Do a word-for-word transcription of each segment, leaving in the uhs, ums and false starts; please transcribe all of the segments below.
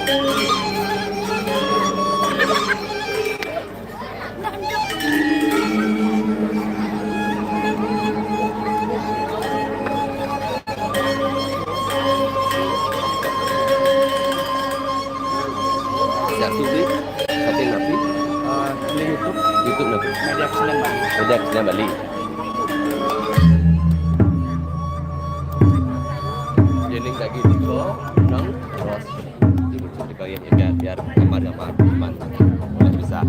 Siap tu, Bli? Tapi ngapi? Ah, di YouTube. YouTube ngapi? Media Kesenian Bali. Media Kesenian Bali. Jadi lagi tu, nang terus dibuat di bagian biar, biar gambar-gambar mantap. Boleh bisa.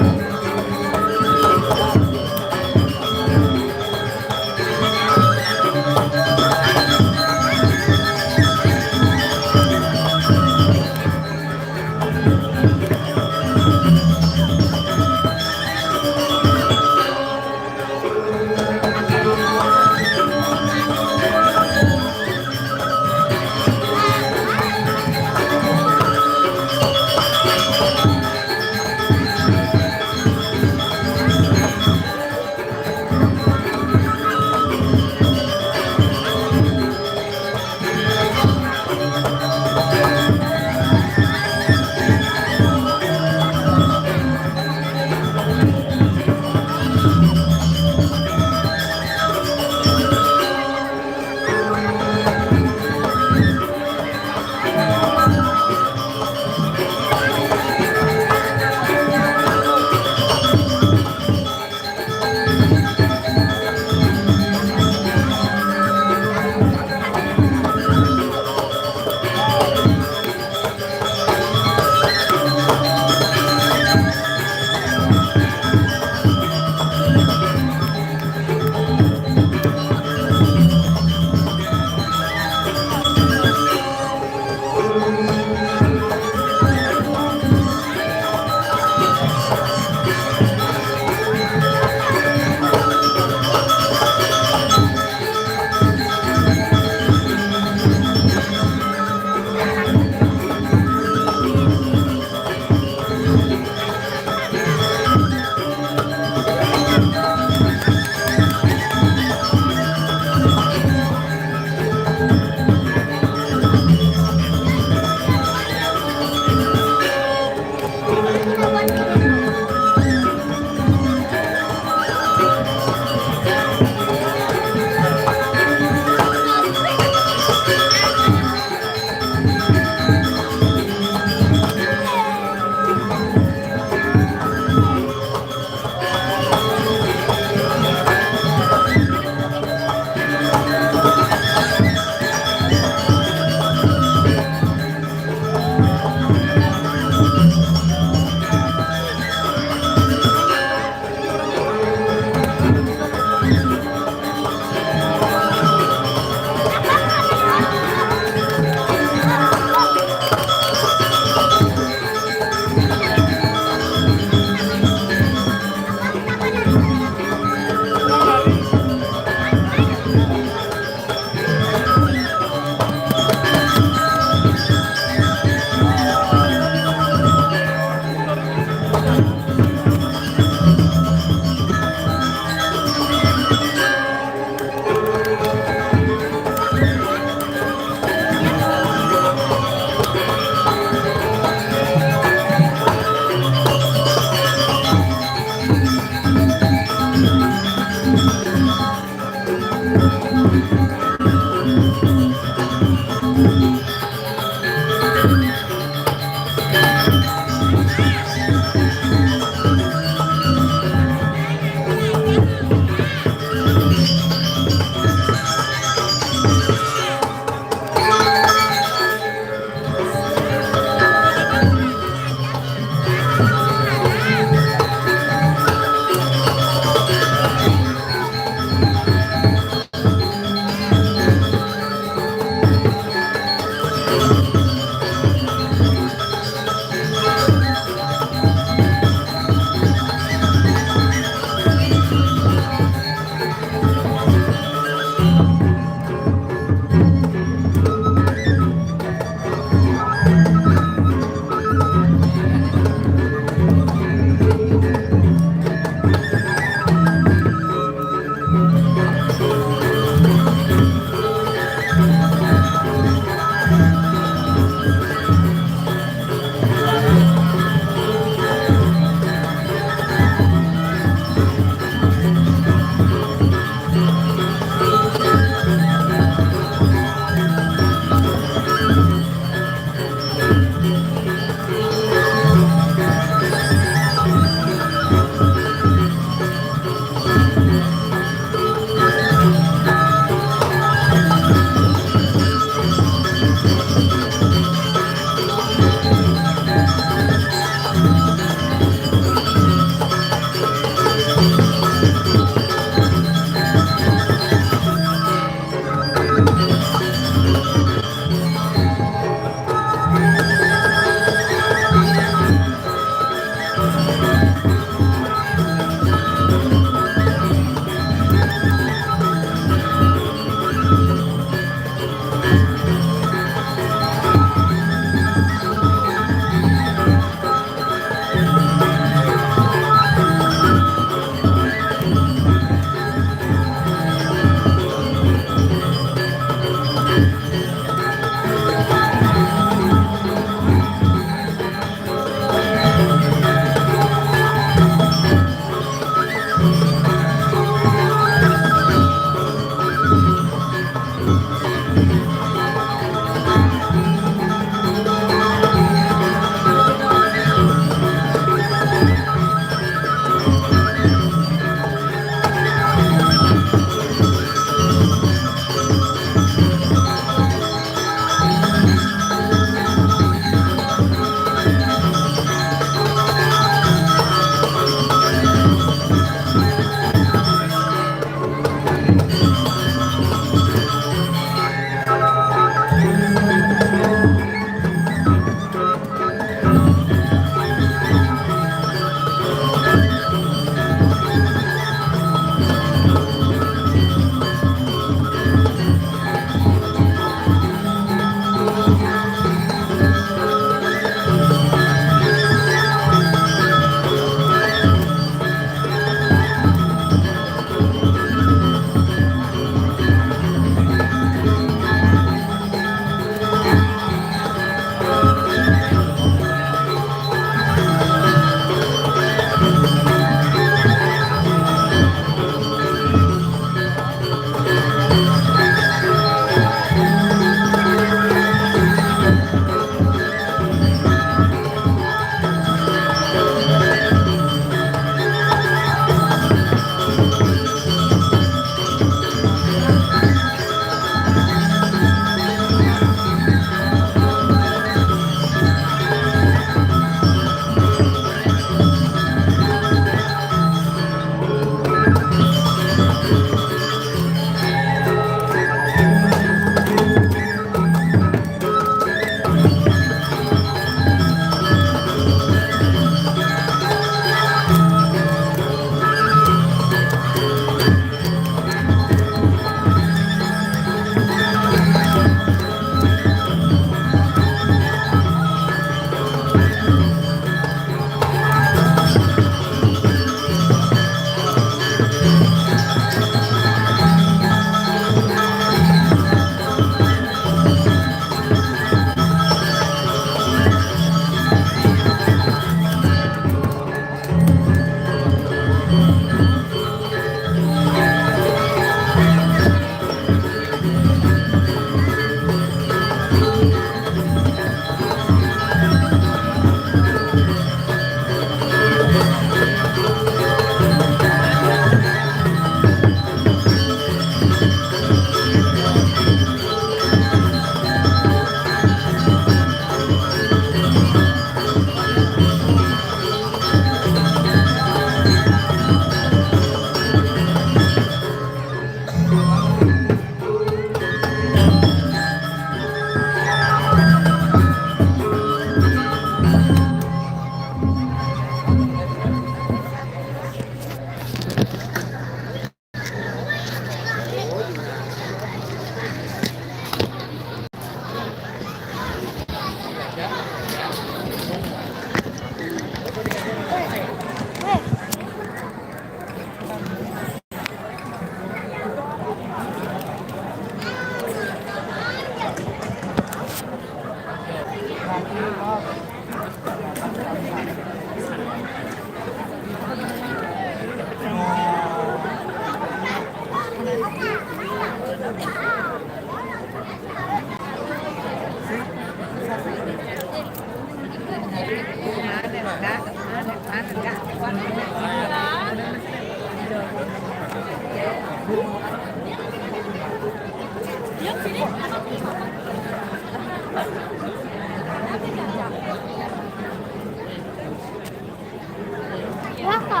Raka.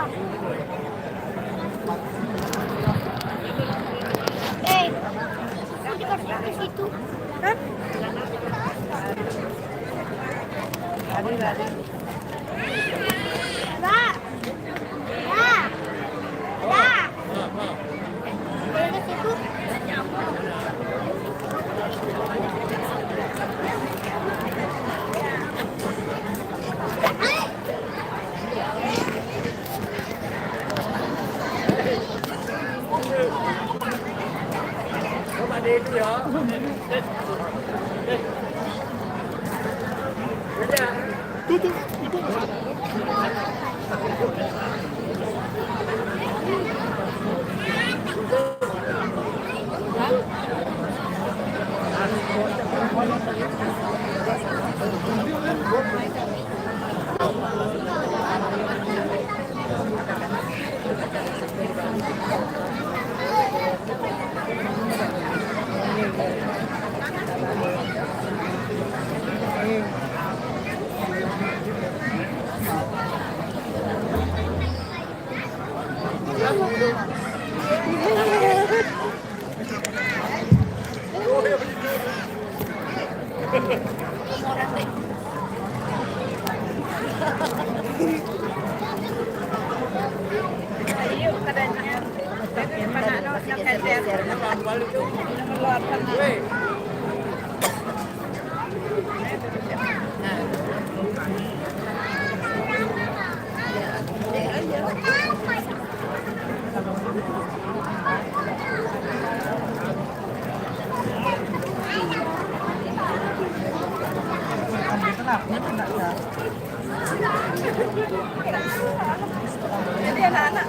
Eh, kok dikasih ke situ? Hah? Wah. Wah. Wah. Kok ke situ? Jadi anak-anak.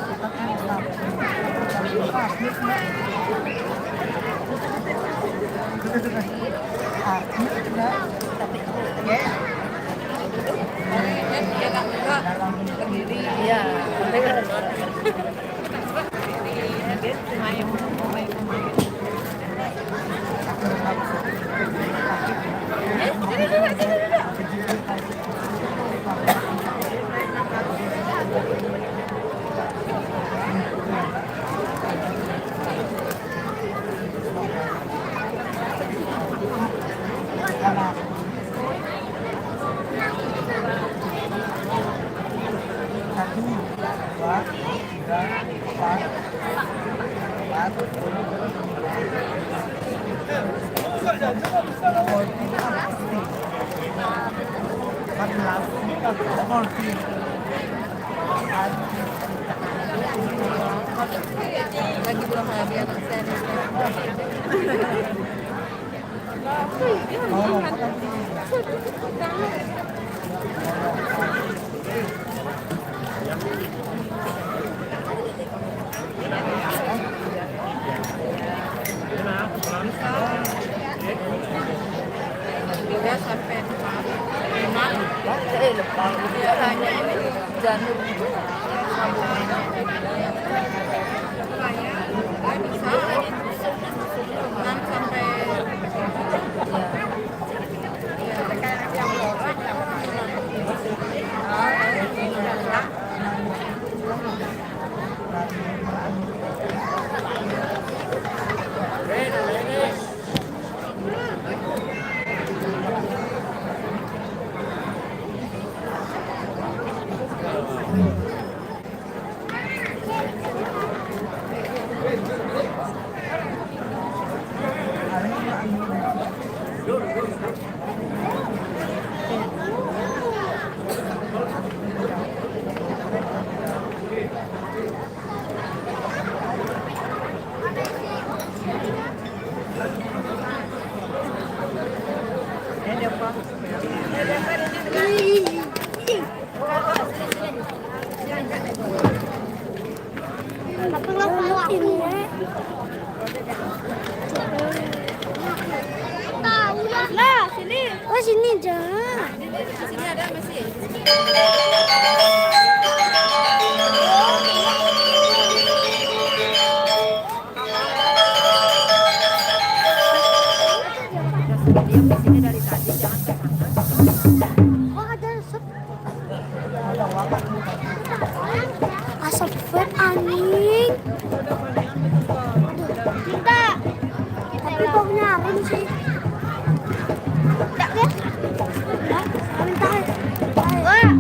Iya. Lagi belum habis anak saya nih. Tiga sampai empat. Lima. Eh, lupa. Iya, hanya ini. Janur itu. Saya bisa enam sampai. Jangan. Sini ada masih. Dia di sini dari tadi, jangan ke sana. Wah, ada resep. Asap vape, anjing. Aduh, minta. Tapi baunya harum sih. Minta ya? Minta, minta. Wah.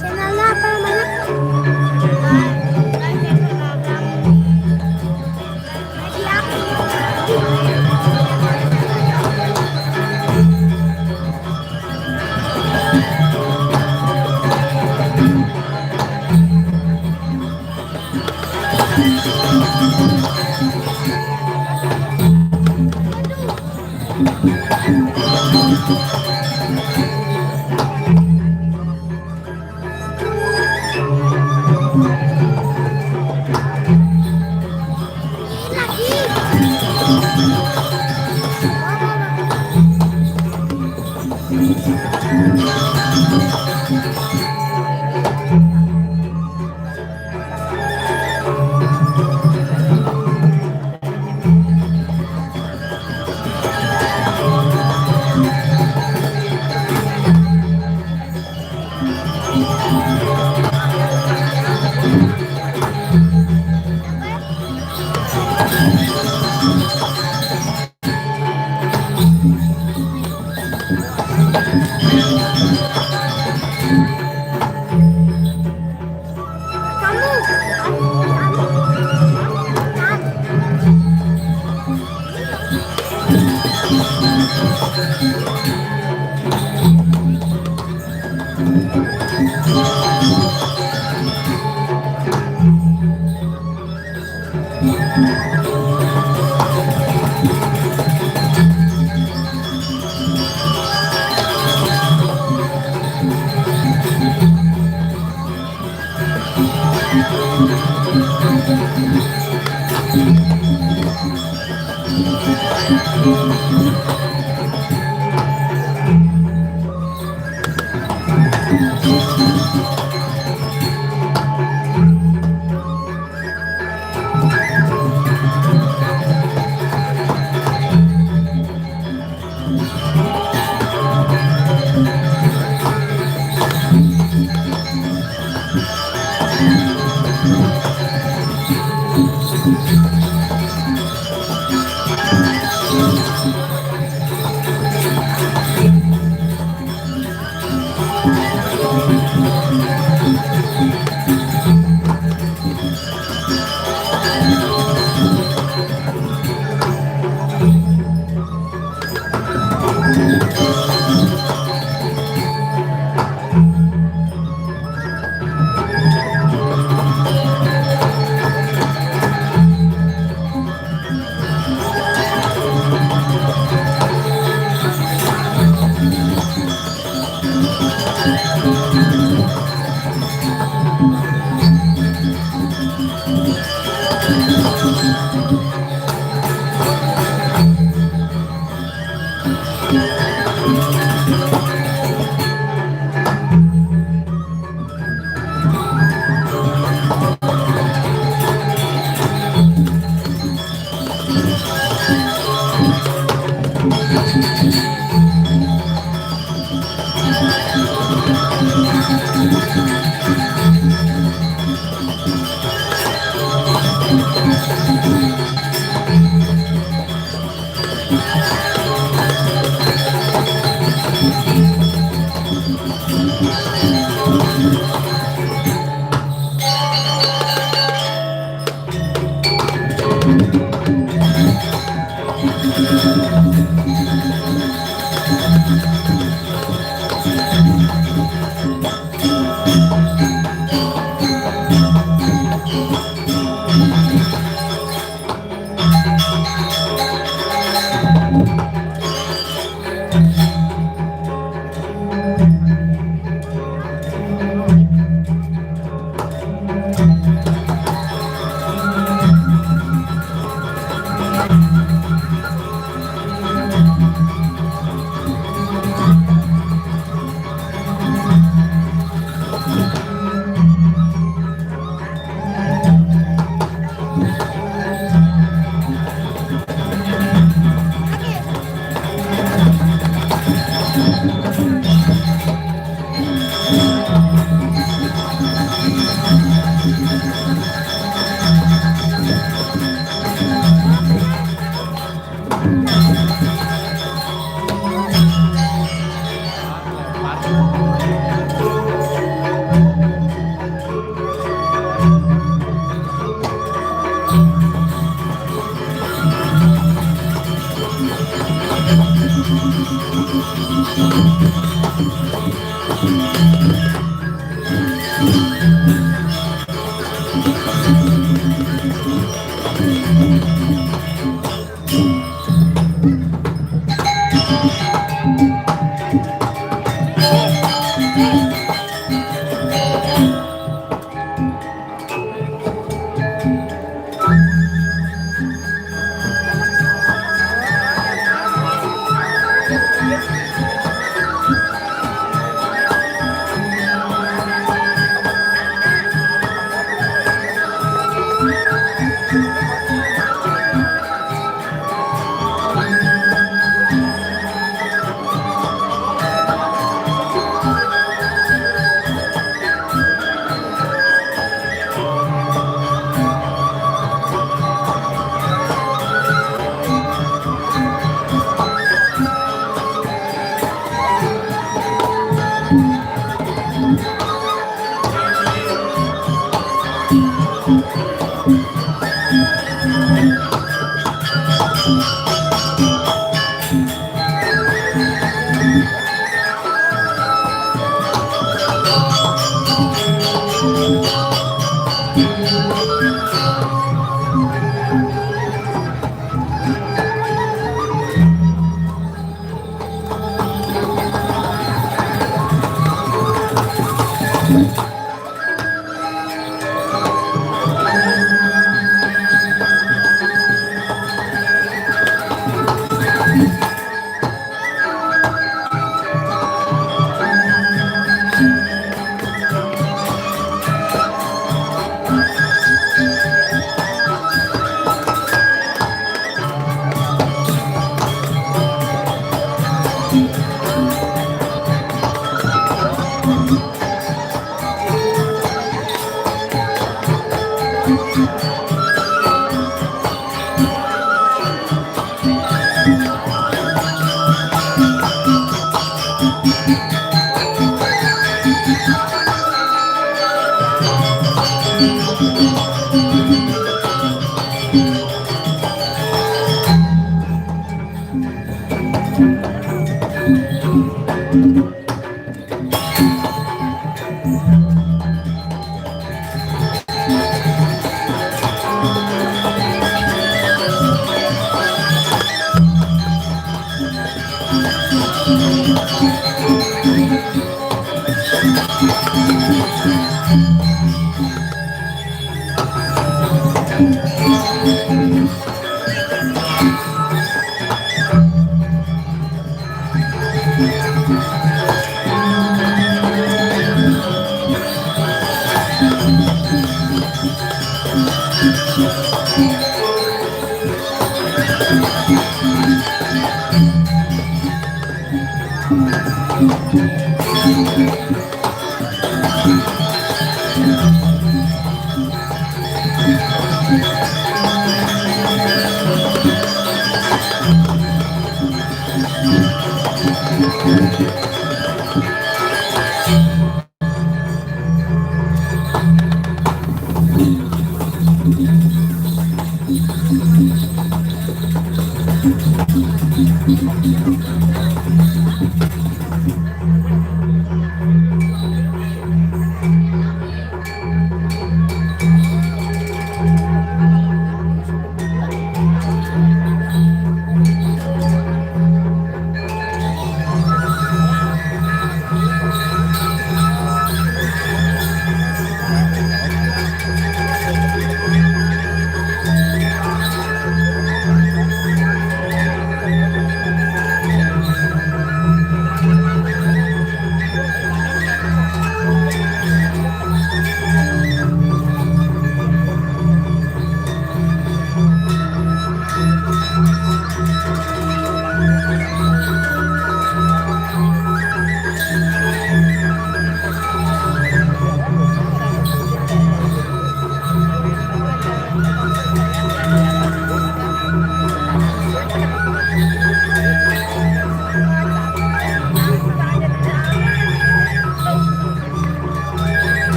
Channel apa namanya? Kamu, kamu, kamu, kamu.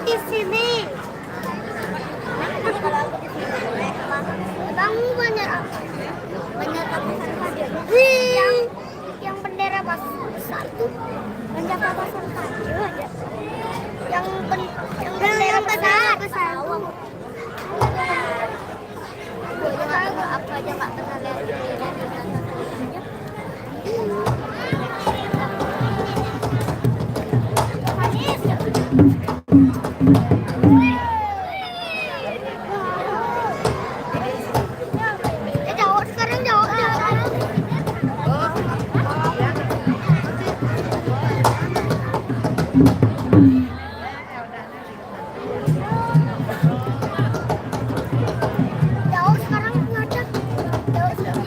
Di sini. Bang, banyak apa? Banyak apa? Yang, yang bendera pas besar itu banyak apa? Yang ben, yang bendera besar. Besar. Apa aja nggak pernah lihat. Jauh sekarang, jauh, jauh. Jauh sekarang, ngajak. Jauh sekarang.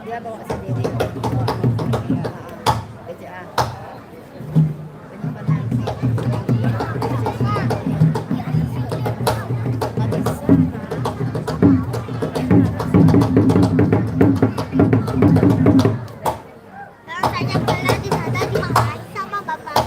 Dia bawa Kalau saya belajar di sana dimarahin sama bapak.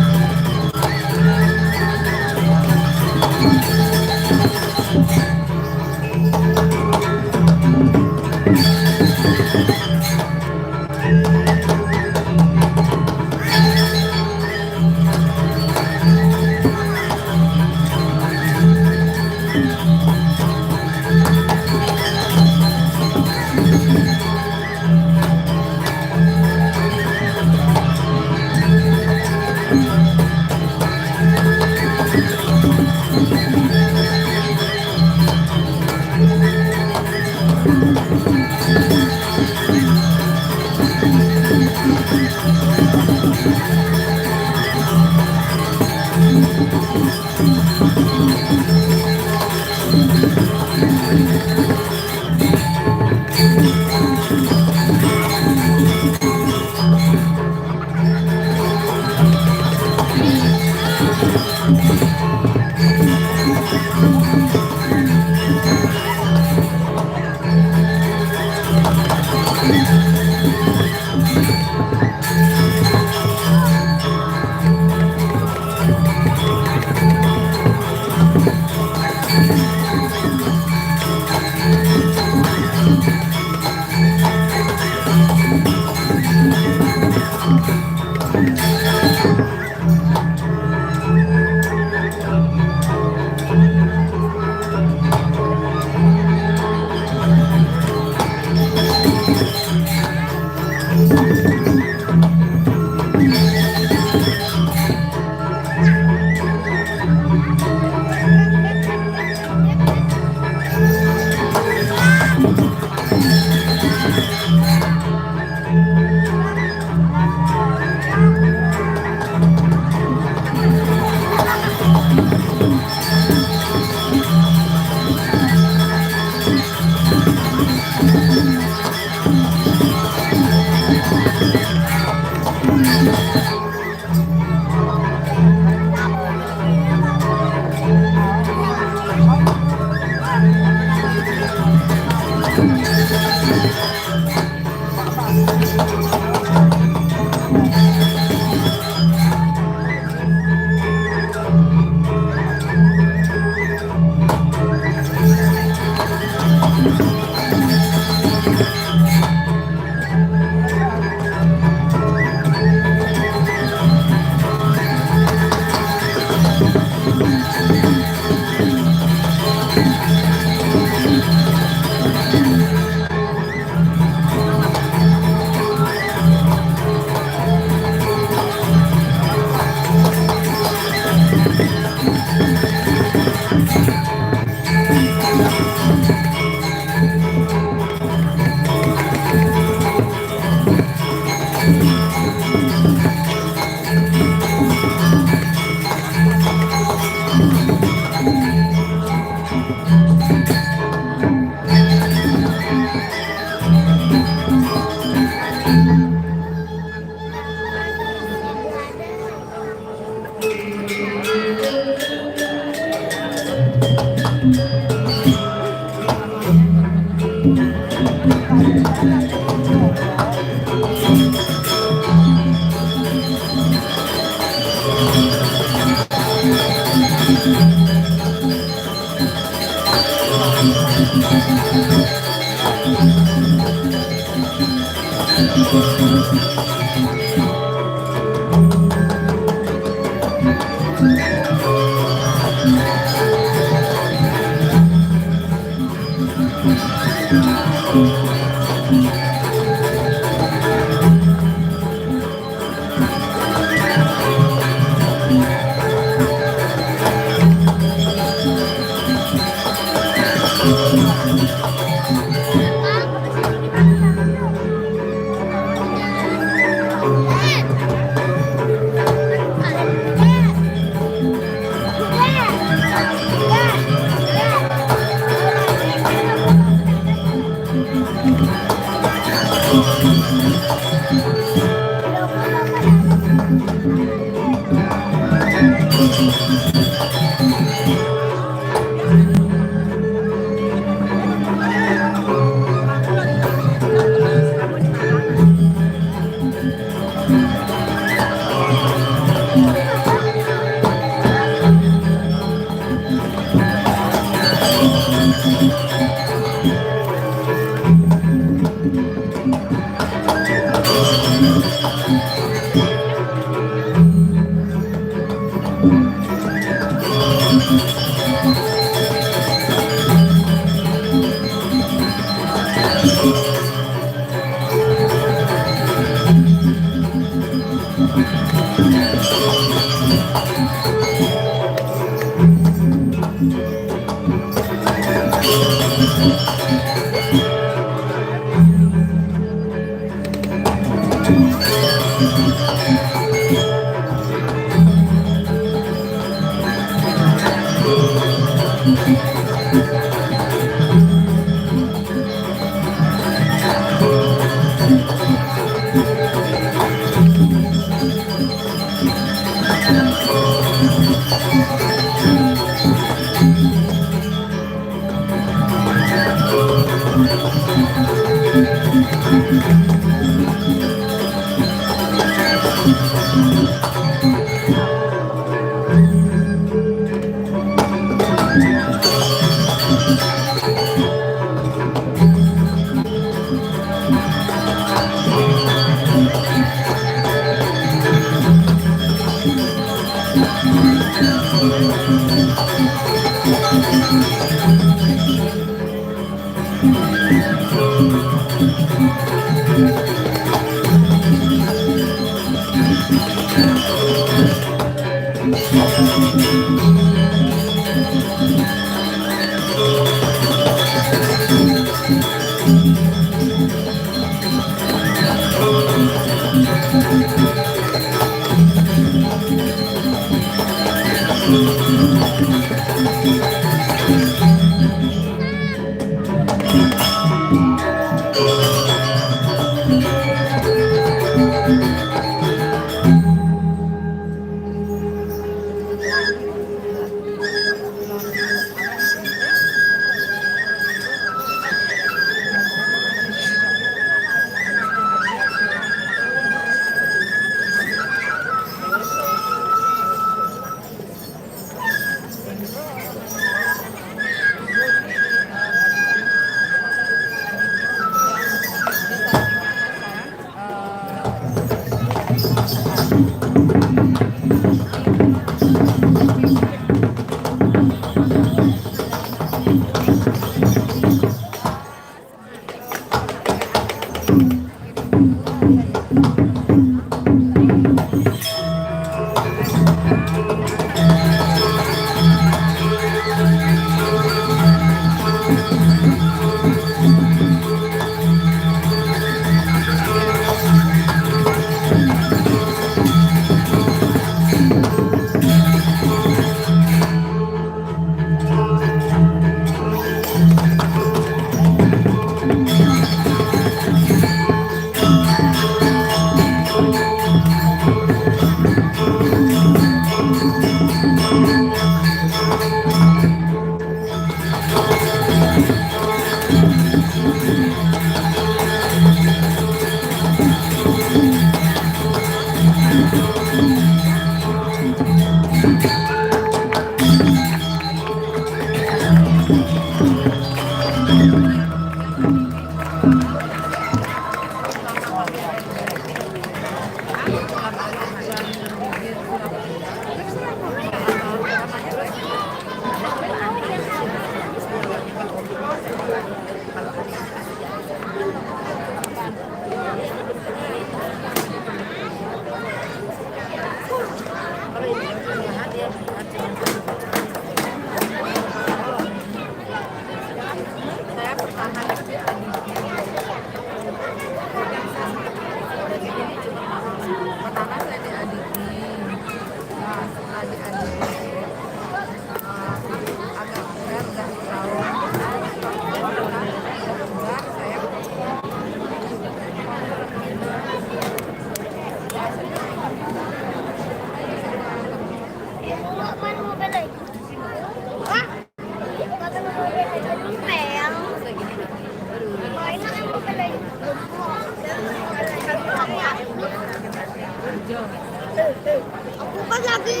Aku kan lagi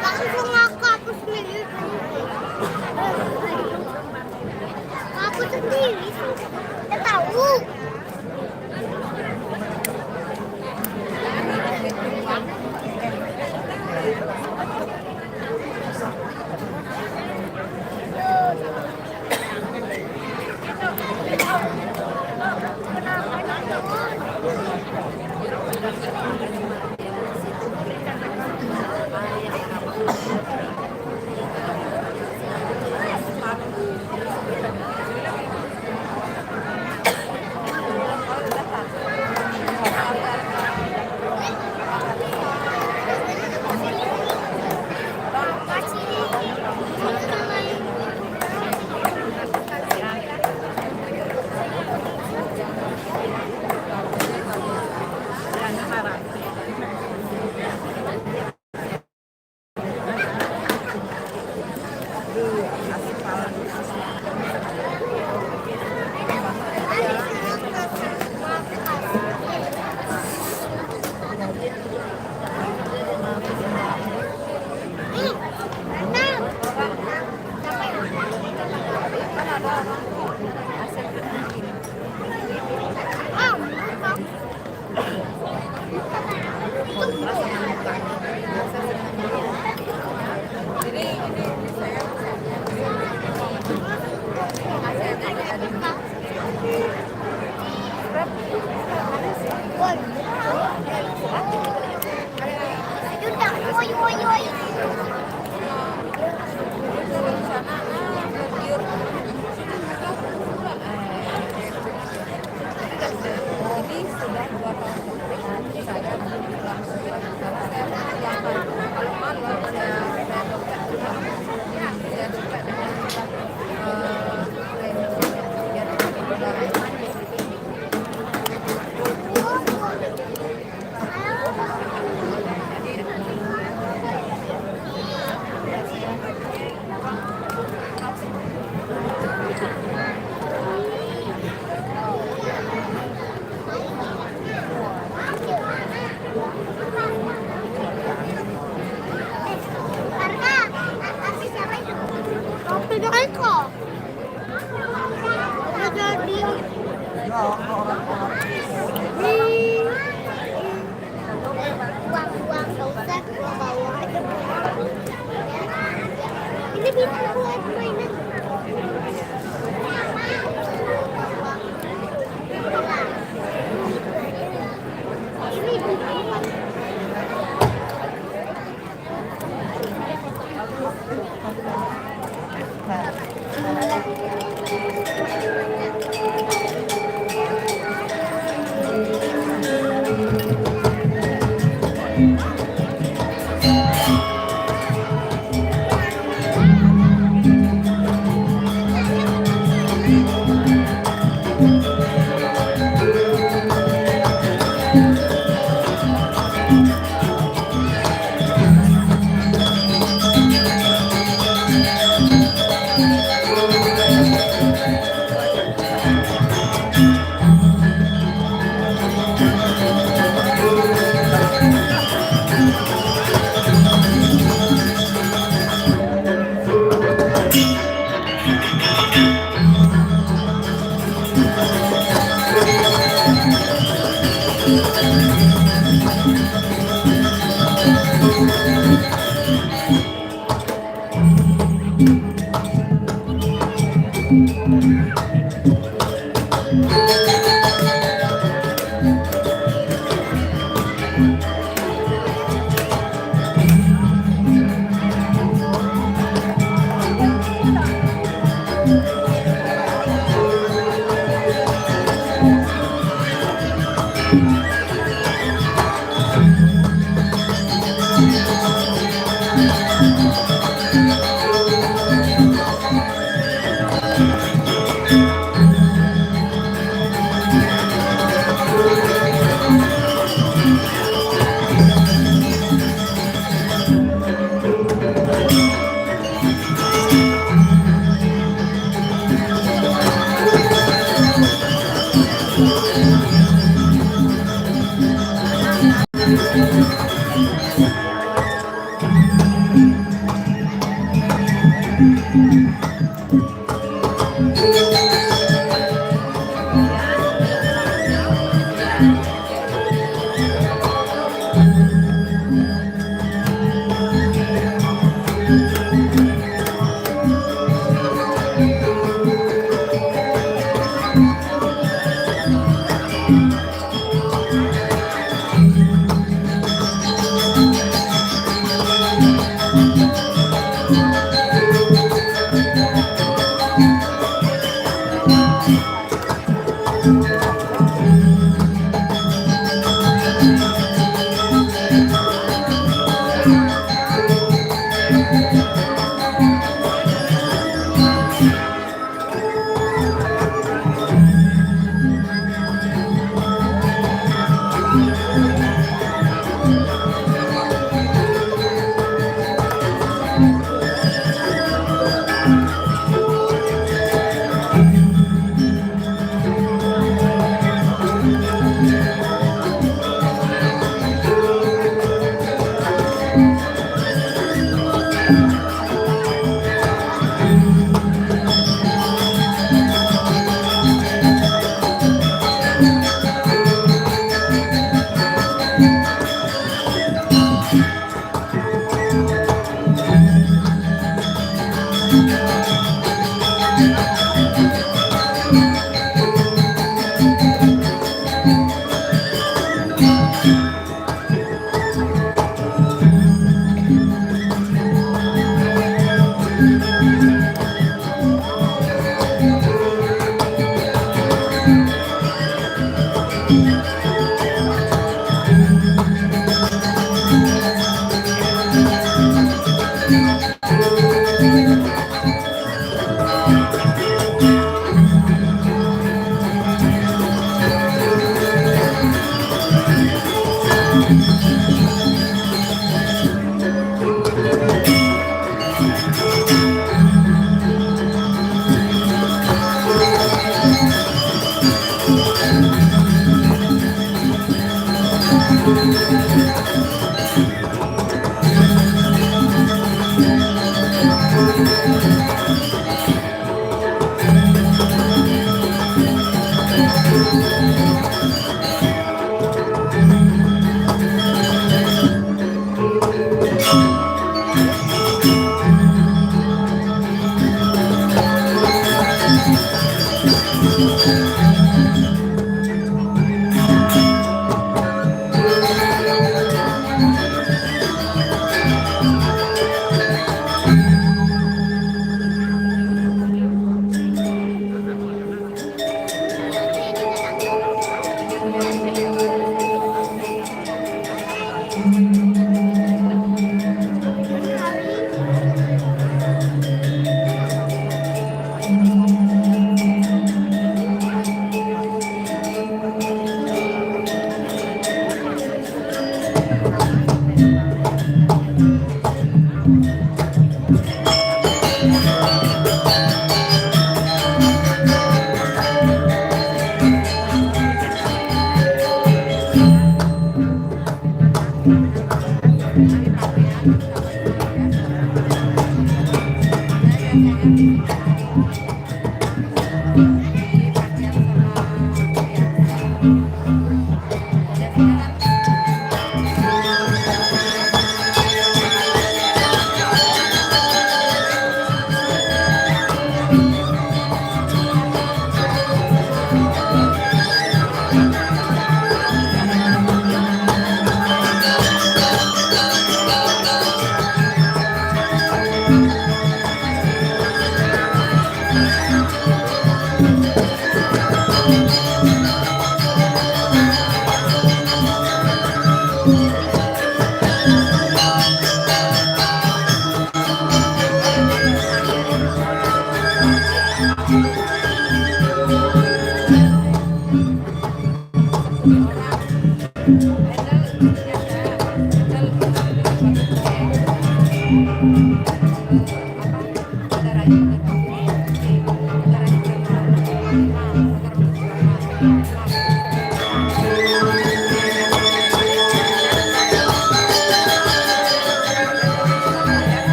langsung ngakak terus ngeliat. Aku sendiri sih. Nggak tahu. Buang-buang, nggak usah, gua bawa aja. Ini bisa buat mainan. Ini bisa.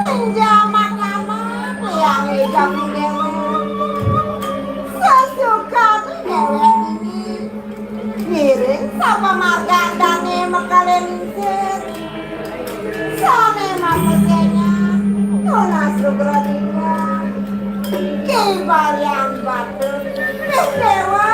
Senja amat-amat liang idep déwék. Sasuka déwék dini. Ngiring sapamargadané makalih lingsir. Sané mapeséngan tunas lugra dika. Ki Balyang Batu, ih, Déwa.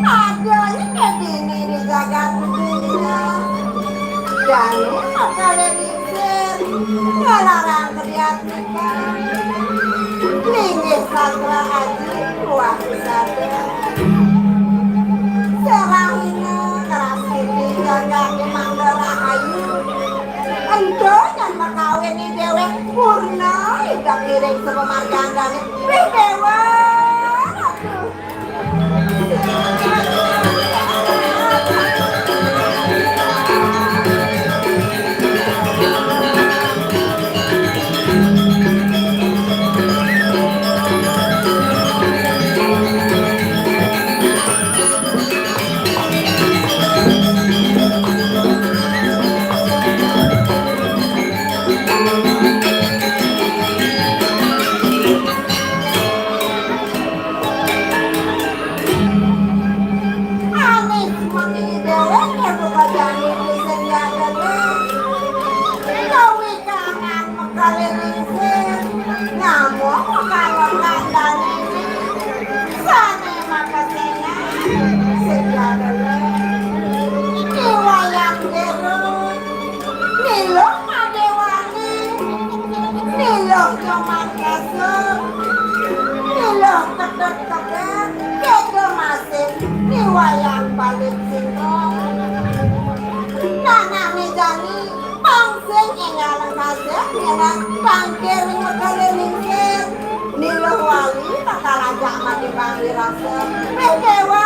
Ada iki dini di jagat dunia. Jani makalih lingsir, ngelarang ngeliat kita. Linggih sastra aji buah wisata. Serahina ngeras titi jagat di Mangga Rahayu. Ento nyan makawin i déwék purna, ida kiring sama margandane. Wih, Déwa. Déwéké buka jani sing jagana. Kawikangan makaliling sing nyamuk makala kandhani. Sané makaséna sing jagana. Ki Wayang Jero, Ni Luh Madéwané, Ni Luh Jomangkasa, Ni Luh Kedhek-kedhek, Déwa Masih, Ni Wayang Balit Singkong. Nanané jani, pang sing énggal kasih, énggal pangkir makaliling sing. Ni Luh Wali bakal ajak mati bang wirasa. Wéh, Déwa.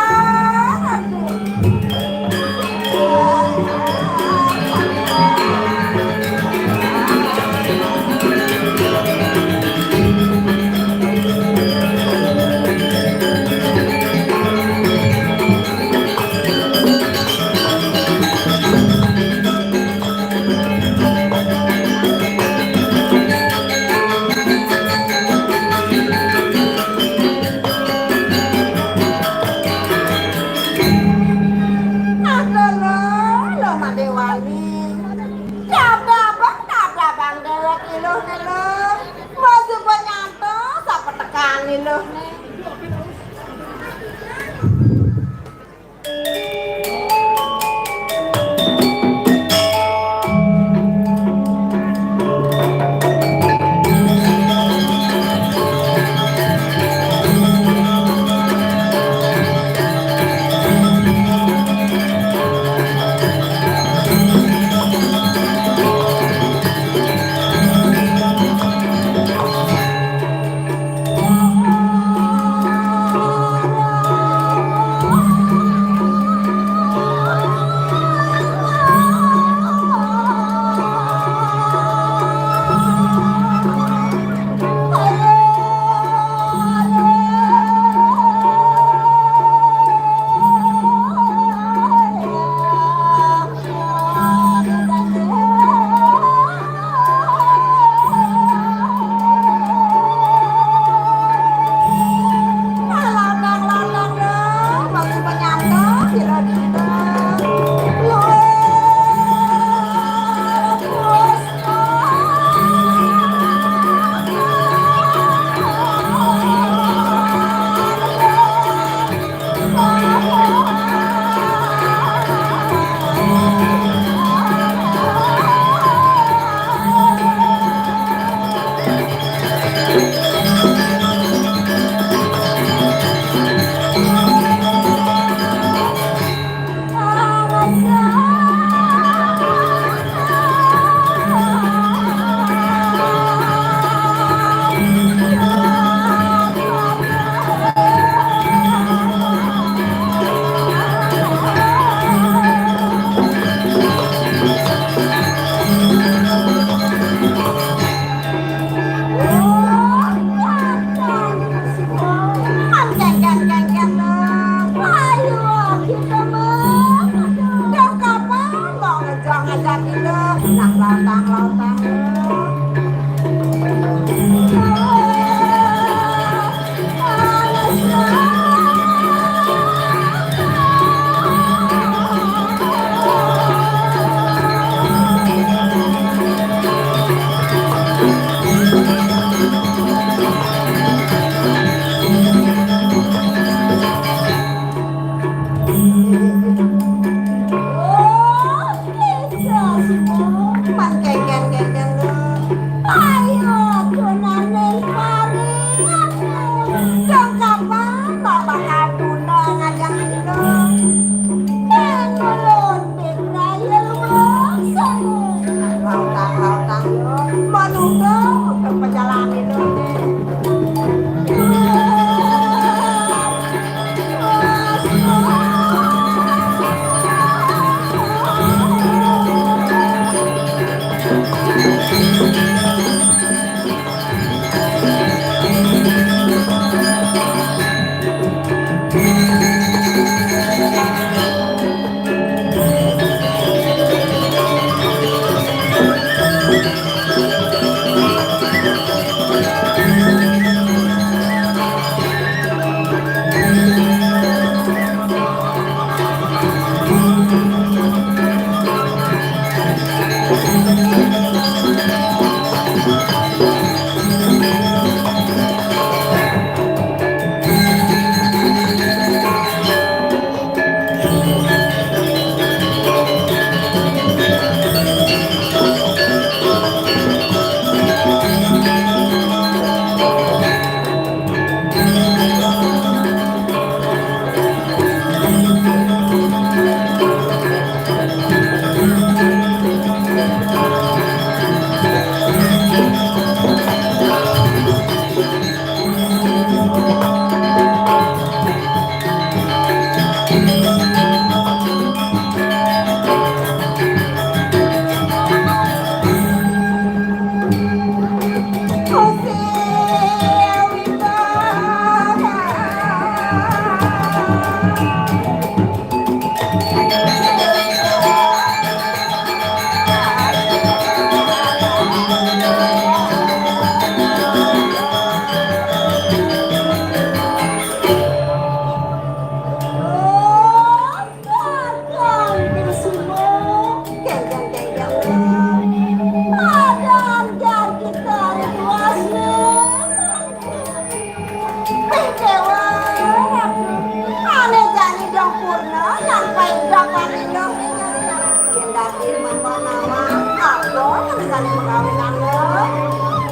Mawon-mawon, apa ngenani pekawinan lo?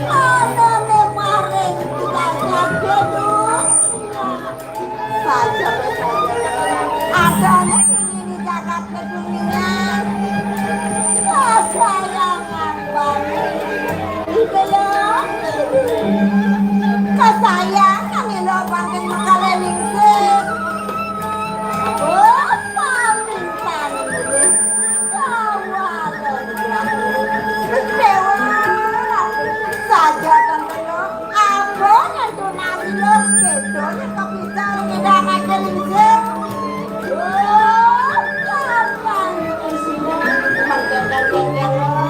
Anané paring pikantuk gedung. Saja, saja. Adané ini jagat gedung ini. Kesayangan banget. Gitu ya. Kesayangan ini lo pancen mengkalih lingsir. Oh, paling-paling. Saja tentara, abang yang tunasi lo, kedonya kepisah lo ngedang aja lingsir. Oh, gampang isinya, mengkengkeng-kengkeng lo.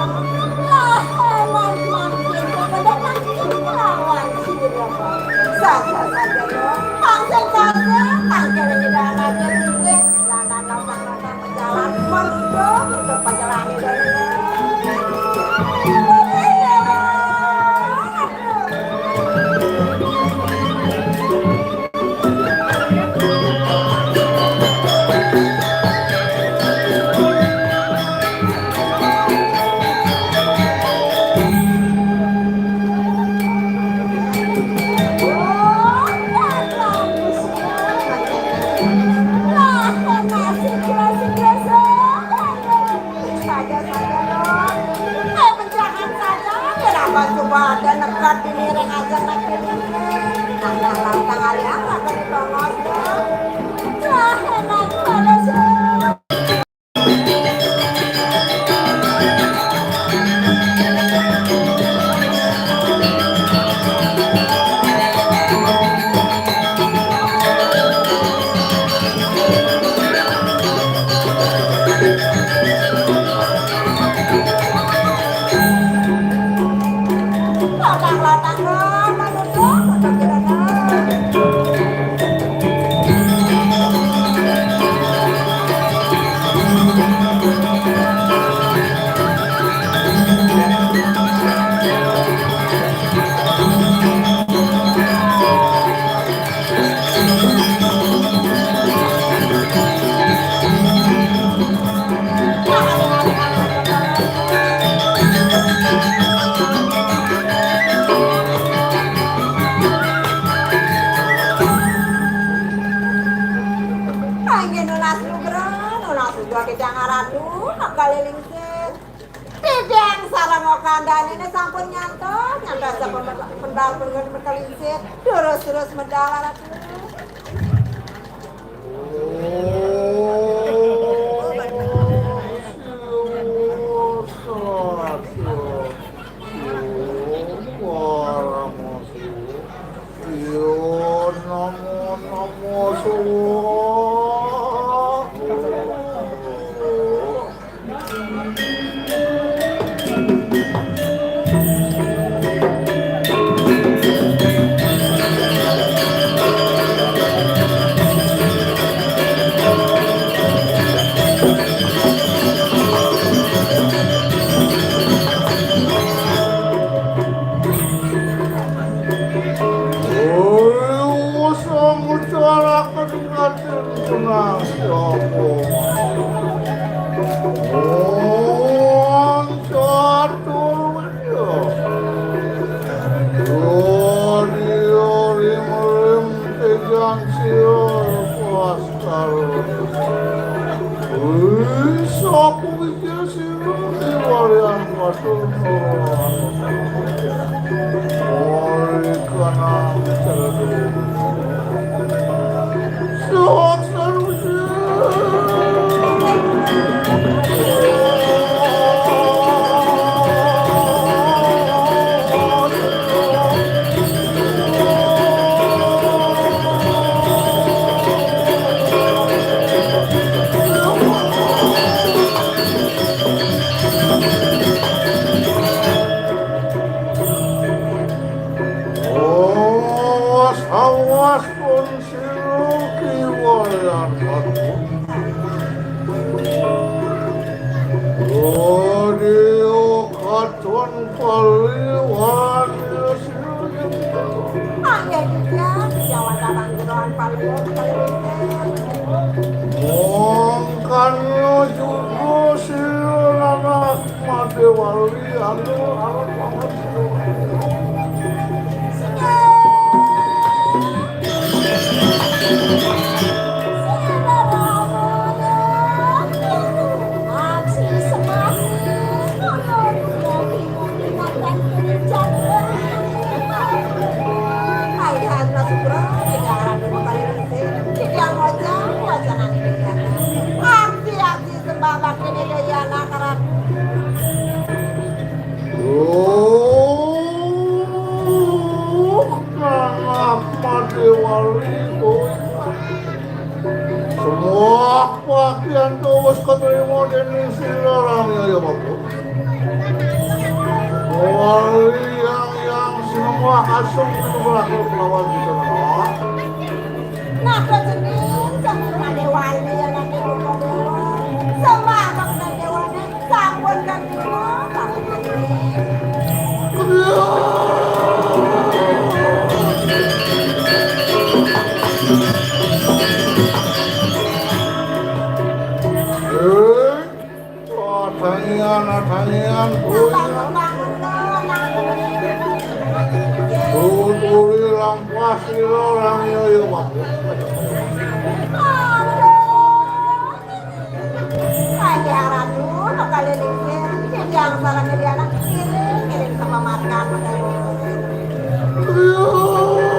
Lah, emang makin kepada makin lawan sih lo. Saja, saja lo, maksud saja, makin ngedang aja lingsir. Lantaran lontang-lontang berjalan, merunduk untuk perjalanan dari Saja, saja, loh. Eh, pencerahan saja, kenapa coba ada nekat di miring aja makin ini? Nah, nah, lantang hari apa kan ditongos, loh? Wah, enak banget, sih. Panggih nunas nugra, nunas nugra Kijang Ratu, makaliling sih. Titiang sareng kandhane sampun nyantos, nyantos sampun pendal pun kelingsir, terus-terus medal Ratu. Yo, namo, namo, suwa. Oh, sangutaraken Raden Penasiapo. Om Catur Widya. Ori, ori, merim, tejan, sior, pastar. Wis, aku pikir Iwarian Batur. Ori kanang cerdu. Sok sarujuk. Awas, awas, pun sira kiwayan batu. Rodeo katon paliwan sira. Anggen Jawa Tengah Jeroan Palu. Mongkan juga sira Déwali, anu, anu, anu. Sembah bakti Déwa Yana karena Oh, Kang Ahmad Déwali, oh. Semua bagian tuh wis keterima dening sira, Rang Yaya Bapak. Wali yang, yang semua asung itu berlaku lawan kita, nah. Nah, jeneng sembah Déwali, anake Rukma Déwa. Sembah bakti Déwane. Sampun kan kula, sampun. Eh, adangian, adangian, oh. Tuturi lampah sira, Rang Yaya Bapak. Aduh. Raja Ratu, kembali lingsir, yang salah jadi anak, kirim, kirim sama makan, kembali lingsir. Oh.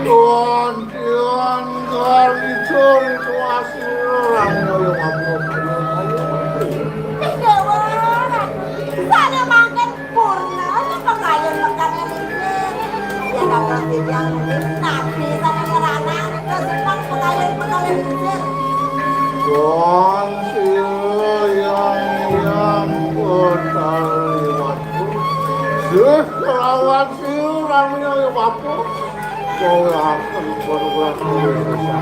Tuan, Tuan, Tuan, itu, itu asli orang yang ngomong. Déwa, sané mangkin purna pengayun mekané lingsir. Ya, dapat titiang muni nabi sané ngrana, terus pengayun mekané lingsir. Tuan, sira yang, yang bertaliwat. Sih, lawan sira, ya, Bapak. Kowe akan berbuat dosa.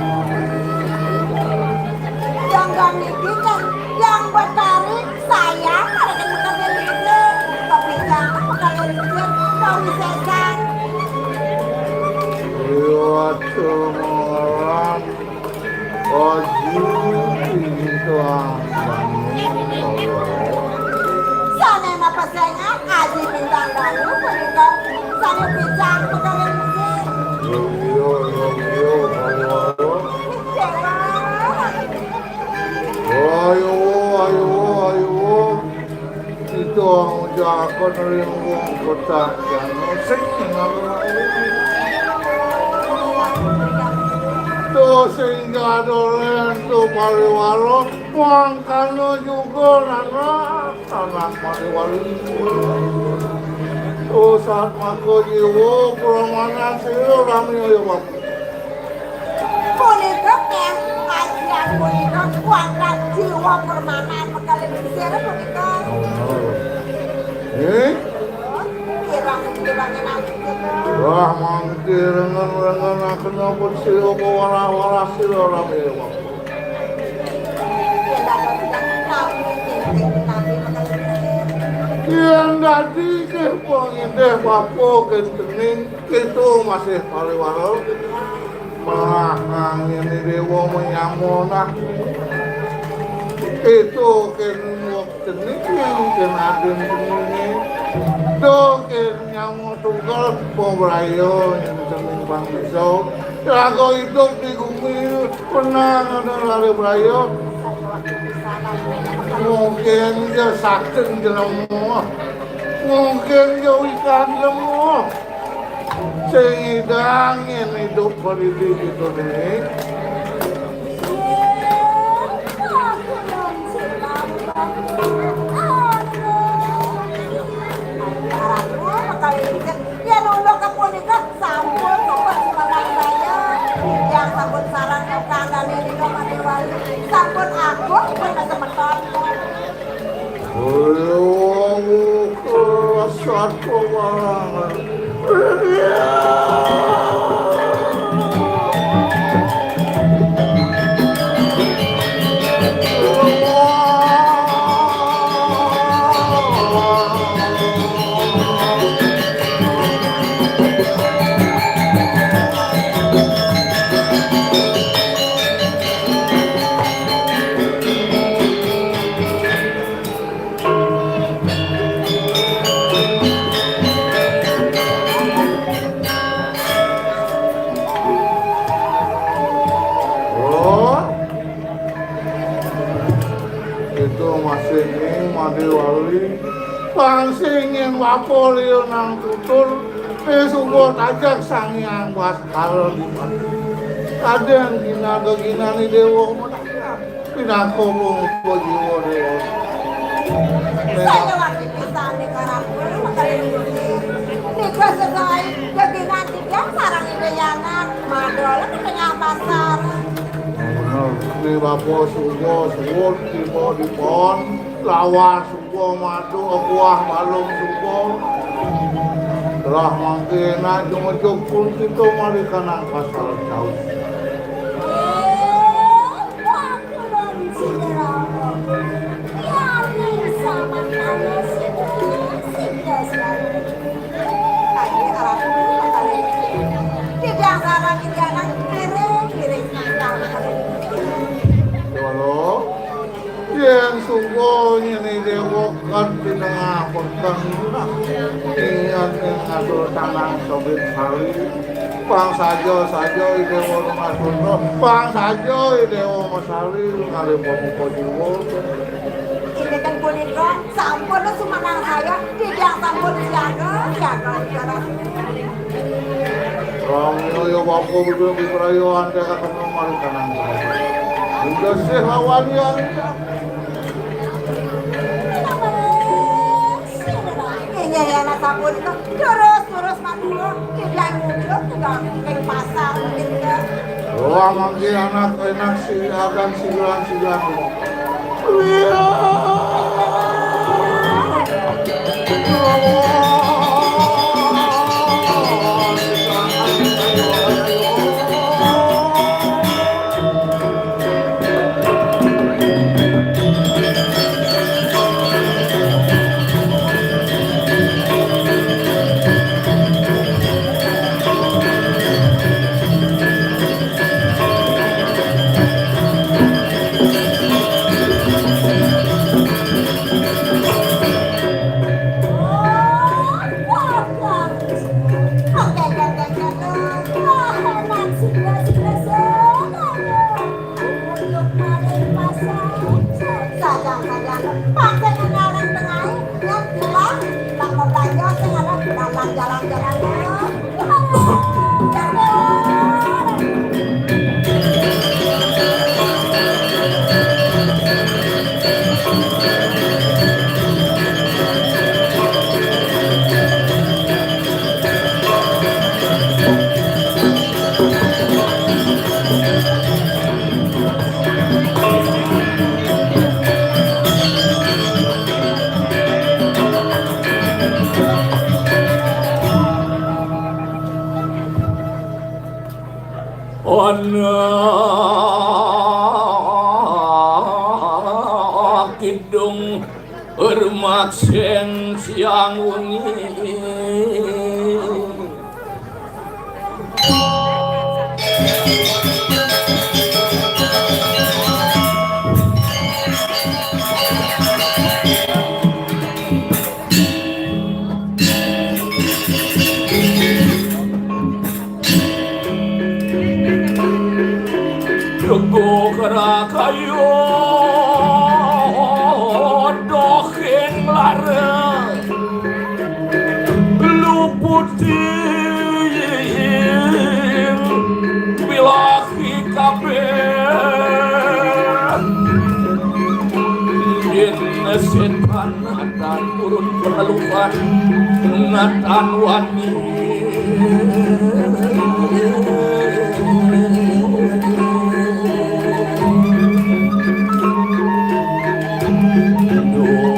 Yang kami bilang, yang Betari sayang pada ketemukan itu, tapi jangan pakai itu, kami setan. Iya, cuma orang. Aji Bintang Banyu. Sané mapesengan Aji Bintang Banyu punika sané pican pegawai musik. Yo, yo, yo, yo, ayo, ayo. Ayo, ayo, ayo. Kita Wong jagon ring wong kota jano sing ngalu. To sing gadolen to pariwara mangkana juga nanak anak pariwara. To satmaka jiwa pramanan sira rami ya Bapak. Punika keh kajian punika wangkat jiwa permanan pekali sira punika. Eh? Kirang-kirang nanging kita. Wah, mangke rengen-rengen akena pun sira apa warah-warah sira rame. Yen dados tidak kami, yen kami pekali sira. Yen dadi keh pangidih bapa kentening Kita masih pariwara. Malah ngene dewa menyama nah. Kita kene mok cening, kene adem ceninge. Do kene nyama tunggal, pemraya yang cening bangsa. Raga hidup di bumi, menang ada lari beraya. Mungkin dia sakit jelema. Mungkin dia ikan jelema. Sing idang yen idup kok dadi gitu, Dik. Yen unduk kepunika sampun, sampun sumangan saya. Yang sampun sareng kandhane nika Made Wali. Sampun agung pun semeton. Ayo, kelas satu banget. Oh, itu masih ning Made Wali. Pang sing yen wapol ya nang tutur, eh, suba tajak Sang Hyang Baskara Dipati. Kadang gina geginane dewa menang. Pinaka mung jiwa dewa. Saya lagi pisane karaku, makane nika sesuai geginan tiga sarang ibu anak, madol ke tengah pasar. Bener, ini bapak suwa, suwun, tiba di pon, lawas, suwa, madu, buah, balung, suwa. Telah mangke enak, jumejug pun kita mari kanang pasar jauh. Halo, yen sungguh nyeni dewa kan pinengah peteng, ingat ing atur tanang sobit sari, pang saja, saja i dewa lungas putra, pang saja i dewa mesari, ngalih pemuka jiwa. Inggih punika, sampun sumanang saya, titiang sampun siaga, siaga, siaga. Ramya ya bapa bedo biprayo ante kakeno mari kanang. Inggih sih lawan ya. Inggih ya anak sampun itu, terus, terus. Wah, mangke anak enak si akan silang-silang. Lah, kok lah iya sing ada dalam jalan-jalan. Ana kidung urmakseng siang wengi. Rego kerakayo dohing lara luputing bilahi kabeh. Yen setan natan urun peneluhan natan wani. Duh,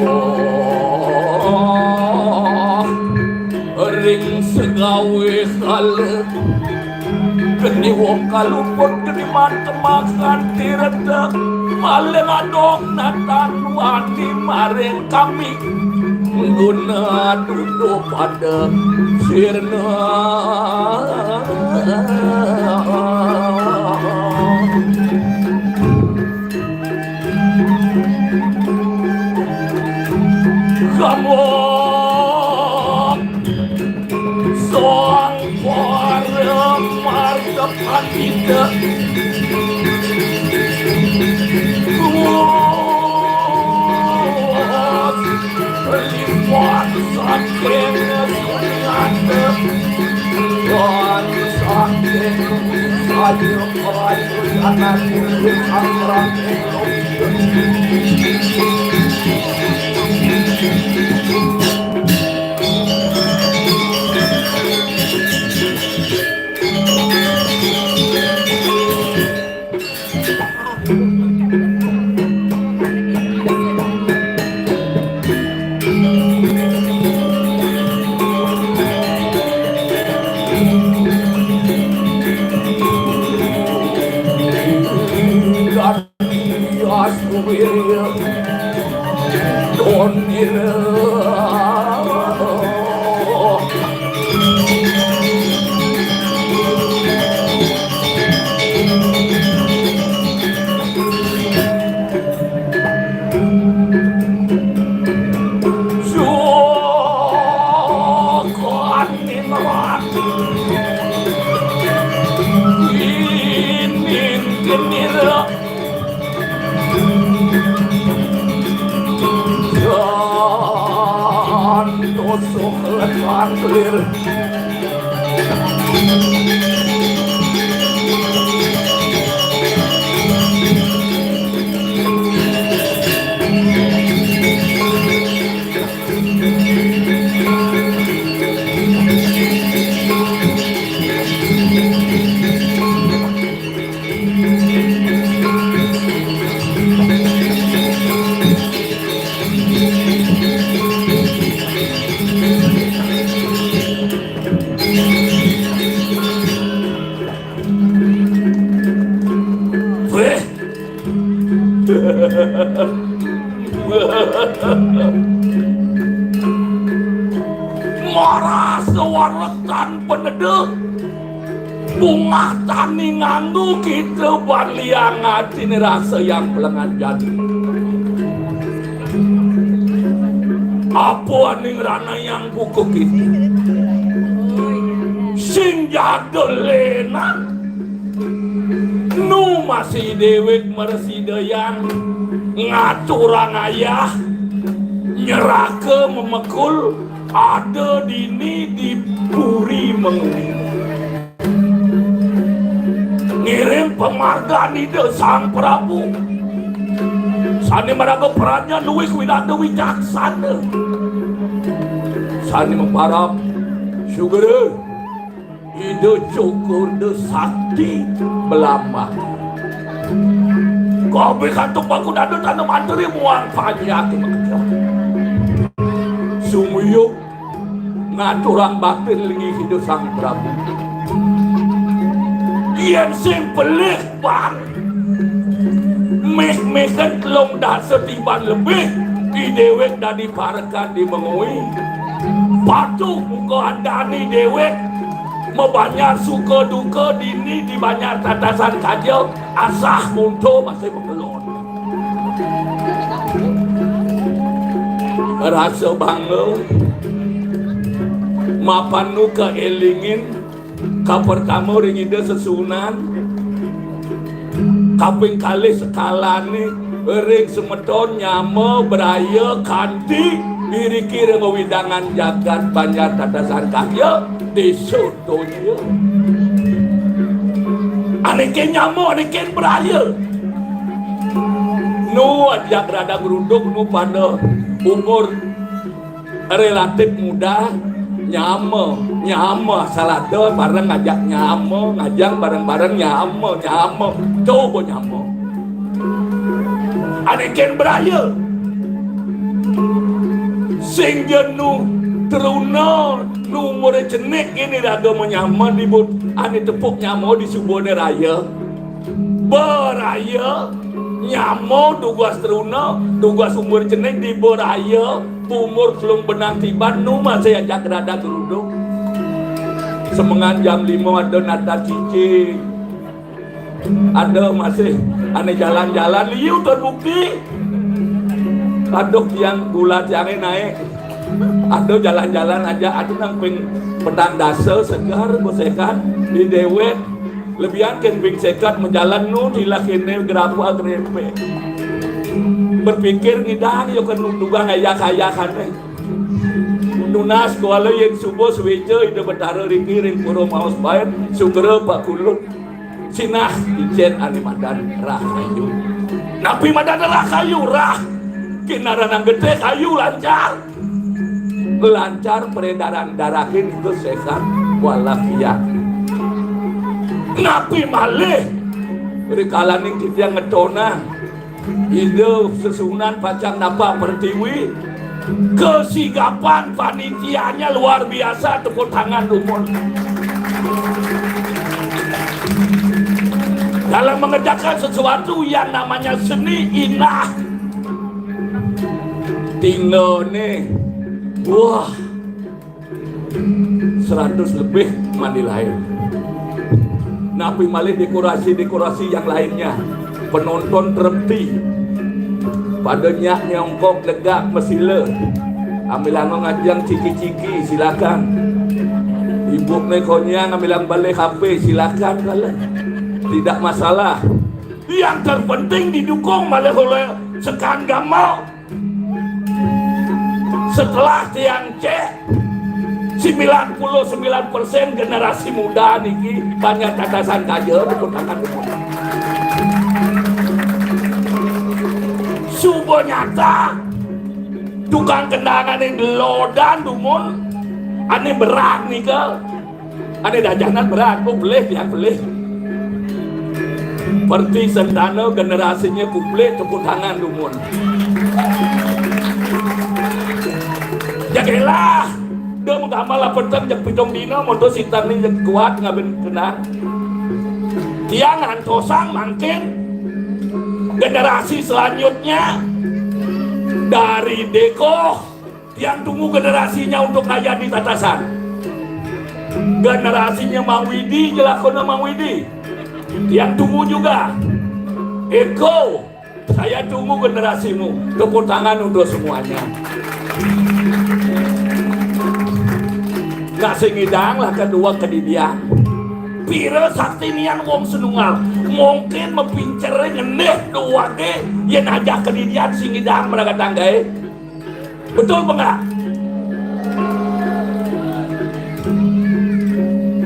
ring segawe kala geni wong kaluput geni mantemakan tirta malih adong natan wani maring kami guna duduh pada sirna. Kamu sang para marta pandita. Kuat liwat saking sunyata. Wan saking ayu ayu anak Sukan ningrat. Ining genira. Santosa lan mangklir. Weh. Marasa wareg tan penedek. Bungah tani nganggo kita ban liang atine rasa yang pelengan jati. Apa aning rana yang buku kita? Sing jada lenan. Nu masih dewek meresidayang ngaturang ayah. Neraka memekul ada dini di Puri Mengwi. Ngiring pamargan Ida Sang Prabu. Sane maraga praja luwih widada wicaksana. Sane maparab, sugera Ida Cokor Da Sakti belambah. Kabeh kantuk paku dada tanda mantri muang panjake makejang. Sumuyuk ngaturang bakti linggih Ida Sang Prabu. Yen sing pelih bang meh-mehen telung dasa tiban lebih, di dewek dadi parekan di Mengwi. Patuh muka andani dewek mabanjar suka duka dini di banjar tatasan kaja, asah munto masih makelon. Rasa bangga mapan nu kaelingin, kapertama ring Ida Sesuunan, kaping kalih sekalane ring semeton nyama braya kanti iriki ring wewidangan jagat banjar tatasan kaja, desa donya. Ane ken nyama, ane ken braya. Nu ajak rada gruduk, nu pada umur relatif muda, nyama, nyama, salada bareng ngajak nyama, ngajang bareng-bareng nyama, nyama, coba nyama. Ane ken braya. Sing ja nu truna, nu umure cenik ini raga manyama di but, ane tepuk nyama di subane raya. Braya, nyama dugas truna, dugas umur cenik di braya, umur telung benang tiban nu masih ajak rada geruduk. Semengan jam lima ada nata cicing. Ada masih ane jalan-jalan liu terbukti. Aduh, tiang gula tiange naik. Ada jalan-jalan aja, ada nang ping petang dasa segar besekan di dewek. Lebihan ken ping seket majalan nu tilah kene gerapa grepe. Berpikir ngidang yo kenu dugang ayak-ayak ane. Nunas kuala yen suba suweja Ida Betara riki ring pura maos baen, sugra pakulun. Sinah icen ane madan rahayu. Napi madan rahayu? Rah. Kinaran anggete kayu lancar. Lancar peredaran darahé nika sehat walafiat. Napi malih rikalaning titiang ngetonang Ida Sesuunan pacang napak pertiwi, kesigapan panitianya luar biasa, tepuk tangan dumun. Dalam mengerjakan sesuatu yang namanya seni, indah. Tinggal nih, wah, seratus lebih mandi lain. Napi malih dekorasi-dekorasi yang lainnya. Penonton terhenti. Pada nyak nyongkok negak mesila. Ambilanga ngajeng ciki-ciki, silakan. Ibu ne konyang ambilang balik H P, silakan kala. Tidak masalah. Yang terpenting didukung malih oleh sekan gamau. Setelah tiang cek, sembilan puluh sembilan persen generasi muda niki banyak tatasan kaja, tepuk tangan dumun. Suba nyata, tukang kendang ane lodan dumun, ane berat nika. Ane dajanan berat, oh, pelih, tiang pelih. Perti sentana generasinya kuplih, tepuk tangan dumun. Jagelah, da menggamal apa teng jak pitung dina, moto sitan ni jak kuat ngabin kenang. Tiang antosang mangkin generasi selanjutnya dari Deko. Tiang tunggu generasinya untuk ngayani tatasan. Generasinya Mang Widi, jelakona Mang Widi. Tiang tunggu juga. Eko, saya tunggu generasimu. Tepuk tangan untuk semuanya. Nak sing ngidang lah kedua kedidian. Pira sakti nian wong senunggal. Mungkin mapincere ngendih duwage yen ajah kedidian sing ngidang maraga tanggae. Betul apa enggak?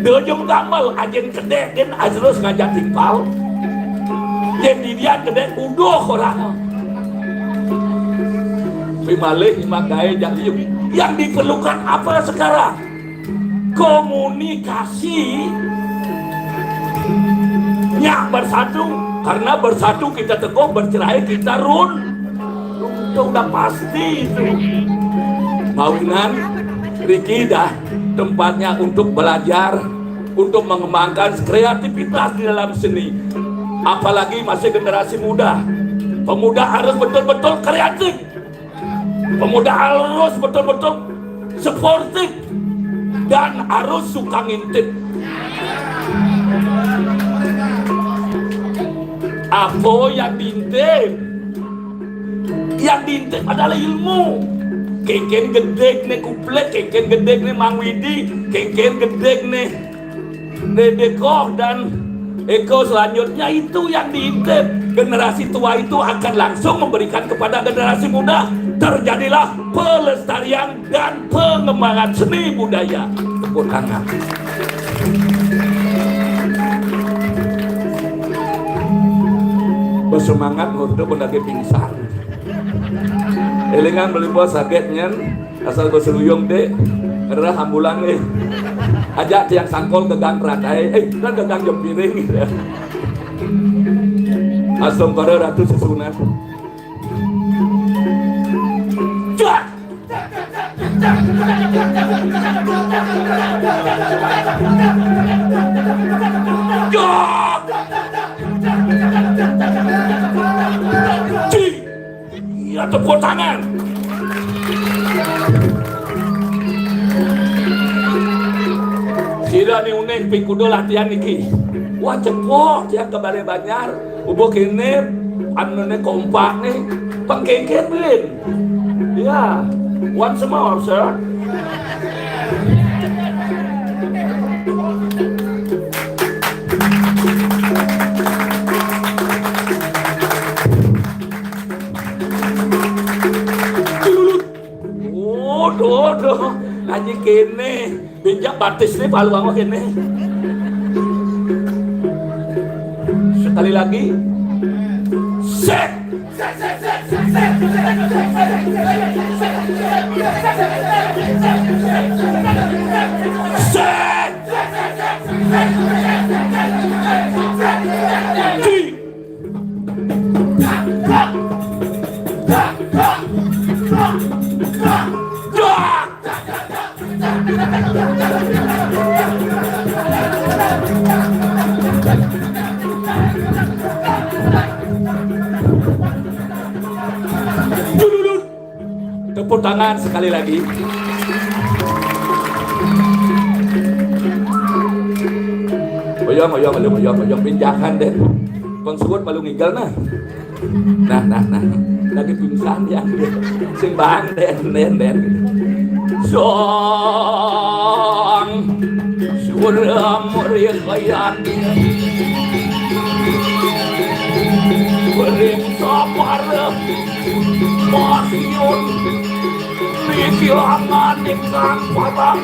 Dojong gamal ajin kedek din harus ngajak timpal. Jadi dia kedek udah orang. Pimalih imak gae jak liu. Yang diperlukan apa sekarang? Komunikasi yang bersatu. Karena bersatu kita teguh, bercerai kita run. Itu udah pasti itu. Mawinan, Riki dah tempatnya untuk belajar, untuk mengembangkan kreativitas di dalam seni. Apalagi masih generasi muda. Pemuda harus betul-betul kreatif. Pemuda harus betul-betul sportif dan harus suka ngintip. Apa yang diintip? Yang diintip adalah ilmu. Kengken gedeg nih kuplek, kengken gedeg nih Mang Widi, kengken gedeg nih Dede Koh dan Eko, selanjutnya itu yang diintip. Generasi tua itu akan langsung memberikan kepada generasi muda. Terjadilah pelestarian dan pengembangan seni budaya. Tepuk tangan. Bersemangat untuk lagi pingsan. Elingan beli bos sakit nyen. Asal gua seluyung, Dek. Adalah ambulan nih. Ajak tiang sangkol ke gang Pratai. Eh, kan ke gang Jempiring. Astungkara Ratu Sesuunan. Cak! Cak! Cik! Iya, tepuk tangan. Sira ni uning pikudo latihan niki. Wah, cepok tiang ke Balai Banjar. Ubuh kene, anune kompak nih. Pengkengken, Lin. Ya, once more, sir. Dulu. Oh, doh, doh. Ngaji kene. Benjak batis nih palu awak kene. Sekali lagi. Set. Set. Di. Tepuk tangan sekali lagi. Oyong, oyong, oyong, oyong, oyong, pinjakan deh. Kon suwut malu ngigel nah. Nah, nah, nah. Lagi pingsan ya. Sing bang, den, den, den. Song. Suram rikayan. Bering sapar. Masyun. Niki angan ingkang parang.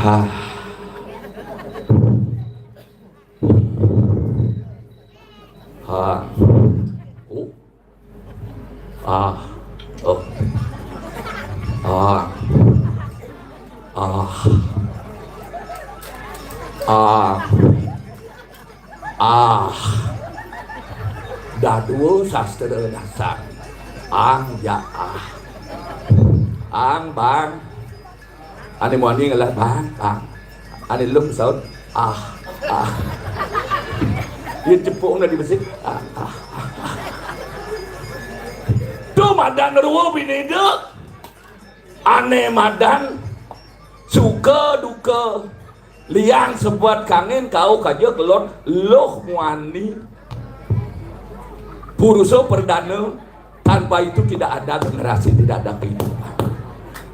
Hah. Ah. Oh. Ah. Oh. Ah. Ah. Ah. Ah. Dadua sastra dasar. Ang ja ah. Ang bang. Ane muani ngelah bang, bang. Ane lum saut, ah, ah. Yén cepuk udah dibesik. Ah, ah. Tuh madan rua bini dé. Ané madan suka duka, liang sebat kangin, kau kaja kelon luh muani. Purusa perdana, tanpa itu tidak ada generasi, tidak ada kehidupan.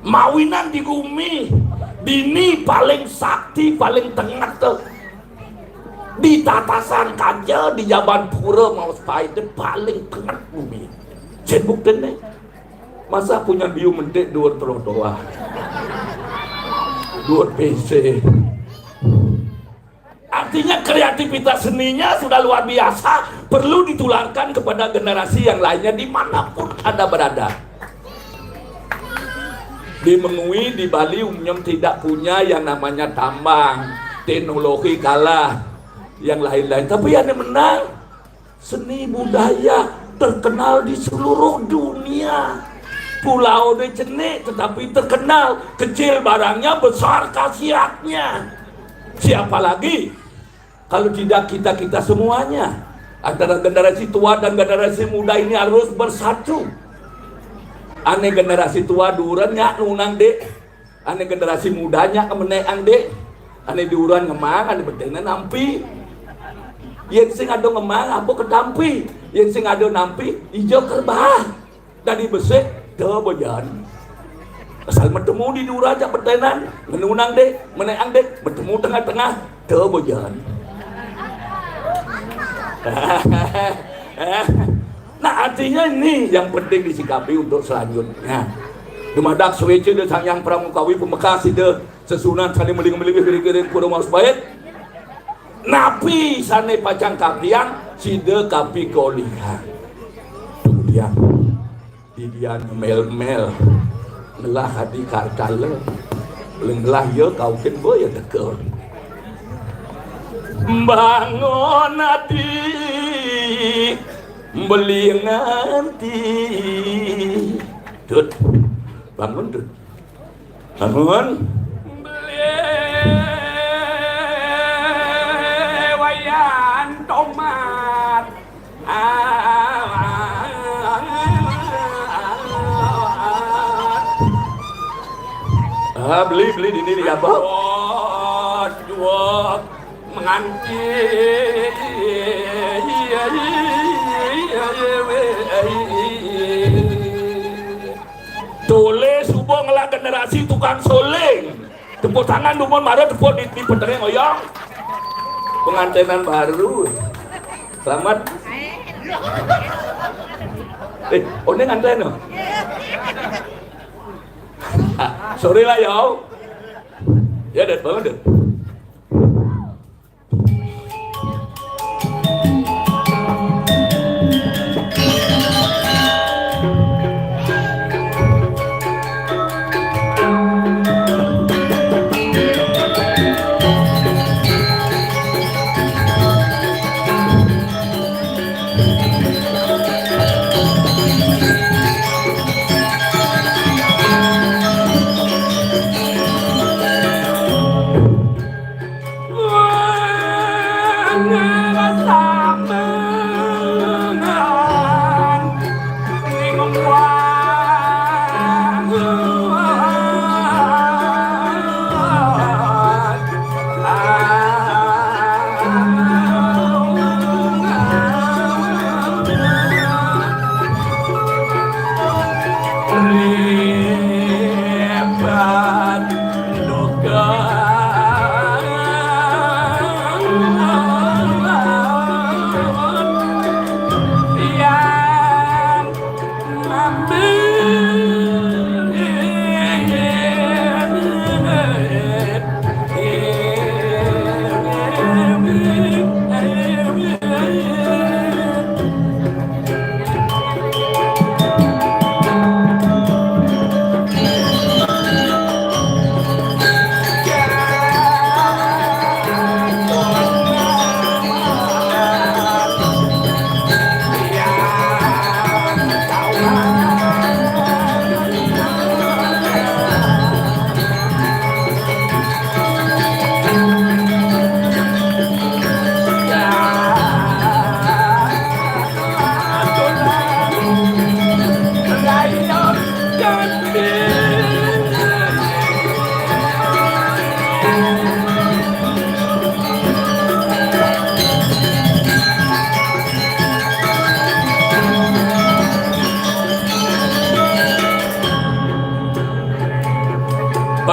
Mawinan di gumi, dini paling sakti, paling tenget tuh. Di tatasan kaja, di jaban pura mau sepaite paling tenget gumi. Cén buktiné. Masa punya biu mentik dua trotoar. Dua P C. Artinya kreativitas seninya sudah luar biasa, perlu ditularkan kepada generasi yang lainnya dimanapun ada berada. Di Mengwi, di Bali, umumnya tidak punya yang namanya tambang, teknologi kalah, yang lain-lain. Tapi yang menang, seni budaya terkenal di seluruh dunia. Pulau dé cenik tetapi terkenal, kecil barangnya besar khasiatnya. Siapa lagi kalau tidak kita-kita semuanya? Antara generasi tua dan generasi muda ini harus bersatu. Ané generasi tua duren nyak nunang dé. Ané generasi muda nyak menéang dé. Ané duren ngemaang, ané beténan nampi. Yén sing ada ngemaang, apa ketampi? Yén sing ada nampi, ija kerbah. Dadi besik, té bejan. Asal metemu di duren jak beténan, ngenunang dé, menéang dé, metemu tengah-tengah, té bejan. Nah, artinya ini yang penting disikapi untuk selanjutnya. Dumadak suéca Ida Sang Hyang Pramukawi pamekas Ida sesuunan sané melingih-melingih, giring-giring, pura maos bait. Napi sané pacang kapiang, sida kapikolihang. Kemudian, didian mél-mél ngelah adi kartala. Ngelah ya kaukin ba ya teka. Bangun adi, beli nganti. Tut, bangun, Tut. Bangun. Beli wayan tomat. Ah, beli, beli dini ni apa? Dua, dua menganti. Tolih suba ngelah generasi tukang soling. Tepuk tangan dumun mara tepuk di, di petengah ngoyong. Pengantenan baru. Selamat. Eh, oné nganten no? Ah, sorry lah, yo. Ya, dat banget, dat.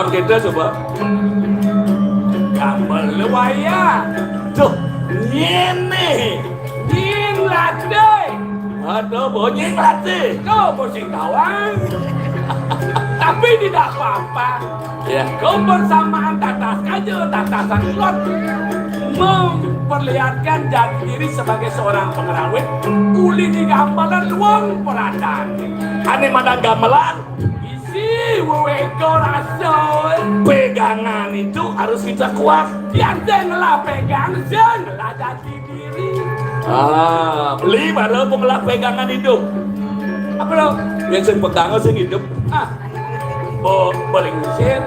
Kita coba. Gamel wayah. Tuh, ngene. Nying latih. Aduh, bonying latih. Tuh, pusing tawang. Tapi tidak apa-apa. Ya. Kebersamaan tatas aja, tatasan kulon memperlihatkan jati diri sebagai seorang pengerawit. Uli di gamelan luang peradaan. Ane madang gamelan, isi wewego rasa. Pegangan itu harus kita kuat. Yang ngelah pegang, yang ngelah jati diri. Ah, beli baru aku ngelah pegangan hidup. Apa lo? Yang sing pegang sing hidup. Ah, bo paling sir.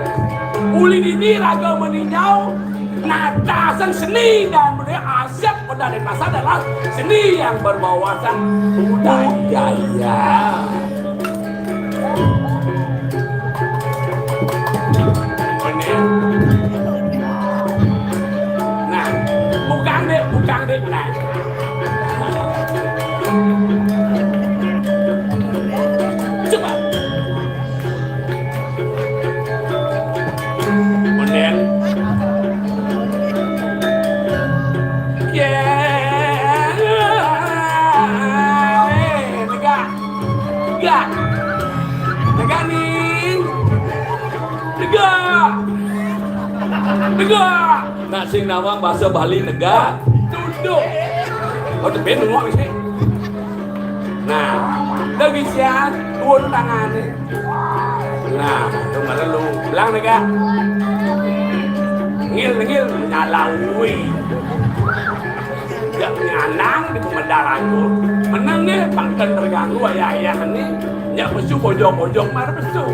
Uli dini raga meninjau. Natasan seni dan budaya Asep pada Denpasar adalah seni yang berwawasan budaya. Nah, bukan deh, bukan deh, nah. Coba. Kemudian, ya, eh, tegak, tegak, tegak nih, tegak, tegak. Nak sing nawang bahasa Bali negak. Tunduk. Oh, tebih nengok sih. Nah, lagi siang, turun tangan nih. Nah, tu mana lu bilang negak. Ngil, ngil, nyalawi. Ya, nyanang di pemedar aku. Menang nih, pangkat terganggu, ayah-ayah nih. Ya, pesu bojong-bojong, mar pesu.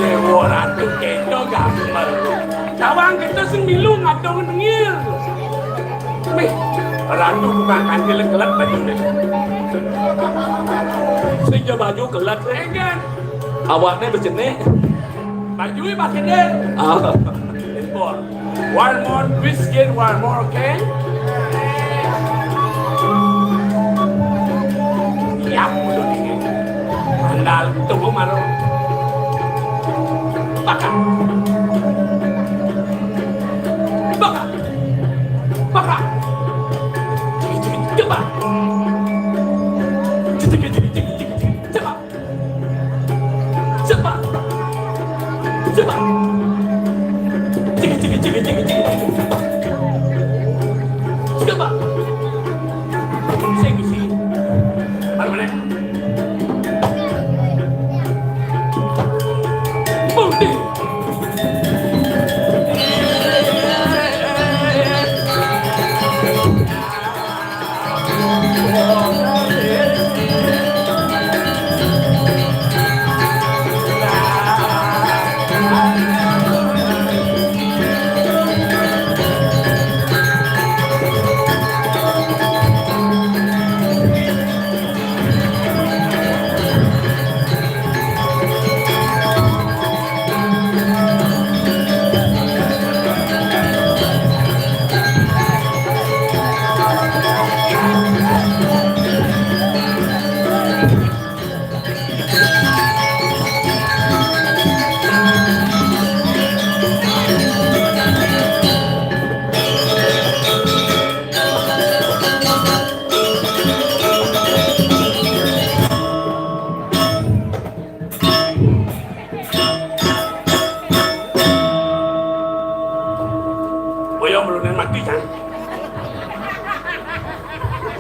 Dewa Ratu Kendo gamel. Tawang kita sing milu ngadong nengil. Mih, Ratu bukan kantil kelet baju deh. Sing baju kelet, enggak. Awaknya berjenik. Baju pakai deh. Ah. Impor. One more whiskey, one more can. Yap, udah dingin. Andal, tunggu malu. Bakar. Bakar. Bakar. Cekik, cekik, cepat. Cekik, cekik, cekik, cekik, cekik. Cepat. Cepat. Cekik, cekik, cekik, cekik, cekik. Cepat. Sing isi. Mana, mana? Budi.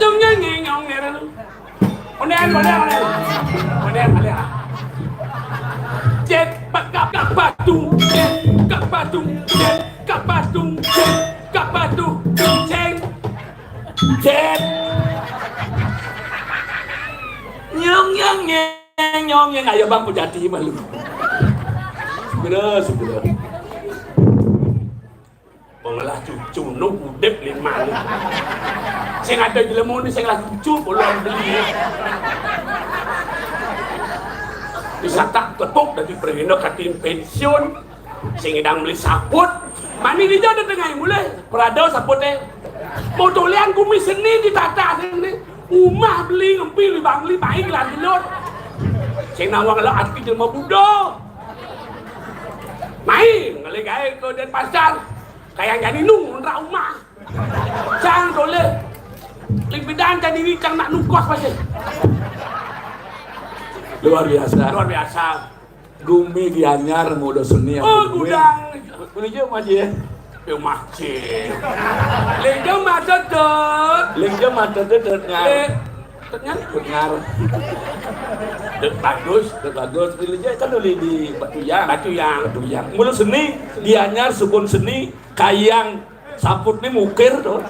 Tung nyeng nyeng nyong nyeng. Ondéan, ondéan, ondéan. Ondéan, ondéan. Cét, pak, kap, kap, batu. Cét, kap, batu. Cét, kap, batu. Cét, kap, batu. Céng. Cét. Nyong, nyong, nyeng, nyong, nyeng. Ayo, Bang Pujati malu. Segera, segera. Pengelah cucu nu udip lima nu. Sing ada jelema ni sing lah cucu belum beli. Bisa tak tepuk dari perino katin pensiun. Sing idang beli saput. Mani dija ada tengah mulai. Perada saput eh. Mau tulian gumi seni ditata seni. Umah beli ngempi li bangli baik lah gelut. Sing nawang lo ati jelema budo. Mai ngelih gaé ke Denpasar. Kayang jani nu ngontrak umah. Cang toleh. Ling bidan jani ni cang nak nukos masih. Luar biasa. Luar biasa. Gumi Gianyar muda seni. Oh, gudang. Boleh je masih. Yo masih. Ling je mata tu. Ling je mata tu dengar. Dengar. Dek bagus, dek bagus. Dulu je kan dulu di Batu Yang. Batu Yang. Batu Yang. Mulu seni, Gianyar sukun seni, kayang saput ni mukir tu.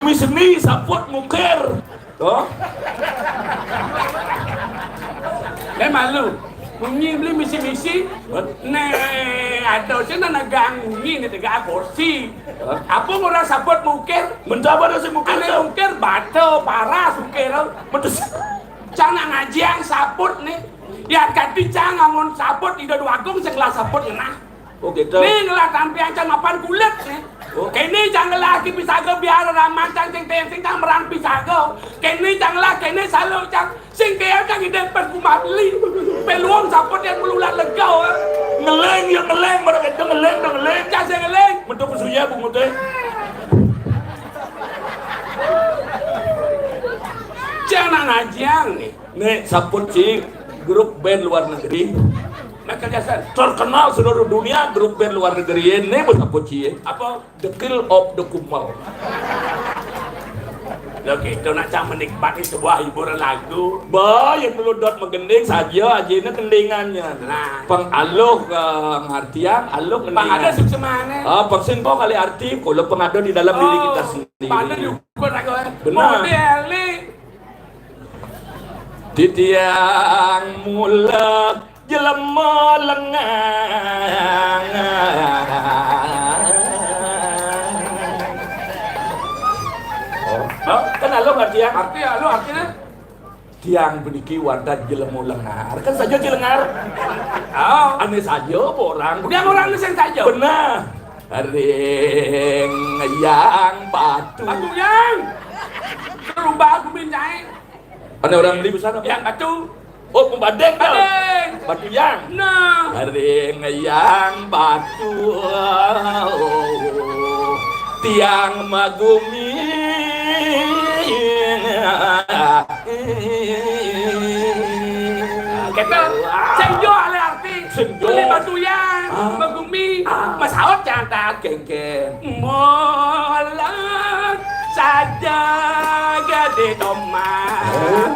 Gumi seni saput mukir. Tu. Dah malu. Bunyi beli misi-misi. Nih, ada sih nak nagang bunyi ni tegak kursi. Apa orang saput mukir? Mentah pada si mukir. Ane mukir bata paras mukir. Mentus. Cang nak ngajiang saput ni. Ya kati cang ngangon saput ida dua agung sing lah saput ngenah. Oh gitu. Ni ngelah tampian cang mapan kulit ni. Oh. Kene cang ngelah ki pisaga biar raman cang sing tensing cang meran pisaga. Kene cang lah kene salu cang. Sing kaya kang ide perkumah beli. Peluang saput yang melulat legau. Ngeleng ya ngeleng, mereka itu ngeleng, dah ngeleng. Cak saya ngeleng. Mentuk pesuya bungut eh. Cang nak ngajiang ni. Nih saput cing grup band luar negeri. Michael Jackson. Terkenal seluruh dunia grup band luar negeri ini saput cing. Apa? The Kill of the Kumal. Lo gitu nak cang menikmati sebuah hiburan lagu. Bah, yang meludot megending saja aja ini kendingannya. Nah. Pengaluh ke ngartian, aluh kendingan. Pang ada suksemane. Ah, pang sing kau kali arti, kalau pengada di dalam diri kita sendiri. Pang ada diukur aku. Benar. Model ni. Titiang mula jelema lengang. Oh, kan lalu ngerti ya? Arti ya, lu artinya? Tiang puniki wantah jelema lengar. Kan saja jelengar. Oh. Ane saja apa orang? Udah orang ni sing saja. Benar. Ring yang batu. Batu yang. Berubah aku minjai. Ada orang beli besar apa? Yang batu. Oh, pembadeng tau. Batu yang. Nah. Ring yang batu. Tiang magumi. Kita senjo ale arti. Senjo. Beli batu yang magumi. Masaut jangan tak gengge. Molat saja gede tomat.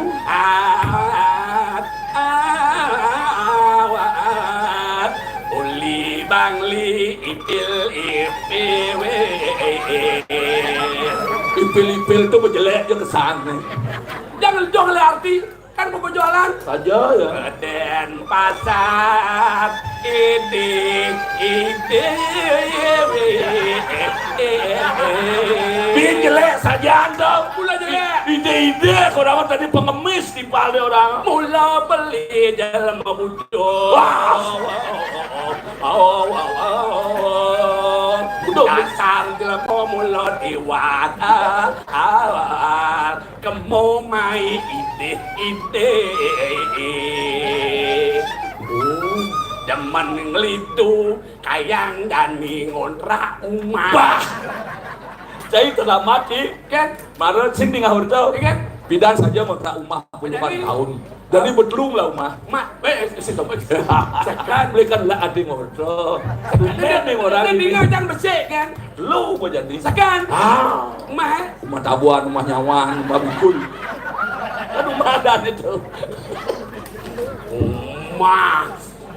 Awat uli bangli ipil ipil. Ipil ipil tu bejelek je kesan. Jangan dong le arti. Kan buku jualan. Saja ya. Denpasar ide ide. Bin jelek saja anda. Pula jelek. Ide-ide korang tadi pengemis timpal dia orang. Mula beli dalam bujur. Wah. Dasar jelema mula liwat. Kemo mai idih-idih. Oh, demen ngelitu kayang dani ngontrak umah. Bah. Cai terlambat ki. Kan? Mara sing di ngahur tau. Kan? Bidan saja ngontrak umah puluhan tahun. Jadi betelung lah umah. Mak, eh, eh, si Tom. Sakan. Belikan lah adi ngoto. Ini nih orang ini. Dengar jangan besik kan? Lu apa jadi? Sakan. Ah. Umah, eh? Umah tabuan, umah nyawan, umah bikul. Aduh, madan itu. Umah.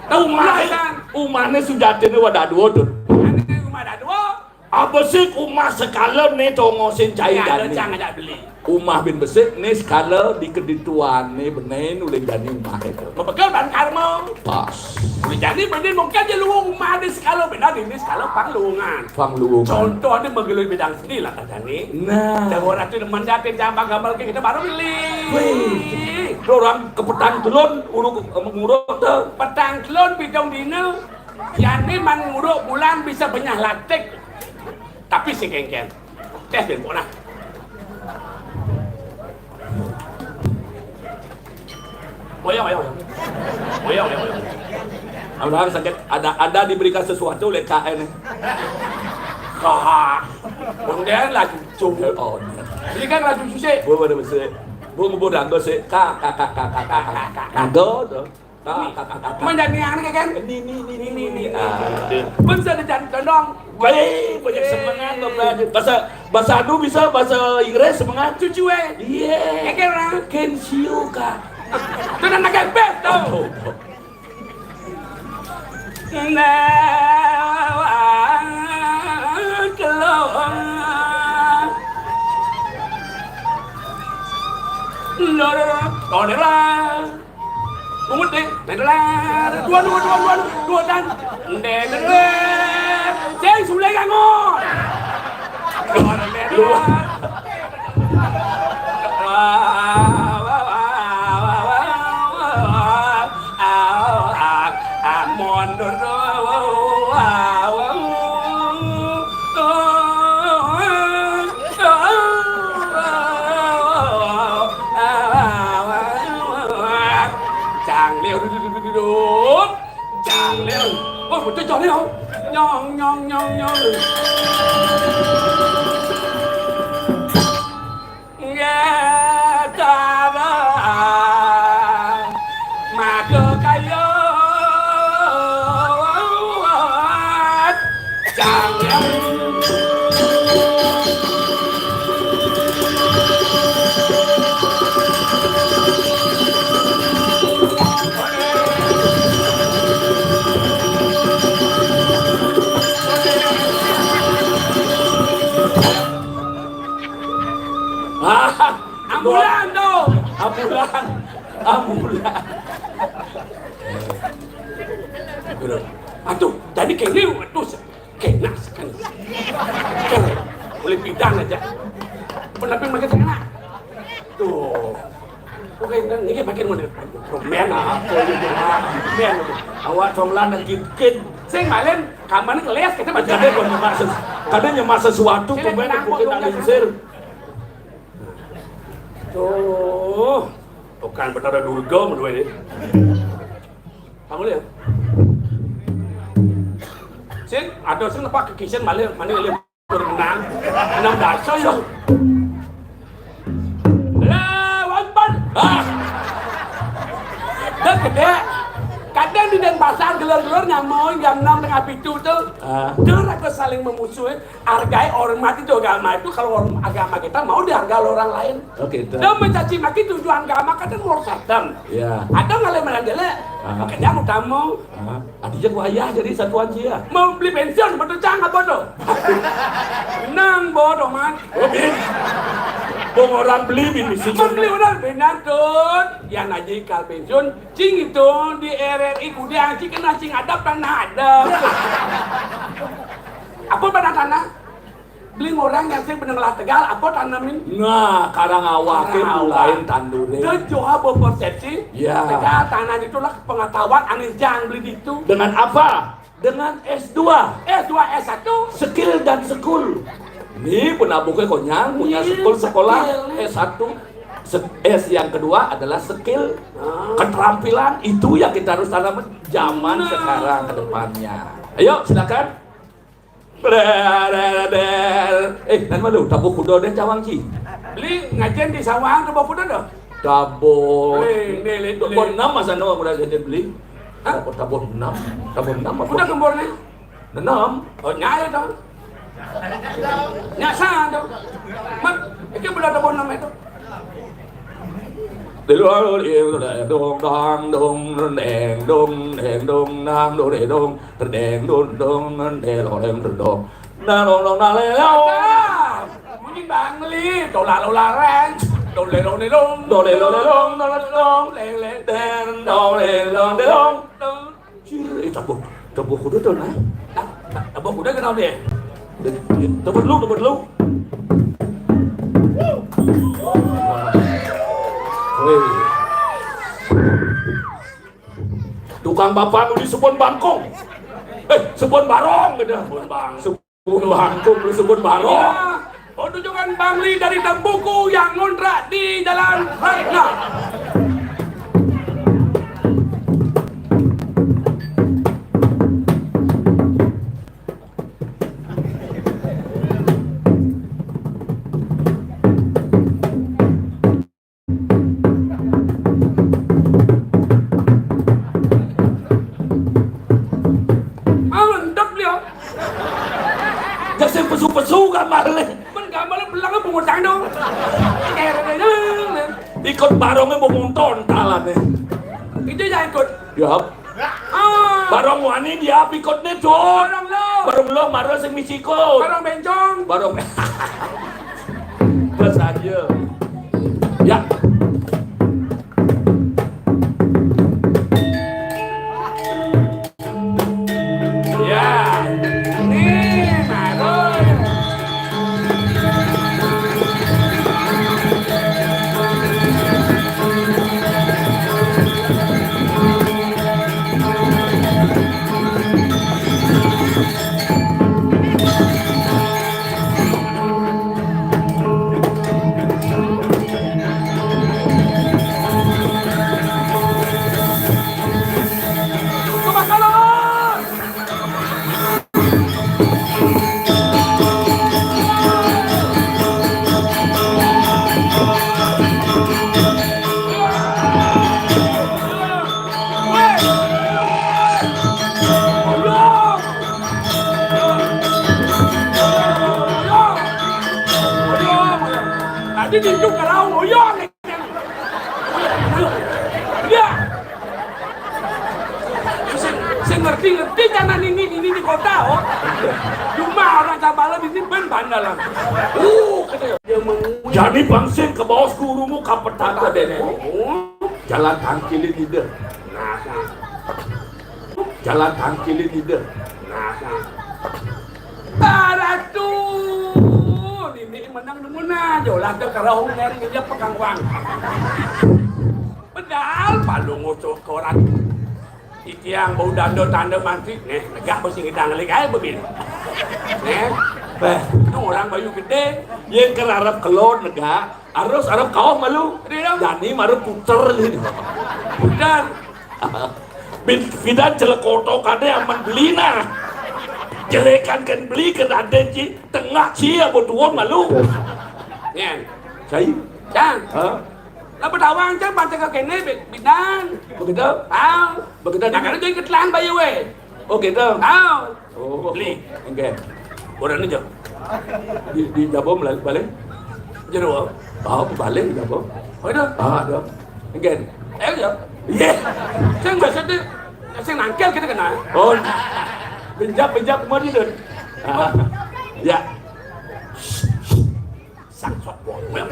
Tahu umah, kan? Umahnya sujati ini wadah dua tuh. Ini rumah dah dua. Abesik umah sekala ni tongosin cai. Ya, ada dani. Cang ajak beli. Umah bin besik ni sekala di kedituan ni benain ulih jani umah itu. Bebekel ban karma. Pas. Ulih jani benain mungkin je luung umah di sekala benar ini sekala pang luungan. Pang luungan. Contoh ni menggelui bidang seni lah tak jani. Nah. Jago ratu demen jati jambang gambar ke kita baru beli. Wih. Orang ke petang telun uruk menguruk tu. Petang telun bidang dina. Jani man nguruk bulan bisa benyah latik. Tapi si kengkeng. Tes bin pokok nah. Boyong, boyong, boyong. Boyong, boyong, boyong. Abraham sakit. Ada, ada diberikan sesuatu oleh K N. Kak. Kemudian laju cung. Oh, iya. Ini kan laju susik. Gua pada besik. Gua ngebor dangdut sih. Kak, kak, kak, kak, kak, kak. Kak, kak, kak. Dangdut tuh. Kak, kak, kak, kak, kak. Cuman jangan ni anak kan? Ni, ni, ni, ni, ni, ni. Ah. Pun saya ada jangan condong. Baik, banyak semangat, Bapak. Bahasa, bahasa anu bisa, bahasa Inggris semangat. Cucu, eh. Iya. Kayak orang. Can see you, Kak. Tu dah nak kepet tau. Oh, oh, oh. Nah, keluar. Lor, lor, lor. Bungut deh, mendeler. Dua, dua, dua, dua, dua, dan. Mendeler. Sing, sudah ganggu. Dua, mendeler. Mundur. Chàng leo. Chàng leo. Ôi, một cái trò leo. Nhon, nhon, nhon, nhon. Ghé ta đó mà cơ cái chàng. Ah, ambulan tu. Ambulan. Ambulan. Aduh, jadi kene tu. Kena sekali. Boleh bidang aja. Kenapa makin kena? Tuh. Oke, ini makin mana? Men apa ni? Men. Awak conglan dan kikin. Sing malin, kamarnya ngeles, kita baca. Kadang nyemak ses-, kadang nyemak sesuatu, pemain bukan nak lingsir. Tuh. Bukan benar Durga berdua ini. Kamu lihat. Sing, ada sing lepak ke kitchen, malah, mana lihat. Berenang. Enam dasar ya. Lah, wampan. Ah. Dah gede. Kadang di Denpasar gelor-gelor nyamun jam enam tengah pitu tu. Ah. Dah aku saling memusuhi. Hargai, hormati tu agama itu. Kalau horm-, agama kita mau dihargai oleh orang lain. Oke, itu. Dan mencaci maki tujuan agama kan world system. Ya. Ada ngalih mana jelek. Ah. Makanya utama. Ah. Adi jak wayah jadi satuan sia. Mau beli pensiun, betul cang apa tu? Nang bodoh man. Oh, bin. Bong orang beli bin misi. Beli orang benar tu. Yang najikal pensiun, cing itu di R R I Gudang, cing kena cing adap tanah adap. Apa pada tanah? Beli orang yang sing bener ngelah tegal, apa tanamin? Nah, karang awak ke mulai tandurin. Dia jauh berpersepsi, ya. Tegal tanah itulah pengetahuan ane jang beli ditu. Dengan apa? Dengan S dua. S dua, S satu. Skill dan sekul. Ni penabuh ke konyang, punya sekul sekolah skill ni. S satu. Se-, S yang kedua adalah skill, keterampilan. Itu yang kita harus tanam zaman sekarang ke depannya. Ayo, silakan. Ber-, ber-, ber-, eh, nan malu, tabuh kuda dan cawang ci. Beli ngajen di sawang, tabuh kuda dah. Tabuh. Lé, lé, lé, tabuh lé. Enam masa no udah jadi beli. Hah? Tabuh, tabuh enam. Tabuh enam apa? Udah gembor nih. Enam. Oh, nyai to. Nyasa to. Mat, iki bulan tabuh enam itu. Dong dang dong deng dong deng dong dang dong deng dong deng dong deng dong deng dong dong. Nah, dong, dong, nah, lé, lé, oh. Bunyi Bangli, dola, lola, reng, dole, lone, long, dole, lone, long, dole, long, leng, leng, den, dong, leng, long, den, long, dong. Cil, eh, tabuh, tabuh kuda to, nah. Nah, nah, tabuh kuda kenal dia? Tabuh dulu, tabuh dulu. Wih. Tukang bapa nu disebut bangkong. Eh, sebut barong, gitu. Sebut bang-, sebut bangkong, lu sebut barong. Iya. Oh, tunjukkan Bangli dari Tempuku yang ngontrak di Jalan Ratna. Ah, mantap dia. Jan sing pesu-pesu gambarnya. Men gambarnya belangnya bungut tang dong. Ikut barongnya bungut tontalannya. Itu ya ikut. Ya. Ah. Barong wani dia pikutnya, Jun. Barong lo. Barong lo, mara sing misi ikut. Barong bencong. Barong. Pas aja. Ya. Ya. Nih, baru. Tadi di itu kalau ngoyong. Ya. Sing, sing ngerti-ngerti jangan ini, ini di kota, oh. Cuma orang Tabalan ini ben bandalan. Uh, katanya. Dia menguji. Jadi bangsin ke bawah gurumu kapetan dene. Oh. Jalan tangkilin ide. Nah, nah. Jalan tangkilin ide. Nah, nah. Baratu. Ini menang nemu nah, jolah ke kerahung dari dia pegang uang. Padahal palu ngucuk koran. Titiang bau danda tanda manti. Nih, negak besi ngidang lagi aja bebin. Nih. Beh, itu orang bayu gede. Yang kerarap kelon negak. Arus arep kaoh malu. Iya. Jani maru puter lin. Puter. Bin pidan jelek kotok kade aman beli nah. Jelekan kan beli ke raden ci tengah ci apa tuon malu. Yan. Sai. Yan. Hah? Lah bedawang cang baca ke kene bi-, bidan. Begitu? Ah. Begitu. Nah, kalau jadi ketelan bayu we. Oh, gitu. Ah. Oh, beli. Enggak. Orang ini jam. Di, di Jabo melal-, balik? Jero. Ah, balik di Jabo. Oh, itu? Ah, ada. Enggak. Eh, ya. Iya. Sing maksudnya, sing nangkel kita kenal. Oh. Benjak, benjak kemarin itu. Ah. Ya. Sang sok bawel.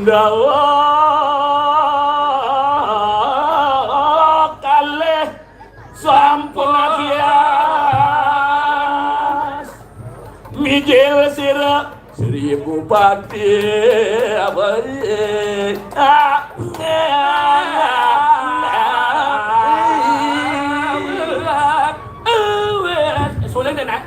Ndawa kalih sampun abias. Mijil sira Sri Bupati apa ye? Ah. Sulit deh, nak.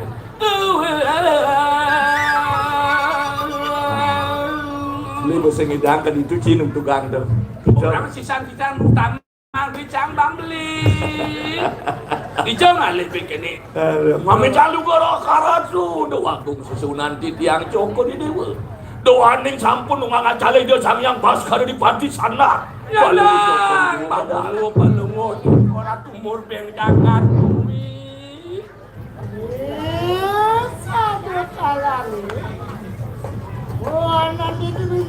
Beli bahasa ngidang kan itu cin untuk ganteng. Orang sisan-sisan utama bicang bang beli. Ijo ngalih pikir ni. Aduh. Mami calu goro karatu, do waktu susunan titiang coko di dewa. Doaning sampun nunggang acale Ida Sang Hyang Baskara Dipati Sandar. Ya, Palungguh, Nang, palungguh, palungguh, palungguh. Ora tumur beng jagat kuwi. Eh, sadekalan. Wana ditu.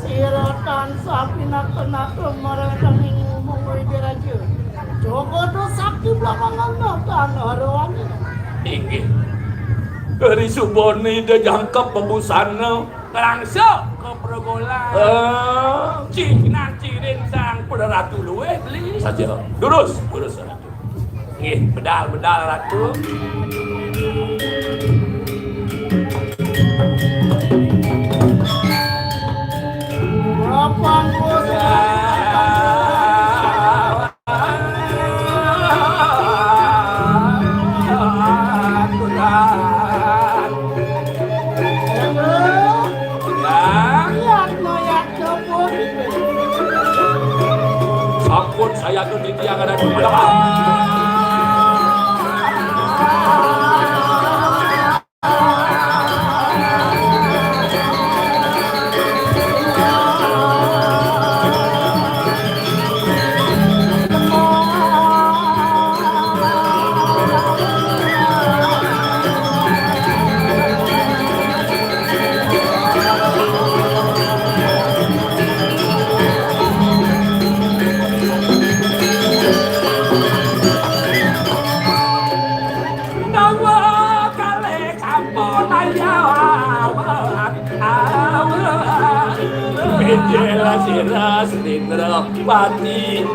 Sira tansah pinaken-aken marang ing umum Widiraja. Jogodo sakti blamangan tan haroane. Inggih. Dari subone Ida jangkep bebusana. Ngrangsuk ka pergolan. Eh. Cingnan cirin sang Ratu luwih beli. Saja. Durus, durus, Ratu. Nggih, bedal, bedal, Ratu. Papan. Sampun saya tuh di tiang ada dua. Nawa kalih sampun ayawak, awak. Bijil sira Srindrawati.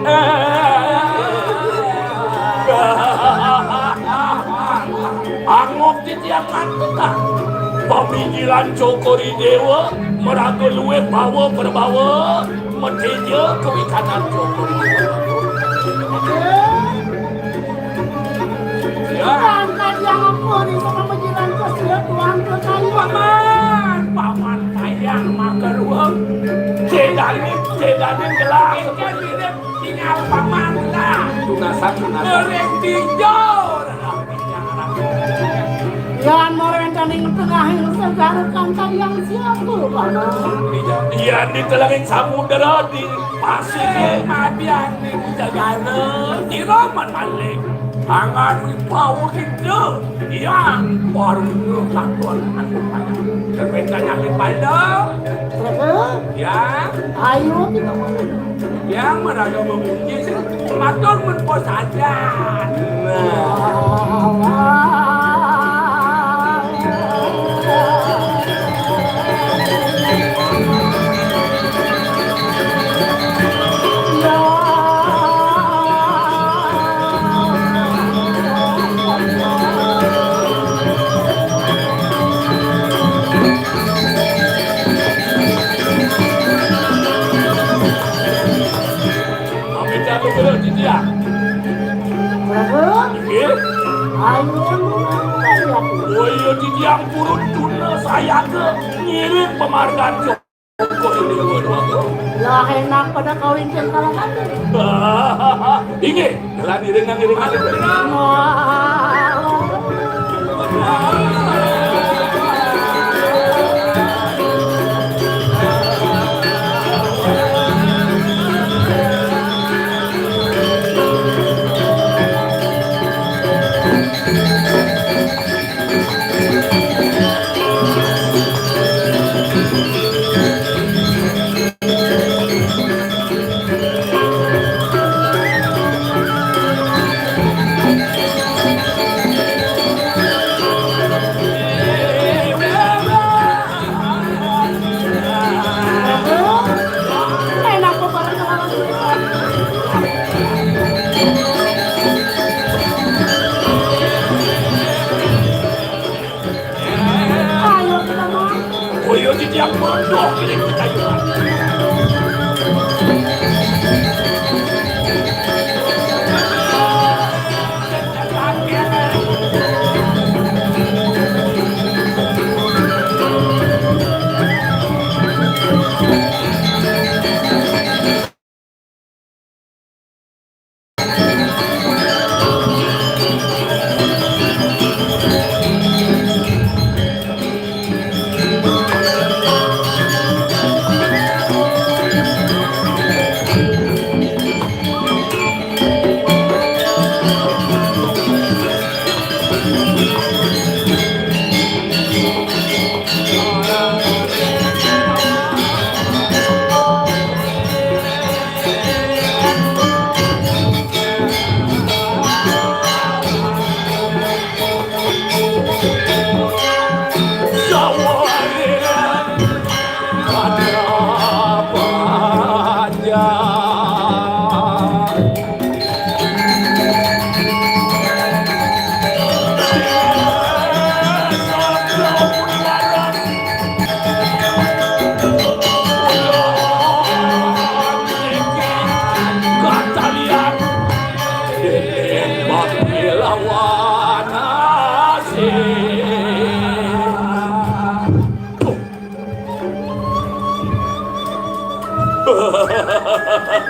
Angok titiang matur, pamijilan Cokor I Dewa, maraga luwih bawa prabawa, mateja kawikanan Cokor I Dewa. Ya. Angkat yang ampun, itu pemikiran kesel Tuhan ke saya. Paman, paman, sayang, makarua. Cedane, cedane gelas. Ikan mirip tinggal paman lah. Tunasan, tunasan. Goreng tinjau. Yan mara wénten ing tengahing segara kang kayang siapa, Paman? Yan di telenging samudra di pasir. Madian ning segara, sira man malih. Angan wibawa kita, yang baru katon aku payah. Terpentanya di pala. Terus? Ya. Ayo kita mulai. Yang maraga memuji sing matur menpa sajan. Nah. Pamit aku dulu, Cicia. Prabu? Nggih. Ayo, mulai aku. Oh iya, Cicia, purun tuna sayaga ngiring pamargan Joko ini, waduh, waduh. Lah, enak pada kawin sing kalah kabeh. Inggih, ngelan iring nang iring. Wah. Ayo kita main. Ayo, Cici, yang bodoh ini kita.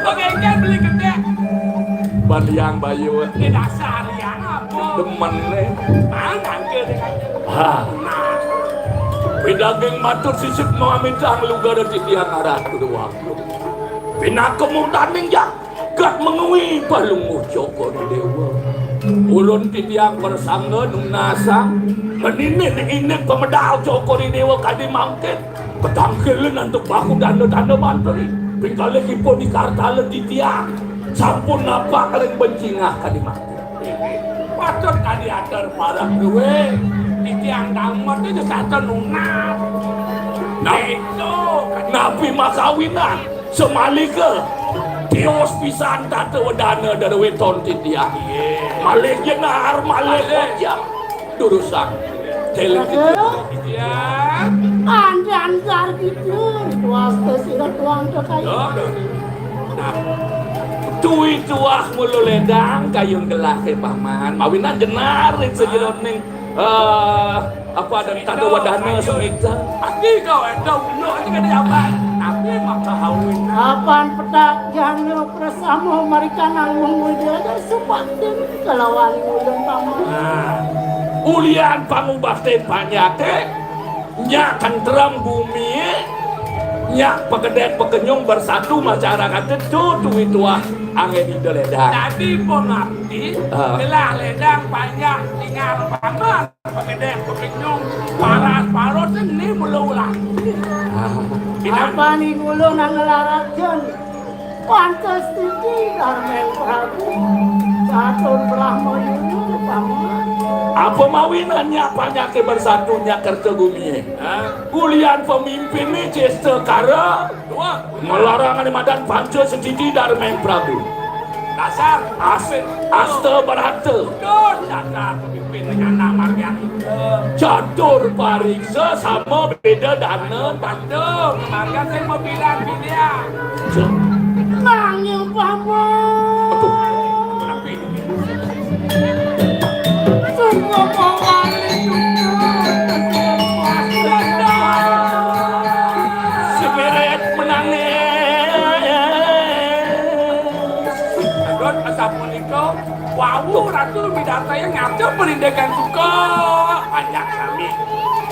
Oke, kan beli gede. Baliang bayu. Ini dasar ya apa? Demen nih. Mana angke deh kan? Ha. Nah. Pidaging matur sisip mamintang luga dadi tiang arah kudu waktu. Pinaka murdaning jagat mengui palungguh Cokor Dewa. Ulun titiang persangga nunasang menindih-indih pemedal Cokor Dewa kadi mangkin. Petangkilan antuk bahu danda-danda mantri. Pingkalih ipun di kartala titiang. Sampun napak ring bencingah kadi mangkin. Patut kadi atur parang duwe. Titiang damet itu satu nunas. Nah, itu. Napi makawinan? Semalika tios pisan tata wedana dara weton titiang. Malih jenar, malih kojam. Durusang. Teling titiang. Iya. Andan sar gitu. Wasta sira tuang kekayu. Duh, duh. Nah, tui tuah mulu ledang kayun gelah ke paman. Mawinan jenar ring sejeroning Eh, apa ada tanda wadana semita? Ati kau ada uluk ati kada jabat. Tapi maka hawin. Apan petak jana prasama marikan agung mulia dan subaktin kalawan ulun paman. Nah, ulian pangubaktin panyate, nyak kenteram bumi, nyak pegedek pekenyung bersatu masyarakat itu tuwi tuah angin ida ledang. Tadi pengabdi, ah, gelah ledang panjang tinggal paman. Pagedek, pakenyung, paras, paros, ini mula ulah. Ah. Apa ni mula nang ngelarajan? Pantes tinggi Darmeng Prabu. Catur Brahma Yunus paman. Apa mawinan nyak panyake bersatunya kerja gumi? Hah? Kulian pemimpin ni cesta kara. Dua. Melarang ni madan panca setiti Darmeng Prabu. Dasar. As-, asta barata. Duh, dasar pemimpin dengan anak marga. Catur pariksa sama beda dana. Bandung, marga sing mau bilang dia. Nanging paman. Aduh, tapi sungguh mawali juga. Spirit menangis. Terus, asapunika, wau Ratu Midarta yang ngatur perindekan suka. Banyak sami.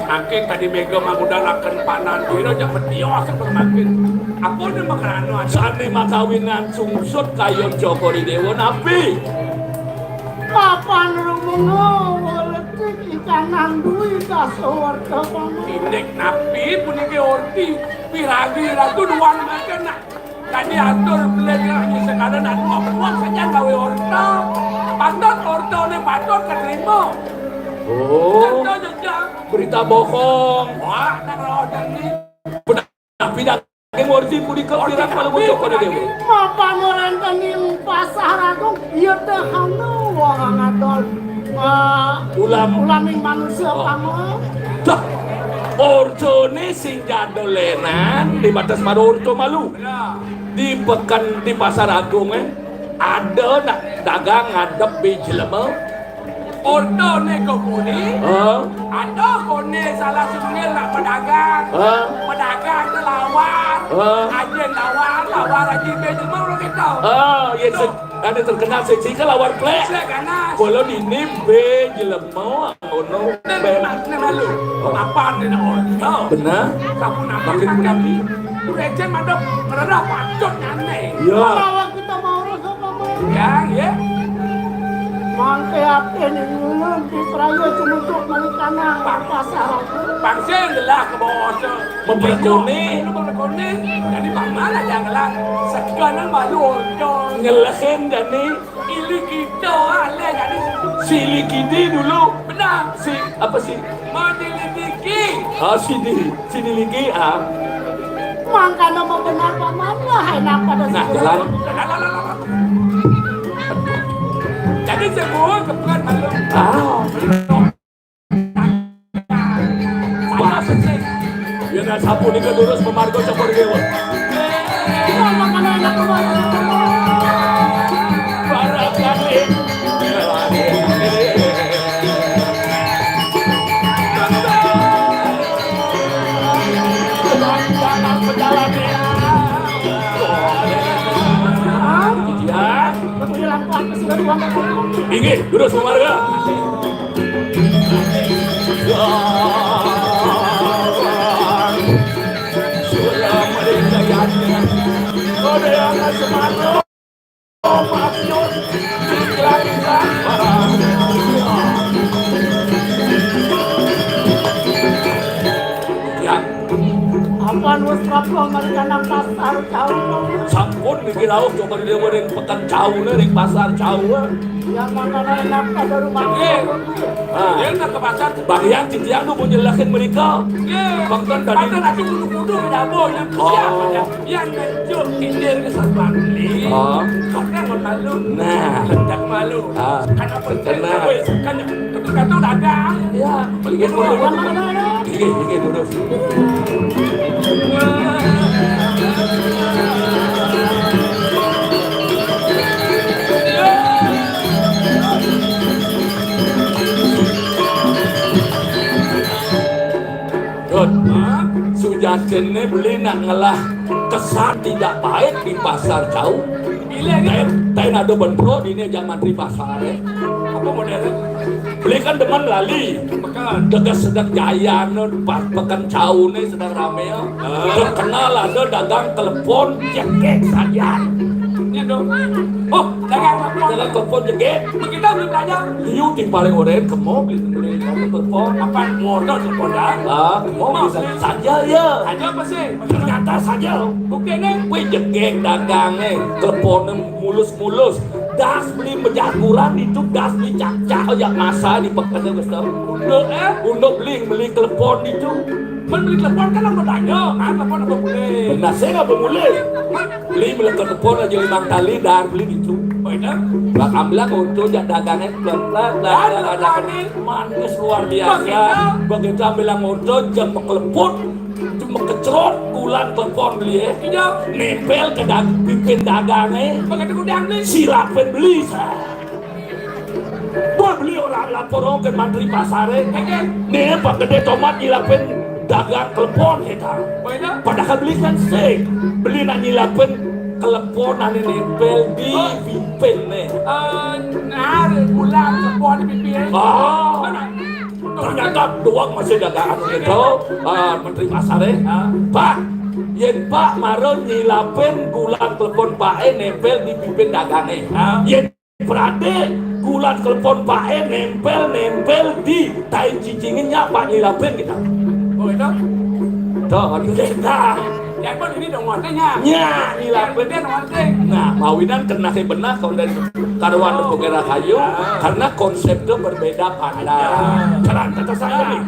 Mangkin tadi mega mangudaraken panan dira jak petios sampun mangkin. Apa ne makarana sane makawinan sungsut kayun Cokor Dewa napi? Papan rumunga weletik ikanan dwi dasa warga paman. Indik napi puniki orti piragi ratu duan mangkin nak. Kadi atur beli hanya sekadar nak dua peluang saja gawe orta. Patut orta ne patut keterima. Oh. Orta jejak. Berita bohong. Wah, nak rawat ni. Benar, pindah. Ing orti punika pirang palungguh Cokor Dewa. Mapan ora enten ing Pasar Agung, ya tehana wong ngadol, eh, ulam. Ulaming manusia. Oh. Pama. Dah, ortane sing jadolenan di batas maro orto malu. Ya. Di peken, di Pasar Agung, eh, ada nak dagang ngadep bejlema. Ortone kok muni? Hah? Ada kone salah setunggal nak pedagang. Hah? Pedagang tu lawar. Hah? Ajen lawar, lawar aji be cuma orang kita. Ah, ya, ada terkenal sing sing lawar plek. Plek ganas. Kalau di ni be jelema, ono. Nen be. Nen malu. Oh. Apa ni nak orta? Benar. Sapu nak makin makan. Makin. Rejen madep, ngereda patut nyane. Ya. Kalau kita mau rasa apa, Bang? Ya, ya. Mangké até ning ngulun pipraya tumunduk malikanang pasar. Bangsa gelah ka bawah. Mebrekone. Mebrekone. Jadi paman aja gelah. Sekarang malu ontong. Ngelehin jani. Ili kita alé jadi. Sili kidi dulu. Benar. Si apa sih? Mau dilidiki. Ah, sini, sini lagi ah. Mangkana mau benar paman lah, enak pada. Nah, jalan. Jadi semua kebukan malu. Ah. Wah, yen sapunika durus pamarga Cokor Dewa. Barangkali. Ya. Inggih, durus pamarga. Ya. Apan wis prapta malikanang pasar Cau. Sampun niki rauh coba dhewe ring peken Cau ne, ring pasar Cau. Ya, mangkana enak pada rumah. Nggih. Ah. Yen nak ke pasar. Bagian titiang nu nyelehin mereka. Nggih. Bangkon tadi. Pasar aku kudu-kudu ke dapur, yang siap ada. Yang ngejuk, indir ke sarban beli. Oh. Kok kan malu? Nah. Ledak malu. Ah. Kan apa? Tenang. Kan kata dagang. Ya, beli gitu. Inggih, inggih, durus. Dun, sujatinne beli nak ngelah kesan tidak baik di pasar Cau. Taen, taen ada bentrok dini zaman di pasar, eh. Apa model? Beli kan demen lali. Tegas sedang jaya nun pas peken Cau ne sedang rame ya. Terkenal ada dagang telepon jegek saja. Ini dong. Oh, dagang telepon. Dagang telepon jegek. Kita belum belajar. Liu di paling oren kemo beli beli telepon. Apa modal telepon dah? Ah, kemo bisa saja ya. Saja apa sih? Ternyata saja. Buktinya. Wih, jegek dagangnya. Teleponnya mulus-mulus. Das beli mejaguran itu, das beli cak-cak, ojak masa di peken wis tau. Unduk, eh? Unduk beli, beli telepon itu. Men beli telepon kan nang bertanya, kan telepon apa boleh? Benar, saya nggak boleh. Beli, beli telepon aja limang kali, dar beli itu. Oh, itu? Bak ambilang untuk jak dagangnya pelan-pelan, pelan-pelan, ada manis luar biasa. Begitu ambilang untuk jam telepon. Cuma kecrot, kulan telepon beli, eh. Iya. Nempel ke dag-, pipin dagang, eh. Begitu gudang beli. Silapin beli, sa. Buat beli orang lapor ke mantri pasar, eh. Oke. Nih, Pak Gede Tomat nyilapin dagang telepon, kita. Oh, iya? Padahal beli kan sing. Beli nak nyilapin telepon ane nempel di pipin, nih. Eh, nah, kulan telepon di pipin. Oh. Mana? Ternyata doang masih dagangan gitu. Ah, menteri pasar, eh. Ah. Pak, yen Pak mara nyilapin gulan telepon Pak e nempel di pipin dagange. Ah. Yen prade gulan telepon Pak e nempel-nempel di tain cicingin nyak Pak nyilapin gitu. Oh, itu? Tuh, aduh, deh, dah. Yang pun ini dong warnanya. Nya, nyilapin. Yang pun warnanya. Nah, mawinan kena ke benah kalau dari karuan tepung era kayu, karena konsepnya berbeda pada. Jalan kata saya nih.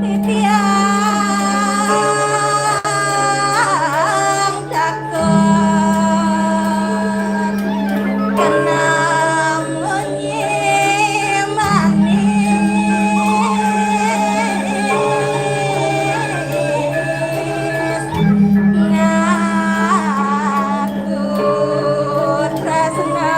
Titiang takon kena munyi manis. Ngaku tresna.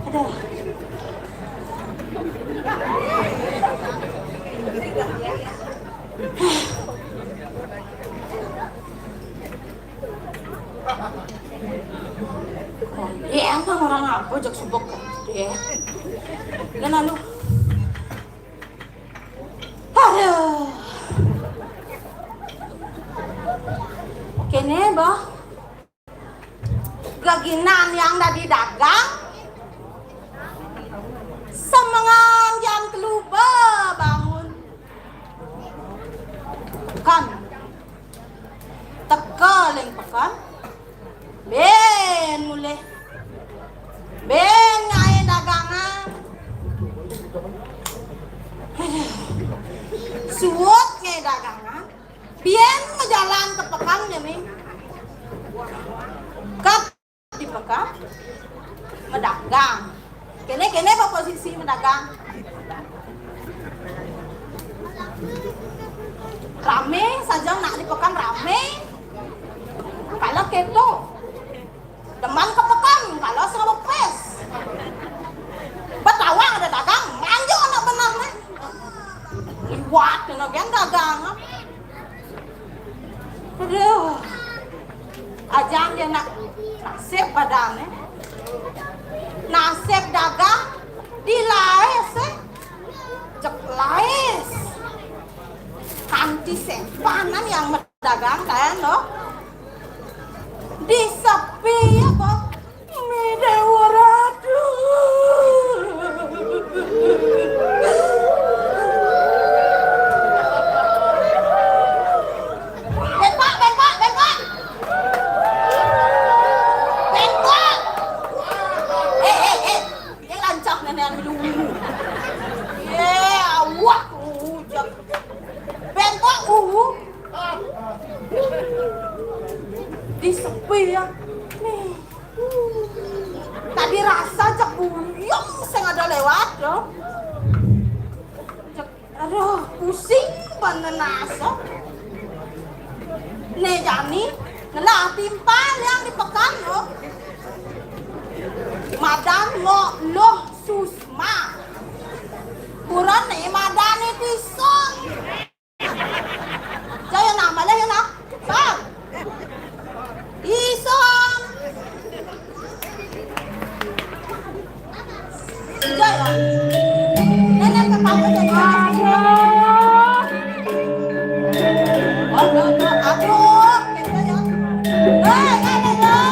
Aduh. Iya, emang orang apa jak subek, ya. Dan lalu, aduh. Kene, bah. Geginan yang dadi dagang. Semengan jam telu bebangun. Kan. Teka ling pekan. Ben mulih. Ben ngae dagangan. Suut ngae dagangan. Bien majalan ke pekan jani. Kat di pekan, medagang. Kene, kene apa posisi medagang? Rame saja nak di pekan, rame. Kalau keto, demen ke pekan, kalau sing pes. Betawang ada dagang, manjur nak benar nih. Liwat kena gen dagang. Aduh. Ajan dia nak nasib badan, eh. Nasib dagang di laes, eh. Cek laes. Kanti sempanan yang medagang kan, loh. Di sepi apa? Mi Dewa Ratu. Bengkok, bengkok, bengkok. Bengkok. Eh, eh, eh. Dia lancah nenek anu dulu. Ye, awak. Bengkok, uh. Di sepi ya. Nih. Tadi rasa cek buyung sing ada lewat loh. Cek, aduh, pusing banget nasa. Nih jani, nelah timpal yang di pekan loh. Madan Ngok Loh Susma. Buran nih madan nih tison. Jaya nama leh Aduh, gitu ya. Eh, eh, eh, eh.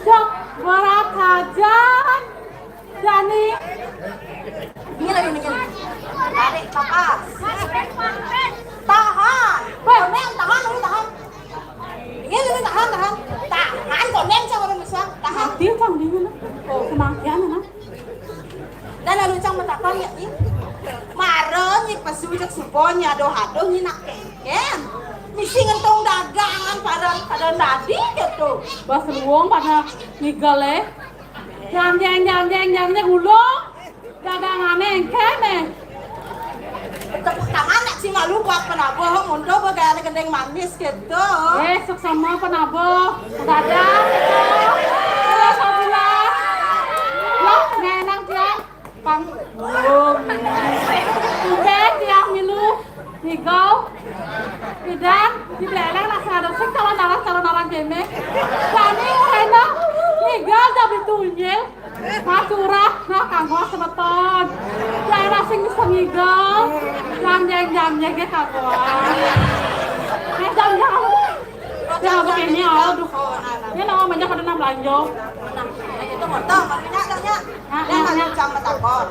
Cak, berat hajan. Jani. Ini lagi mikir. Tarik kapas. Tahan. Weh. Koneng, tahan, lu tahan. Ini, ini tahan, tahan. Tahan, koneng, cang orang besar. Tahan. Mati, cang, di mana? Oh, kematian, nah. Dan lalu cang matakon ya, Nyi. Mara Nyi pesu cak suba Nyi adoh-adoh Nyi nak kengken. Misi ngentung dagangan pada, pada dadi gitu. Bas luung pada ngigel, eh. Jam jeng, jam jeng, jam jeng, ulung. Dagangane engken, eh. Tepuk tangan nak si malu buat penabuh, mundur begaya gending manis gitu. Eh, suksma penabuh. Dadah, gitu. Alhamdulillah. Lah, ngenang tiang. Pang. Tumben tiang milu. Ngigel. Pidan, di beleng nak sadar sing calon arah, calon arah kene. Jani rena ngigel jadi tunyil. Mas Urah, nah, kanggo semeton. Daerah sing bisa ngigel. Jam jeng, jam jeng, ge kanggo. Eh, jam jeng. Ya, begini, aduh. Ini nama banyak pada enam belanja. Nah, itu motor, makanya ada, ya. Nah, dan nah, lalu nah. Cang matakon.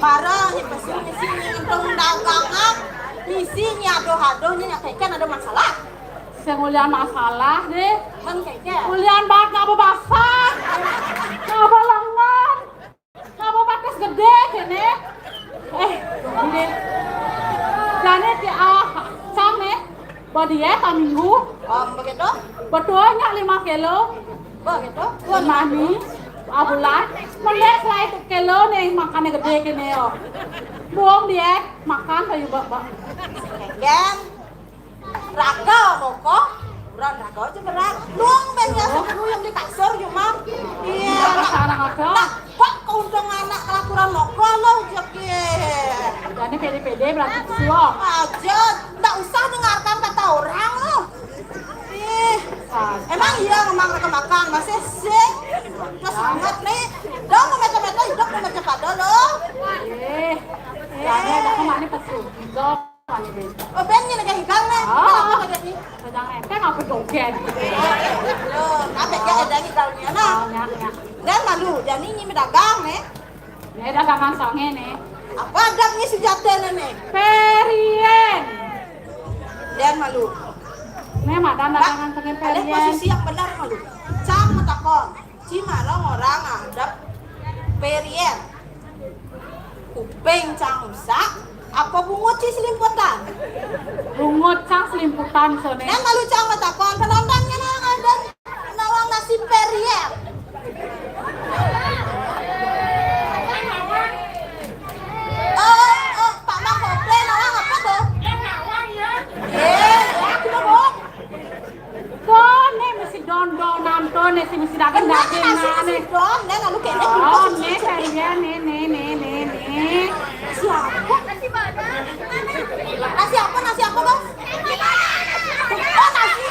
Para Nyi pesu, misi ngentung dagangan, misi Nyi adoh-adoh, Nyi nak kengken ada masalah. Sing ulian masalah deh. Bang kengken. Ulian banget ngaba basah. Ngaba lengan. Ngaba patis gede kene. Eh, ini. Jani ti ah, cang nih. Badiet aminggu. Oh, begitu? Betul nyak lima kilo. Begitu? Mani, abulan. Mendek selain kilo nih makannya gede kene yo. Buang diet, makan kayu bak-bak. Kengken. Raga moko, berat raga aja berat. Luang ben ya sepenuh yang di kasur cuma. Iya. Nah, kok keuntungan anak kelakuran moko lo jek ye. Jadi pede-pede berarti siok. Aja, ndak usah dengarkan kata orang lo. Ih, emang iya ngomong ke makan masih sih. Terus banget nih. Dong mau meja-meja hidup mau meja pada lo. Eh, ya ada kemana pesu. Dong. Oh, ben ngene kayak higal nih. Oh. Kenapa kagak nih? Sedang enteng apa joget? Loh, apa ya ada higalnya nah? Oh, ya, ya. Dan malu, jadi ini dagang nih. Ini dagangan sange nih. Apa adabnya sejatene nih? Perien. Dan malu. Nih, madan dagangan sange perien. Ada posisi yang benar malu. Cang matakon. Cing mara ngorang adab perien. Kuping cang rusak, apa bungut ci selimputan? Bungut cang selimputan, sone. Nang malu cang matakon, penontonnya nang ada nawang nasi perien. Oh, oh, Pak Mang Kopre nawang apa tuh? Eh, aku mau. Tuh, nih mesti don-donan tuh, nih si mesti daging-dagingan nih. Don, nih lalu kayaknya. Oh, nih, Feria, nih, nih, nih, nih, nih. Siapa? Nasi apa? Nasi apa, Bos? Oh, nasi.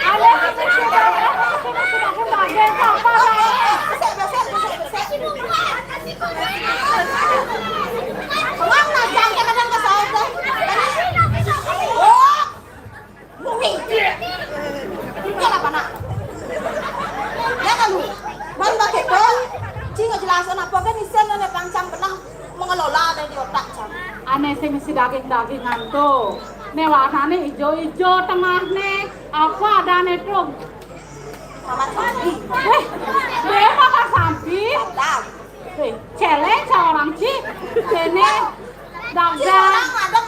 Ada si mesti daging, si mesti daging-dagingan, apa, apa? Besek, besek, besek, besek. Bang, nasi angkat kadang ke saya tuh. Oh. Bumi. Ini apa, Nak? Ya, kalu. Bang, pakai bang. Cing ngejelasin apa kan isen ane pancang benang mengelola ada di otak cang. Ane sing mesti daging-dagingan tuh. Nih warnane ijo-ijo tengahne. Apa adane tuh? Mamat Sampi. Eh, dia Mamat Sampi. Padahal. Eh, celeng seorang ci. Kene dagang. Orang kadang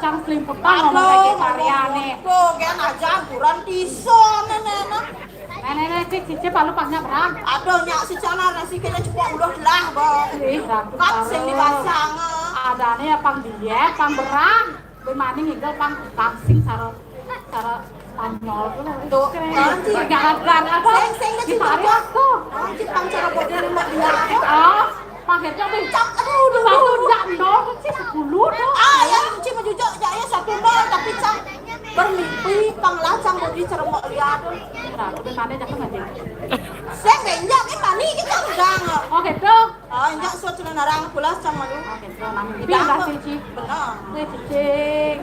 Yang selimputan ngomong kayak gitu, variane. Tuh, kan aja angguran tiso, nenek. Nenek, nenek, cicip, cicip, lalu pangnya berang. Aduh, nyak si Cana nasi kena cepok udah lah, Bang. Ih, ratu. Kan sing dipasang. Ada nih ya pang diet, pang berang. Bemane ngigel pang tukang sing saro, saro Spanyol tuh. Tuh, jangan, jangan. Sing, sing, sing, sing, tuh. Anjir, pang cara bodoh nih, Mak, dia. Oh, pakai tuh, tuh. Cak, aduh, aduh, aduh. Satu jam dong, sih sepuluh tuh. Ah, ya, cuci baju jok, jok, ya, satu nol, tapi cang bermimpi, pang lah, cang bodi ceremok dia tuh. Nah, tapi mana cakep aja. Sing, benjak, ini mani kita udah. Oh, gitu. Oh, enggak, suatu narang pulas cang malu. Oke, so, nang mimpi udah sih, Ci. Benar. Wih, cicing.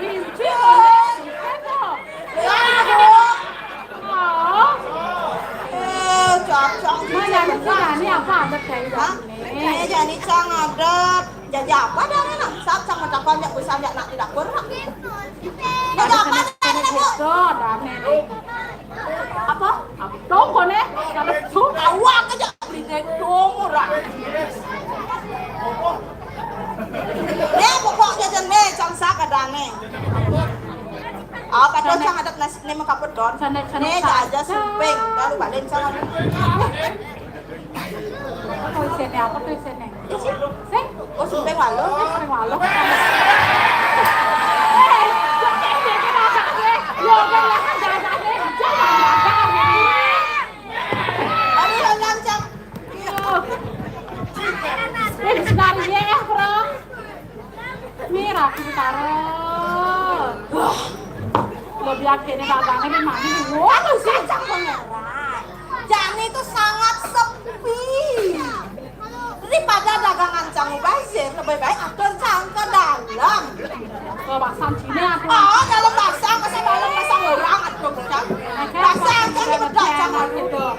Mimpi, oh. Eh, cocok. Mana ada sih, ini apa ada kayak ini? Kayak jadi cang ada. Jadi apa dah, Nang? Sap, cang matakon, jak usah, jak nak di dapur, Nang. Jadi apa dah, Nang? Gitu, ada nih. Apa? Tonggo ne? Kalau su awak aja beli dek tonggo ra. Ne pokok jajan ne cang sak ada ne. Apa tuh cang adat nasib ne makapedon? Sana, sana, ne aja sumping, baru balen cang ada. Apa tuh isiannya? Apa tuh isiannya? Sing? Oh, sumping waluh. Sumping waluh. Eh, sumping dia kena tak gue. Ya, udah lah, jangan, jangan, jangan, jangan. Ayo, lanjut. Eh, sebentar ya, Bro. Mira, kita taruh. Wah. Lo biar kene dagangnya di mana? Wah, lu sih, cang pangeran. Jani itu sangat sepi. Daripada dagangan cang mubazir, lebih baik atur cang ke dalam. Ke pasang sini, atur. Oh, dalam pasang, masa dalam pasang orang, atur bedak. Pasang cang di bedak, cang gitu.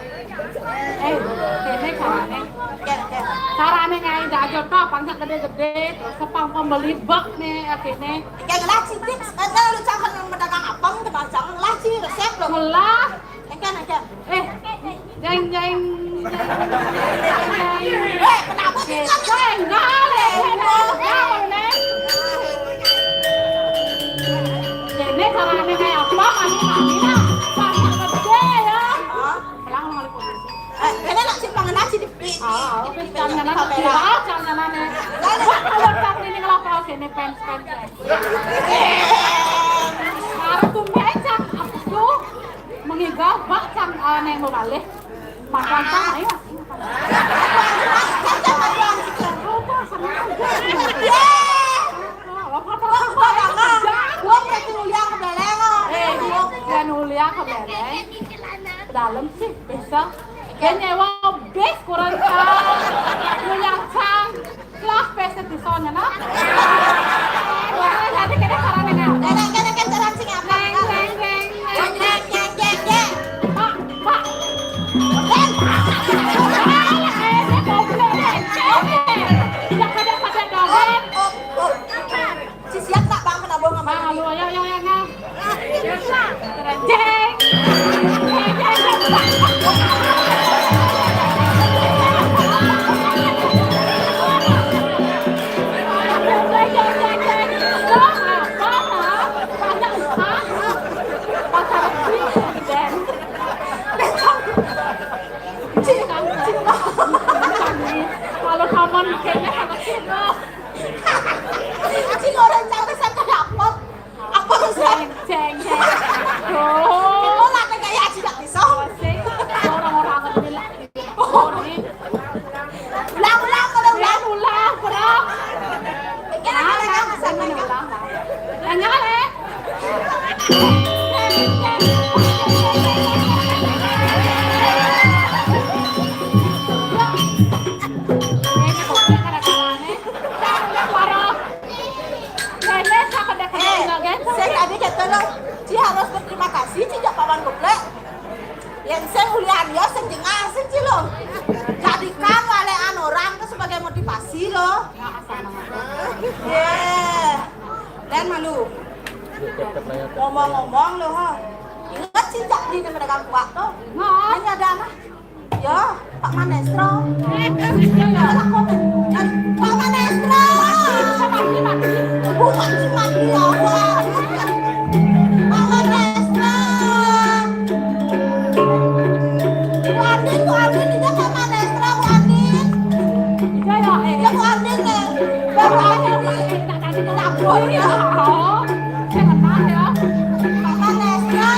Eh, kene carane. Kene, kene. Carane ngai jajo to, pangkat gede-gede, terus sepang pembeli bek nih, kene. Kayak ngelah citik, ada lu cang kan pedagang apa, pedagang cang ngelah ci resep lo. Ngelah. Engkan, engkan. Eh, jeng, jeng, jeng, jeng. Eh, kenapa sih? Jeng, jeng, jeng, jeng, jeng. Ini caranya kayak apa? Mami, mami, nah. Mami gede ya. Hah? Pulang sama polisi. Eh, ini nak simpang aja di, di, oh, di, di, jangan di anak kamera. Jangan anak. Kalau tak ini ngelapor sini fans, fans, fans. Baru tuh becak, aku tuh. Mengigau, bak cang, eh, neng mau balik. Makan cang, ayo. Wong berarti uliang ke beleng, oh. Eh, dia uliang ke beleng. Dalam sih, bisa. Dia nyewa bis kurang cang. Uliang cang. Lah, pesek di sono, nah. Wah, jadi kene carane, nah. Kene, kene, kene carane sing apa? Reng, reng, reng, reng. Jeng, jeng, jeng, jeng, jeng. Pak, Pak. Reng. Eh, eh, goblok, reng. Tidak ada pada doang. Oh, oh, oh. Si siap tak, Bang, kena bohong sama Bang, ini? Aduh, ayo, ayo, ayo, ayo. Jeng. Kalau kamu kayaknya anak sini. Cing orang cang kesan kayak apa? Apa lu sih? Jeng, jeng, jeng. Aduh. Itu lah kayak tidak bisa. Sing, orang-orang ngerti lah. Ulang, ulang, ulang, ulang. Ulang, ulang, bro. Kira-kira kamu sama ulang, ulang. Tanya, eh. Eh, saya tadi kata lo, Ci harus berterima kasih, Ci, jak paman goblok. Yang saya mulian, ya, sing jengah, sing Ci lo. Jadikan walean orang tuh sebagai motivasi lo. Ya. Dan malu. Ngomong-ngomong lo, ha. Ingat Ci, jak beli nama dagang kuak tuh. Ini ada apa? Ya, Pak Manestro. Pak Manestro. Mati, mati, mati, ya Allah. Mama Nesra. Bu Andin, Bu Andin, ini Mama Nesra, Bu Andin. Iya, ya, eh. Ya, Bu Andin, eh. Ya, Bu Andin, ini. Kita tadi ke dapur, ya. Oh, saya kenal, ya. Mama Nesra.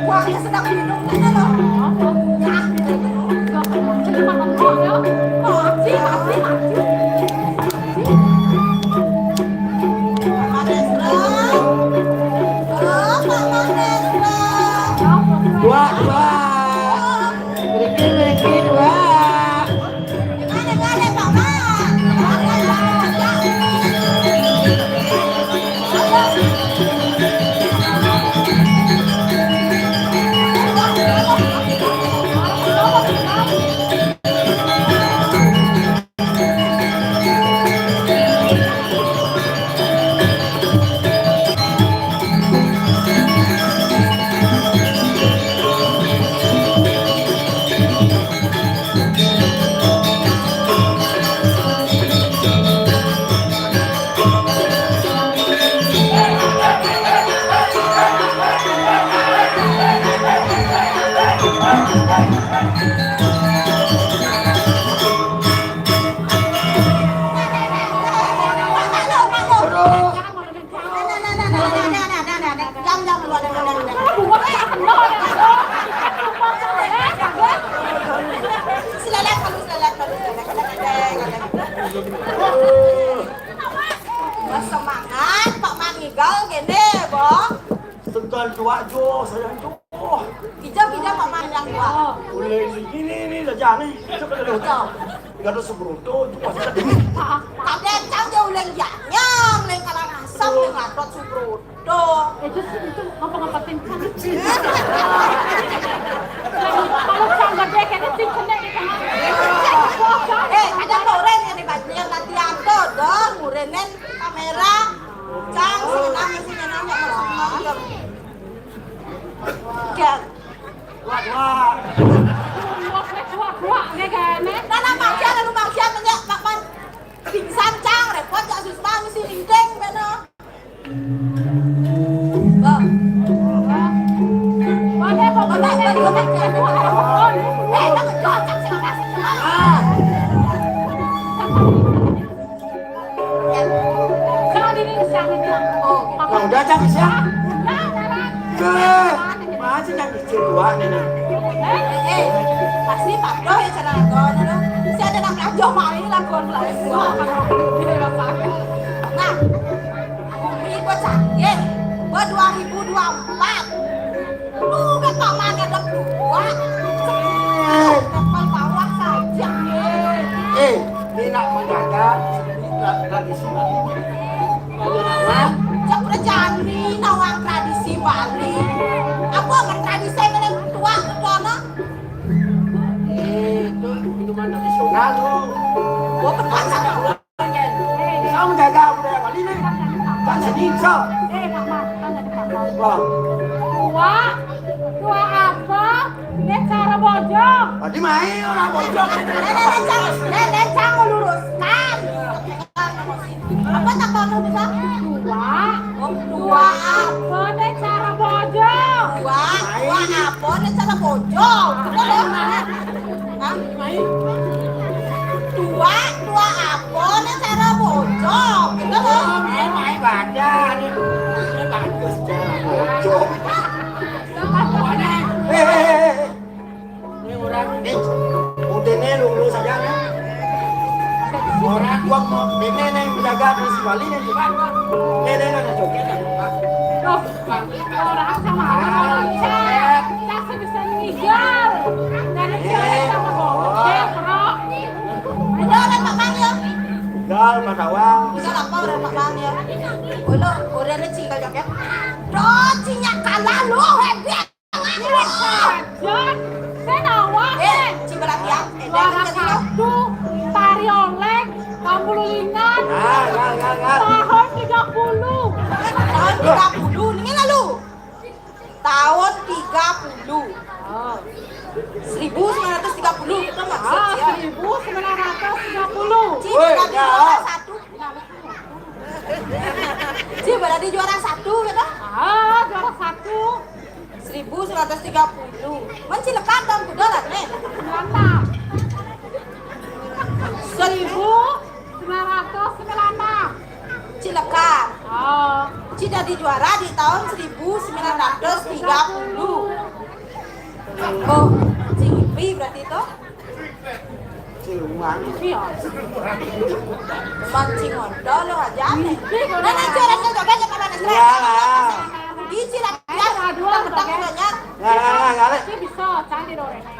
Kuahnya sedang minum, kan, ya, loh. Oh, oh. Ya, gitu. Jadi makan doang, ya. Mati, mati, mati. Dua, dua. Berhenti, berhenti, dua. Semangat, Pak Mangigal gini, Bo. Segan dua jo, sayang jo. Ijam, ijam, Pak Mangigal dua. Boleh ini, ini, ini saja nih. Coba dulu. Enggak ada sebroto, itu pasti ada. Kadang cang dia uleng janyang, uleng kalang asam, uleng ngadot sebroto. Itu, itu ngapa-ngapain kan? Kalau cang gede, kayaknya cing kena di tengah. Eh, ada orang yang di bajunya nanti anto, dong, urenen kamera. Cang, senang, senang, senang. Wah, wah. Wah, wah, wah, ini kayaknya. Nah, nah, maksiat, lalu maksiat, nanya, Pak Man. Pingsan, cang, repot, cak, susah, ngisi lingkeng, beno. Bang. Bang, ya, Bang, Bang, Bang, Bang, Bang, Bang. Eh, Bang, cocok, silakan. Ah. Jangan ini, jangan ini. Oh, Bang, udah, jangan, siap. Udah, udah, Bang. Tuh, masih jangan kecil tua nih, nah. Eh, eh, pasti Pak Doh ya cara lakukan, aduh. Si ada enam belas jam hari lakukan lain gua. Nah, bumi gua canggih. Gua dua ribu dua puluh empat. Lu kan pamannya udah tua. Kepal bawah saja. Eh, ini nak menjaga tradisi Bali. Hah? Cak kerjaan ini nawang tradisi Bali. Apa kan tradisi yang tua ke sana? Eh, itu minuman tradisional, loh. Gua kan pasar. Bisa menjaga budaya Bali nih. Dan seni bisa. Wah. Tua, tua apa? Ini cara bojong. Tadi main orang bojong. Nenek, nenek, cang, nenek, cang meluruskan. Apa tak tahu bisa? Tua. Tua apa? Ini cara bojong. Tua, tua apa? Ini cara bojong. Betul, ya? Hah? Tua, tua apa nih cara bojong? Gitu loh. Oh, main, main baca nih. Ini bagus cara bojong. Pokoknya, eh, eh, eh, eh. Ini orang, eh, udah nih, lu, lu saja nih. Orang gua mau, ini nih, menjaga tradisi Bali nih, coba. Ini, ini, ini, joget, nih, coba. Tuh. Orang sama orang cak, cak sebisa meninggal. Dari cewek sama bocah, bro. Udah, orang Pak Mang ya. Tinggal Pak Tawang. Tinggal apa orang Pak Mang ya? Udah, udah ada cinggal joget. Doh, cinya kalah lu, hebat. Jon, saya nawa, eh, eh. Cibalatiang, eh, suara dari satu, tari oleng, kamu lulingan. Nah, nah, nah, nah. Tahun tiga puluh. Tahun tiga puluh, ini lalu. Tahun tiga puluh. Oh. Seribu sembilan ratus tiga puluh, betul nggak? Ah, seribu sembilan ratus tiga puluh. Juara satu. Ci berarti juara satu gitu. Ah, juara satu. Seribu sembilan ratus tiga puluh. Men ci lekad tahun kuda lah nih. Sembilan enam. Seribu sembilan ratus sembilan enam. Ci lekad. Oh. Ci dadi juara di tahun seribu sembilan ratus tiga puluh. Oh, ci ngipi berarti itu. Ci luang. Iya. Mancing ngodo lo aja nih. Nah, nah, juara joget ya, Pak Manes. Iya lah. Di Cilacap. Aduh, kita joget. Lah, lah, lah, lah. Ci bisa, candi do rene.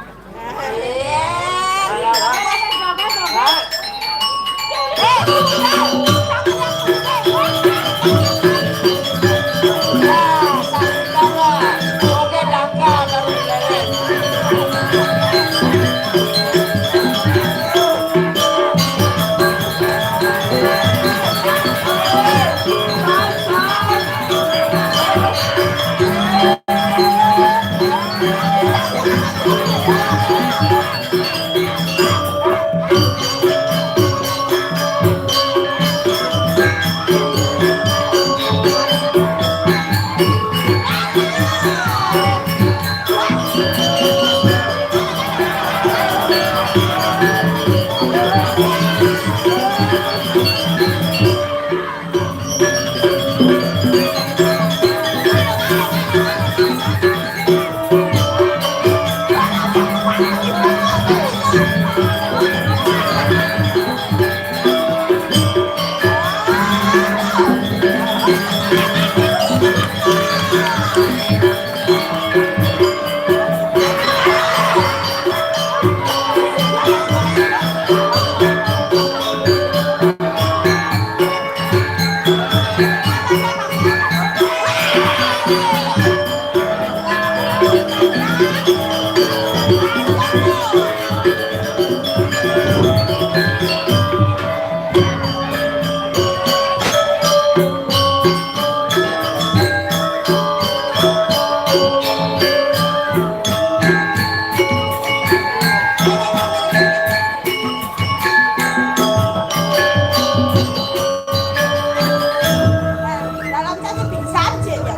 Dalam saja pingsan saja.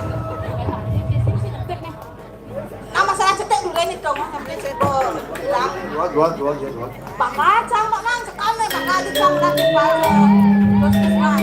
Nah, masalah cetek dulu ini dong, sampai saya bilang. Dua, dua, dua, ya, dua. Bakal cang, Pak, nang, sekali, bakal di cang, lagi balik. Terus, terus, nah.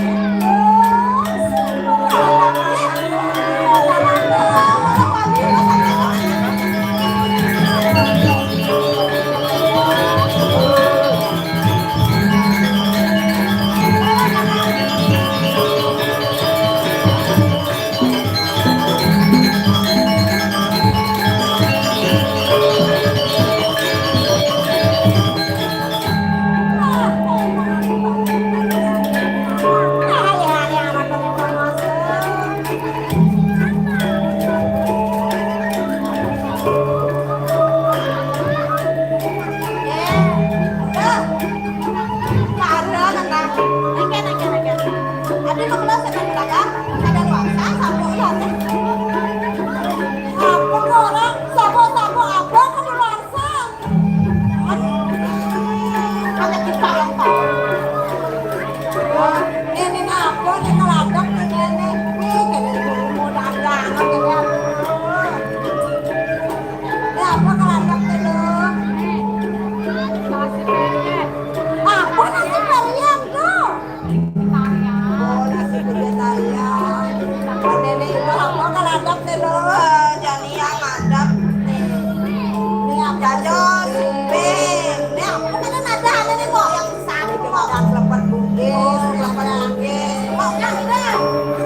Apa kok orang sabo-sabo apa kudu luarsa? Aduh, ada kita yang tahu. Ini apa nih ngeladek nih, ini? Nih, jadi mau dagangan ini, aduh. Ini apa ngeladek nih, lu? Apa nasi meriam tuh? Oh, nasi vegetarian. Nenek itu apa ngeladek nih, lu? Jani yang ngadek nih. Ini apa? Jajo, sipin. Ini apa? Kan ada, ada nih, Mbok, yang satu, Mbok. Ada kelepon bugis, kelepon bugis. Mbok, yang udah.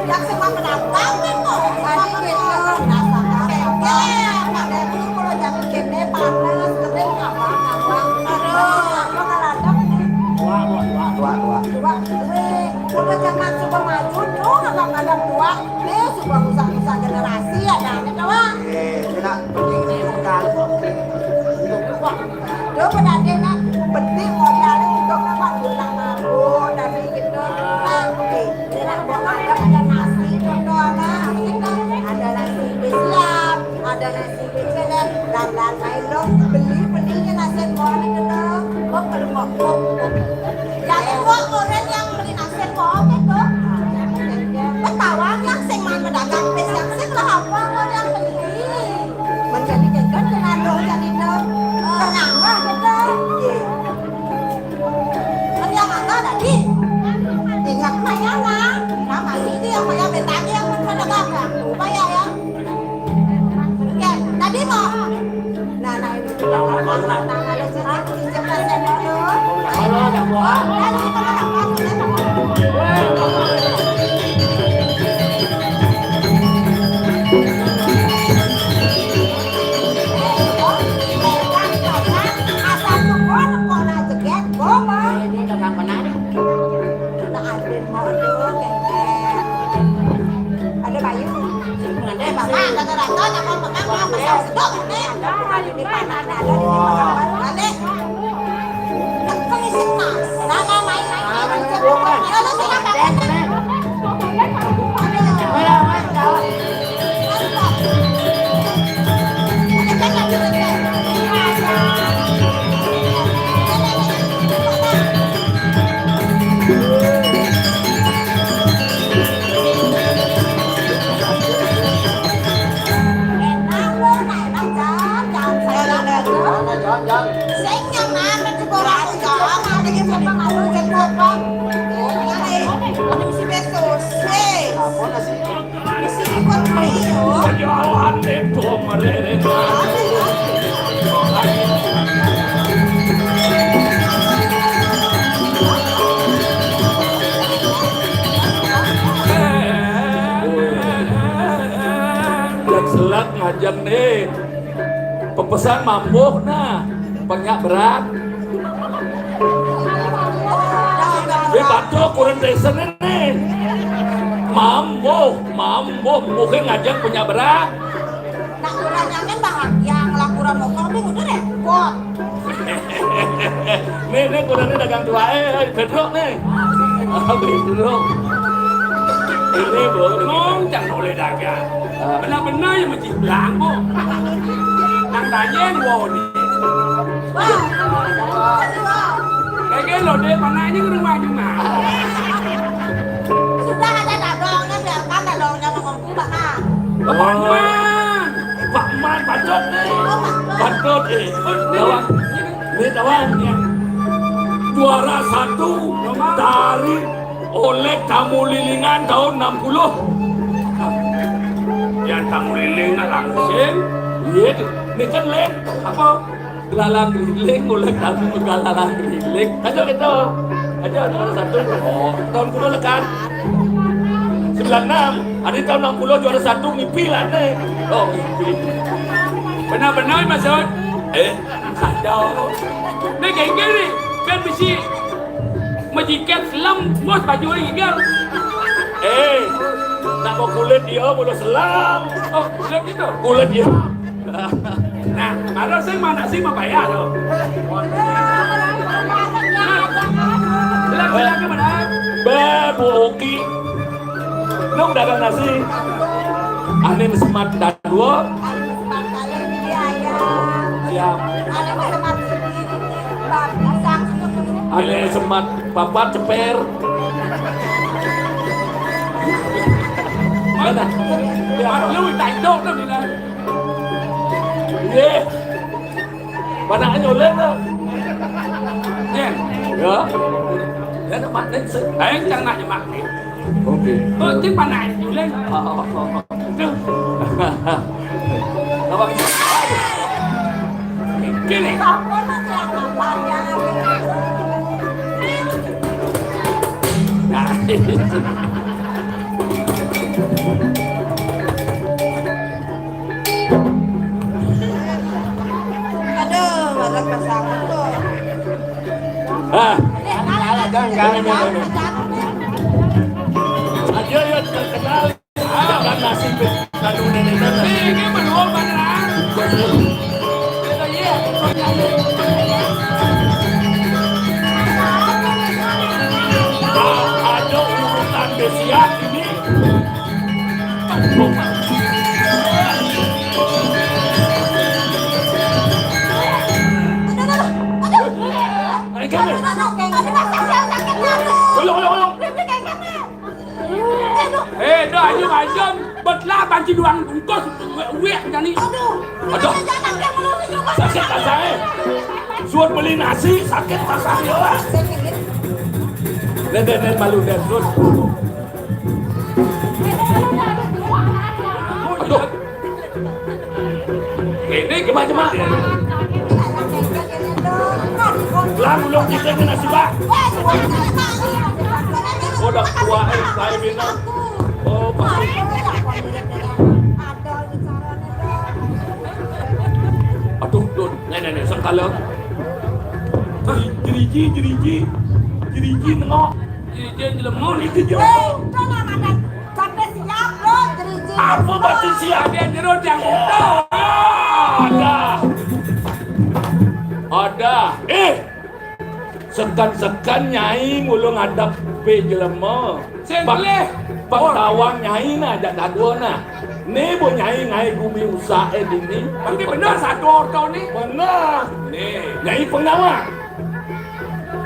Yang semua pendatang nih, Mbok. Yang semua pendatang. Tadi gitu. Dasar apa? Oke, Pak Devi, kalau jam gini panas, kering, apa, apa. Aduh, apa ngeladek nih? Dua, dua, dua, dua, dua. Dua. Wih, udah zaman sudah maju, tuh, nggak ada dua. Nih, suka rusak-rusak generasi, ya, dah, nih, doang. Eh, kena penting nih, modal. Wah, dia berarti, nah, penting modalnya untuk apa? Utang mabuk, dan gitu. Nah, oke. Ini, nah, buat ada, ada nasi, contoh, nah, gitu. Ada nasi siap, ada nasi kecil, dan lain-lain, loh. Beli, belinya nasi yang bawa nih, gitu. Kok, kok, kok, kok. Jadi, kok, orang Ada Bayu. Ada Bapak, kata Dato, nama pegang, nama sedok, nih. Ada di mana, ada di mana, balik. Tekan isi tas. Nama main-main. Lalu silakan. Sing yang mana coba aku jawab, ada yang sama aku jadi apa? Ini, ini si Betus. Hei. Apa nasi? Jan selat ngajeng nih. Pepesan mambuh nah, penyak berat. Di batuk kurang desen ini. Mambuh, mambuh, mungkin ngajeng penyak berat. Nak kurang nyaman bahagia, ngelak kurang mokok, ini udah repot. Nih, nih, kurang ini dagang dua, eh, eh, bedrok nih. Ah, bedrok. Ini, Bu. Ngomong jangan oleh dagang. Ah. Benar-benar yang mesti bilang, Bu. Nang tanya yang wow nih. Wah. Kayak lo deh, mana aja ke rumah cuma. Sudah ada dadongnya, biarkan dadongnya ngomong, Pak Man. Pak Man. Pak Man, patut nih. Oh, Pak Man. Patut nih. Ini, ini, ini. Ini tawang yang juara satu tari oleh tamu lilingan tahun enam puluh. Yang tamu lilingan langsung. Iya, ini kan lain apa? Gelalang Riling, oleh tamu Gelalang Riling. Aja kita. Aja juara satu. Oh, tahun kuno kan. Sembilan enam. Ada tahun enam puluh juara satu ngipi lah nih. Oh, ngipi. Benar-benar, Mas Ot. Eh, sadar. Nih, kayak gini. Kan bisi majikan selam, bos baju ini kan. Eh, tak mau kulit dia, bulu selam. Oh, kulit itu? Kulit dia. Nah, ada sih mana sih mau bayar loh. Nah, silakan, silakan, mana? Be, Bu Uki. Nung dagang nasi. Anin semat dadua. Siap. Anin semat papat ceper. Mana? Ya. Lu minta hidup lu, Dina. Iya. Mana nyolek tu? Jen. Ya. Ya, nak makan se- Lain cang nak nyemak ni. Okey. Oh, tu mana nyolek? Oh, oh, oh. Tu. Nampak? Kini. Nah. Aduh, masak pasangan tu. Ah. Ayo, ayo, terkenal. Jangan nasib lalu nenek. Ini menurut mana? Betul. Kita ye. Ah, ada urutan besiak ini. Ayo, ayo, ayo. Eh, dah, ayo, ayo. Betlah banci duang bungkus. Wek, wek, jani. Aduh. Sakit tak saya. Suruh beli nasi, sakit tak saya. Dah, dah, dah, malu dah, terus. Aduh. Ini gimana, Mak? Lah, ulun kita kena sibak. Udah tua, eh, saya bina. Oh, pasti. Aduh, Dun. Nih, nih, nih, sekali. Jeriji, jeriji. Jeriji nengok. Jeriji jelema. Jeriji jelema. Sampai siap, Bro, jeriji. Apa batin siap? Dia jeruk yang itu. Ada. Ada. Eh, sekan-sekan nyai ngulu ngadap pe jelema. Sing Bang, pilih. Bang Tawang nyai nah, jak dadua nah. Ni bu nyai ngai gumi usak eh dini. Berarti benar satu orto ni. Benar. Ni. Nyai pengawa.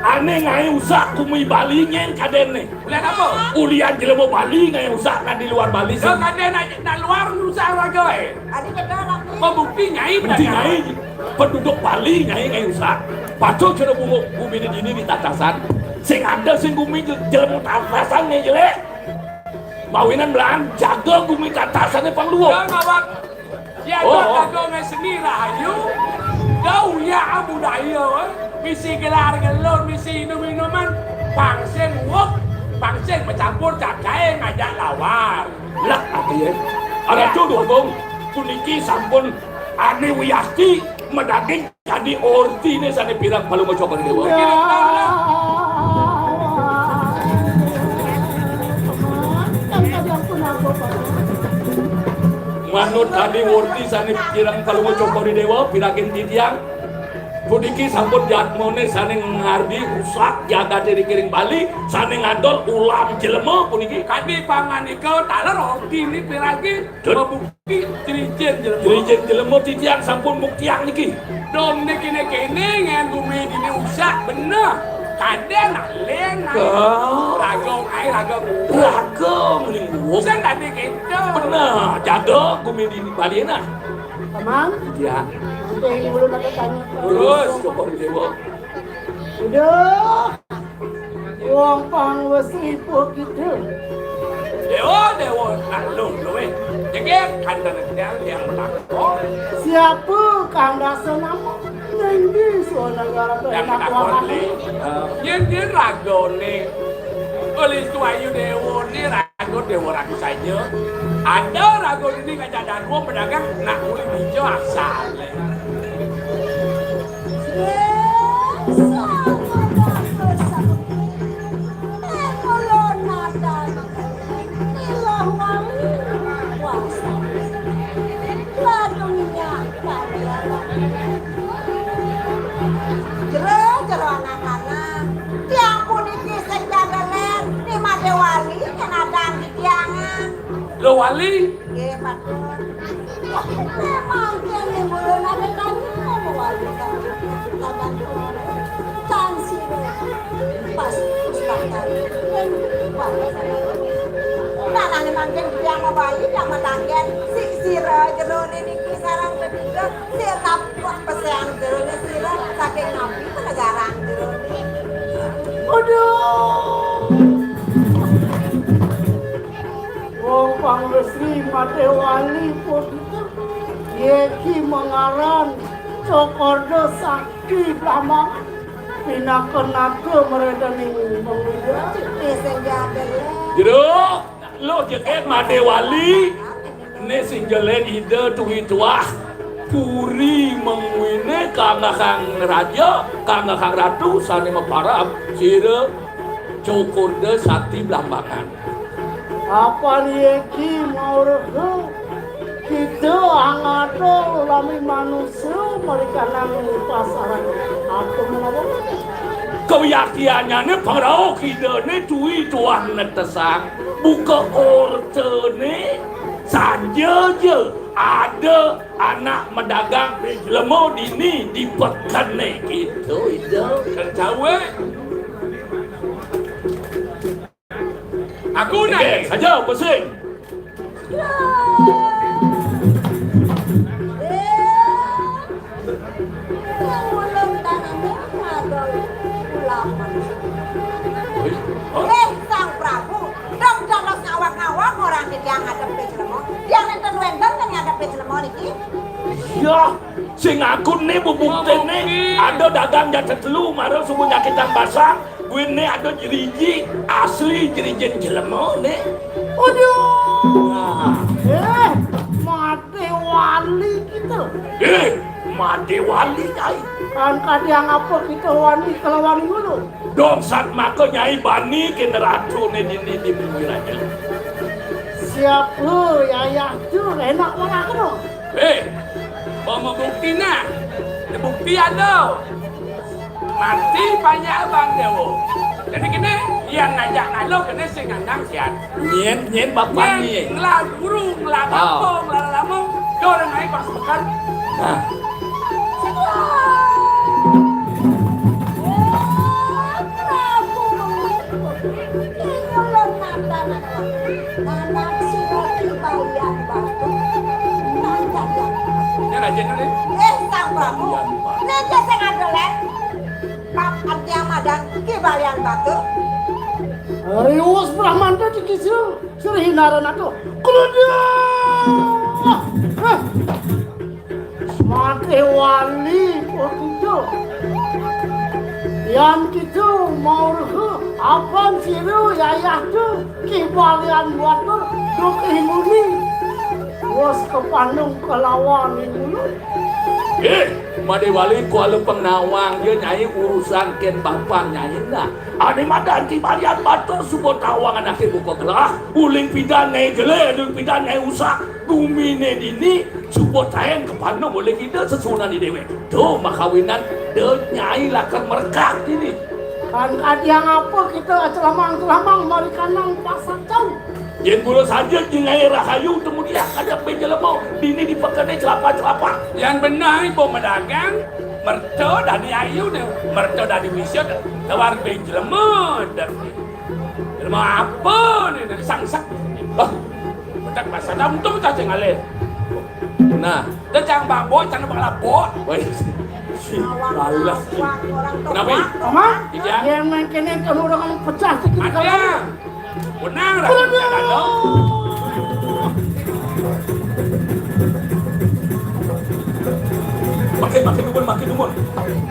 Ane ngai usak gumi Bali nyen kaden ni. Ulian apa? Ulian jelema Bali ngai usak nak di luar Bali. Yo, kaden nak, nak luar usak raga eh. Adi benar aku. Pembukti nyai. Bukti benar. Nyai. Penduduk Bali nyai ngai usak. Patut kena bunguk gumi di dini di tatasan. Sing ada sing gumi je-, jelema tatasan ni jelek. Mawinan belan jaga gumi tatasan ni pang luar. Jangan awak. Ya, oh, jaga ngai seni rahayu. Kau ya budaya, eh. Misi gelar gelor, misi inum-inuman. Pangsen wok, pangsen bercampur cakai ngajak lawan. Lah, apa ya? Ada tu dukung. Puniki sampun Ani Wiyasti medaging kadi orti ni sane pirang palu macoba dewa. Manut kadi orti sane pirang palu macoba dewa, piragin titiang. Puniki sampun jadmane sane ngardi usak jagate di kiring Bali, sane ngadol ulam jelema puniki. Kadi panganika taler orti ni piragin. Cut. Mabukti Jerijen jelema. Jerijen jelema titiang sampun buktiang niki. Dom niki niki ngen gumi dini usak bener. Kadang nak leng nak. Raga ai raga. Raga mending buuk. Sen tadi kita. Bener, jaga gumi dini Bali nah. Paman. Ya. Untuk yang belum ada tanya. Terus, syukur dewa. Udah. Wong pang wis ribut gitu. Dewa, dewa, nak lu, lu, eh. Jadi, kandang tiang, tiang melakon. Siapa kang dasa nama? Nenggi suara negara tu enak wahai. Yen, yen raga ni. Oleh itu ayu dewa ni raga dewa raga saja. Ada raga ini ngajak daruang pedagang nak kulit hijau asal. Jero-jero anak-anak, tiang puniki sing jaga ler, ni Made Wali, nyen adang di tiangan. Lo Wali? Nggih, patut. Memang kene mulai ada tanya, Wali, kan? Abang, kan sira pas pustaka. Nah, nang mangkin tiang Wali, tiang matanggen, si sira jero niki sareng ketiga, sira peseang jero sira saking nabi penegarang jero. Aduh. Wong pang wis ri Made Wali pun yeki mengaran Cokorda Sakti Blambangan pinaka naga meredaning pemudra. Jero, lo jeket Made Wali, ne sing jelen ida tuwi tuah. Puri menguine kanggahang raja, kanggahang ratu, sane maparab, sira Cokorda Sakti Blambangan. Apan yeki maurega kita angado lami manusia marikanang pasaran apa menawa? Kawiyakiannyane pangrauh kidane tuwi tuah netesang buka ortene saja je ada anak medagang lemo dini di pekene gitu, itu. Cawe. Aku naik. Saja pusing. Eh, Sang Prabu, dong dados ngawak-ngawak orang di tiang ngadep Peclemo. Tiang nenten wenten ngadep Peclemo niki. Ya, Sing aku né bebuktiné, ada dagang jatah telu, mara suba nyakitang basang, buin né ada jeriji, asli jerijin jelema né. Waduh. Nah. Eh, Madé Wali kita. Eh, Madé Wali, Nyai. Kan kadiang apa kita wani kalawan ngulu? Dong satmaka Nyai bani kén ratuné dini di Bumi Raja. Siapa yayah tu enak malah kena? Eh, mama bukti nah. Bukti ada. Mati banyak abang dia. Jadi kena yang ngajak ngalo kena sing ngandang siat. Nyén, nyén bapa nyén. Ngelah guru, ngelah bapa, ngelah lama. Dia orang naik pas makan. Nah. Prabu mengikut. Ingolon nanda nanda. Anak sira Ki Balian Batu. Nanda nanda. Ini rajin nih. Eh, Sang Prabu. Nanda sing ada lé. Pap arti amadan Ki Balian Batu. Riwus Brahmanta dikisung. Sira hinaran atuh. Keludiah! Eh. Mati wali, oh, gitu. Yan gitu, mau ruhu, apan siru, yayah tu, Ki Balian Batur, duk imuni. Wes kepandung kelawan imuni. Eh, Madé Wali kuala pengnawang, dia Nyai urusan kén bapan Nyai nah. Ané madan Ki Balian Batur suba tawang anaké buka gelah, uling pidan Nyai jelé, uling pidan Nyai usak, guminé dini, suba taén kapanum olih ida sesuunan di déwék. Tuh, makawinan, da Nyai lakar merekak dini. Kan kadiang apa kita celamang-celamang mari kanang pasacau? Yén mula saja jingai rahayu temudian ada penjelema dini di pekené celapa-celapa. Yan benar ibu medagang, merta dadi ayu né, merta dadi wisata, tawar penjelema dadi. Jelema apa né, dadi sangsek? Bah, petak pasacau untung cacing alih. Nah, dah cang baboi, cang bakal abot. Woi, lalah. Kenapa? Mama, iya. Yang main kene kamu orang pecah sikit. Ada. Benar. Makin, makin dumun, makin dumun.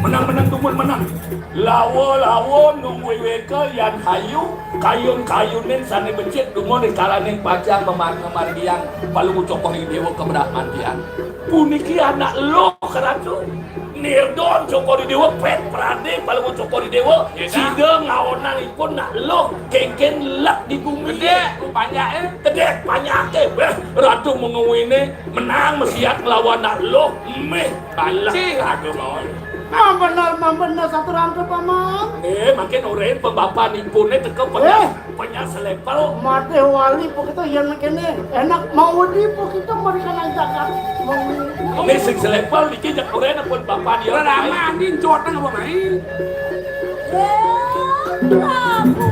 Menang, menang, dumun, menang. Lawa-lawa nunggu weka yan hayu, kayun-kayunin sané becik dumun di kalaning pacang memar-, memargiang Palungguh Cokor ing Déwa kebrahmantian. Puniki anak luh, Ratu. Nirdon Cokor ing Déwa, Pét Pradé Palungguh Cokor ing Déwa, sida ngaonang ipun nak luh, kénkén lek di gumi. Tedék, panjaké. Tedék, panjaké. Wéh, Ratu menguwiné menang mesiat nglawan nak luh, méh balah raga mawon. Nah, bener, mah bener satu rangka, Paman. Eh, makin oren pembapan ipuné teka penyas, eh, penyas selepel. Mati wali begitu yang kene enak mau di begitu mereka naik jagat. Ini sing selepel niki jak oren pun bapak dia. Ora ramah, ini joteng apa main? Eh, Prabu.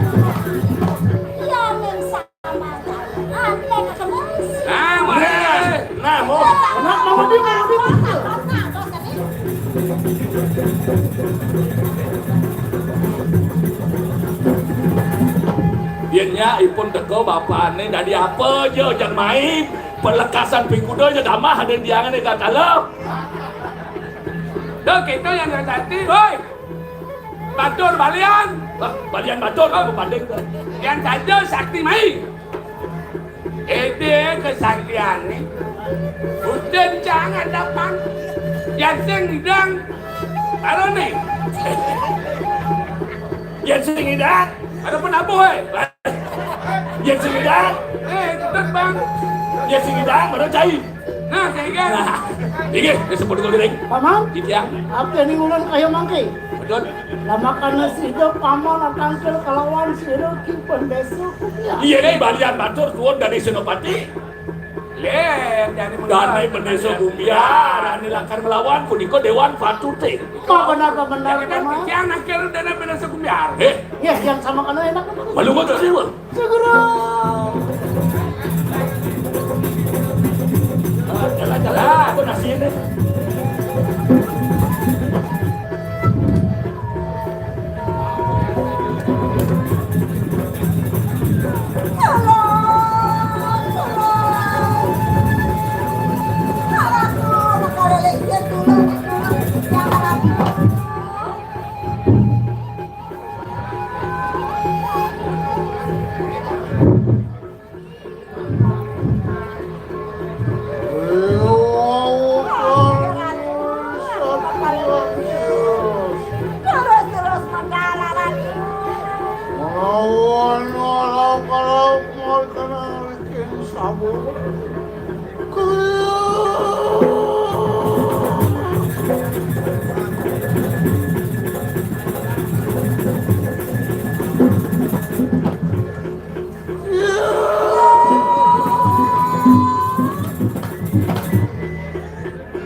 Ya, men. Nah, mari. Nah, mau. Anak mau di, mau di. Yén nya ipun teka bapané dadi apa ja, jan main pelekasan pikuda ja damah ada diangan di katala. Duh, kita yang sakti, woi. Batur balian. Bah, balian batur, aku banding tu. Yang saja sakti mai. Ede kesaktiané. Udan jangan dapat. Yang sing idang. Aro nih. Yang sing idang. Ada penabuh, eh. Yang sing idang. Eh, tetep, Bang. Yang sing idang, mana cai? Nah, sehingga. Nah, inggih, disebut dulu, Ring. Paman? Titiang. Apa ini ngulon kaya mangke? Betul. Lah makana sida paman atangkil kalawan sira Ki Pendesa Kumiar. Iya, ini balian batur suwun dari Senopati. Lé, jani Dani Pendesa Kumiar, ani lakar melawan punika Dewan Patuting. Apa benar, apa benar, paman? Yang nakil Dani Pendesa Kumiar. Eh, ya, yang sama kana enak. Malu kok, Dewa. Segera. Jalan-jalan, aku nasi ini. Abu.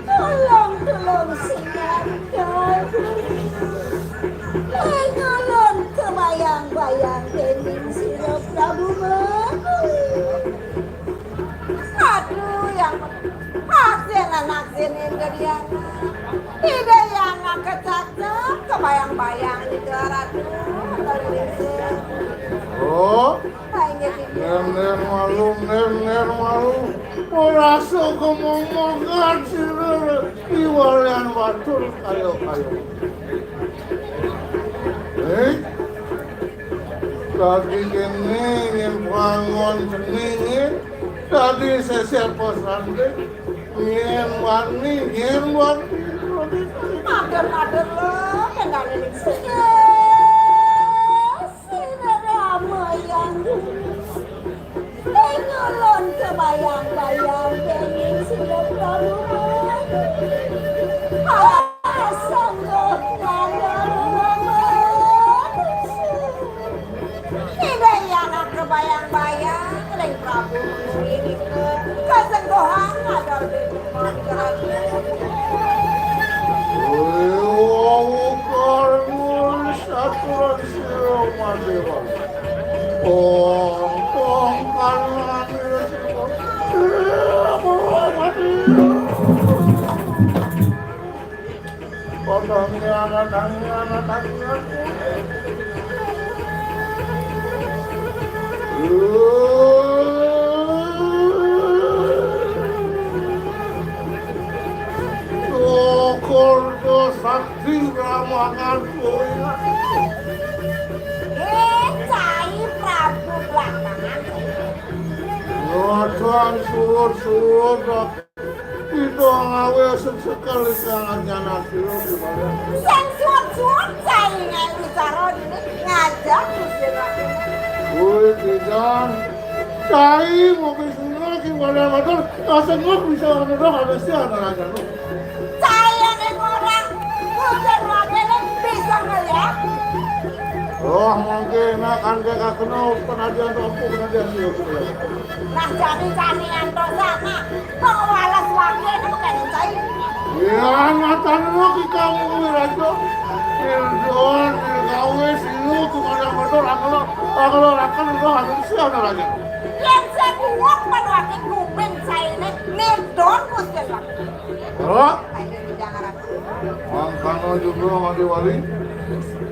Tulung-tulung sinareng. Tulung kebayang-bayang dening sira Prabu Mangku. Aduh, yang asin anak sini gediana. Ida yang kecacak, kebayang-bayang juga Ratu. Oh, Nen, nen malu, nen, nen malu. Merasa kemomongan sira iwalian batur kayo-kayo. Eh? Tadi kene nyen pangon ceningin, tadi sesel posante, nyen wani, nyen wani. Mader-mader lo, kendane sing. Sira rama yang dulu. Ing ulun kebayang-bayang dening sira Prabu. Ah, sanggup nandang mama. Ida yang kebayang-bayang ring Prabu Mangku nika. Kasengguhan ngadol di rumah. Wéh, wau karma saturan sira Madéwa. Pong, pong, karmane sira. Sira mati. Padha ngianat, ngianat, ngianat. Syukur do sakti ramangan kowe. Eh, cai Prabu belakangan. Ngodan suwun-suwun, Pak. Kita ngawe sekali sangat nyanak dulu gimana? Sing suwun-suwun cai ngai bicara dini ngajak Gusti Ratu. Kuwi pisan. Cai mau pisan lagi pada matur, kasengok bisa matur, ada sih anak raja lu. Cai yang orang, Gusti Ratu ini bisa ngeliat. Oh, mungkin nak kan dia kena penadian, penadian dia. Nah, jani-jani antosan, nah. Kok welas waké nemu kene cai? Ya, ngatan lo ki kamu kuwi, Rajo. Iljon, ilgawe, silu, tukang yang betul, akal, akal, akal, lo harus siap, Rajo. Yen sing kuwat pada waké gumin caine, nidon Gusti Ratu. Oh. Ayo, jangan ragu. Mangkana juga Mati Wali.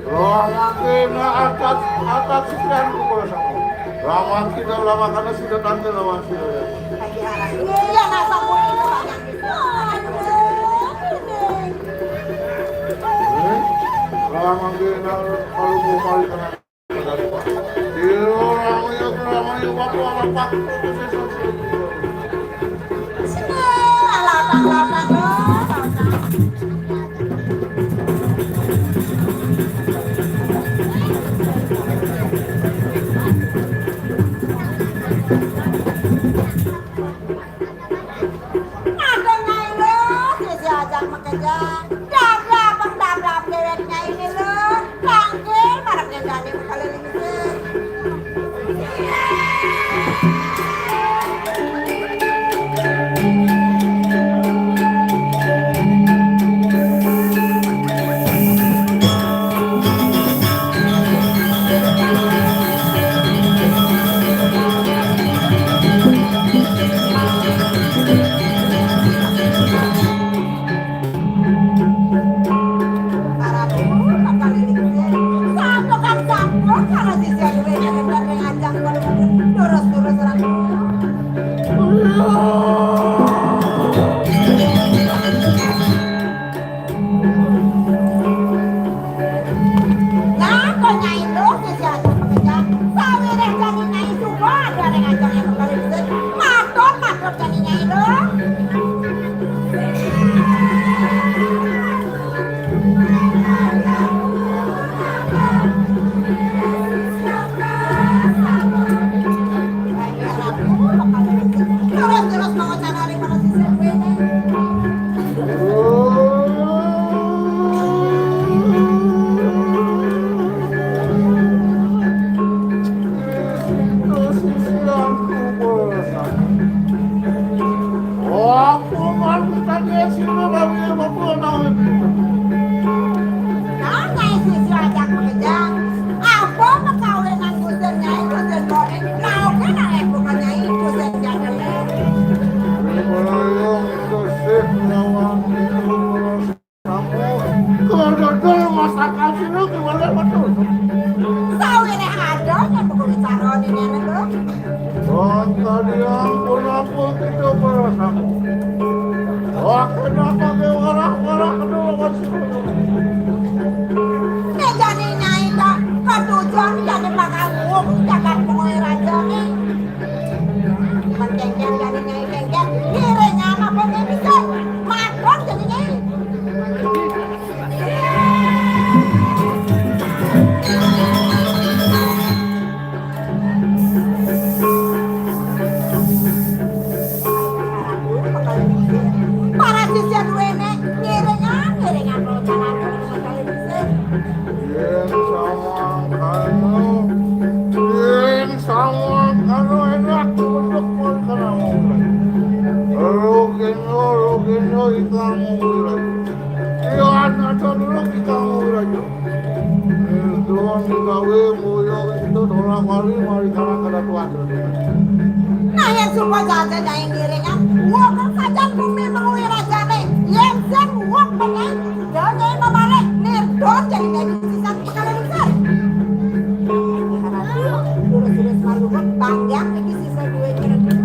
Roh makin atat, atat sekian kumpul sama. Lawan kita, lawan karena sudah tante lawan kita ya. Iya, masa pun itu banyak. Eh, lawan kita kalau mau kali kena. Iya, orang yang, orang yang waktu orang waktu. Sini, lapang-lapang, lapang. Ada nyai lo, sisi ajak makejang. Dablab, dablab dewek nyai ini lo. Panggil, marep nyendani keliling sih. Nah, Nyai Sisi ajak kerja. Apa perkawinan Gusti Nyai, Gusti Boning? Mau kena aku ke Nyai, Gusti Jagale. Keluarga dulu masakan sini gimana betul? Sawire ada yang buku bicara di dalam itu. Tadi ampun, ampun, kita balasanmu. Wah, kenapa ke warak-warak dulu, Mas? Nek jane Nyai kok ketujuan jane bakal nguwung jagat Bungul Raja ki. Mencengceng jane Nyai cengceng, ngiringan apa Nyai bisa? Maton jane Nyai. Para sisya duwene ngiringan, ngiringan rencana. Yen sawang kano, yen sawang kano enak untuk pun kena mulai. Rugino, rugino ikang mulai. Iya, ada dulu ikang mulai. Ilduan digawe mulya itu ora wali mari kalah kada kuat. Nah, yen supa jajan Nyai ngiringan, wong sajan bumi menguwi rajane, yen sing wong pengen, ya Nyai mabalik, nirdon jadi Nyai sisan pekara besar. Lurus-lurus maluhut, bangga iki sisa duwe ngiring.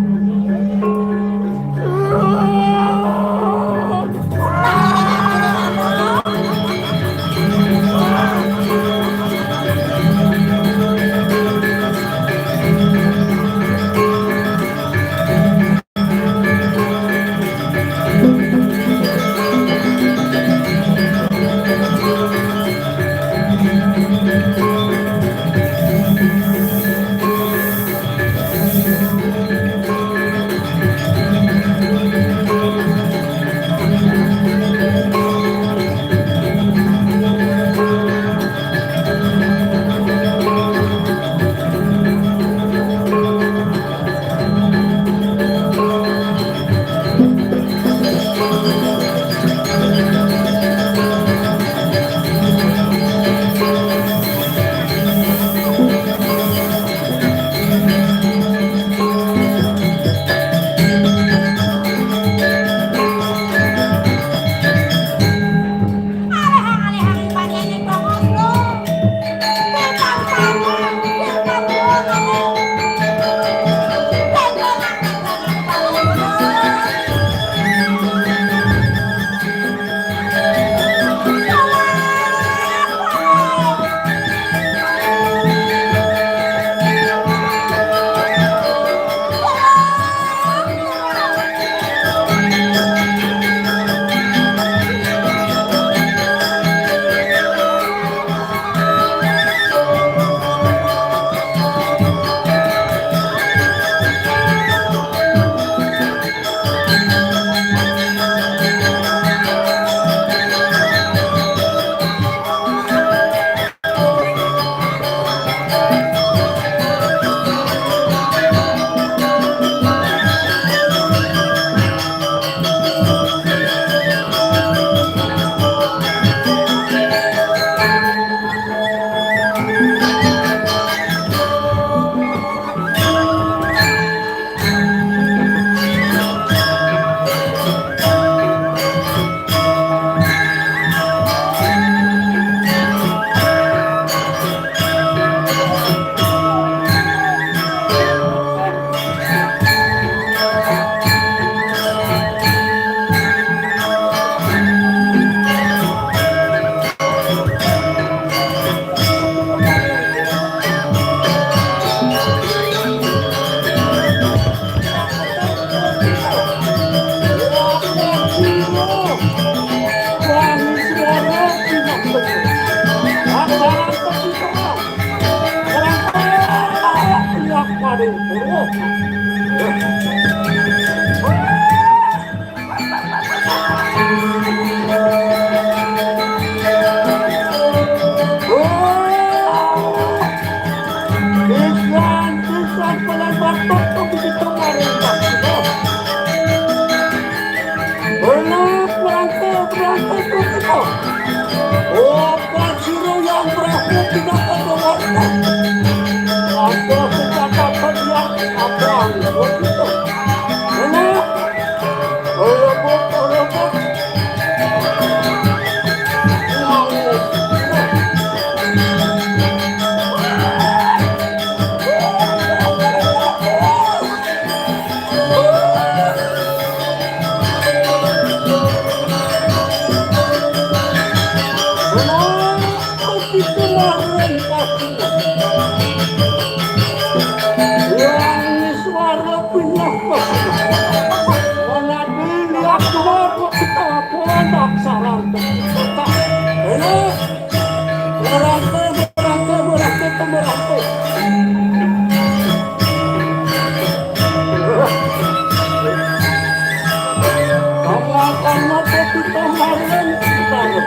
Pepito Marlen Utara.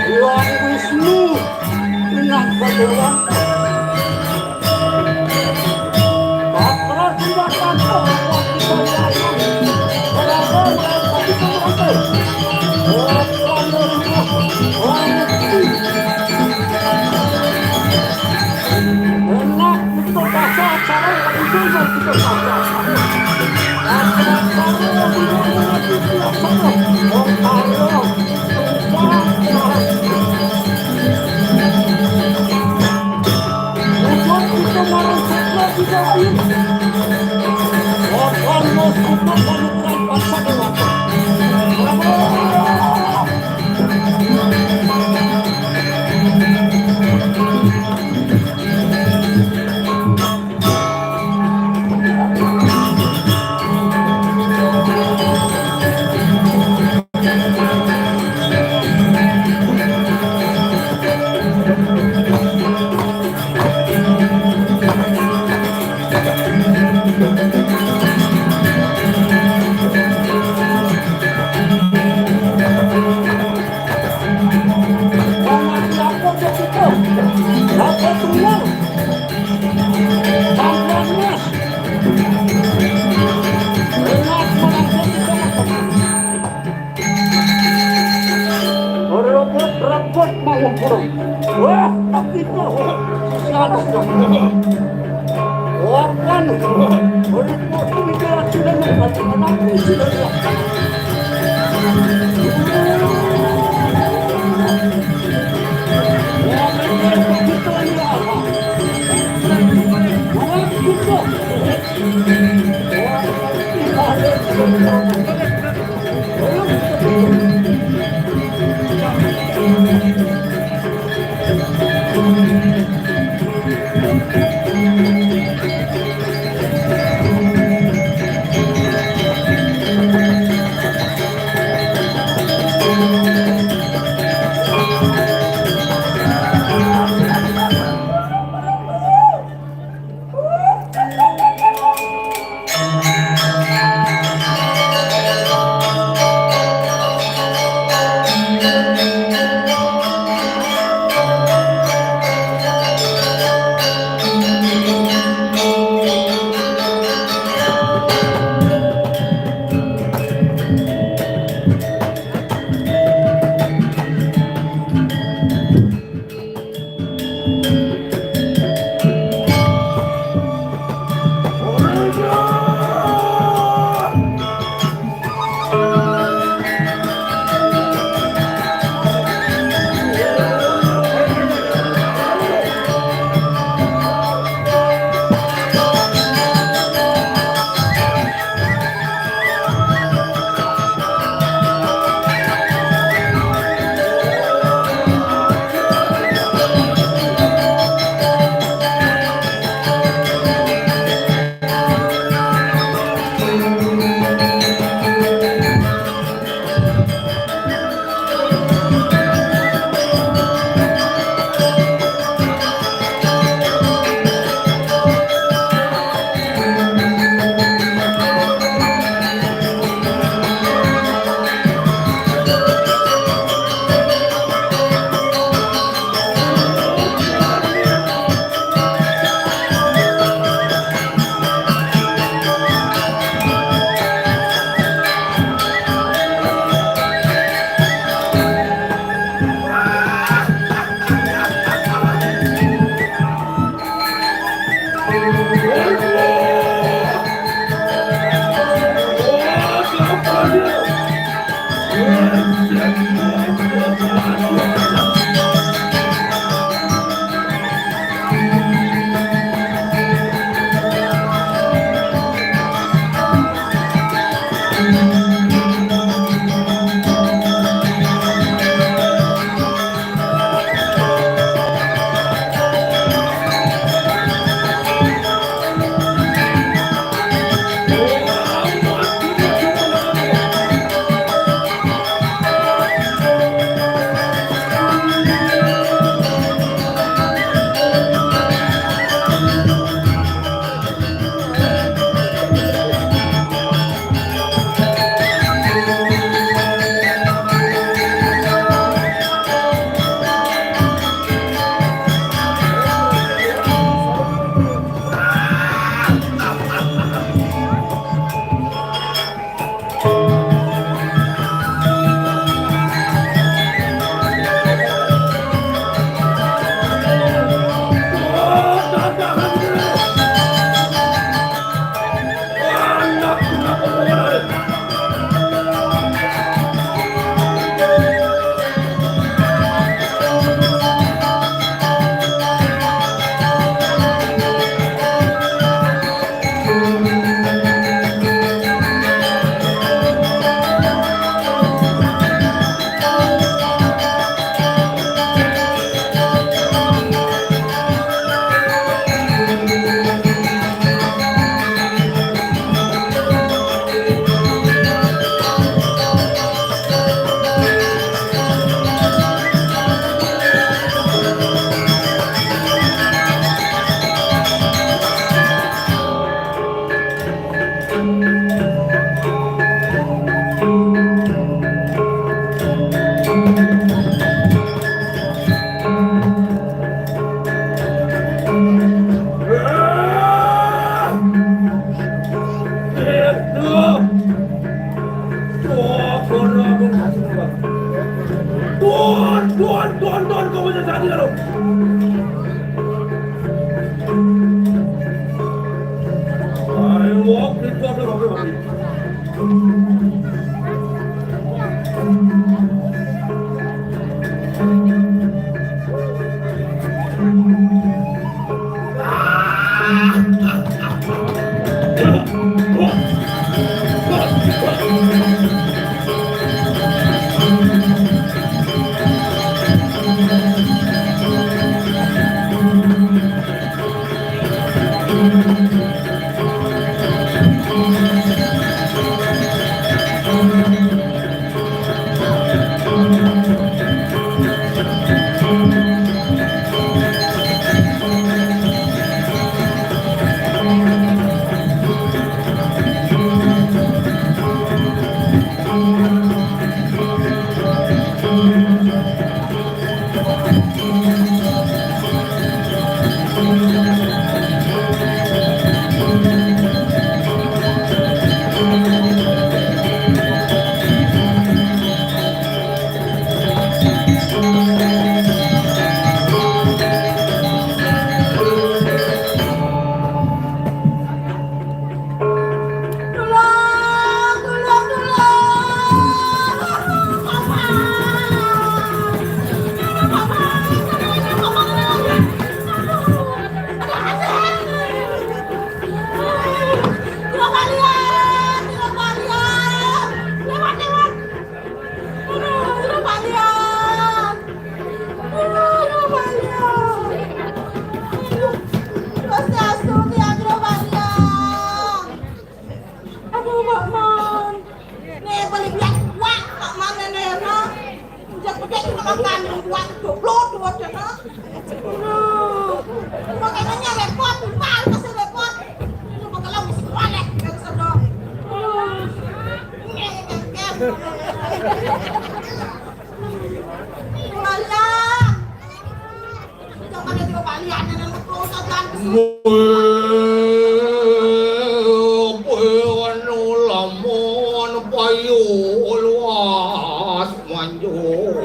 Hyang Wisnu Inang Kadéwata. Patra Siwatata. Rebut-rebut mau burung. Wah, tak itu. Siapa sudah? Wapan. Rebut itu sudah dapat. Anakku sudah dapat. Wah, begitu. Wah, begitu. Tuh. Tuh, kono aku kasih, Bang. Tuh, tuh, tuh, tuh, kamu jadi lho. Ayo, wok, itu apa, Bang? Tulung, tulung, tulung. Papa. Papa. Aduh. Aduh, aduh. Tulung kalian, tulung kalian. Lewat, lewat. Aduh, Jero Balian. Aduh, Jero Balian. Aduh, Gusti Astuti, Jero Balian. Aduh, Pak Man. Nih, balik lihat, wah, Pak Man, nenek, no. Sejak gede kita makan, buat goblok, buat, no. Aduh, makanya repot, Pak, pasti repot. Ini bakal lama sekolah, kan, sedang. Aduh. Kowe anu lamun payu luas manjur.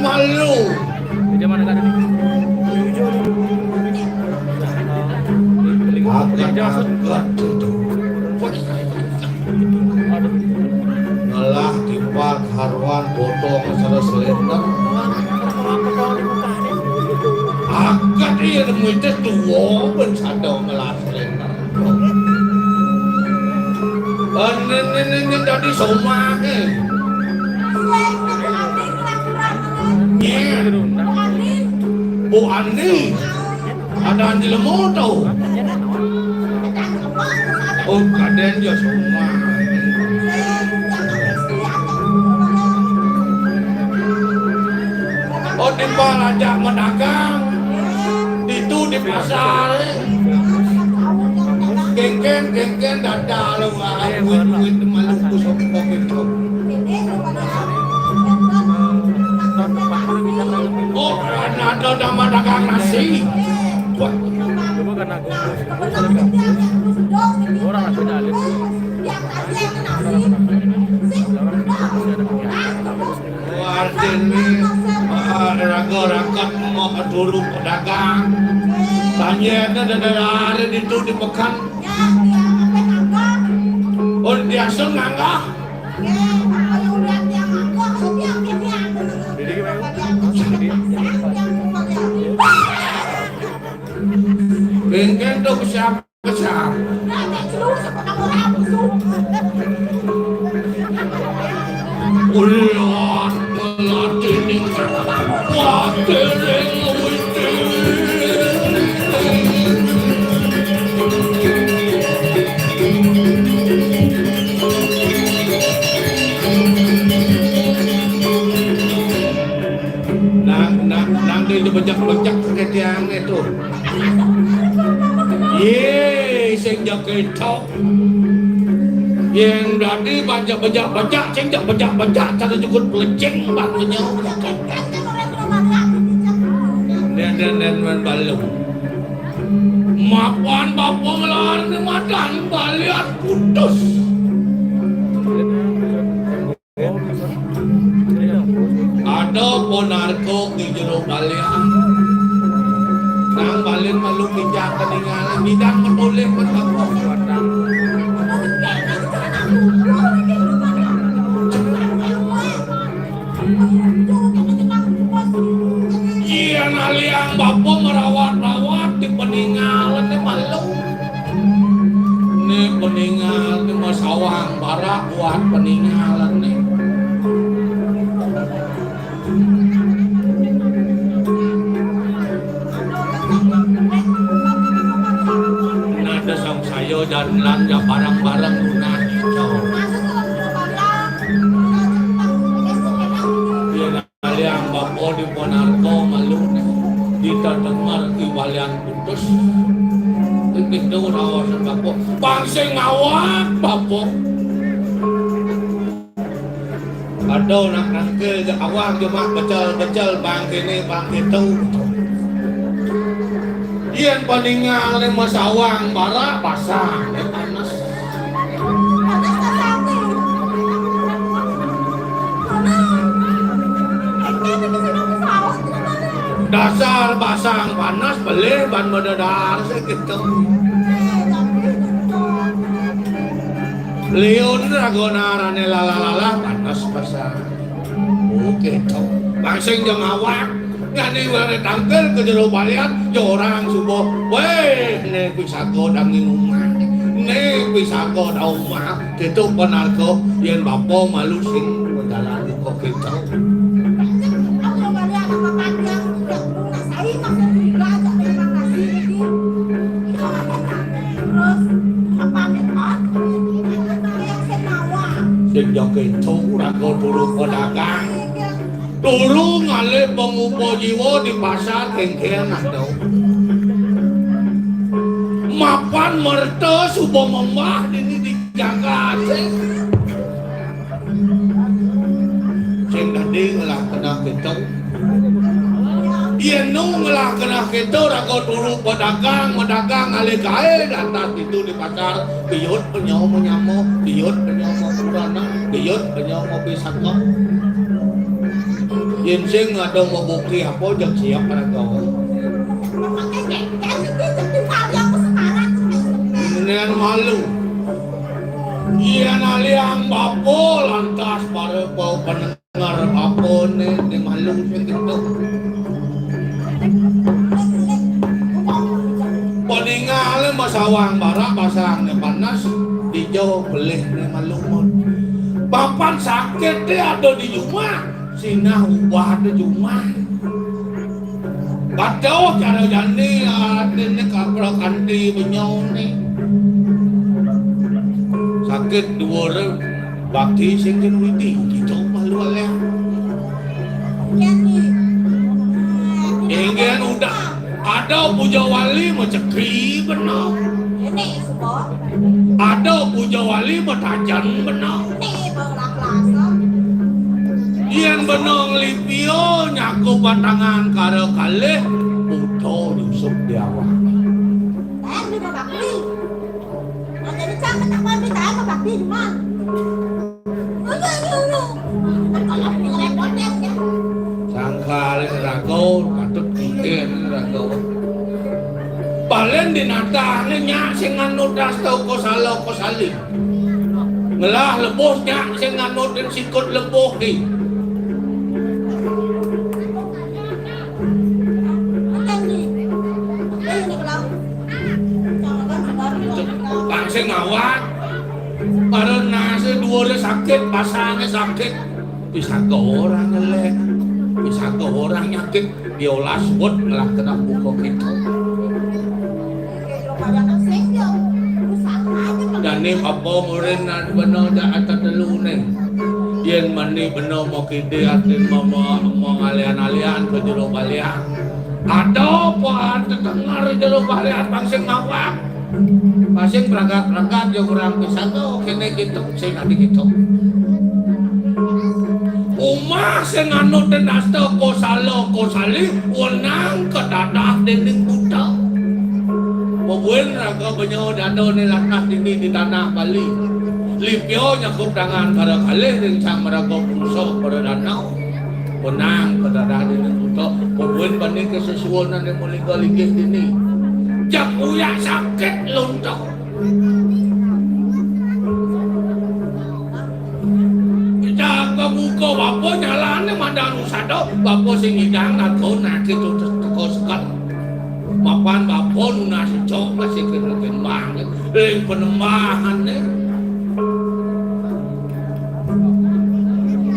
Malu. Meja mana, Kak, tadi? Aku yang angkat itu. Ngelah timpal karuan potong sareng selendang. Agat iya nemu itu tuwa ben sada ngelas lenter. Ene, ene, ene dadi somah, eh. Nyeh. Bu Ani. Ada anti lemo tau. Oh, kaden ya somah. Oh, timbal ajak medagang. Ditu di pasar. Kengken, kengken dada lu, ah, buit-buit malu ku sopok itu. Oh, ada nama dagang nasi. Wah. Wah, artine, ah, raga rakat mau turu pedagang. Tanyane dada hari ditu di pekan. Oh, biasa nganggah. Bengkel tuh siapa? Besar. Ulian melatih ning watiring witi. Nang, nang, nang dibejak-bejak ke tiang itu. Ye, sing jaketok. Yen dadi bajak-bajak-bajak, sing jak bajak-bajak, cara jukut pelecing, batunya. Den, den, den, men balu. Mapan bapa ngelarne madan balian putus. Ada ponarko di jero balian. Nang balian malu pijak ketinggalan, bidang metoleh men apa. Yen aliang bapa merawat-rawat di peninggalane malu. Ne peninggal ne masawang barak buat peninggalane. Nada sang saya dan lan ya barang-barang lunas. Iya, nah. Aliang bapa di ponarko malu ne. Kita dengar iwalian putus. Iki do rawasan bapa. Bang sing ngawak bapa. Aduh, nak nangke je awak je mak becel-becel bang kene bang itu. Yen peninggal ne masawang barak basah ne panas. Dasar basang panas belih ban mededar segitu. Liun ragonarane lala-lala panas basang. Oke, to. Bang sing jeng awak. Ngani were tangkil ke jero balian, ya orang subuh. Weh, ne pisaga danging umah. Ne pisaga da umah. Keto penarko, yen bapa malu sing jalan kok keto. Sing jok keto, ora kok turu pedagang. Turu ngalih pangupa jiwa di pasar kengkeng ado. Mapan merta suba membah dini di jagate. Sing dadi ngelah kenah keto. Yen nu ngelah kenah keto raga turu pedagang, medagang ngalih gae datas ditu di pasar, biyut penyo menyamo, biyut penyo mapurana, biyut penyo mapisaka. Yen sing ada mabuki apa, jeg siap raga. Menen malu. Yen aliang bapa lantas para bau penengar bapane di malu sing keto. Ningalé masawang barak basangné panas, dija pelihné malumut. Papan sakit té ada di jumah, sinah ubah di jumah. Patuh cara jani atiné kapra kanti benyoné. Sakit duwur bakti sing kén widi, kita malu alih. Inggih udah ada puja wali maceki bena. Ada puja wali matajan bena. Yén bena nglipia nyakup batangan kara kalih, buta nyusup di awak. Sangkal raga, patut kikir raga. Paling dinatahné nyak sing nganut asta kosala kosali. Ngelah lebuh nyak sing nganutin sikut lebuh ki. Pang sing ngawat. Para nase duwure sakit, pasane sakit. Pisaka orang ngelek. Pisaka orang nyakit. Diolas wet ngelah kena buka kita. Jani apa murin bena jak atas telune. Yen mani bena mau kide atin mau, mau, mau ngalian-alian ke jero balian. Ada apa tetengar jero balian pang sing ngawak. Pang sing pragat-pragat ya kurang pisaka kene kita sing adi kita. Umah sing anut den asta kosala kosali wenang kedadah dening buta. Pebuen raga benya dadane latah dini di tanah Bali. Lipia nyakup tangan para kalih ring sang maraga pungsa para danau. Wenang kedadah dening buta. Pebuen bani kesesuanane muliga linggih dini. Jak uyak sakit lontok. Jaga buka bapa nyalane mandang usada, bapa sing ngidang naga nake tutus teka sekat. Mapan bapa nunas cok masih kena kembang, ring penembahane.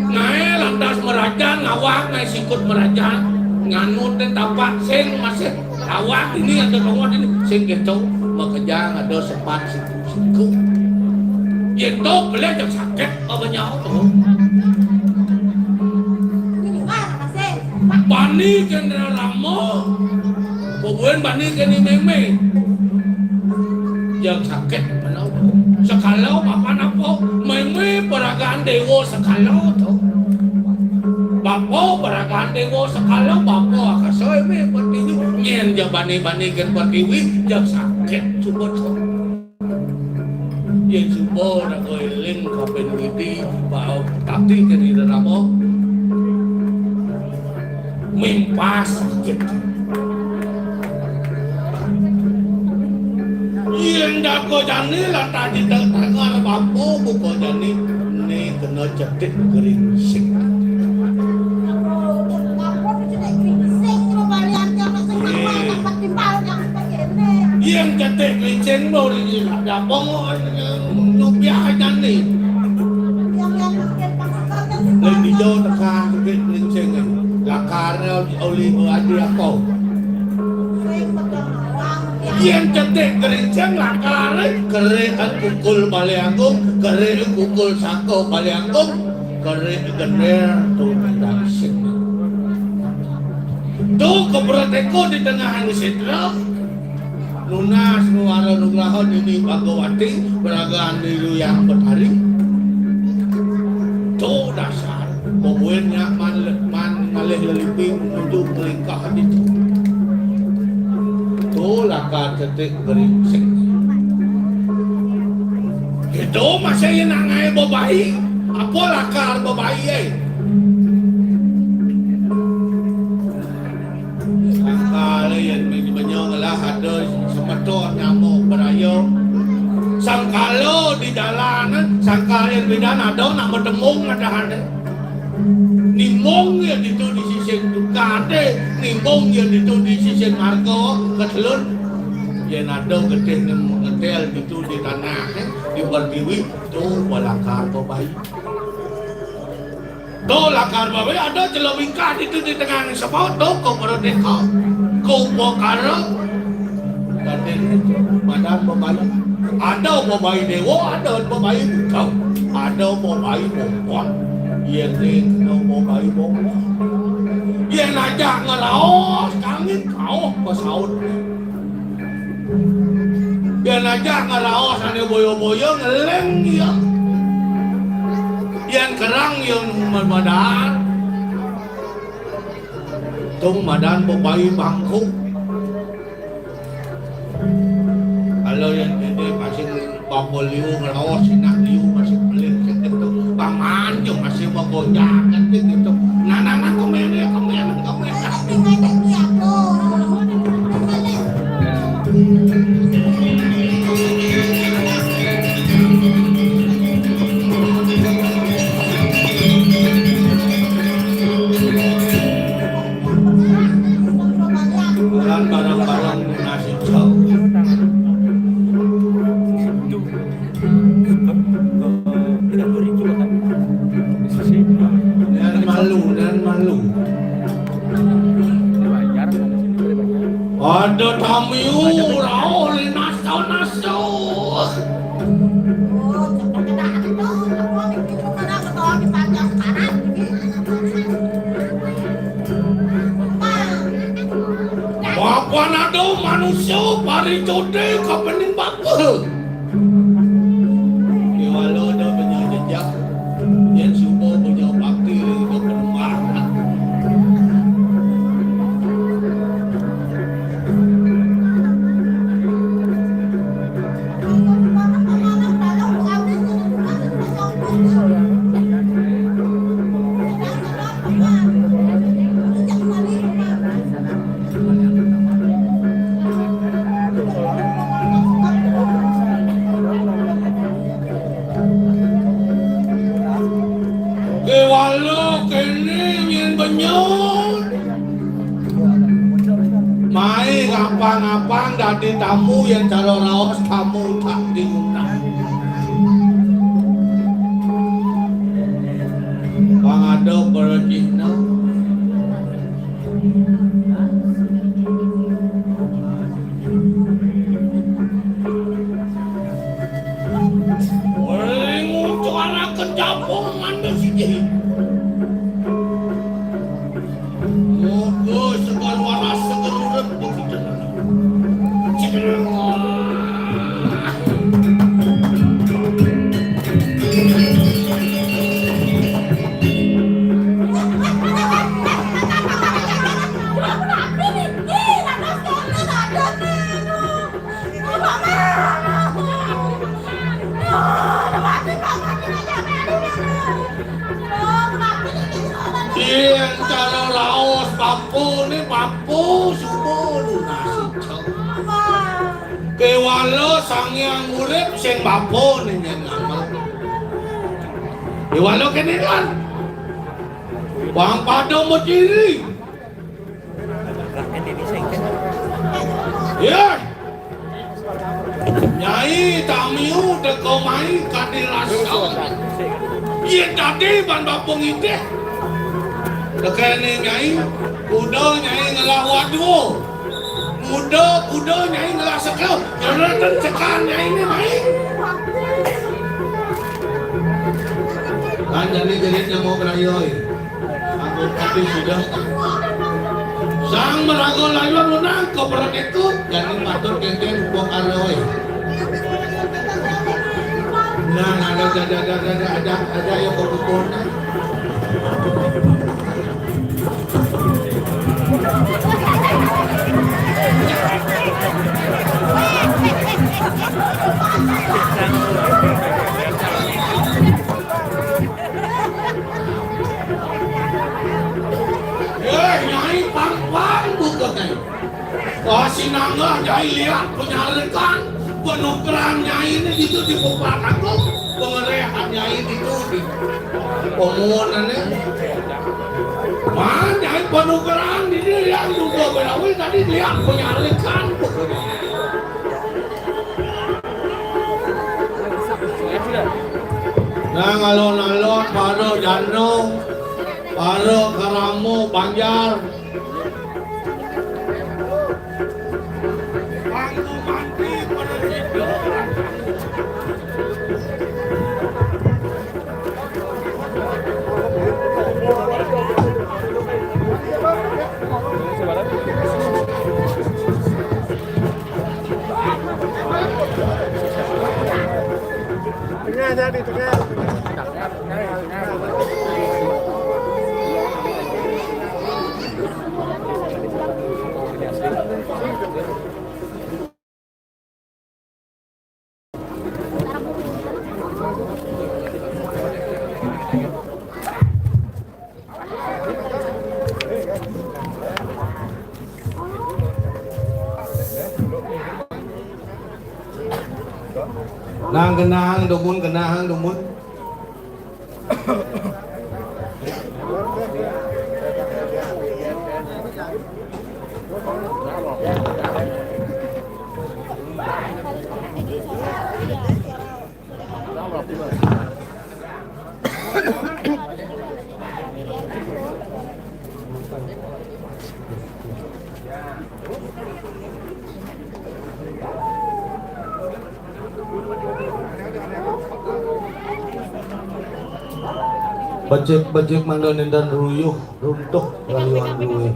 Nae lantas merajan ngawak, nae sikut merajan, nganute tapak sing masih awak ini ada kawat ini, sing keco, makejang ada sepat siku. Yen to boleh jeng sakit apa nyawa to. Bani kena rama, pebuen bani kena meme. Jeng sakit mana to. Sekala papan apa? Meme peragaan dewa sekala to. Bapa peragaan dewa sekala, bapa akasa eme pertiwi. Nyen ja bani-bani ken pertiwi, jeng sakit cuba to. Yen suba raga eling kaping widi, bau tati kene rama. Mimpas sakit. Yen dago jani latah dita tangan bapa buka jani ne kena cetik geringsing. Yen cetik geringsing mau di dapong nyupiah jani. Lagi jauh tekan cetik geringsing. Lakarnya oli adi apa? Yen cetik geringsing lakare, kerik kukul Bale Agung, kerik kukul saka Bale Agung, kerik gender tu dangsing. Tu kepreteko di tengah anu sedra, nunas nuara nugraha nini Bhagawati, beragaan di Luyang Betari. Tu dasar. Pemuen nyak man, man ngalih lelipi menuju melingkah ditu. Tu lakar cetik geringsing. Itu masih nak ngai bebai. Apa lakar bebai, eh? Sangkal yen men-, menyong lah ada semeton nyamuk beraya. Sangkala di dalan, sangkal yen bidan ada nak bertemu ngadahane. Nimung ya ditu di sisin tukade, nimung ya ditu di sisin marga ketelun. Yén ada getih ngetél ditu di tanah, eh, di pertiwi, to lakar bebayi. To lakar bebayi, ada jelo mingkat ditu di tengah semua, to ko merdeka, ko upakara. Dadi madan bebayi. Ada bebayi déwa, ada bebayi buta. Ada bebayi bongkot. Yén kena bebayi bongkot. Yén ajak ngeraos, kangin kauh pesaut. Yén ajak ngeraos ané boya-boya ngeling ia. Yén kerang ia madan. Tung madan bebayi bangku. Kalau yén kéné masih bapa liu ngeraos, sinah liu masih pelit kéto. Paman jo masih magonjang kan kéto. Nah, nah, nah, keméné, keméné, keméné. Barang-barang nasib jauh. Nan malu, nan malu. Ada tamiu rauh linas taun asuh. Mapan ada manusia parijodo kapening bapa. Kéwala ada punya jejak, yén suba punya bakti ka Penembangan. Kéwala kéné nyén benyut. Mai ngapang-ngapang dadi tamu, yén cara raos tamu tak diundang. Pang ada percina. Oleh ngucaraken capung manda siji. Moga segar waras, segar urip di kita. Yén cara raos bapa né, bapa suba nunas. Kéwala Sang Hyang Urip sing bapa né nyén ngamel. Kéwala kéné kan. Bang pada maciri. Ya. Nyai tamiu teka mai kadi rasa. Iya tadi ban bapa ngidih. Teka né nyai, kuda nyai ngelah wadua. Kuda, kuda nyai ngelah sekela. Nyereten sekan nyai né mai. Kan jadi jerit nyamuk rayoi. Aku tapi sudah. Sang meraga layuan menang ke perut itu, jadi patut kéngkén upakara. Nah, ada, ada, ada, ada, ada, ada yang kau pukul. Eh, Nyai pang-pang buka, Nyai. Wah, sinanggah Nyai liak penyarikan, penukeran Nyai ini gitu di Pupat Agung, pengerehan Nyai gitu di pemuan ini. Wah, Nyai penukeran ini yang juga berawal tadi liak penyarikan buka, Nyai. Nang alon-alon, para janda, para karamo banjar. Tengah jadi, tengah. Nang genahang dumun, genahang dumun. Becik-becik mangda nénten ruyuh, runtuh rayuan duwé.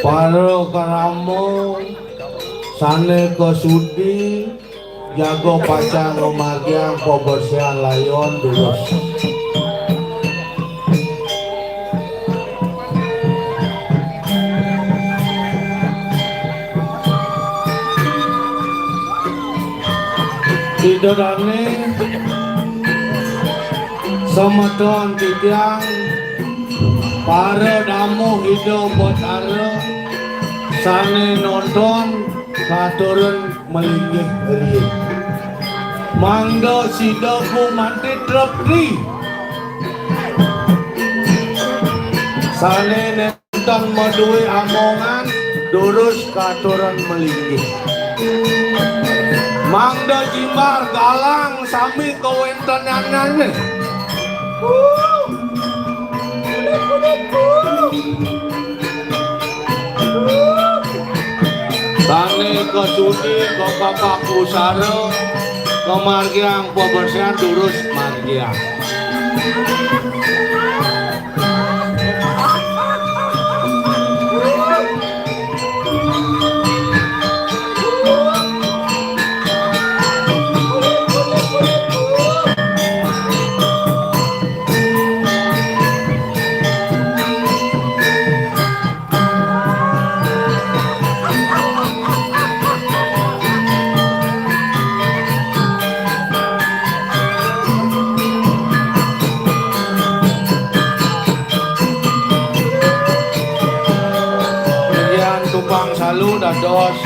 Para karamo sané kasudi jaga pacang ngamargiang pabersihan layon durus. Ida dané semeton titiang, para damuh Ida Betara sané nonton, katurun malinggih riin. Mangda sida gumanti trepti. Sané nénten madué amongan, durus katurun malinggih. Mangda jimbar galang sami kawéntenanné. Sané kasudi, kapapak usara, kamargiang pabersihan, durus margiang. Yan tupang salu dados.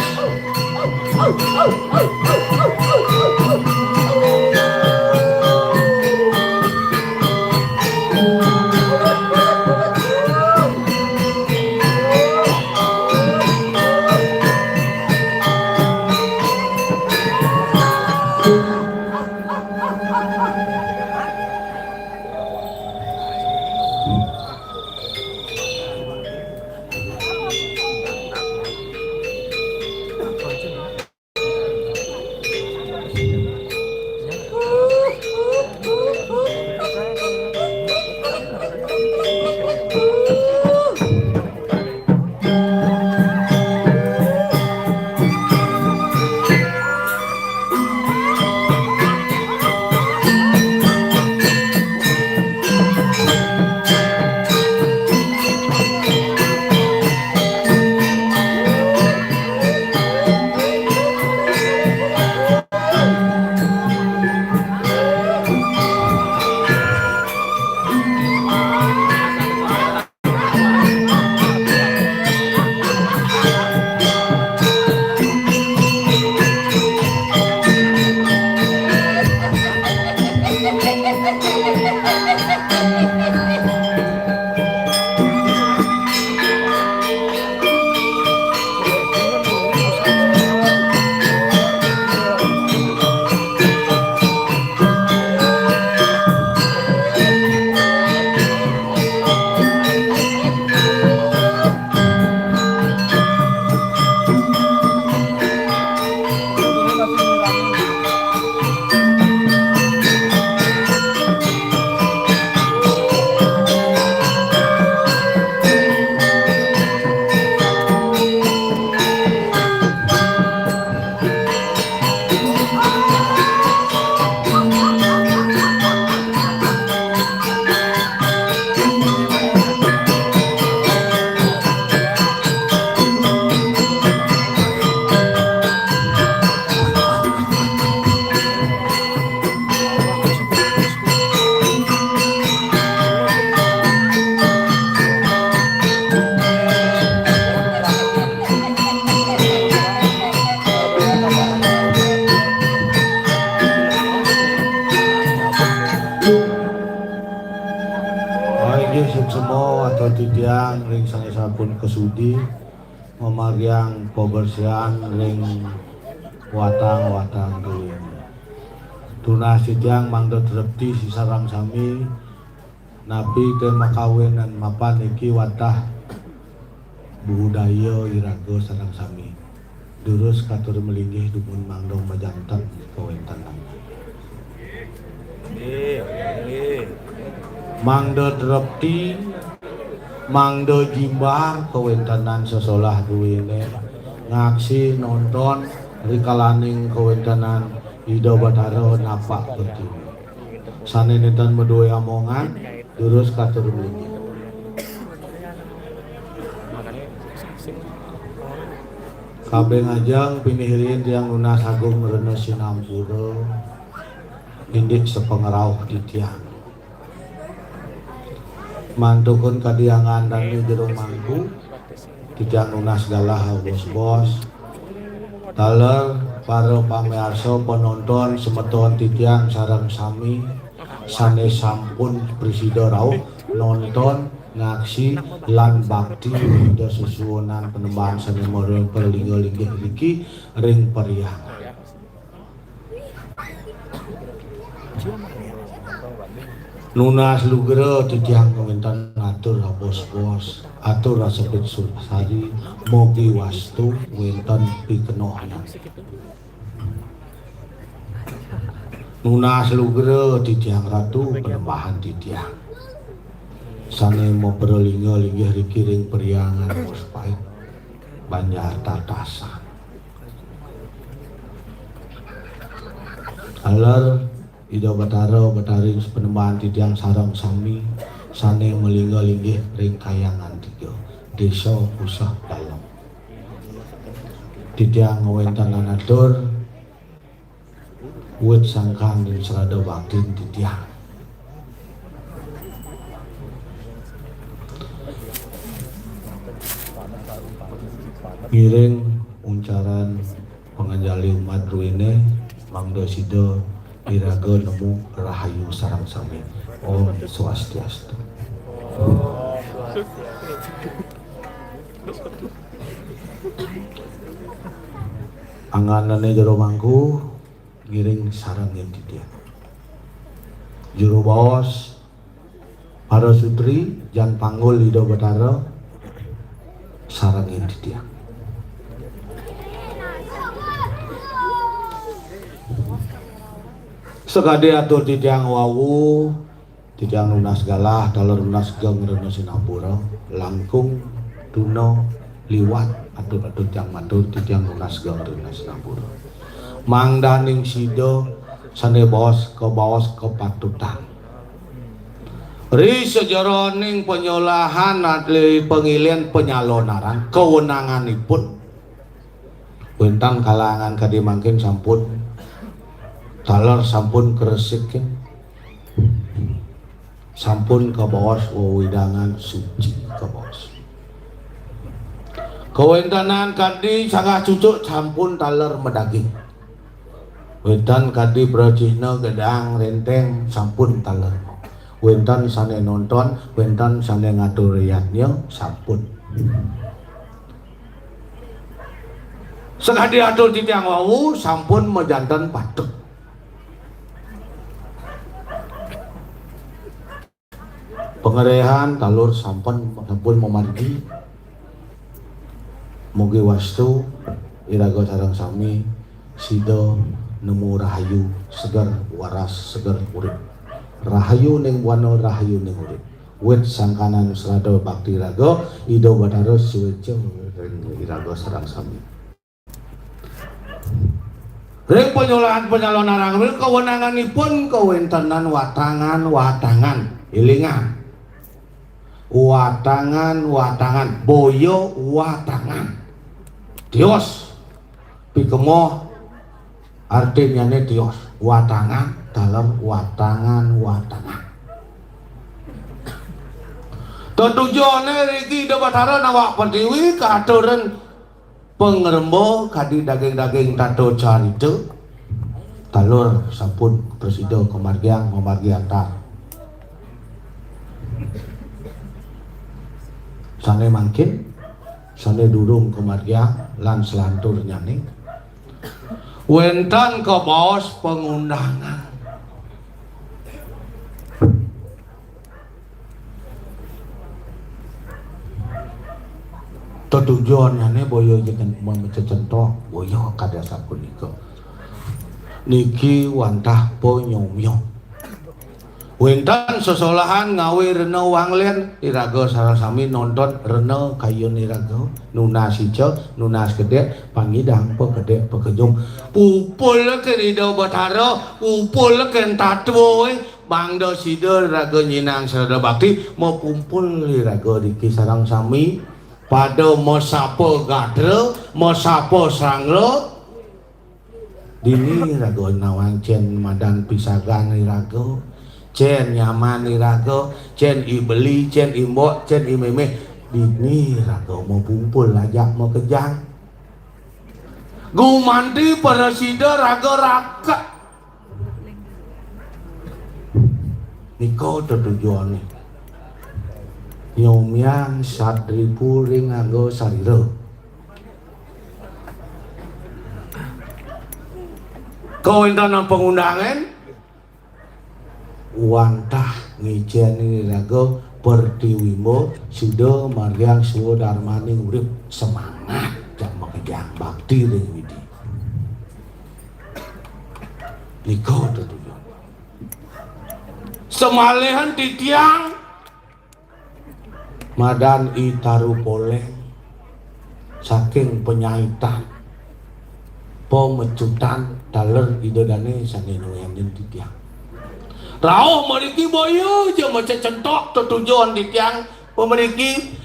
Semua atau titiang ring sané sampun kasudi mamargiang pabersihan ring watang-watang duwéné. Tunas titiang mangda trepti sareng sami, napi té makawinan mapan niki wantah budaya iraga sareng sami. Durus katur malinggih dumun mangda majanten kawéntenan. Nggih, nggih. Mangda trepti, mangda jimbar kawéntenan sesolah duwéné, ngaksi nonton rikalaning kawéntenan Ida Batara napak pertiwi. Sané nénten madué amongan, durus katur malinggih. Kabéh ngajeng pinih riin tiang nunas agung rena sinampura, indik sapangrauh titiang. Mantukan kadi anggan dané jero mangku, titiang nunas galah bos-bos. Taler para pamiarsa, panonton, semeton titiang sareng sami sané sampun prasida rauh nonton, ngaksi, lan bakti Ida sesuunan Panembahan sané mara palingga linggih riki ring Periangan. Nunas lugra titiang wénten atur abos-bos, atur asepit sari, mogi wastu wénten pikenohna. Nunas lugra titiang Ratu Panembahan titiang. Sané mapra lingga linggih riki ring Periangan Muspait, Banjar Tatasan. Taler Ida Batara, Bataring Panembahan titiang sareng sami sané malingga linggih ring Kahyangan Tiga, Désa Puseh Dalem. Titiang ngawéntenang atur, wit sangkan ring srada baktin titiang. Ngiring uncaran panganjali umat druéné, mangda sida iraga nemu rahayu sareng sami. Om Swastiastu. Angganané jero mangku, ngiring sarengin titiang. Jero baos, para sutri, jan panggul Ida Batara, sarengin titiang. Sakadi atur titiang wau, titiang nunas galah, taler nunas geng rena sinampura, langkung tuna liwat atur-atur tiang matur, titiang nunas geng rena sinampura. Mangdaning sida sané baos kabaos kapatutan. Ri sajeroning panyolahan atli pangilén panyalonarang kawenanganipun. Wénten kalangan kadi mangkin sampun taler sampun kresikin. Sampun kabaos wewidangan suci kabaos. Kawéntenan kadi sanggah cucuk sampun taler madaging. Wénten kadi pracihna gedang rénténg sampun taler. Wénten sané nonton, wénten sané ngatur yadnya sampun. Sakadi atur titiang wau sampun majanten patut. Pangréhan taler sampun, sampun mamargi. Mugi wastu iraga sareng sami sida nemu rahayu, seger waras, seger urip. Rahayu ning buana, rahayu ning urip. Wit sangkaning srada bakti iraga, Ida Batara suéca ring iraga sareng sami. Ring panyolahan panyalonarang, ring kawenanganipun kawéntenan watangan-watangan. Élingang. Watangan-watangan, boya watangan. Tios. Pikemoh artinyané tios. Watangan, taler watangan-watangan. Tetujoné riki Ida Batara nawak pertiwi katuran pangremba kadi daging-daging tata carita, taler sampun prasida kamargiang, mamargi antar. Sané mangkin, sané durung kamargiang lan salanturnyané, wénten kabaos pangundangan. Tetujonnyané boya jeneng mamacecentok, boya kadi asapunika. Niki wantah panyomya. Wénten sesolahan ngawé rena wanglén, iraga sareng sami nonton rena kayun iraga, nunas ica, nunas kedék, pangidang pakedék pakejung. Pupul kén Ida Batara, pupul kén tatwa, mangda sida raga nyinang srada bakti, mapumpul iraga riki sareng sami, pada masapa gatra, masapa srangla. Dini raga nawang cén madan pisagan iraga, cén nyaman iraga, cén i beli, cén i mbok, cén i mémé. Dini raga mapumpul ajak makejang. Gumanti prasida raga raket. Nika tetujoné. Nyomiang sadripu ring angga sarira. Kawéntenan pangundangan wantah ngicénin iraga Pertiwimba sida margiang swadarmaning urip, semangat jak makejang bakti ring Widi. Nika tetujon. Samalihan titiang madan I Taru Poléng saking panyaitan, pamecutan taler Ida Dané sané nuénin titiang. Rauh mriki boya ja macecentok tetujon titiang pamriki,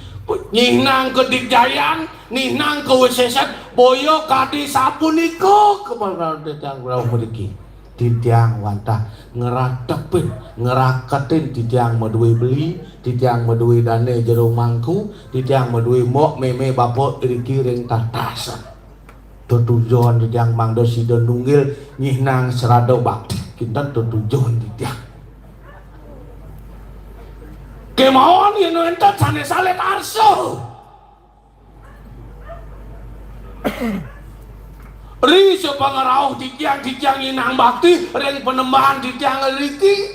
nyihnang kadigdayan, nyihnang kawisésan, boya kadi sapunika kamargiang titiang rauh mriki. Titiang wantah ngratepin, ngraketin titiang madué beli, titiang madué dané jero mangku, titiang madué mbok mémé bapa iriki ring tatasan. Tetujon titiang mangda sida nunggil nyihnang srada bakti, kinten tetujon titiang. Kémaon yén wénten sané salet arsa. Ri sapangrauh titiang, titiang nyihnang bakti ring Panembahan titiang riki.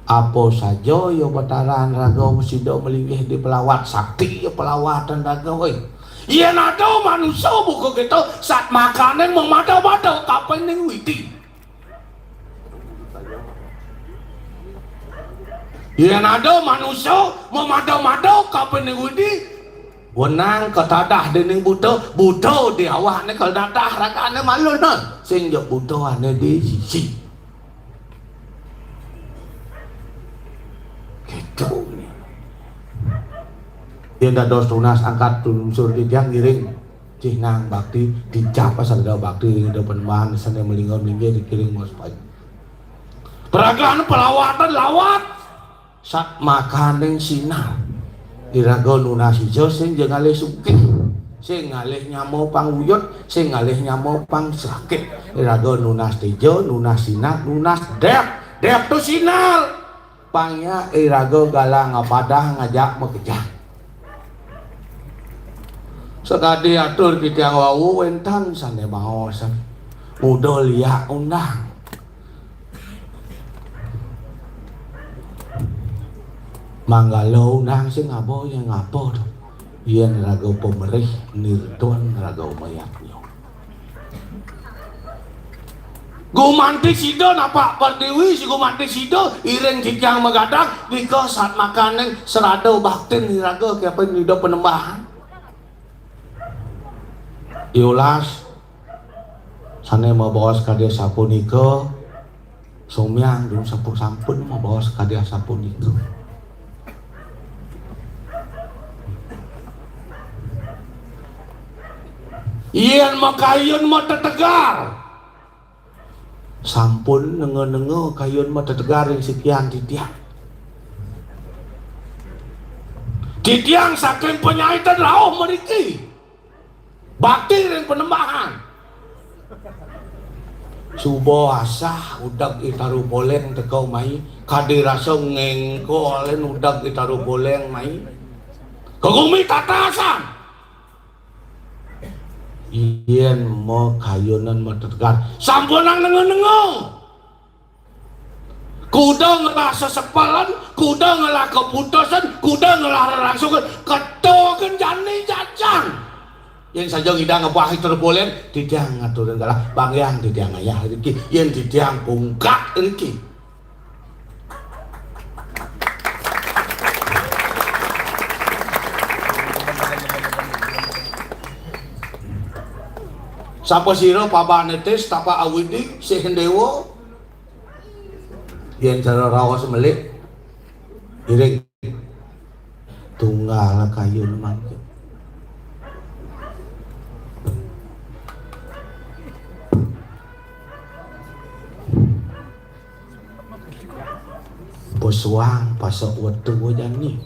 Apa saja ya pataran raga sida malinggih di pelawat, sakti ya pelawatan raga, woi. Yén ada manusa buka kita sat makaning mamada-mada kapining Widi. Yén ada manusa mamada-mada kapining Widi, wenang katadah dening buta, buta di awakné kal dadah ragané malun, nah. Sing ja buta ané di sisi. Gitu. Yén dados tunas angkat tunsur titiang ngiring. Cihnang bakti dicap asal ada bakti ring Ida Panembahan sané malingga-malingga dikiring mas pai. Peragan pelawatan lawat. Sat makaning sinal. Iraga nunas ija sing ja ngalih sugih. Sing ngalih nyama pang uyut, sing ngalih nyama pang sakit. Iraga nunas teja, nunas sinal, nunas dep. Dep to sinal. Pang nya iraga galang apadah ngajak makejang. Sakadi atur titiang wau wénten sané maos. Muda liak undang. Manggala undang sing aba yang apa to? Yén raga pamerih nirton raga mayatnya. Gumanti sida napak pertiwi, si gumanti sida iring titiang magadang, nika sat makaning srada baktin iraga kapining Ida Panembahan. Yolas sané mabaos kadi sapunika, somiang dum sampun mabaos kadi sapunika. Yén makayun matetegar, sampun nenga-nenga kayun matetegar ring sikian titiang. Titiang saking panyaitan rauh mriki. Bakti ring Panembahan. Suba asah udeg I Taru Poléng teka mai, kadi rasa ngéngkolin udeg I Taru Poléng mai. Kagumi tatasan. Yén makayunan matetegan, sampunang nenga-nenga. Kuda ngelah sesepelen, kuda ngelah keputusan, kuda ngelah rerangsungan. Ketoken jani jajang. Yén saja ngidang ngebahi terpulen, titiang ngaturin galah, bangyang titiang ngayah riki. Yén titiang pungkak riki. Sapa sira pabane tis tapa awidi sih dewa? Yén cara raos melik, iring tunggal kayun mangkin. Pesuang pasok wetu jani.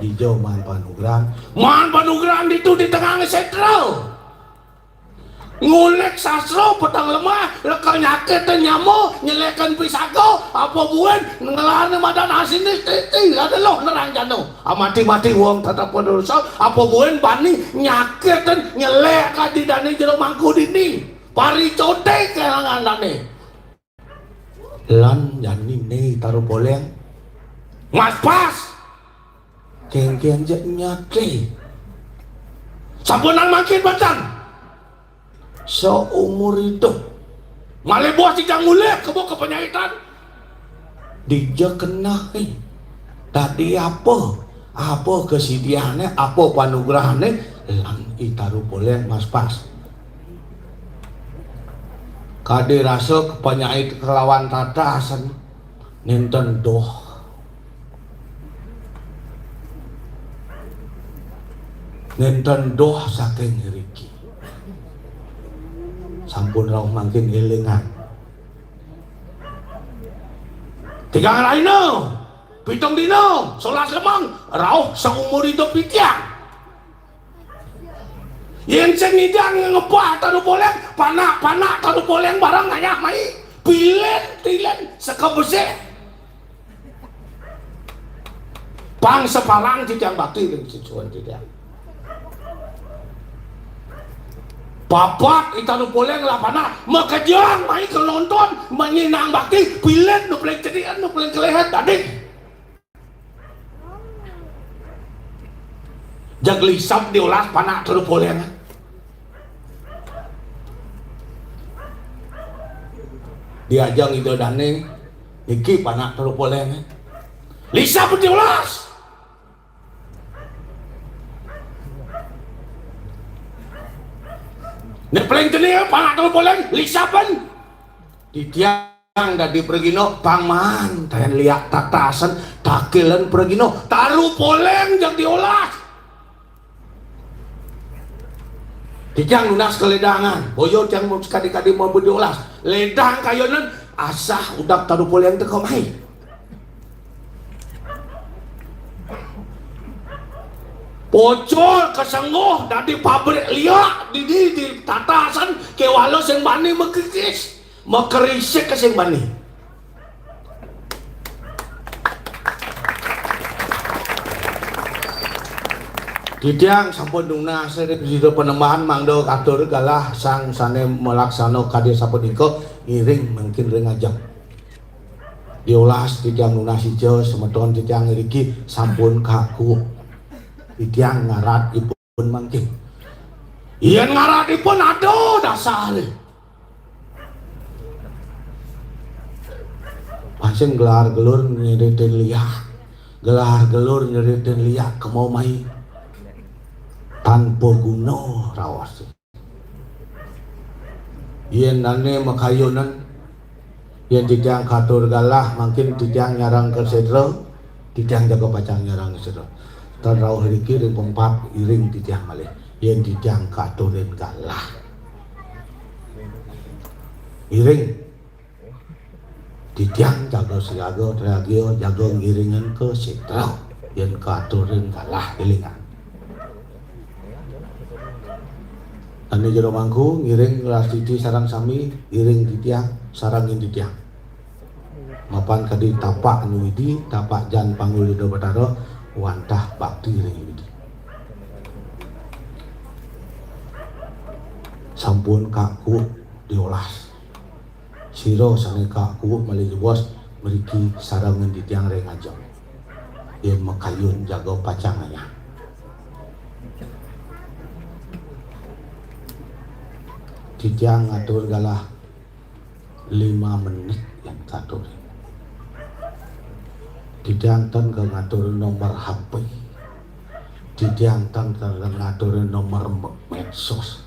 Dija maan panugrahan. Maan panugrahan ditu di tengah setra. Ngulik sastra peteng lemah, leka nyakitin nyama, nyeleken pisaga, apa buin ngelarne madan asine titi, ada loh nerang jano. Amati-mati wong tetep berdosa, apa buin bani nyakitin nyelek ka didane jero mangku dini. Paricote kelangan dane. Lan jani né Taru Poleng. Mas pas. Kéngkén jek nyaté. Sampunang mangkin batan. Seumur hidup. Malih bos titiang mulih kebo kepenyaitan. Dija keneh, eh. Tadi apa? Apa kesidiane, apa panugrahane, lan I Taru Poleng Mas pas. Kadi rasa kepanyait kelawan tatasan, nénten doh. Nénten doh saking ngriki. Sampun rauh mangkin élingan. Tigang rahina, pitung dina, solas lemeng, rauh saumur idup titiang. Yén sing ngidang ngebah Taru Poleng, panak-panak Taru Poleng bareng ngayah mai. Pilén, pilén, seka besik. Pang sepalang titiang bakti ring sicuan titiang. Papat I Taru Poleng lah panak, makejang mai ke nonton, manyinang bakti, pilén nu paling cedian, nu paling kelehet, tadi. Jag lisap diolas panak Taru Poleng. Diajang Ida Dané, niki panak Taru Poleng. Lisap diolas. Né paling cening panak Taru Poleng, lisapan. Titiang Dadi pragina pang maan, taén liak tatasan, takilen pragina, Taru Poleng jag diolas. Titiang nunas kaledangan, boya tiang mun sakadi-kadi maba diolas. Ledang kayunan, asah udag Taru Poleng teka mai. Pocol kasengguh dadi pabrik liak didi di tatasan kéwala sing bani makikis. Makerisik ka sing bani. Titiang sampun nunas ring sida Panembahan mangda katur galah sang sané malaksana kadi sapunika ngiring mangkin ring ajeng. Diolas titiang nunas ica semeton titiang ngriki sampun kaku. Titiang ngarat ipun. Pun mangkin. Yén ngaratipun ada dasare. Pancen gelar-gelur nyeritin liak. Gelar-gelur nyeritin liak kema mai. Tanpa guna raos. Yén dané makayunan, yén titiang katur galah, mangkin titiang nyarengka sétra, titiang jaga pacang nyarengka sétra. Tan rauh riki ring pempat iring titiang malih, yén titiang katurin galah. Iring. Titiang jaga siaga, triagia, jaga ngiringan ka sétra, yén katurin galah ilingan. Ané jero mangku, ngiring gelah titi sareng sami, iring titiang, sarengin titiang. Mapan kadi tapak nu Widi, tapak jan panggul Ida Batara, wantah bakti ring Ida. Sampun kaku diolas. Sira sané kaku malih jebos mriki sareng titiang ring ajeng. Yén makayun jaga pacang anyah. Titiang ngatur galah lima menit yén katur. Titiang ten ka ngatur nomor H P. Titiang ten ka ngatur nomor me-, medsos.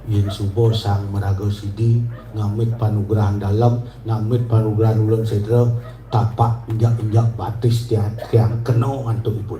Yén suba sang maraga sidi ngamit panugrahan dalem, ngamit panugrahan ulun sedra, tapak injak-injak batis tiang, tiang kena antuk ipun.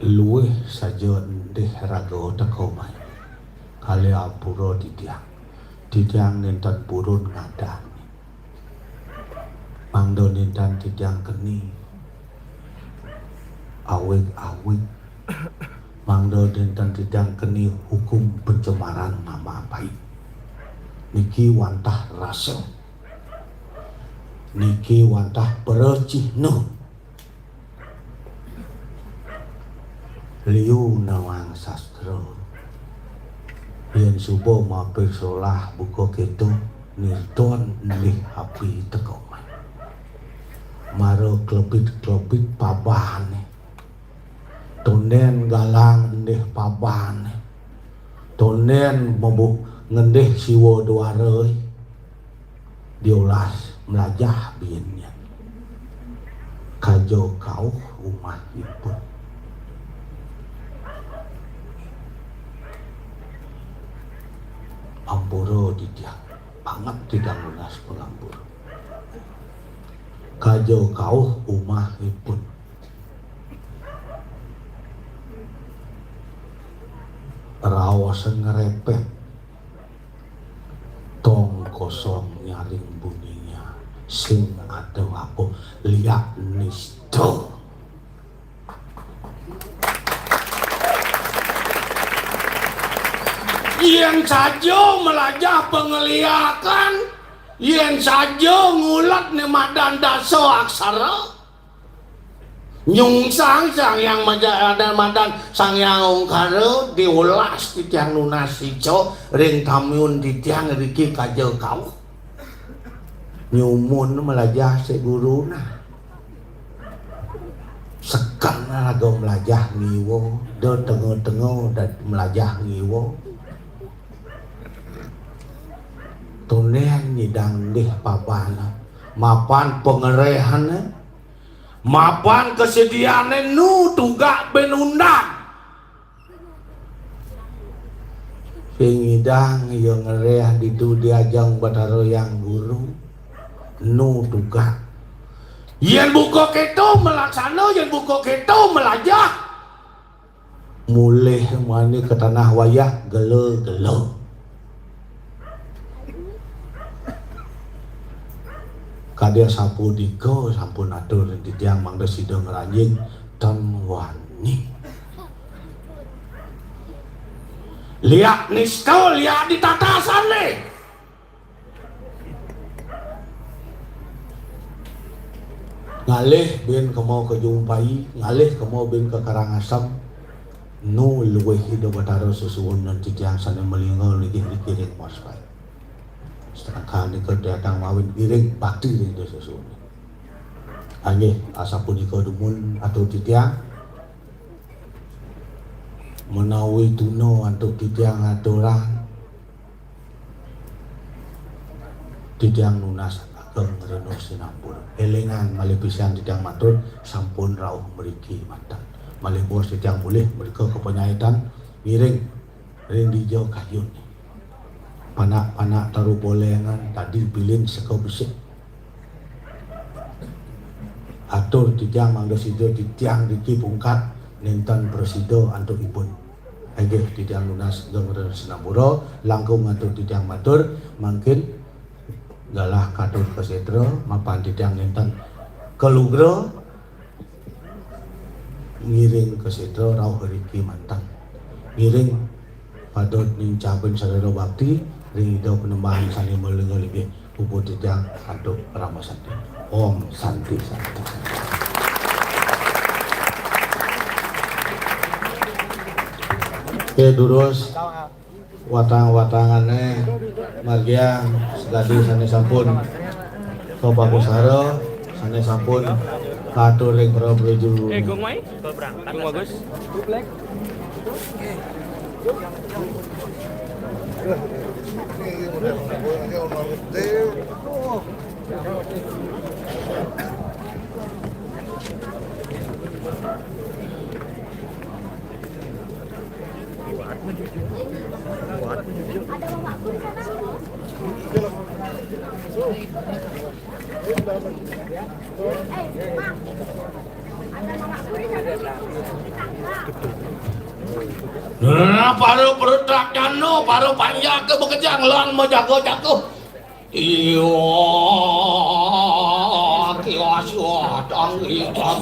Luih saja endih raga teka mai. Kalih ampura titiang. Titiang nénten purun ngadan. Mangda nénten titiang keni awig-awig. Mangda nénten titiang keni hukum pencemaran nama baik. Niki wantah rasa. Niki wantah pracihna. Liu nawang sastra. Yén suba mapiksa solah buka kéto, nirton endih api teka mai. Mara klebit-klebit pabané. Tondén galang endih pabané. Tondén mabuk ngendih siwa duara. Diolas mlajah biin nyén. Kaja kauh umahipun. Ampura titiang, banget titiang nunas pangampura. Kaja kauh umahipun. Raosan ngrepet. Tong kosong nyaring bunyinya, sing ada apa, liak nista. Yén saja mlajah pangliakan, yén saja ngulet né madan dasa aksara, nyungsang Sang Hyang Maja-, madan, madan Sang Hyang Ongkara, diolas titiang nunas ica ring tamiun titiang riki kaja kauh. Nyumun mlajah sik guru nah. Seken raga mlajah ngiwa, da tenga-tenga da mlajah ngiwa. Tondén nyidang endih pabané. Mapan pangeréhané. Mapan kasediaané nu tugak buin undang. Sing nyidang ia ngeréh ditu di ajeng Batara Hyang Guru. Nu tugak. Yén buka kéto malaksana, yén buka kéto malajah. Mulih mani ka tanah wayah gela-gela. Kadi asapunika sampun atur titiang mangda sida ngranjing ten wani. Liak nista, liak ditatasané. Ngalih bin kema ka Jumpai, ngalih kema bin ka Karangasem, nu luih Ida Batara sesuunan titiang sane malingga linggih riki ring Mospai. Sedangkan nika datang mawin giring bakti ring Ida sesuunan. Inggih, asapunika dumun atur titiang. Menawi tuna antuk titiang aturang, titiang nunas ageng rena sinampura. Elingang malih pisan titiang matur, sampun rauh mriki manten. Malih bos titiang mulih mrika ka Panjaitan, ngiring ring dija kayun. Panak-panak taru polengan dadi pilin seka besik. Atur titiang mangda sida titiang riki pungkat nenten prasida antuk ipun. Inggih titiang nunas ageng rena sinampura, langkung atur titiang matur, mangkin galah katur ka setra, mapan titiang nenten kalugra, ngiring ka setra rauh riki manten. Ngiring pada nincapin sarira bakti ring Ida Panembahan sane malingga linggih puput titiang antuk Parama Santi. Om Santi, Santi, Santi. Oke, durus. Watang-watangane margiang sakadi sane sampun kapakusara, sane sampun katur ring para prajuru. Eh, Gung Mai? Gung Bagus. Nah, para pertakyana, para panjaka makejang lan majaga-jaga. Iya, kios watang itam.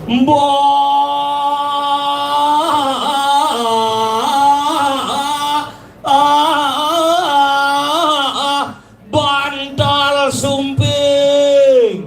Mbah Bantal Sumping.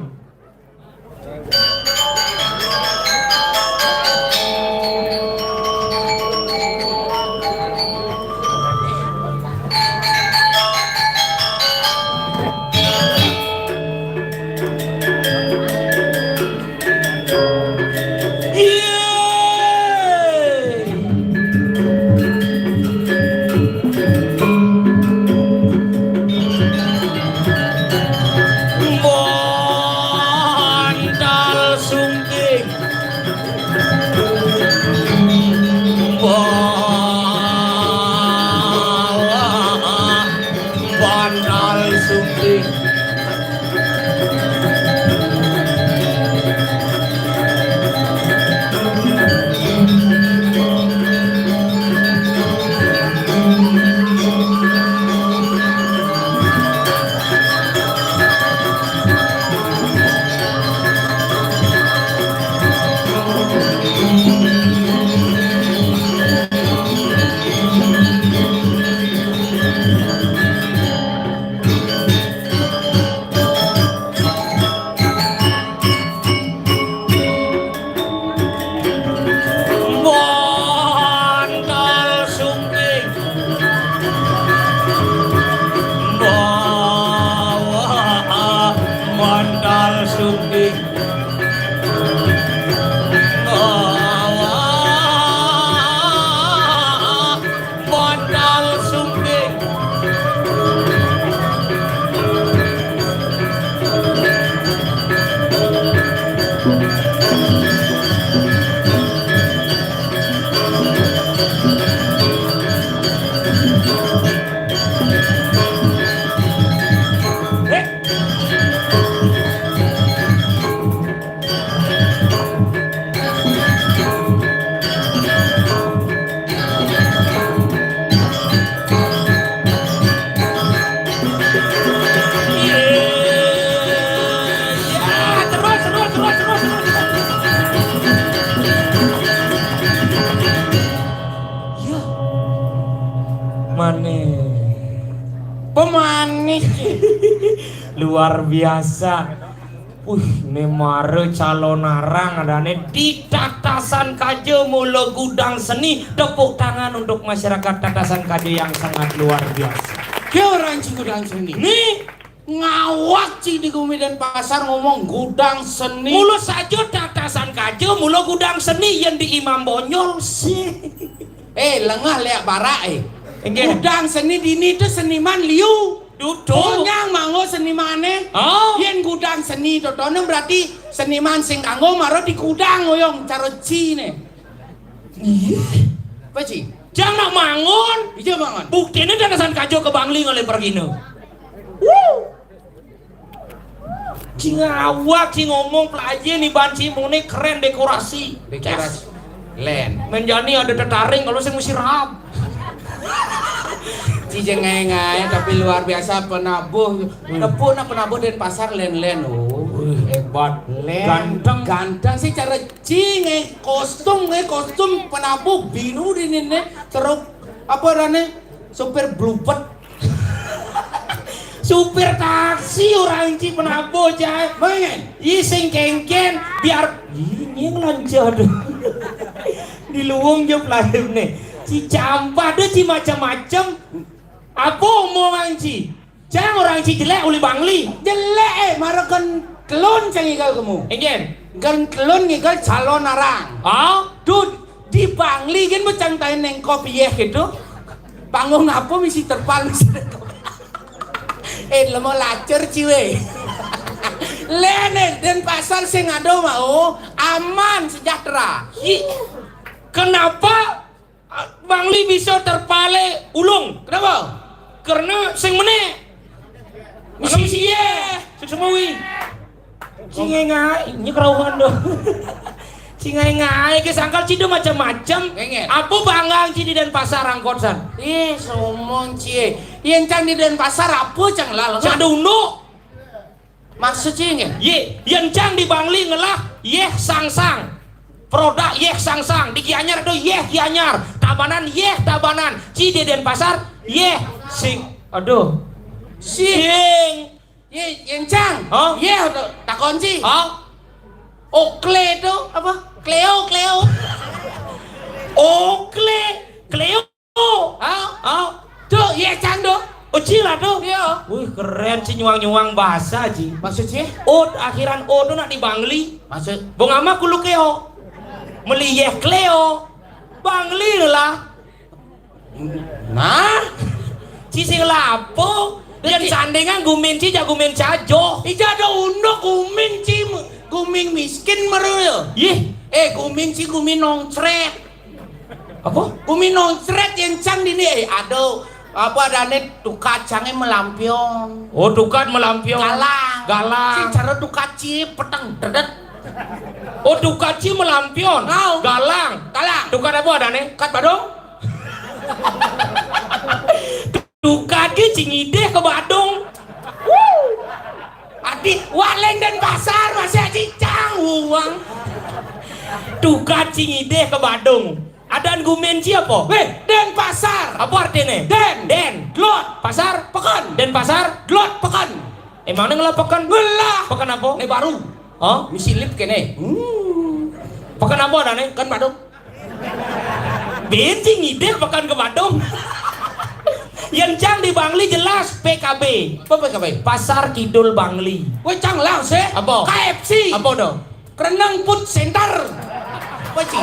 Bantal Sumping. Bantal Sumping. Luar biasa. Wih, né mara calon arang adané di Tatasan Kaja mula gudang seni. Tepuk tangan untuk masyarakat Tatasan Kaja yang sangat luar biasa. Ké orang ci gudang seni. Né ngawak ci di Gumi Denpasar ngomong gudang seni. Mula saja Tatasan Kaja mula gudang seni, yén di Imam Bonjol sih. Eh, lengah léak barak, eh. Inggih. Gudang seni dini to seniman liu. Dudu. Bonyang manggo senimané. Oh. Yén gudang seni totoné berarti seniman sing kanggo mara di gudang, oyong cara ciné. Iya. Apa ci? Jang nak manggon. Iya, manggon. Buktiné Tatasan Kaja ka Bangli ngalih pergina. Wuh. Ci ngawak, ci ngomong plaja, né ban ci muni kerén dekorasi. Dekorasi. Lén. Mén jani ada tetaring kalau sing mesti rap. Ci jeng ngaé-ngaé tapi luar biasa penabuh. Tepuk nak penabuh Denpasar lén-lén. Oh, hebat. Lén. Ganteng. Ganteng sih cara ci ngaé kostum, ngaé kostum penabuh biru dini né. Terus apa adané? Supir bluebird. Supir taksi orang ci penabuh, Cai. Mén. Ih, sing kéngkén, biar ini ngelanjut. Di luwung jep lahir né. Ci campah deh, ci macam-macam. Apa omongan ci? Cang orang ci jelék uli Bangli. Jelék, eh, mara gén kelun cang igal kemu. Inggih. Gén kelun ngigal calon arang. Ah? Dud, di Bangli gén becang tain nengkop yéh gitu. Panggung apa misi terpal misi. Eh, lemo lacur ciwe. Lén, eh, Denpasar sing ada mau aman sejahtera. Ih, kenapa Bangli bisa terpalé ulung? Kenapa? Karena sing mené. Misi iya. Sing semawi. Sing ngaé-ngaé, ini kerauhan dong. Sing ngaé-ngaé, ké sangkal ci do macam-macam. Ngenget. Apa bangga ci di Denpasar angkot san? Eh, somong ci. Yén cang di Denpasar apa cang lal? Cang ada unduk. Maksud ci nggih? Yé, yén cang di Bangli ngelah, yéh sangsang. Produk yéh sangsang, di Gianyar ada yéh Gianyar, Tabanan yéh Tabanan, ci di Denpasar, yéh sing, aduh. Sing. Yé, yén cang. Hah? Yéh, takon ci. Hah? Okle to apa? Kleo, Kleo. Okle, Kleo. Oh. Ah, ah. Tuh, iya cang tuh. Oh, ci lah tuh. Iya. Wih, kerén ci nyuang-nyuang bahasa ci. Maksud ci? Od, akhiran od nak di Bangli. Maksud? Bung ama kulukeo. Meli yéh kleo. Bangli lah. Nah, ci sing lapo. Yén sandingan gumin ci jak gumin cajo. Ija ada unduk gumin ci, gumin miskin meru ya. Yih. Eh, gumin ci gumin nongcret. Apa? Gumi nongcret yén cang dini, eh, aduh, apa adané tukat cangé melampion. Oh, tukat melampion. Galang. Galang. Sing cara tukat ci peteng dedet. Oh, tukat ci melampion. Galang. Galang. Tukat apa adané? Kat Badung. Tukat ki ci ngidih ka Badung. Adi, waléng Denpasar masih aji cang uang. Tukat ci ngidih ka Badung. Adan gumin ci apa? Wéh, Denpasar. Apa artiné? Den. Den. Dlot. Pasar. Peken. Denpasar. Dlot peken. Emangné ngelah peken? Ngelah. Peken apa? Né baru. Oh? Misi lip kéné. Hmm. Peken apa adané? Kan Badung. Bin ci ngidih peken ka Badung. Yén cang di Bangli jelas P K B. Apa P K B? Pasar Kidul Bangli. Wéh, cang lah sih. Apa? K F C. Apa to? Kereneng Food Center. Apa ci?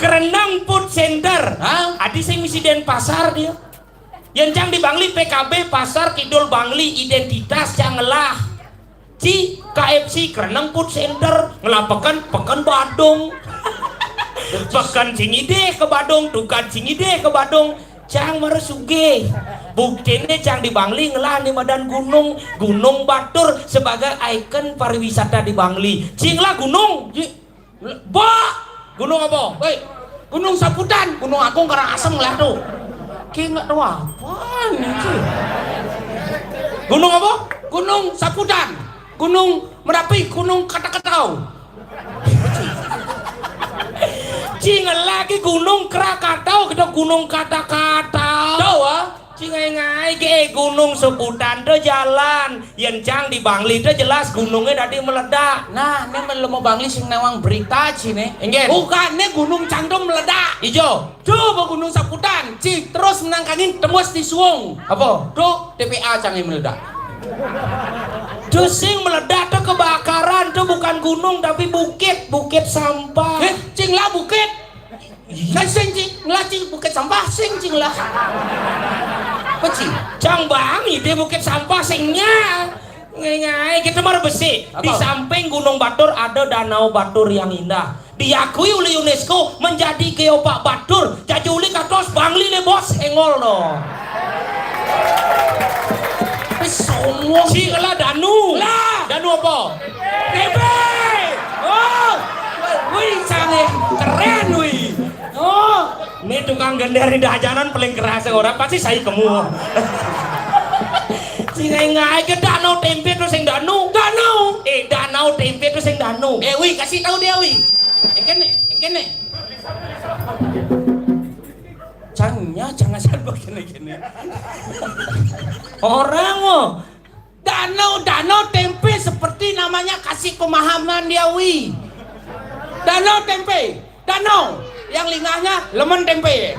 Kereneng Food Center. Hah? Adi sing misi Denpasar dia. Yén cang di Bangli P K B Pasar Kidul Bangli identitas cang ngelah. Ci, K F C, Kereneng Food Center, ngelah peken, peken Badung. Peken ci ngidih ka Badung, tukat ci ngidih ka Badung. Cang mara sugih. Buktiné cang di Bangli ngelah né madan gunung, Gunung Batur sebagai ikon pariwisata di Bangli. Ci ngelah gunung. Ci, Ba! Gunung apa? Woi, Gunung Saputan, Gunung Agung Karangasem lah tuh. Ki nggak tahu apa nih, Ci. Gunung apa? Gunung Saputan, Gunung Merapi, Gunung Katakatau. Ci ngelah ki Gunung Krakatau, kita Gunung Katakatau. Tahu ah? Sing ngaé-ngaé gé Gunung Sebutan to jalan. Yén cang di Bangli to jelas gunungé dadi meledak. Nah, né melo mau Bangli sing nawang berita ci né. Enggak. Bukan né gunung cang to meledak. Ijo. Coba Gunung Sebutan, ci terus menangkangin tembus di suung. Apa? Tuh, T P A cangé meledak. Tuh sing meledak tuh kebakaran, tuh bukan gunung tapi bukit, bukit sampah. Eh, cing lah bukit. Iya. Kan sing cing lah cing bukit sampah sing cing lah. Apa ci? Cang bang, ide bukit sampah singnya. Ngai-ngai, kita mah besi. Apa? Di samping Gunung Batur ada Danau Batur yang indah. Diakui oleh UNESCO menjadi geopark Batur. Jadi uli katos Bangli le bos engol no. Tapi sombong. Ci lah danu. Lah. Danu apa? Bebe. Oh. Wih, canggih. Keren, wih. Oh. Ini tukang gender di dajanan paling keras orang pasti saya kemu. Sing ngaé-ngaé gé danau tempe tuh sing danu. Danau. Eh, danau tempe tuh sing danu. Eh, Wi, kasih tahu dia, Wi. Eh, kene, eh, kene. Cangnya, jangan sampai kene-kene. Orang, oh. Danau, danau tempe seperti namanya, kasih pemahaman dia, Wi. Danau tempe. Danau yang lingahnya lemen tempe.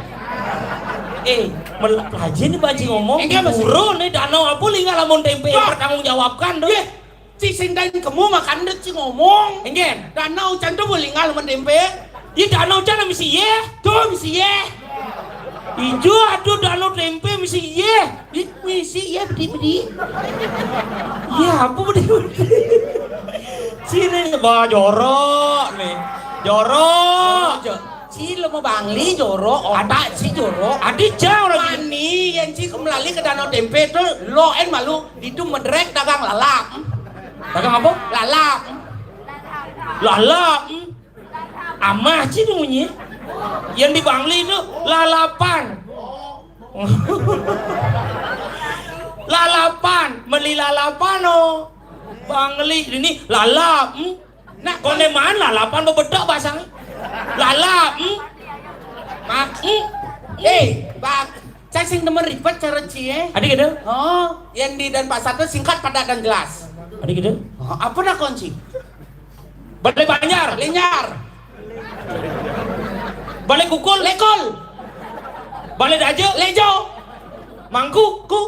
Eh, mel-, aja nih Pak Haji ngomong, enggak, Mas. Buru nih danau apa lingah lamun tempe. Wah. Pertanggungjawabkan tuh. Yeh, ci sing dain kemu makan deh ci ngomong. Enggak. Danau cantu lingah lemen tempe. Iya danau can misi ye. Tuh misi ye. Ijo aduh danau tempe misi ye. Ih, misi ya bedi-bedi. Iya, apa bedi-bedi? Sini, bah, jorok nih. Jorok. Jo-, si lo mau Bangli jorok, otak si jorok. Adi jauh lagi. Mani, yang si kembali ke Danau Tempe tuh, lo en malu, itu medrek dagang lalap. Dagang apa? Lalap. Lalap. Amah ci bunyi. Yang di Bangli itu lalapan. Lalapan, meli lalapan, oh. Bangli ini lalap. Hmm? Nah, koné man lalapan bebedok basang. Lalap. Hmm? Mak. Hmm? Eh, bak. Cai sing demen ribet cara cie. Adi gitu? Oh, yang di Denpasar tuh singkat, padat dan jelas. Adi gitu? Oh, apa nak kunci? Balé Banjar. Linyar. Balé Kukul. Lekul. Balé Daja. Lejo. Mangku. Ku.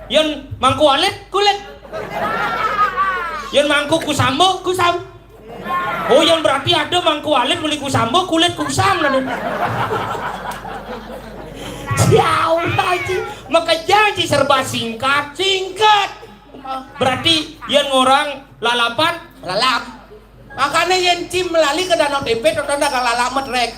Yén mangku alit. Kulit. Yén mangku kusamba. Kusam. Oh, yang berarti ada mangku alit beli kusamba, kulit kusam lah. Jauh aja. Makanya ci serba singkat. Singkat. Berarti yang orang lalapan. Lalap. Makanya yang ci melali ke Danau Tempe, tonton dagang lalap medrek.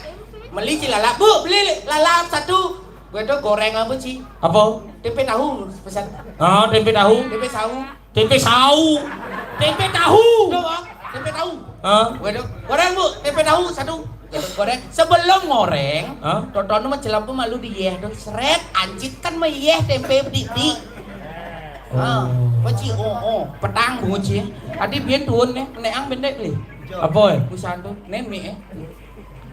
Meli ci lalap. Bu, beli lalap satu. Gue tuh goreng apa ci? Apa? Tempe tahu pesan. Oh, tempe tahu. Tempe tahu. Tempe sau. Tempe tahu. Tuh, ah, tempe tahu. Hah? Waduh, goreng, Bu, tempe tahu satu. Goreng. Sebelum ngoreng, hah? Tonton mah celap tuh malu di yeh tuh seret, ancit kan mah yeh tempe di di. Ah, oh. Peci, oh, oh, petang bungut sih. Tadi biar tuun nih, neang bendek nih. Apa, eh? Busan tuh, nemi, eh.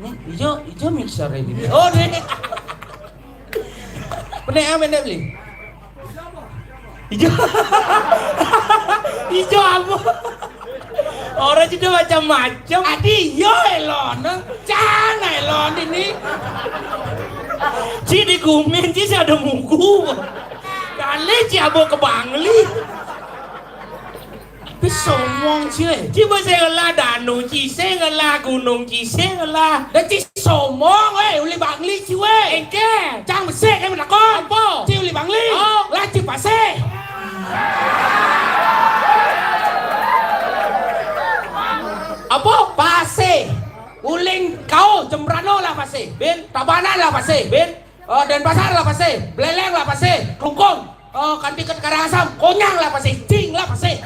Nih, ijo, ijo mixer ini. Oh, nih. Peneang bendek beli. Ijo. Ijo apa? Orang sudah macam-macam. Adi, yo elon. Cana elon ini. Ci digumin, ci si ada mugu. Kali ci abo ke Bangli. Tapi sombong ci, eh. Ci ba sing ngelah danu, ci sing ngelah gunung, ci sing ngelah. Dah ci sombong, eh, uli Bangli ci, weh. Engke. Cang besik, eh, menakon. Apa? Ci uli Bangli. Oh. Lah ci pasih. Apa? Pasih. Uling kau, Jembrano lah pasih. Bin. Tabanan lah pasih. Bin. Oh, Denpasar lah pasih, Beleleng lah pasih, Klungkung. Oh, kanti ke Karangasem, Konyang lah pasih, Cing lah pasih.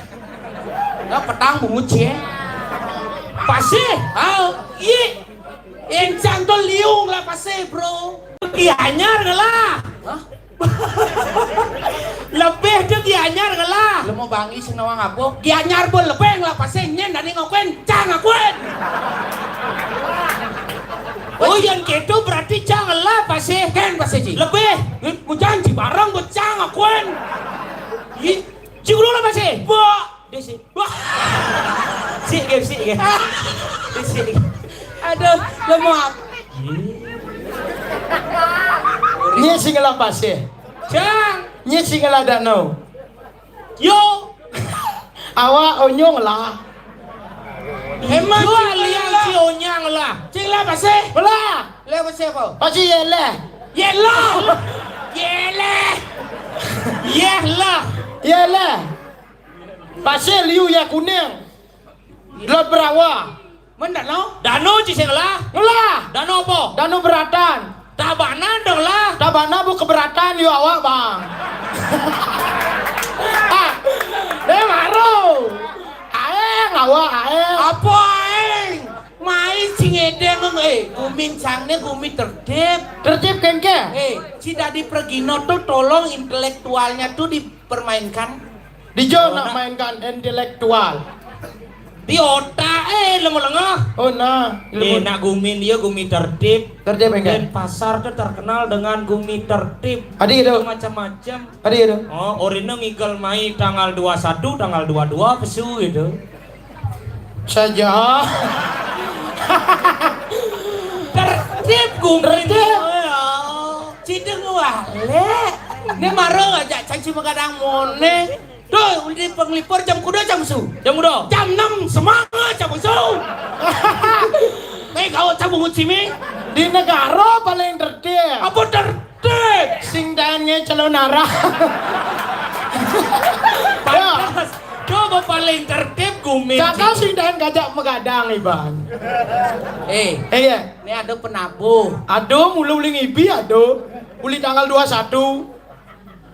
Nah, petang bungut cie. Pasih? Oh, iya. Encang tuh Liung lah pasih, bro. Gianyar lah. Hah? Lebih tuh Gianyar lah. Lu mau Bangli sing nawang apa? Gianyar pun lebih lah pasih, nyen dani ngakuin, cang ngakuin. Oh, yén kéto berarti cang ngelah pasih. Kén pasih, Ci. Lebih. Ngen-, ngujan ci bareng buat cang akuan. Ih, ci kulo lah pasih. Mbok. Desi. Wah. Sik, Gem, sik, Gem. Sik. Aduh, lemah. Nyé sing ngelah pasih. Cang. Nyé sing ngelah danau. Yo. Awak onyong lah. Emang yo, cing aliang lah. Ci onyang lah. Cing lah pasih. Belah. Lah pasih apa? Pasih yé leh. Yé lah. Yé leh. Yé lah. Yé leh. Pasih liu ya kuning. Lot berawa. Men danau? Danau ci sing ngelah. Ngelah. Danau apa? Danau beratan. Tabana dong lah. Tabana bu keberatan yo awak, Bang. Ah, deh baru. Aeng awak aeng. Apa aeng? Mai sing edeng, eh, gumin cangné gumi tertib. Tertib kengke. Eh, ci dadi pergino tuh tolong intelektualnya tuh dipermainkan. Dijo nak mainkan intelektual. Di otak, eh, lemu lengah. Oh, nah, eh, lemu. Nak gumin dia gumi tertib. Tertib, enggak? Denpasar tuh terkenal dengan gumi tertib. Adi gitu. Macam-macam. Adi gitu. Oh, orina ngigel mai tanggal dua satu, tanggal dua dua pesu gitu. Saja. Tertib gumin. Tertib. Cideng wah, lek. Né mara ngajak caci magadang moné. Duh, uli penglipur jam kuda jam su. Jam kuda? Jam enam semangat jam su. Nih kau cabung ucimi. Di negara paling tertib. Apa tertib? Sing dané calonarang. Pantas. Coba paling tertib gumin. Cakal sing dané ngajak magadang, Iban. Eh, eh, iya. Ini ada penabuh. Ada mula uli ngibi ada. Uli tanggal dua satu.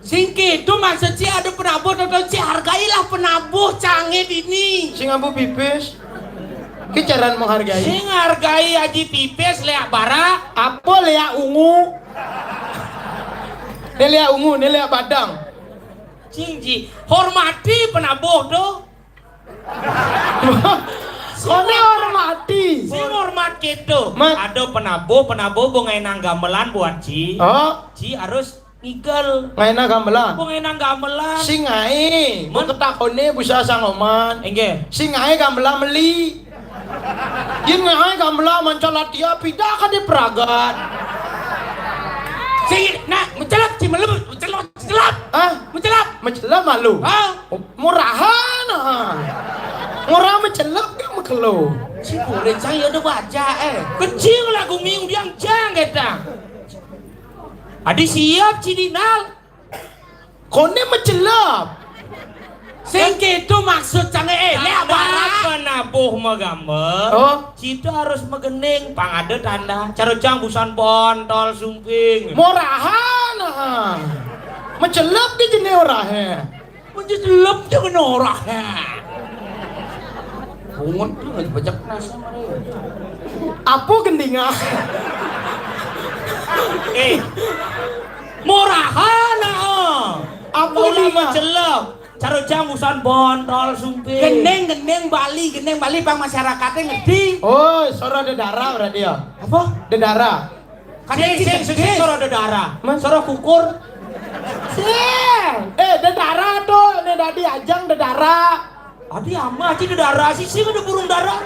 Sing kéto maksud ci ada penabuh, tonton ci hargailah penabuh cangé dini. Sing ambu pipis. Ki caran menghargai. Sing hargai Haji Pipis léak barak. Apa léak ungu? Né léak ungu, né léak badang. Sing ci hormati penabuh tuh. Koné hormati. Sing hormat kéto. Ada penabuh, penabuh bu ngaénang gamelan buat ci. Oh. Ci harus ngigel. Ngaénang gamelan. Bu ngaénang gamelan. Sing ngaé, bu ketakoné busa sangoman. Inggih. Sing ngaé gamelan meli. Yén ngaé gamelan mancal atia pida ka di pragat. Sing, nah, mencelep ci melem, mencelep, mencelep. Hah? Mencelep. Mencelep malu. Hah? Murahan, ah. Murah mencelep kan mekelo. Ci kulit saya udah baca, eh. Kecil lagu minggu yang jang kita. Adi siap ci dinal. Koné mencelep. Sing kéto maksud cangé, eh, léak barak. Penabuh magamel. Oh. Ci harus magening, pang ada tanda. Cara cang busan bontol sumping. Murahan, ah. Mencelep di jené orahé. Mencelep di jené orahé. Bungut tuh lagi bejek nasi sama dia. Apa gendingan? Eh, murahan, ah. Apa gendingan? Mencelep. Cara cang busan bontol sumping. Gending, gending Bali, gending Bali pang masyarakat ngerti. Oh, sora dedara berarti ya? Apa? Dedara. Sing, sing, sing, sing, sora dedara. Sora kukur. Sing. Eh, dedara tuh, né dadi ajang dedara. Adi ama aja dedara sih, sing ada burung dara.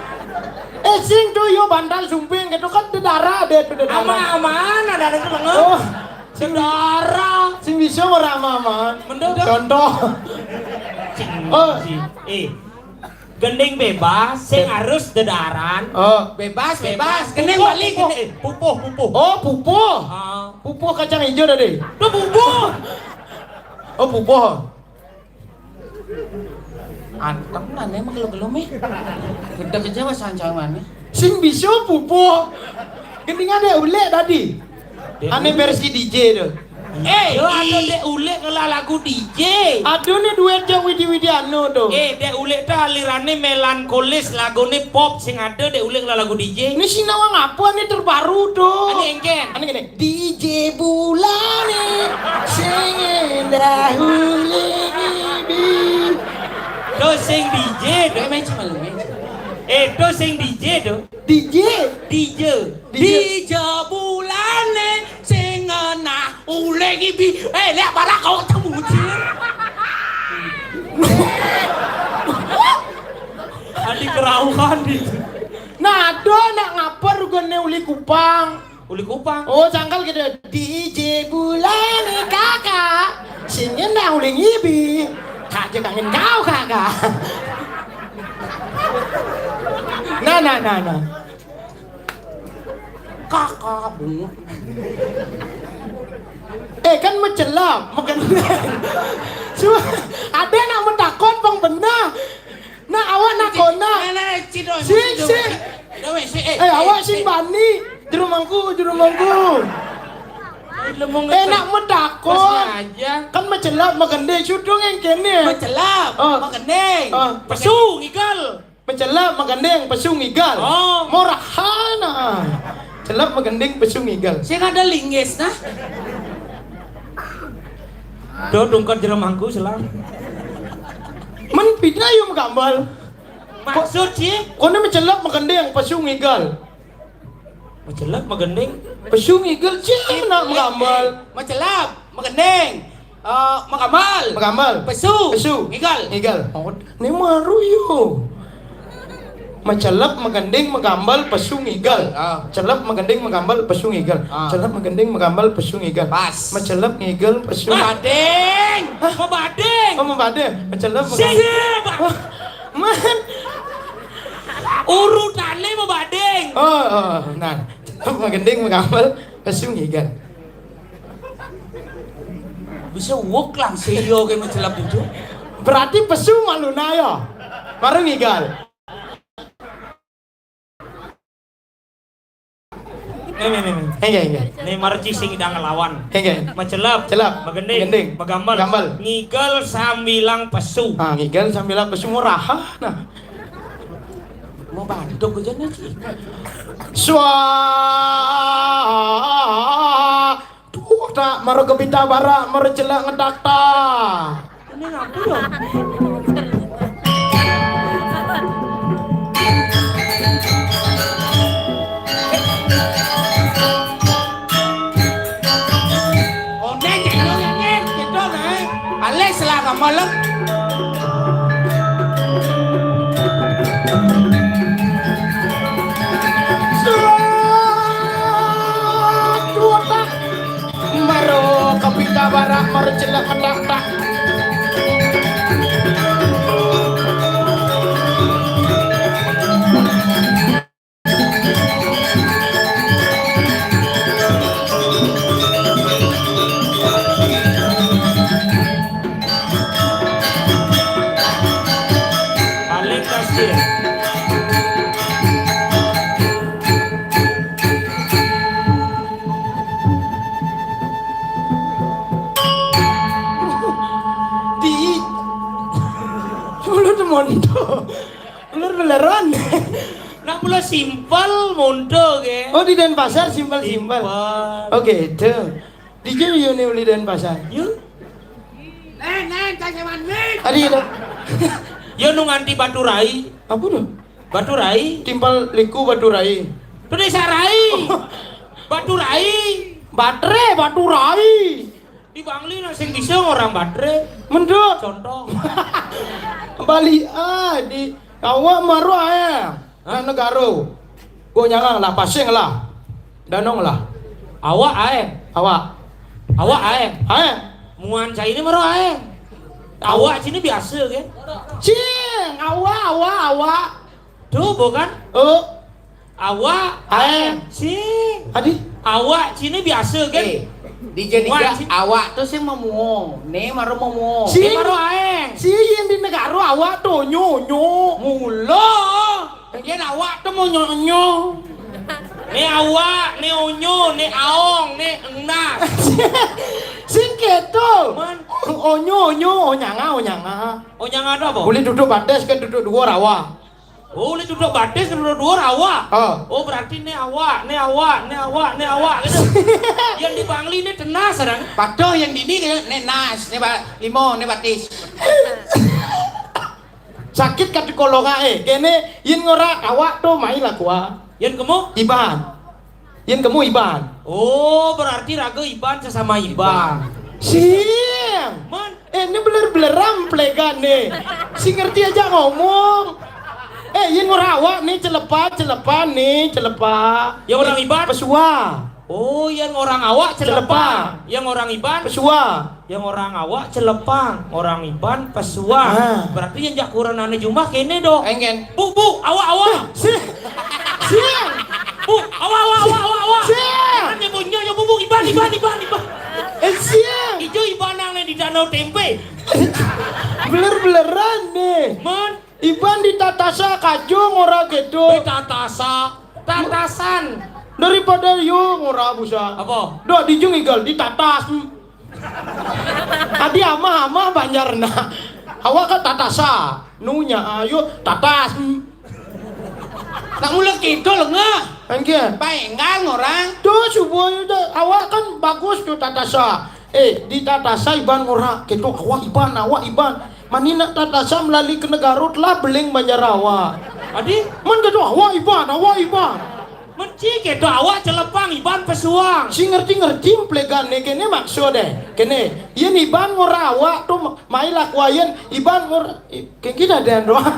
Eh, sing tuh yo bantal sumping gitu kan dedara deh tuh dedara. Ama-amaan ada, ada tuh lengan. Oh. Sing dara. Sing bisa ora ama-amaan. Mending. Contoh. Sing. Oh. Eh, gending bebas, sing harus dedaran. Oh. Bebas, bebas. Gending Bali, pupuh, gending. Pupuh, pupuh. Oh, pupuh. Ah. Pupuh kacang hijau tadi. Tuh pupuh. Oh, pupuh. Anteng lah, né mah gelo-gelo, méh. Gedeg aja wes ancamanné. Sing bisa pupuh. Gendingan deh ulék tadi. Ané versi D J tuh. Eh, yo, ada Dék Ulék ngelah lagu D J. Aduh, né duet yang Widi Widiano tuh. Eh, Dék Ulék tuh alirané melankolis, laguné pop, sing ada Dék Ulék ngelah lagu D J. Ini sing nawang apa nih terbaru tuh? Ané engkén. Ané gini. D J Bulané sing endah uli ngibi. Tuh sing D J, tuh. Méh, méh, méh. Eh, to sing D J to. D J. D J. D J. D J bulane sing ngenah uling ibi. Eh, lek para kau temu cil. Adi kerauhan di. Nah, do nak ngapa rugane uli Kupang? Uli Kupang. Oh, sangkal gitu. D J bulane kakak. Sing ngenah uling ibi. Kak je kangen kau, kakak. Nah, nah, nah, nah. Kakak bungut. Eh, kan mecelap, magendeng. Cuma ada nak metakon, bang, benar. Nah, awak nak kona. Nah, nah, Cik, doh, sing, Cik, doh. Sing. Doh, weh, sing, eh, eh, eh, awak sing, eh, bani. Jero mangku, jero mangku. Lemong. Eh, nak metakon. Pas aja. Kan mecelap, magendeng, sudung yang kene. Mecelap, oh, magendeng. Oh. Pesu, ngigel. Mecelap, magendeng, pesu, ngigel. Oh. Morahana. Celap, magendeng, pesu, ngigel. Sing ada linggis, nah. Do tungkat jero mangku selang. Men pida yo megambal. Maksud sih? Kono mecelap, magendeng, pesu, ngigel. Mecelap, magendeng. Pesu, ngigel, cih, nak megambal. Mecelap, magendeng. Eh, megambal. Megambal. Pesu. Pesu. Ngigel. Ngigel. Oh, ni maru yo. Mecelep, magending, megambal, pesu, ngigel. Ah. Celep, magending, megambal, pesu, ngigel. Ah. Celep, magending, megambal, pesu, ngigel. Pas. Mecelep, ngigel, pesu. Mebading. Hah? Mebading. Oh, mebading. Mecelep, sih, megambal. Sih, Pak. Wah, man. Urutane mebading. Oh, oh, nah. Celep, magending, megambal, pesu, ngigel. Bisa wuk langsung yo ke mecelep itu. Berarti pesu malu na yo. Baru ngigel. Nih, nih, nih, nih. Enggak, enggak. Nih, marci sing idang ngelawan. Enggak. Mecelep. Celep. Magending. Magending. Megambal. Megambal. Ngigel sambilang pesu. Ah, ngigel sambilang pesu murah. Nah. Mau bantuk aja nih, Ci. Suah. Tuh, tak, mara kepita barak, mara celak ngedak, tak. Ini ngapa ya? Oneng, cendol, ya, Nen, cendol, nah. Alih, selah kamu, lem. Suatu otak. Maro kapita barak, maro celak ketak-tak. Paling kasih. Di mulut monto. Ulur beleron. Nak mula simpel monto ke. Oh, di Denpasar simpel-simpel. Simpel. Oke, itu. Di Jogja yo ni uli Denpasar. Yo. Nen, nen, tanya mandi. Adi itu. Yo nu nganti Batu Rai. Apa tuh? Batu Rai. Timpal liku Batu Rai. Itu Desa Rai. Batu Rai. Batre, Batu Rai. Di Bangli nak sing bisa orang Batre. Mendut. Contoh. Bali, ah, di awak maru ae. Hah? Negaro. Go nyangang lah, pasing lah. Danong lah. Awak ae. Awak. Awak ae. Ae. Muan saya ini maru ae. Awak sini biasa ke? Cing, awak, awak, awak. Tuh, bukan? Oh. Awak ae. Sing. Adi? Awak sini biasa kan? Eh, di jadi awak tuh sing memuo. Ne maru memuo. Sing. Ne maru ae. Sing yang di negara awak tuh nyo, nyo. Mulo. Yen awak tuh mau nyo, nyo. Ne awak, ne onyo, ne aong, ne enas. Sing keto. Man. Onyo, onyo, onyanga, onyanga. Onyanga itu apa? Boleh duduk batis ke duduk dua rawa. Oh, ulih duduk batis, duduk dua rawa. Oh. Oh, berarti ne awak, ne awak, ne awak, ne awak gitu. Yang di Bangli ne tenas, orang. Patuh yang dini kayak ne nas, ne ba limo, ne batis. Sakit kati kolonga, eh. Kene, yen ngora awak to mai lakua. Yen kemu? Iban. Yen kemu Iban. Oh, berarti raga Iban sesama Iban. Siang. Man. Eh, ini beler-beleran plegan nih. Si ngerti aja ngomong. Eh, yen ngora awak nih celepa, celepa nih, celepa. Yang orang Iban? Pesua. Oh, yang orang awak celepa. Celepa. Yang orang Iban? Pesua. Yang orang awak celepang, orang Iban pesuang. Ah. Berarti yang jakuran ane jumah kene do. Engen. Bu, bu, awak, awak. Si, siang. Bu, awak, awak, awak, awak, awak. Siang. Kan nyebutnya ya bu, bu, Iban, Iban, Iban, Iban. Eh, siang. Ijo Iban nang di Danau Tempe. Beler-beleran deh. Man. Iban di tatasa kajo ngora keto. Di tatasa. Tatasan. Daripada yo ngora busa. Apa? Dok dijung igal di tatas. Adi amah-amah Banjar na. Awak ka tatasa. Nunya ayo tatas. Nak mula kidul ngeh. Engke. Paenggal ngorang. Tuh subuh itu awak kan bagus tuh tatasa. Eh, di tatasa Iban ngora. Keto awak Iban, awak Iban. Mani nak tatasa melali ke negara telah beling Banjar awak. Adi? Man keto awak Iban, awak Iban. Menci keto awak celepang Iban pesuang. Si ngerti-ngerti plegan ne kene maksud deh. Kene, yen Iban ngora awak tu ma-, mai lakuayen Iban ngora, eh, kayak kita dan doang.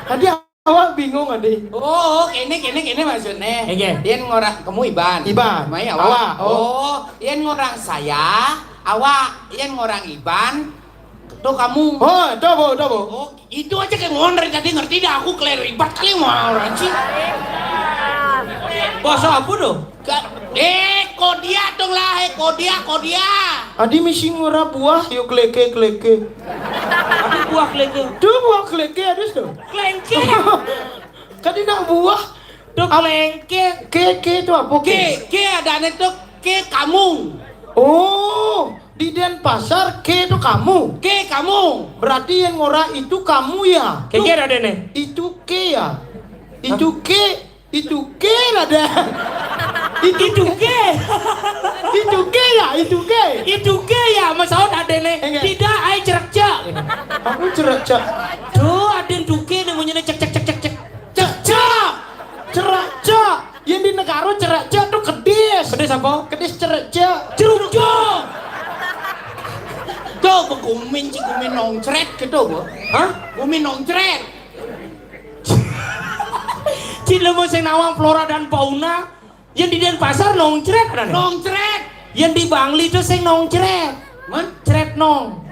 Adi awak bingung adi. Oh, kene, kene, kene maksudnya. Oke. Yen ngora kemu Iban. Iban. Mai awak. Awak. Oh, yen ngora saya, awak. Yen ngora Iban, tu kamu. Oh, tu bu, tu bu. Oh, itu aja kayak ngomong dari tadi ngerti dah aku keliribat kali mau orang sih. Bahasa apa tuh? Ka-, eh, kodia dong lah, eh, kodia, kodia. Adi misi ngora buah, yo keleke, keleke. Apa buah keleke? Tu buah keleke ada tu. Kelengke. Kadi nak buah. Tu kelengke. Ke, ke tu apa ke? Ke, ke ada ane tu ke kamu. Oh, di Denpasar ke tu kamu. Ke kamu. Berarti yang ngora itu kamu ya? Ke, ke ada ane. Itu ke ya? Itu ke, itu ke lah deh. Itu ke. Itu ke ya, itu ke. Itu ke ya, masaut ada ane. Enggak. Tidak, ai cerekca. Aku cerekca. Tuh, ada tuke namanya cek, cek, cek, cek, cek. Cek, cek. Cerekca. Yang di negara cerekca tu kedis. Kedis apa? Kedis cerekca. Cerukca. Tuh, begumin, ci gumin nongcret gitu, bu. Hah? Gumin nongcret. Ci lemu sing nawang flora dan fauna. Yang di Denpasar nongcret ada nih. Nongcret. Yang di Bangli tu sing nongcret. Man? Cret nong.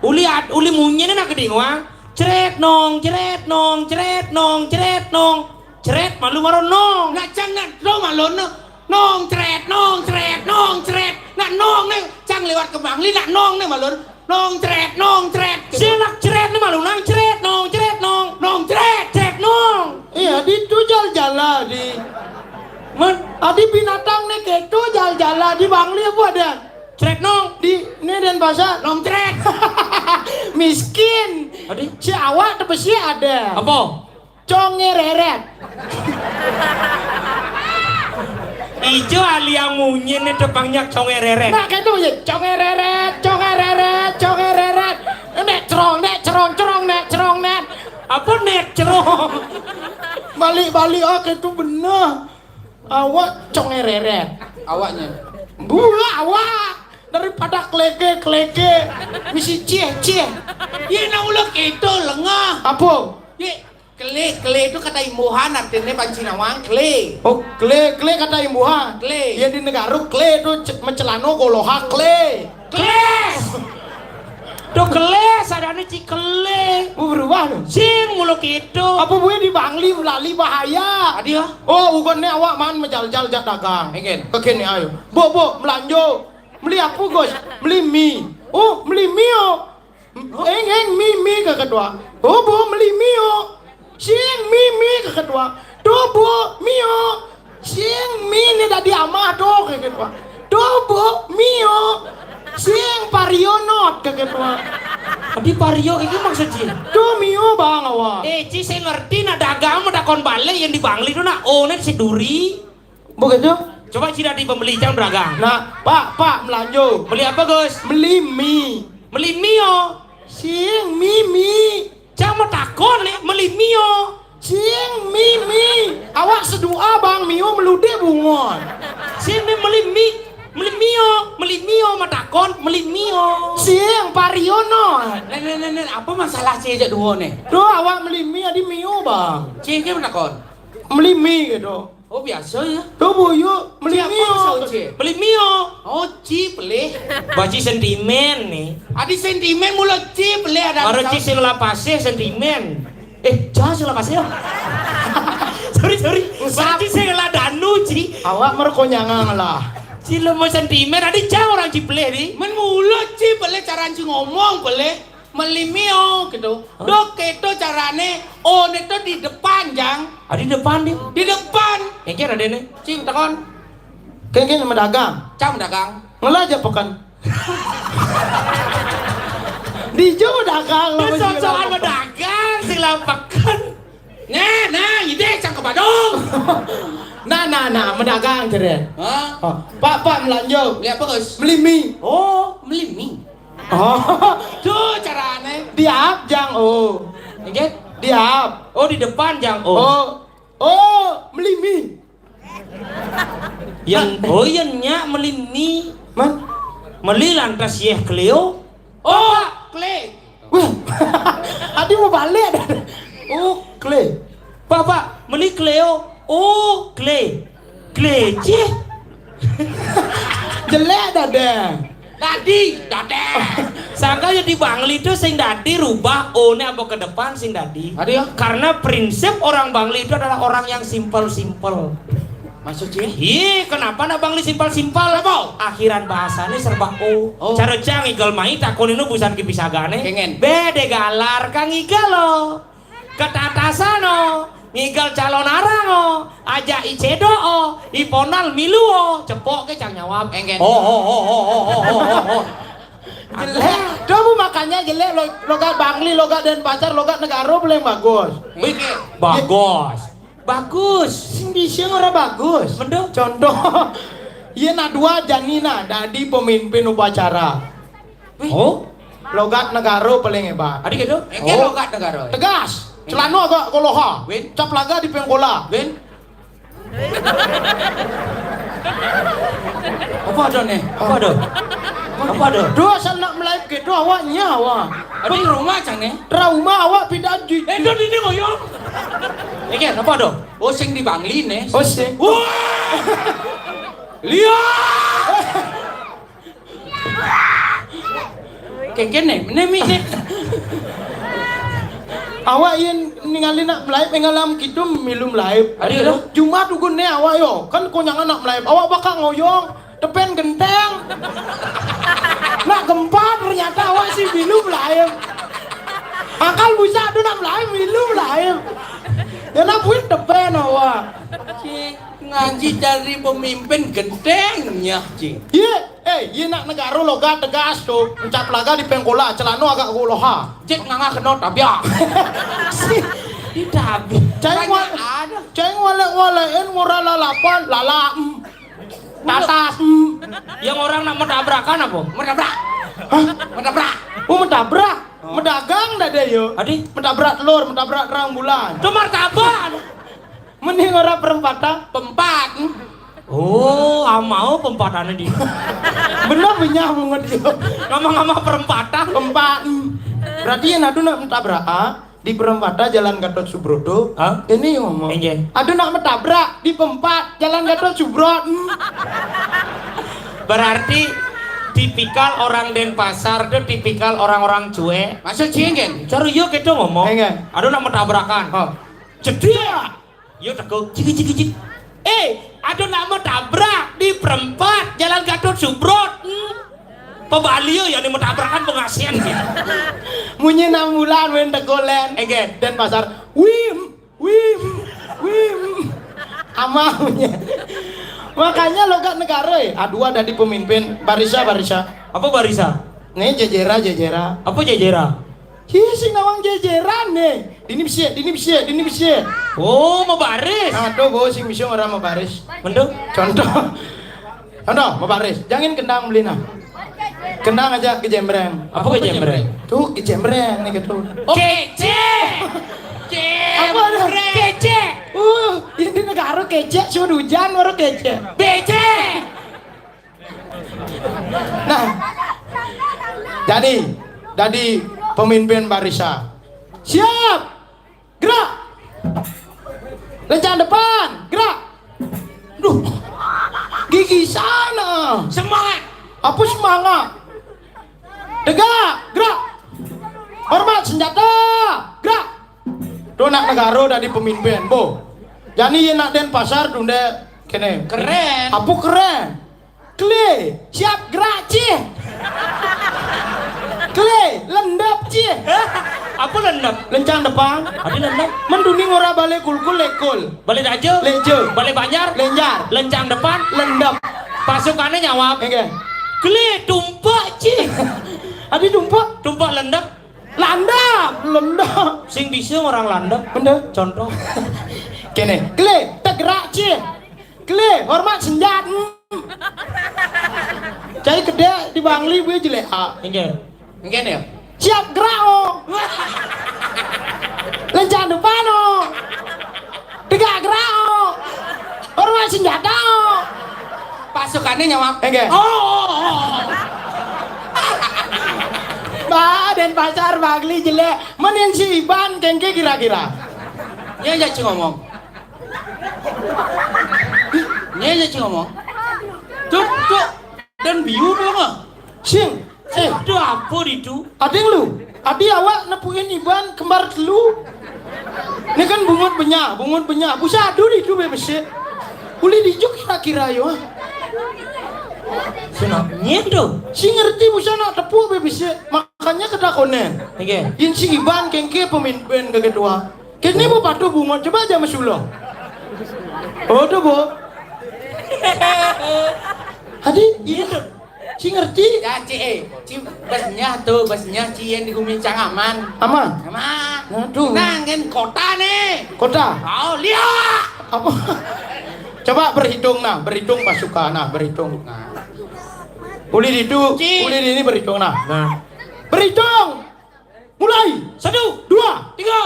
Uli at-, uli munyi ni nak keding wang. Cret nong, cret nong, cret nong, cret nong. Cret malu maro nong. Nak cang nak nong malu nong. Nong cret, nong cret, nong cret. Nak nong ni cang lewat ke Bangli nak nong ni malu. Nong cret, nong cret. Si nak cret ni malu nang cret, nong cret, nong. Nong cret, cret nong. Iya, di tu jal-jala di. Man, adi binatang ni keto jal-jala di Bangli apa ada? Cret nong. Di ni Denpasar. Nong cret. Miskin. Adi? Si awak tu pasti ada. Apa? Conge reret. Ijo ali yang munyi ni tepangnya conge reret. Nak keto ya, conge reret, conge reret, conge reret. Nek cerong, nek cerong, cerong, nek cerong, nek. Apa nek cerong? Balik-balik, ah, keto bener. Awak conge reret. Awaknya. Bula awak. Daripada keleke, keleke. Misi cie, cie. Iya, nak ulah keto lengah. Apa? Ye, kele, kele tu kata imbuhan, artinya panci nawang, kele. Oh, kele, kele kata imbuhan. Kele. Ya, di negara kele tu ce-, mecelano goloha kele. Keles. Tu keles, ada ni ci kele. Oh, berubah tu. Sing mulu keto. Apa boleh di Bangli melali bahaya? Adi ya? Oh, ugon ni awak man menjal-jal jak dagang. Engen. Kekini ayo. Bu, bu, melanjo. Meli apa, Gus? Meli mi. Oh, meli mi, oh. Eng, eng, mi, mi, kaka tua. Oh, bu, meli mi, oh. Sing mi, mi, kaka tua. Tu, bu, mi, oh. Sing mi ni dadi amah tu, kaka tua. Tu, bu, mi, oh. Sing pario not, kaka tua. Adi pario, itu maksud ci? Tu mi, oh, bang, awak. Eh, ci, saya ngerti nak dagang, mau dakon balik yang di Bangli tu nak, oh, nak si duri. Begitu? Coba ci dadi pembeli, jangan dagang. Nah, Pak, Pak, melanjo. Beli apa, Gus? Meli mi. Meli mi, oh. Sing mi, mi. Cang matakon né, meli mi o. Cing, mi, mi. Awak sedoa, Bang, mi o meludé bungon. Sing né meli mi, meli mi o, meli mi o matakon, meli mi o. Cing, pariono. Né, né, né, né, apa masalah cing jak duo né? Duh, awak meli mi, adi mi o, Bang. Cing, cing matakon. Meli mi gitu. Oh, biasa ya. Duh, buyuk, meli mi o. Meli mi o. Oh, ci pelih. Baci sentimen né. Adi sentimen mula ci pelih ada. Aro ci sing lapasé sentimen. Eh, jangan salah kasih ya. Sorry, sorry. Berarti saya ngelah danu, Ci. Awak merekonyangan lah. Ci lemo sentimen, ada cang orang ci pelih ni. Men mulut ci pelih cara ci ngomong pelih. Meli mi o gitu. Hah? Dok itu carane o itu di depan, Jang. Ah, di depan dia. Di depan. Kengken ada nih. Ci, takon. Kengken sama dagang. Cang dagang. Ngelah aja pekan. Di jo dagang. Dia sok-sokan medagang, sing lapekan. Nah, nah, ide cang ke Badung. Nah, nah, nah, medagang cere. Hah? Oh, Pak, Pak, melanjo. Lihat bagus. Meli mi. Oh, meli mi. Oh. Tuh carane. Diap, Jang, oh. Inggih. Diap. Oh, di depan, Jang, oh. Oh. Oh, meli mi. Yang, oh, yang nyak meli mi. Man? Meli lantas yeh Cleo. Oh, Kle. Wah, adi mau balik dah. Oh, Kle. Pak, Pak, meli Cleo. Oh, Kle. Kle, cih. Jelek dah deh. Dadi, dadeh. Sangka ya di Bangli itu sing dadi rubah o-ne apa ke depan sing dadi. Adi ya? Karena prinsip orang Bangli itu adalah orang yang simpel-simpel. Maksud sih? Ih, kenapa nak Bangli simpel-simpel? Apa? Akhiran bahasane serba o. Oh. Cara cang igal mai takoni nu busan ki pisagane. Kengen. Bede galar kang igal lo. Ketatasano, ngigal calon arang o, ajak i cedok o, i ponal milu o, cepok ke cang nyawab. Engken. Oh, oh, oh, oh, oh, oh, oh, oh, oh. Jelek. Coba makanya jelek lo, logat Bangli, logat Denpasar, logat Negaro paling bagus. Wih, bagus. Bagus. Sing bisa ora bagus. Mendung. Contoh, iya nak dua jani nah, dadi pemimpin upacara. Wih. Oh? Logat Negaro paling hebat. Adi gitu? Engke oh. Logat Negaro. Tegas. Celano agak koloha. Win. Cap laga di pengkola. Win. Apa ada nih? Apa ada? Apa ada? Dua asal nak melayu gitu awaknya awak. Adi rumah cang nih? Trauma awak pindah di. Eh, dua ini ngoyong. Engke apa ada? Oh, sing di Bangli nih. Oh, sing. Wah! Lihat! Kengken nih, meneh mi nih. Awak yen ningali nak melaib, ngalam gitu milu melaib. Adi lo? Jumat ugun nih awak yo, kan konyangan nak melaib. Awak bakal ngoyong, tepen genteng. Nak gempa ternyata awak sih milu melaib. Akal busa tu nak melaib, milu melaib. Ya nak buin tepen awak. Cik, ngaji cari pemimpin gentengnya, Cik. Iya. Eh, iya nak Negaro logat tegas tu. Encap laga di pengkola, celano agak koloha. Cik nganga kena tabiak. Si, di tabi. Cai wal-, ada. Cai walek-waleken ngora lalapan, lala, em. Tatas, em. Yang orang nak metabrakan apa? Metabrak. Hah? Metabrak. Oh, metabrak. Medagang dah dia, yo. Adi? Metabrak telur, metabrak terang bulan. Itu martabak. Mending ora perempatan. Pempat. Oh, amau pempatannya di. Bener benyah mungut yo. Ngama-ngama perempatan. Pempat. Berarti yang adu nak mentabrak, ah, di perempatan Jalan Gatot Subroto. Hah? Ini ngomong. Iya. Adu nak mentabrak di pempat Jalan Gatot Subroto. Berarti tipikal orang Denpasar tuh tipikal orang-orang cuek. Maksud cingin? Cari yo kita ngomong. Enggak. Adu nak mentabrakan. Oh. Cedia. Yo teko, cik, cik, cik. Eh, ada nama tabrak di perempat Jalan Gatot Subroto. Hmm. Pebalio ya ini mentabrakan pengasian gitu. Munyi enam bulan wen teko len. Egen. Denpasar. Wim, wim, wim. Amahnya. Makanya logat negara, eh. Aduh, ada di pemimpin. Barisa, barisa. Apa barisa? Nih, jejera, jejera. Apa jejera? Hi, sing nawang jejeran nih. Dini bisi, dini bisi, dini bisi. Oh, mau baris. Aduh, bo, sing bisi orang mau baris. Mendung. Contoh. Contoh, mau baris. Jangan kendang beli nah. Kenang aja kecembreng. Apa kecembreng? Tuh, kecembreng nih gitu. Oh. Kecek. Apa ada? Kecek. Uh, ini negara kecek, sudah hujan baru kecek. Becek. Nah, jadi, jadi pemimpin barisan. Siap. Gerak. Lencang depan. Gerak. Duh. Gigi sana. Semangat. Apa semangat? Tegak. Gerak. Hormat senjata. Gerak. Tuh nak negara dari pemimpin, bo. Jani ye nak Denpasar tunde kene. Keren. Apa keren? Kle, siap gerak cih. Kle, lendep cih. Apa lendep? Lencang depan. Ada lendep. Menduni ngora balik kulkul lekul. Balik aja. Leja. Balik banjar. Lenjar. Lencang depan. Lendep. Pasukannya nyawab. Oke. Kle tumpak cih. Ada tumpak? Tumpak lendep. Landep, lendep. Sing bisa orang landep. Bener. Contoh. Kene, kle, tegrak cih. Kle, hormat senjat. Hmm. Cai kedek di Bangli gue jelek ah. Inggih. Inggih ya. Siap gerak oh. Lencang depan oh. Tegak gerak oh. Hormat senjata oh. Pasukannya nyawab. Inggih. Oh, oh, oh. Bah, Denpasar Bangli jelek. Menin si Iban kengke kira-kira. Ya ya cing ngomong. Nih aja cing ngomong. Cuk, cuk. Dan biu dong ah. Sing. Eh, ada apa itu? Ading lu. Adi awak nepuin Iban kembar telu. Ini kan bungut benyah, bungut benyah. Busa aduh itu bebesik. Uli dijuk kira-kira yo. Sunaknya tuh. Si ngerti busa nak tepuk bebesik. Makanya ketakonen. Oke. Yin si Iban kengke pemimpin keketua. Kini bu patuh bungut coba aja mesulo. Oh tuh bu. Adi, iya. Si ngerti? Ya, Ci, eh, Ci, besnya tuh, besnya Ci yang di Gumi Cang aman. Aman? Aman. Nah, tuh. Nah, ngen kota nih. Kota? Oh, lihat. Apa? Coba berhitung nah, berhitung pasukan nah, berhitung. Nah. Uli itu, Ci. Uli ini berhitung nah. Nah. Berhitung. Mulai. Satu. Dua. Tiga.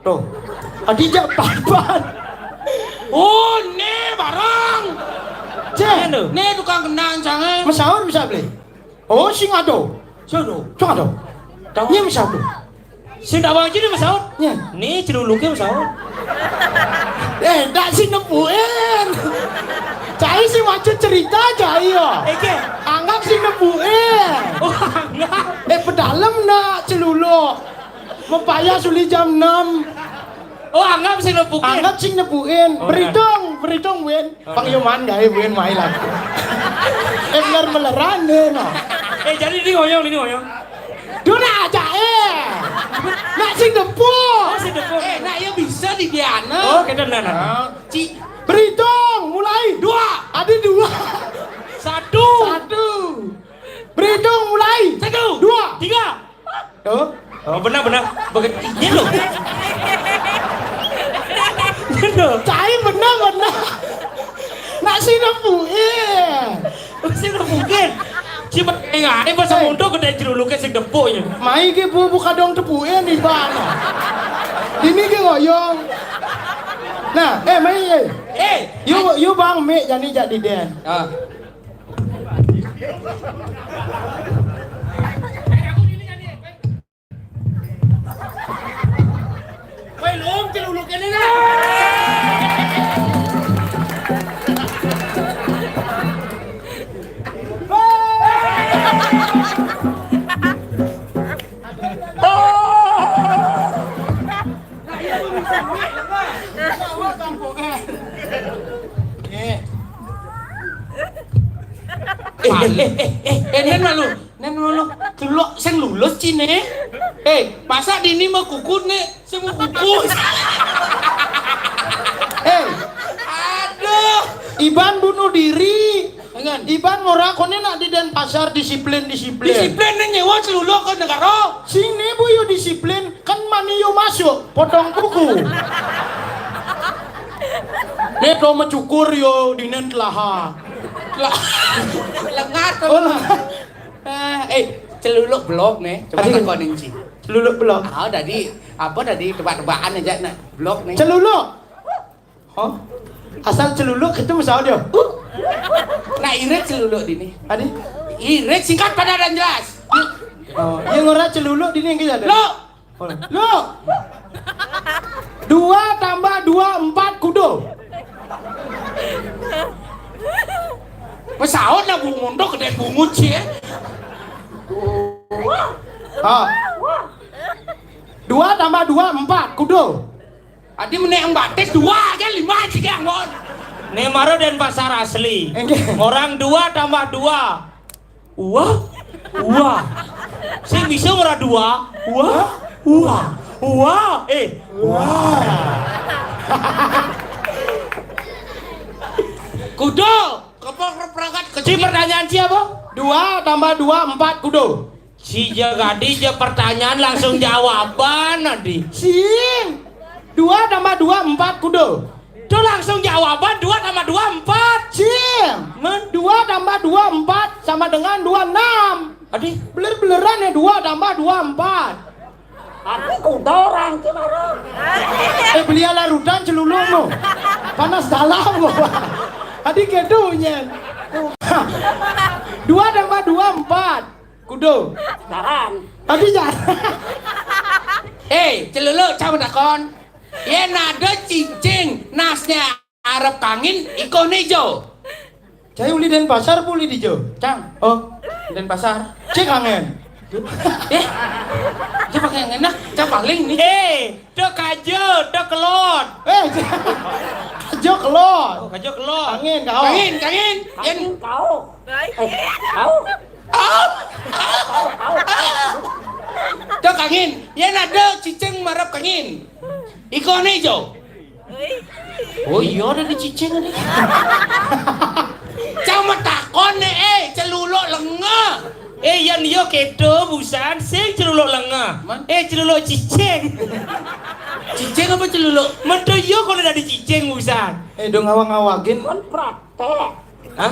Tuh. Adija papan. Oh, ne barang. Cek. Anu. Ne tukang kenang sange. Mesaur bisa beli. Oh, sing ado. Sing ado. Sing ado. Tahu. Ini bisa beli. Sing tak bang jadi mesaur. Ya. Ni celuluknya mesaur. Eh, ndak sing nepuin. Cai sing maca cerita cai ya. Oke. Anggap sing nepuin. Oh, anggap. Eh, pedalem nak celuluk. Mempaya suli jam enam. Oh, anggap sing nepuin. Anggap sing nepuin. Oh, berhitung, berhitung, Win. Oh, pangyoman gawe Win mai lagi. Eh, bener meleran deh, no. Eh, jadi ini ngoyong, ini ngoyong. Dona aja eh. Nak sing depo. Oh, sing depo. Eh, nak ya bisa di Diana. Oh, kita nah, nah. Ci, berhitung mulai. Dua. Ada dua. Satu. Satu. Berhitung mulai. Satu. Dua. Tiga. Tuh. Oh, benar, benar. Begitu. Ini loh. Ini loh. Cai benar, benar. Nak sing nepuin. Sing nepuin. Cuma enggak ada bahasa Mondo gede jeruluke sing depo ya. Mai ke bu buka dong tepuin di mana? Ini ke ngoyong. Nah, eh mai eh. Eh, yo yo bang Mik jani jadi den. Ah. Eh, eh, eh, eh, eh, eh, Nen malu, Nen malu. Celuk sing lulus cine. Eh, masa dini mau kuku nih, sing mau kuku. Eh, aduh. Iban bunuh diri. Iban ngora kone nak di Denpasar disiplin disiplin. Disiplin nih nyewa celuluk ke negara. Sing nih bu yo disiplin. Kan mani yo masuk, potong kuku. Nek to mencukur yo dinen telaha. Lengar to. Oh, lah. Eh, celuluk blok nih. Coba Aduh. Tekonin, Ci. Celuluk blok. Ah, tadi apa tadi tebak-tebakan aja nak blok nih. Celuluk. Oh. Asal celuluk itu misalnya dia. Nah, irit celuluk dini. Tadi. Irit, singkat, padat, dan jelas. Oh, yang ora celuluk dini yang kita ada. Lo. Oh, lo. Dua tambah dua, empat, kudo. Pesawat lah bungun tuh, gede bungut sih ya. Ah. Dua tambah dua, empat, kudo. Adi menek yang batis dua aja, lima aja yang bon. Nih maro Denpasar asli. Enggak. Orang dua tambah dua. Wah, wah. Sing bisa ora dua? Wah, wah, wah. Eh, wah. Kudo, kepok perangkat kecil. Pertanyaan siapa? Dua tambah dua, empat, kudo. Si jagadi je pertanyaan langsung jawaban nanti. Sing. Dua tambah dua, empat, kudo. Tuh langsung jawaban, dua tambah dua, empat. Cing. Men? Dua tambah dua, empat, sama dengan dua, enam. Adi? Beler-beleran ya, dua tambah dua, empat. Tapi kuda orang Cimaru. Eh, beli ala rudan celuluk no. Panas dalam no. Adi kedu nyen. Dua tambah dua, empat. Kudo. Jaran. Adi jaran. Eh, celuluk, coba takon. Yen ada cicing, nasnya arep kangin, ikone ijo. Cai uli Denpasar apa uli dijo? Cang. Oh. Denpasar. Cek angin. Eh, dia pakai angin nah, cang paling nih. Eh, do kajo, do kelot. Eh, kajo kelot. Oh, kajo kelot. Angin, kau. Kangin, kangin. Yen kangin kau. Eh, kau. Kau, kau, kau. Do kangin, yen ada cicing marep kangin. Ikone ijo. Oh iya, ada di cicing nih. Cang metakon nih, eh, celuluk lenga. Eh, yan yo kedo busan, sing celuluk lenga. Man? Eh, celuluk cicing. Cicing apa celuluk? Mentu yo kalau dari cicing busan. Eh, dong ngawang-ngawagin. Kon praktek. Hah?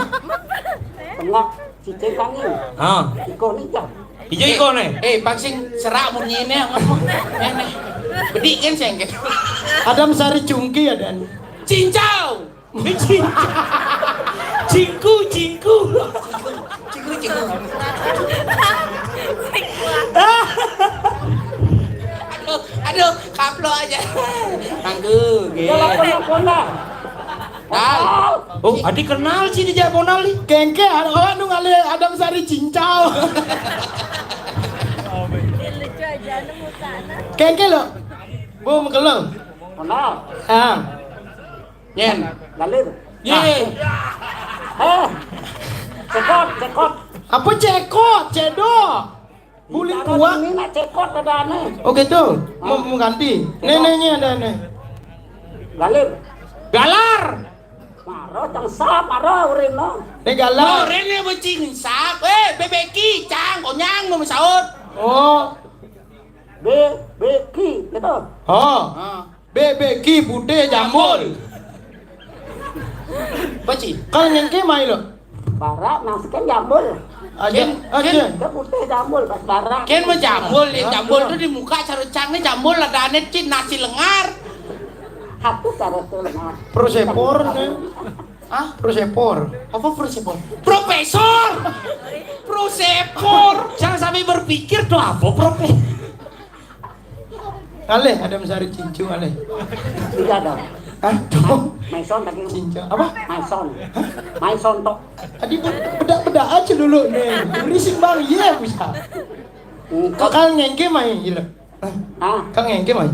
Tengah cicing kangin. Ah. Iko nih, Jang. Ijo iko nih. Eh, pangsing serak murni ini apa? Ini. Bedik kan sengket. Adam Sari Cungki ada nih. Cincau. Cingku, cingku. Ciku, ciku. Aduh, aduh, kaplo aja. Tanggu, gitu. Nah. Oh, adi kenal sih di Japonal nih. Kengke, ada orang nu ngalih Adam Sari Cincau. Kengke lo. Bu, mekelem. Kenal. Ah. Nyen. Galir. Ye. Eh. Cekot, cekot. Apa cekot? Cedok. Buli kuat. Ini nak cekot ada aneh. Oh gitu. Mau, mau ganti. Neneknya ada aneh. Galir. Galar. Maro cang sap, maro urino. Nih galar. Urine becing sap. Eh, bebeki, cang, konyang mau saut. Oh. Be, beki, gitu. Oh. Ah. Bebeki putih jambul. Baci. Kalau ngengke mai lo. Barak, nah, sekian jambul. Aja, ken, aja. Ken. Ke putih jambul, pas barak. Ken mah jambul, ya, jambul tuh di muka carucang nih jambul ada aneh cin nasi lengar. Aku cara tuh lengar. Prosepor nih. Hah? Prosepor. Apa prosepor? Profesor. Prosepor. Jangan sampai berpikir tuh apa profe. Aleh, ada mencari cincung aleh. Iya dong. Aduh. Maison lagi. Cincung apa? Maison. Maison tok. Tadi be-, bedak-bedak aja dulu nih. Berisik bang, iya bisa. Enggak. Kakak ngengke main gila. Ah. Kang ngengke mai.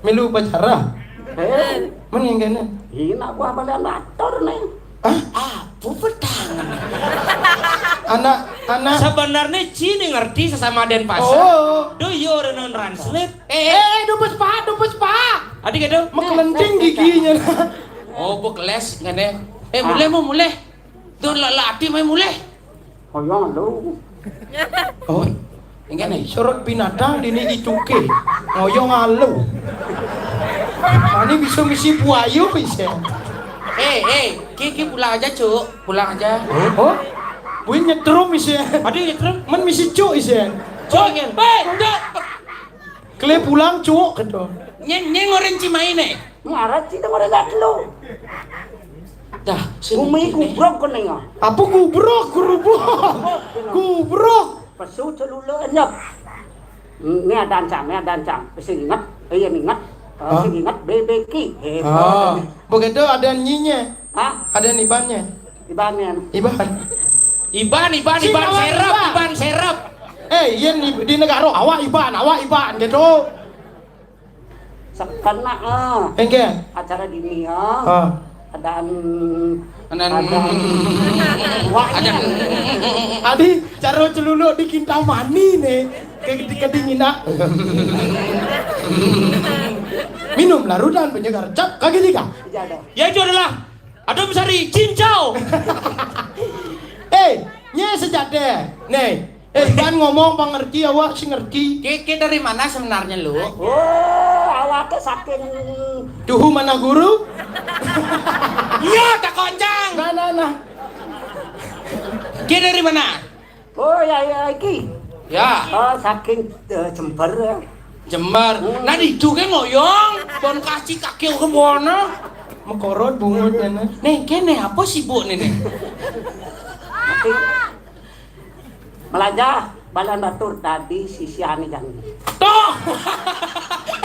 Melu upacara. Eh. Men ngengkene. Ina gua balian atur nih. Hah? Apa petang? Anak, anak. Sebenarnya cini ngerti sesama Denpasar. Oh. Do you orang translate? Eh, eh, eh, dupes pak, dupes pak. Adik itu? Mekelenting giginya. Oh, bu keles ngene. Eh, mulai mau mulai. Tuh lelaki main mulai. Hoyong lu. Oh, enggak nih. Sorot binatang dini icuke. Ngoyong alu. Ini bisa misi buayu bisa. Eh, eh, ki, ki pulang aja, Cuk. Pulang aja. Oh? Kuwi nyetrum isin. Ade nyetrum. Men misi cuk isin. Cuk, ngen. Hei, cuk. Kele pulang cuk gitu. Nyen, nyen ngoren cimaine. Ngarat sih ngoren dak lu. Dah, sing Bumi ini. Kubrok kene ya. Apa kubrok, gurubuk? Kubrok. Pesu celuluk enyep. Ini ada ancang, ini ada ancang. Sing inget, iya inget. Eh, hah? Sing inget, B B Q. Hebat. Ah, begitu ada nyinya. Hah? Ada nibannya. Iban ya. Iban. Iban, Iban, Iban serep, Iban. Iban serep. Eh, iya di, di negara awak Iban, awak Iban gitu. Sekena, eh. Enggak. Acara gini ya. Ah. Ada, ada, ada. Adi, cara celuluk di Kintamani nih. Ke, ke kedinginan. Minum larutan penyegar. Cap, kaki tiga. Iya, ada. Ya, itu adalah Adem sari, cincau. Eh, nye sejate. Nih, eh, kan ngomong pengerti, awak sing ngerti. Keke dari mana sebenarnya lu? Oh, awake saking Duhu mana guru? Iya, tak koncang. Nah, nah, nah. Ke dari mana? Oh, ya, ya, iki. Ya. Oh, saking, eh, Jember, ya. Jember. Hmm. Nah, di juga ngoyong. Bon kasih kaki ke mana? Mekorot bungut, ya, nah. Nih, kene apa sibuk nih, nih? Melajah, balan batur tadi sisi ane jangan. Toh!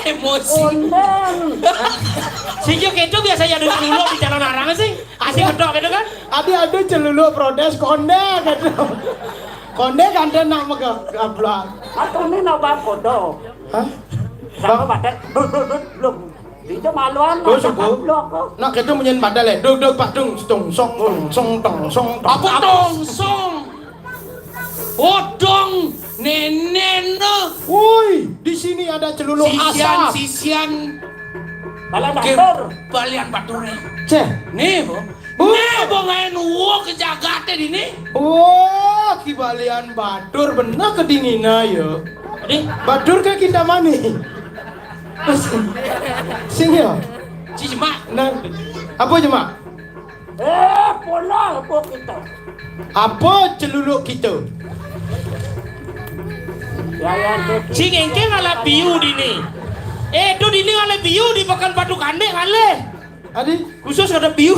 Emosi. Undang. Sing yo keto biasanya ada dulu di calon arang sih. Asik betok gitu kan? Adi ada celuluk protes konde gitu. Konde kan dia nak mega gablak. Atau ini nabak kodok. Hah? Sama Bang. Pakai dut, dut, dut, belum. Itu maluan. Oh, masa suku. Gablak kok. Nak itu menyen padahal ya. Duk, duk, pak, dung, stung, song, song, tong, song, tong. Apa tong, song? Odong, nenen, no. Woi, di sini ada celuluk sisian, asap. Sisian. Balian batur. Balian batur nih. Ceh. Nih, bo. Nih, bo, ngain wo ke jagate di nih. Wah, ki balian batur bener kedinginan ya. Adi? Batur ke Kintamani. Sing ya? Si Jemak. Nah, apa Jemak? Eh, pola apa kita? Apa celuluk kita? Ya, ya, tu. Sing engke ngalap biu dini. Eh, tu dini ngalap biu di Pekan Batu Kandek ngalih. Adi? Khusus ada biu.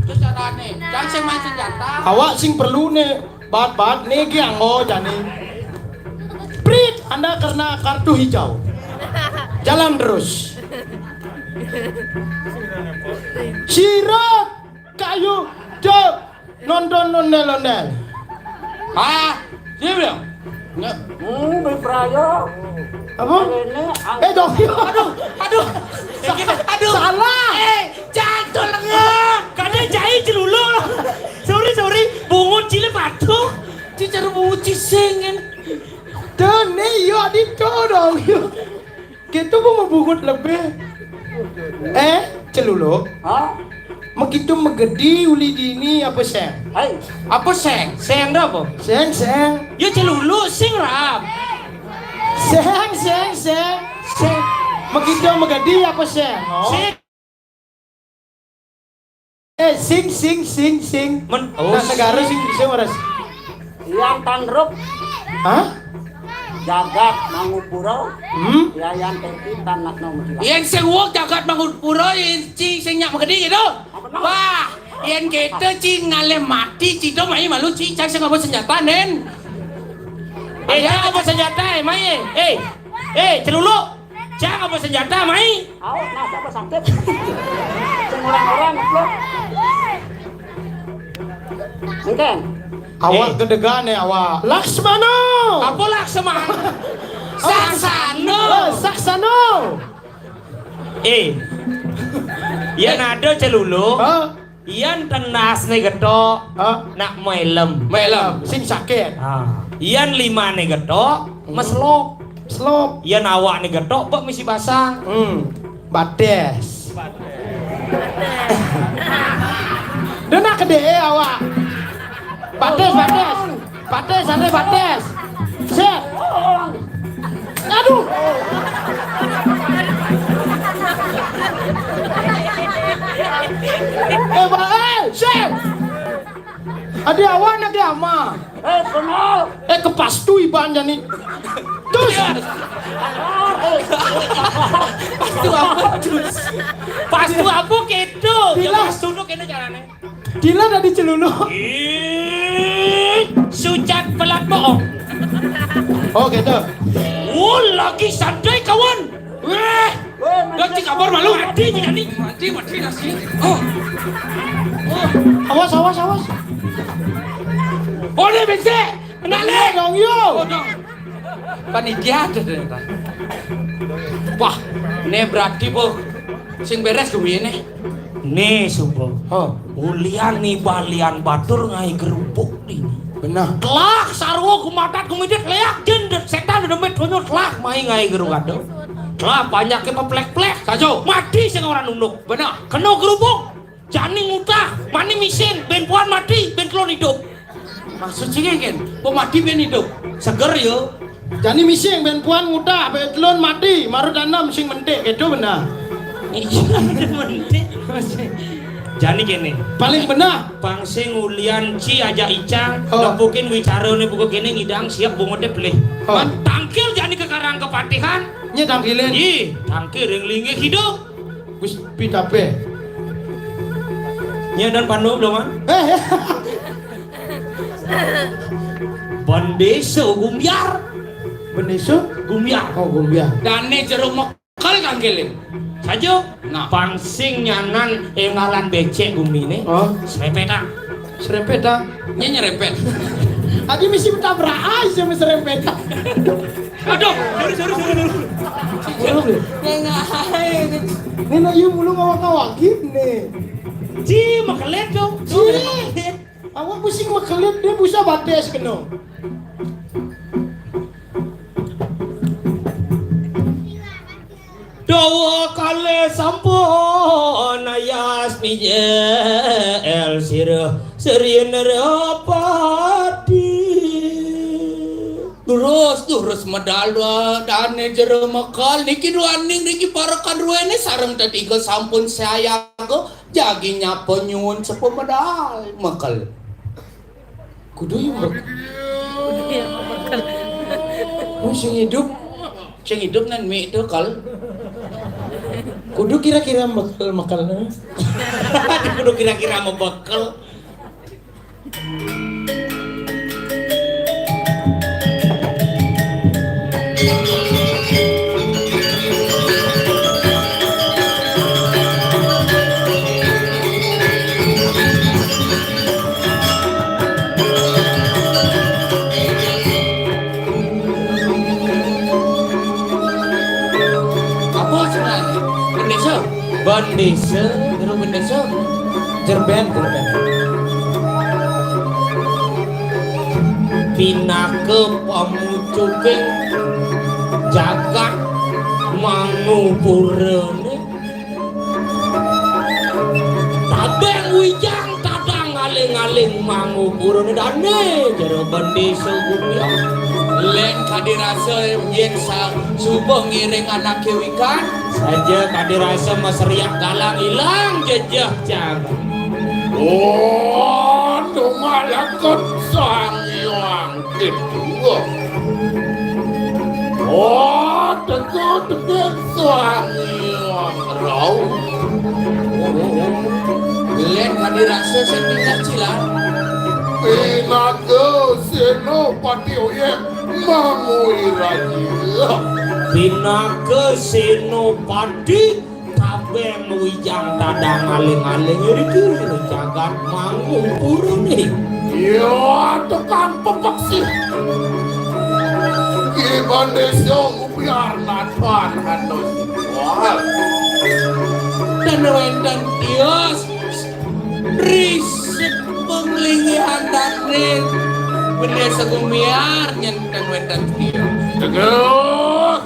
Itu carane. Jangan sing main senjata. Awak sing perlu ne bat-bat ne ki anggo jani. Prit, Anda kena kartu hijau. Jalan terus. Sirot kayu cek nonton ondel-ondel. Ah, dia bilang. Nggak. Hmm, Bipraya. Apa? Ini ang- Eh, dong. Aduh, aduh. Sa- Aduh. Salah. Eh, jatuh lengah. Kadang jahit celuluk. Sorry, sorry. Bungut cilik batuk. Cicer bungut cising kan. Dene yo dito dong. Yo. Kita mau bungut lebih. Eh, celuluk. Hah? Megitu megedi uli dini apa seng? Hai. Apa seng? Seng dah apa? Seng, seng. Ya celuluk sing rap. Seng, seng, seng. Seng. Megitu megedi apa seng? Oh. Sing. Eh, sing, sing, sing, sing. Men-, oh, nah, negara sing, sing ora sing. Yang tanruk. Hah? Jagat Mangupura. Hmm? Ya, yang teki tanah nomor dua. Yang sing wong jagat Mangupura, yang cing sing nyak megedi gitu. Apa nama? Wah, yang kita cing ngalih mati, cito mai malu cing cang sing apa senjata, nen. Eh, cang apa senjata, eh, mai, eh. Eh, eh, celuluk. Cang apa senjata, mai? Awak nak apa sakit? Sing orang-orang, goblok. Engken. Awak eh. Gedegan ya, awak. Laksmana. Apa Laksmana? Saksana. Eh, Saksana. Eh. Ya nada celuluk. Hah? Iyan tenas ne getok. Hah? Nak mailem. Mailem. Sing sakit. Ha. Iyan lima ne getok, hmm, meslok. Slok. Iyan awak ne getok, bek misi basah. Hmm. Bates. Dia nak kedee awak. Bates, bates. Batis, ada batis. Set. Aduh. Eh, ba-, eh, set. Adi awak nak ama. Eh, kenal. Eh, kepastu iban jani. Terus. Pastu apa, terus? Pastu apa gitu? Jelas. Pastu tuh kene carane. Dila dari celuluk. Ih, sucat pelat bohong. Oh, gitu. Oh, lagi santai, kawan. Weh, lagi kabar malu. Mati, mati, mati, mati, nasi. Oh. Oh. Awas, awas, awas. Oh, ini bisa. Kenalin. Dong, yo. Oh, dong. Panitia ada ternyata. Wah, ini berarti, Bu. Sing beres kuwi ne. Ne sumpah. Oh. Ulian ni balian batur ngai gerubuk ini. Benar. Telah sarwa gumatat gumidet leak jin setan dempet donya telah mai ngai gerubuk ado. Telah banyak ke peplek-plek. Sajo. Mati sing orang nunduk. Benar. Kena gerubuk. Jani ngutah, mani mising, ben puan mati, ben telon hidup. Maksud sih kan, pemati ben hidup. Seger yo. Jani mising, ben puan ngutah, ben telon mati, maru tanam sing mentik, gitu benar. Iya, mentik. Jani kene. Paling benar. Pang sing ulian ci aja ica, oh. Nepukin wicara ne buku kene ngidang siap bungote pelih. Oh. Man tangkil jani ke karang kepatihan. Nye tangkilin. Ih, tangkil ring linge hidup. Wis pitape. Nye dan panu belum, ah? Eh, eh. Bendesa Gumbiar. Bendesa? Gumbiar. Oh, Gumbiar. Dane jero mekel kangkilin. Saja. Nah. Pangsing nyanan engalan becek gumine. Oh. Serempetan. Serempetan. Nye nyerempet. Adi misi tabrak aja sama serempetan. Aduh, sorry, sorry, sorry, sorry. Nengah. Ini nak yuk mulu ngawak-ngawak gini. Ji, makelet dong. Ji. Awak pusing makelet, dia busa bates kena. Dawa kalih sampun ayas mijel sira sri nerapati. Durus, durus medal dua dane jero mekel niki duaning niki para kadruene sareng tetiga sampun sayaga jagi nyapa nyuwun sepa medal mekel. Kudu yang bekel. Kudu yang bekel. Oh, sing hidup. Sing hidup nan mik tu kal. Kudu kira-kira bekel mekel. Kudu kira-kira mau bekel. Apa sebenarnya? Bendesa? Bendesa, jero bendesa. Jerben, jerben. Pinaka pamucuking jagat mangupurane. Tabeng wijang tadang aling-aling mangupurane dane jero bendesa gumya. Len kadi rasa yen sa-, suba ngiring anake wikan. Saja kadi rasa maseriak galang ilang jejeh cang. Oh, tumalaken Sang Hyang Kidul. Oh, teka-teka Sang Hyang Rauh. Len kadi rasa sing tinggal cilan. Pinaka Senopati Uyek mangui raja. Pinaka Senopati Tabeng wijang tadang aling-aling riki jagat mangupurane. Ya, tukang pepeksih. Ki Bande Song Upiar Nathan Hanus. Wah. Dan wenten tios risik penglingihan danin. Bende segumiar nyenten wenten tios. Teguh.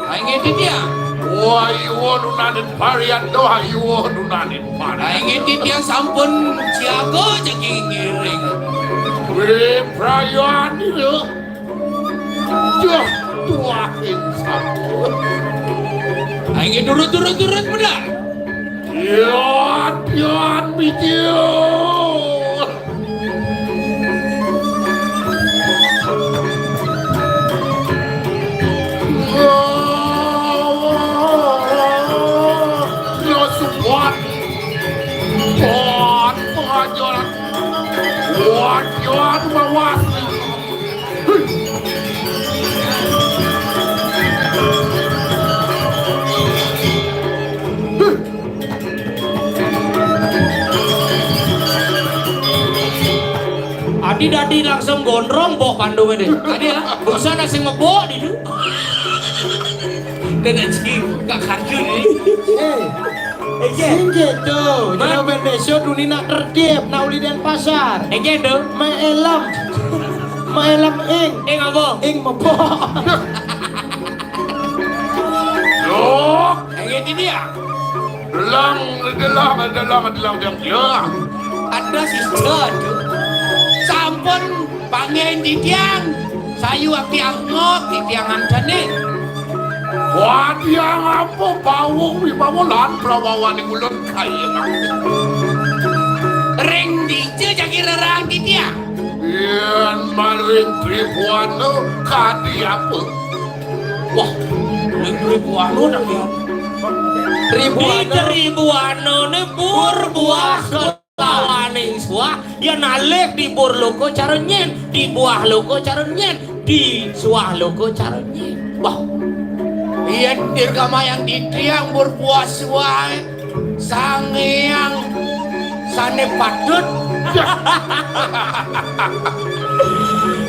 Ai ngene dia. Wah, iwo nunanin varian doh, iwo nunanin varian. Ai ngene dia sampun siaga jagi ngiring. Wih, perayaan ini. Jah, tuahin satu. Ai ngene turut-turut-turut benar. Ya, Dian Bijil. Wajan mawas. Adi dadi langsung gondrong bok pandunge deh. Adi ya, busa nasi ngebok di tu. Dan aji gak kaju ni. Eh, Ege. Sing gitu. Jero bendesyo duni nak tertib, nak uli Denpasar. Ege tu. Maelem. Maelem ing. Ing apa? Ing mebok. Loh, ege ini dia. Delang, delang, delang, delang, delang, delang. Ada sisa tu. Sampun panggil titiang. Sayu ati angok titiang antene. Wah, tiang apa bawung wibawa lan prawawaning ulun kaya mangke. Ring dija jagi rerang titiang. Yen maring Tribuana kadi apa? Wah, ring Tribuana dah ya. Di Tribuana. Tribuana ne bur buah kelawaning suah, ya nalih di bur loko cara nyen, di buah loko cara nyen, di suah loko cara nyen. Wah, yen dirgamayang di tiang bur buah suah, Sang Hyang sane patut.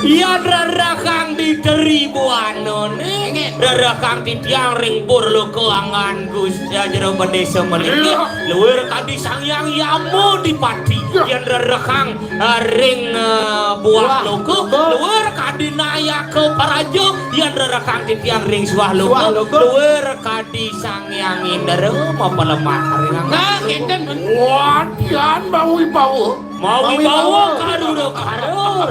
Yan rerekang di Tribuana ne, nggih, rerekang titiang ring bur loko anggan Gusti Jero Bendesa meniki, iya, luwir kadi Sang Hyang Yama Dipati. Iya. Yan rerekang, eh, ring, eh, buah, buah loko, loko, luwir kadi Nayaka Paraja, yan rerekang titiang ring suah loko, suah loko, luwir kadi Sang Hyang Indra mapalemah ring angga. Nah, kinten. Wadian mawibawa. Mawibawa karura karur.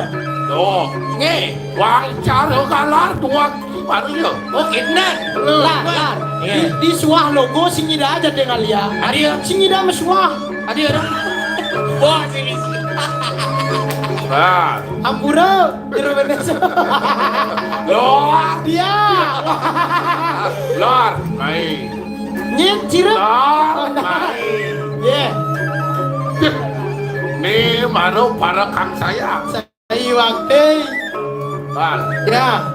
Oh, nggih. Wang cara galar tuan Maria. Oh, kinten. Lar, lar. Iya. Di, di suah loko sing nyida aja tinggal ya. Ada. Sing nyida mesuah. Ada orang. Wah, sini. Nah. Ampura, Jero Bendesa. Loh. Iya. Lar, baik. Nyin cirep. Nah, nah. Ye. Ni baru para kang saya. Saya waktu. Bal. Ya.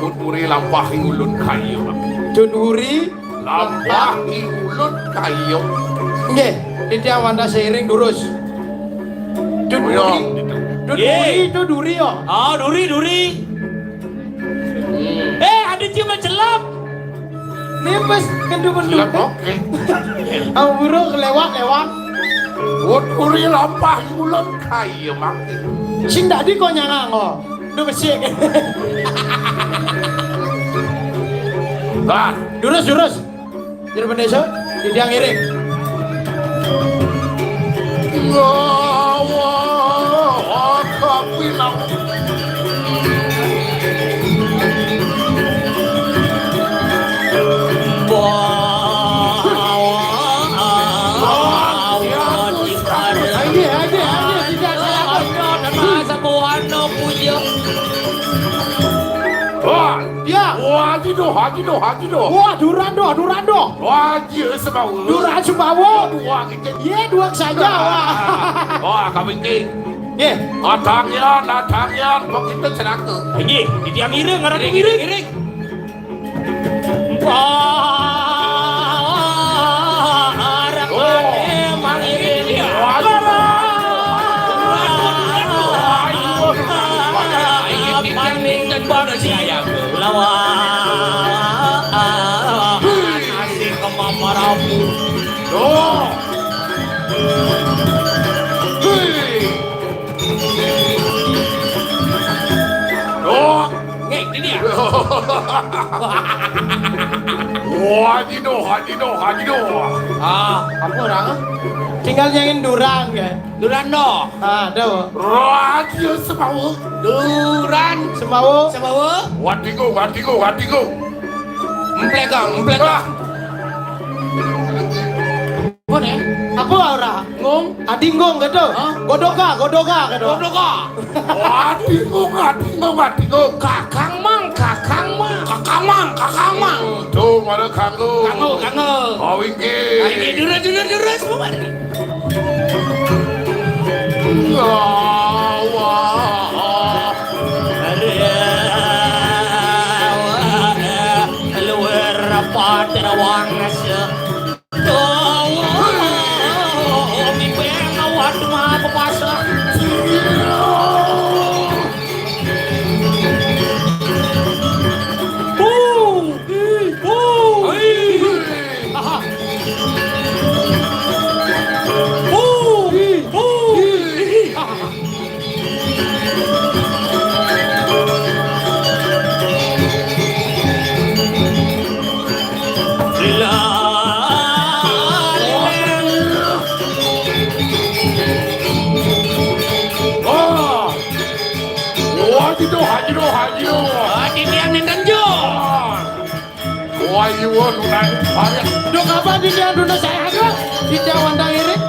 Tuturi lampah ulun kayu. Tuturi lampah ulun kayu. Nggih, titiang wantah seiring durus. Tuturi. Tuturi itu duri yo. Ah, duri, duri. Hmm. Eh, ada cium celap. Nipis kendu-kendu. Lah, oke. Ampura kelewat-lewat. Wut uri lampah ulun kaya mangke. Sing dadi kok nyangang kok. Duh besik. Lah, durus, durus. Jero Bendesa, titiang ngiring. Ngawa, kapilang. Ayo, ayo, ayo, tidak salah. Wah, ya. Wah, haji doh, haji doh, haji doh. Wah, duran doh, duran doh. Wah, haji semawa. Duran semawa. Dua kita. Ye, dua saja. Wah. Wah, kami ini. Ye. Atangnya, atangnya, kok kita celaka. Ini, ini yang ngiring, ngaran ngiring, ngiring. Wah, arep ane mangiring. Wah, paning bangsi lawan asih kemamaramu. Doh. Hei. Doh. Nggih, ini ya. Wah, haji doh, haji doh, haji doh. Ah, apa orang? Tinggal nyengin durang ya. Duran doh. Ah, doh. Raja semawa. Duran. Semawa. Semawa. Wadigo, wadigo, wadigo. Emplegang, emplegang. Ah. Apa nih? Apa ora? Ngung? Adinggung gitu. Hah? Godoka, godoka gitu. Godoka. Adinggung, adinggung, adinggung. Kakang mang, kakang mang. Kakang mang, kakang mang. Tuh, mana kanggo. Kanggo, kanggo. Awingke. Awingke, dura, dura, dura, semua. Ya. Bung, bung. Lila. Oh. Wah, gitu, haji, haji. Ah, titiang nénten jo. Ah. Wah, iya, nunan banget. Duh, kapan titiang dunan saya, aduh. Titiang wantah irit.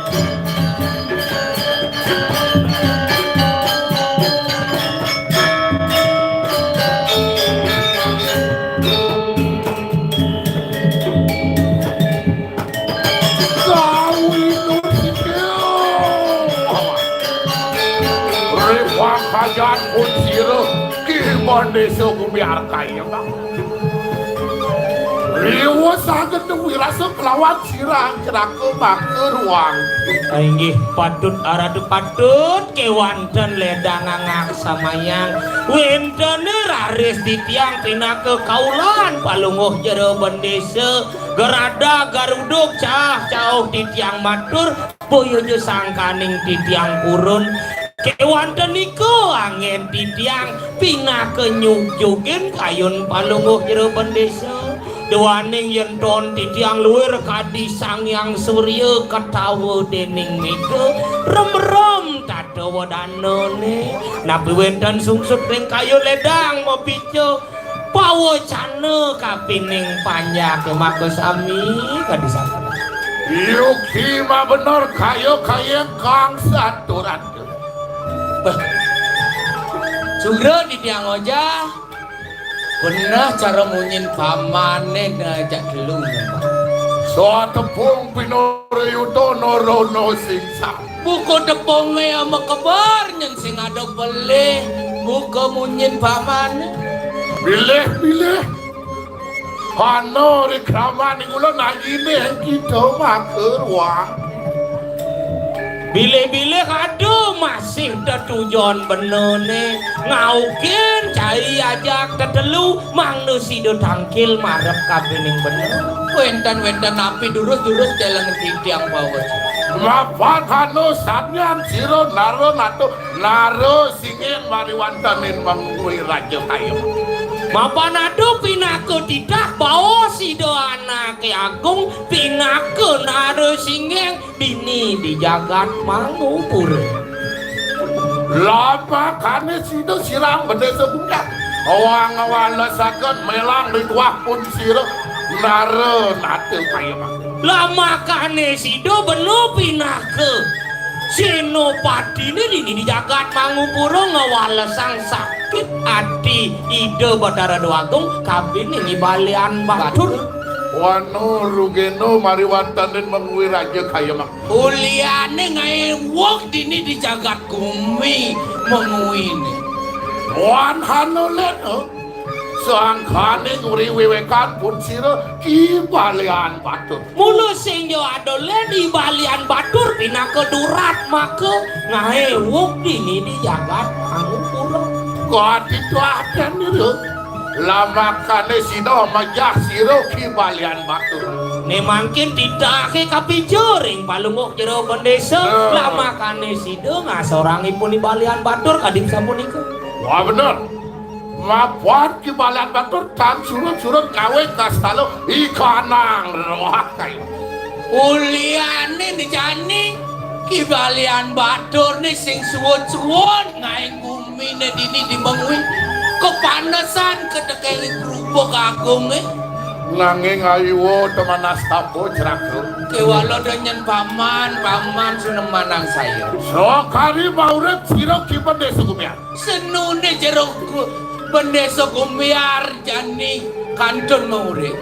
Kawin. Ripakajan pun sira ki Mandésa Bumi Arkai, ya, Bang. Riwa saged wirasa kelawan sirah ceraka maka ruang. Inggih patut aratu patut kéwanten ledang angak samayang. Wénten raris titiang pinaka kaulan palungguh jero bendésa. Gerada garuduk cah cauh titiang matur, boya ja sangkaning titiang purun. Kéwanten nika anggén titiang pinaka nyugjugin kayun palungguh jero bendésa. Duaning yén ton titiang luir kadi Sang Hyang Surya katawa déning méga, remrem tata wedanané. Napi wénten sungsut ring kayun ledang mapica? Pawecana kapining panjak makasami kadi sampun. Yuki mabener kaya-kaya kang saturan. Beh. Sugra titiang ojah. Beneh cara munyin pamané ngajak telu. Satepung pinurayuta narana singsa. Buka tepungé ama kebar nyén sing ada belih. Buka munyin paman. Bilih-bilih. Ana ri kramaning kula nangginé kita maka ruang. Bilih-bilih ada masih tetujon benané. Ngaukin cai ajak tetelu mangda sida tangkil marep kapining bena. Wénten-wénten napi durus-durus deleng titiang pawos. Mapan anu samian sira nara natu nara singin mariwantanin mengwi raja kaya. Mapan adu pinaka titah baos sida anaké agung pinaka nara singin dini di jagat Mangupura. Lapakané sida sirang bendésa bungkak. Awang awala saged melang rituah pun sira nara nata kaya mangke. Lamakané sida bena pinaka senopatiné dini di jagat Mangupura ngawalesang sakit ati Ida Batara Déwa Agung kapining I Balian Batur. Wanu rugena mariwantanin mengwi raja kaya mangke. Uliané ngaé wuk dini di jagat gumi mengwiné. Wan hanu lén, eh? Sangkaning uri wiwekan pun sira Ki Balian Batur. Mula sing ja ada lén I Balian Batur pinaka durat maka ngaé wuk dini di jagat Mangupura. Kadi tuaten nira. Lamakané sida majah sira Ki Balian Batur. Né mangkin titahé kapija ring palungguh jero bendésa. Eh. Lamakané sida ngasorang ipun I Balian Batur kadi sapunika. Wah, bener. Mapan Ki Balian Batur tan surut-surut ngawé kastala ikanang rohak kayu. Uliané né jani Ki Balian Batur né sing suwun-suwun ngaé guminé dini di mengwi. Kepanesan ketekéli krupuk agungé. Nanging ayuwa temanastapa ceraka. Kéwala da nyén paman, paman sunemanang saya. Sakari maurip sira Ki Bendésa Gumiar. Senuné jero ku-, Bendésa Gumiar jani kantun maurip.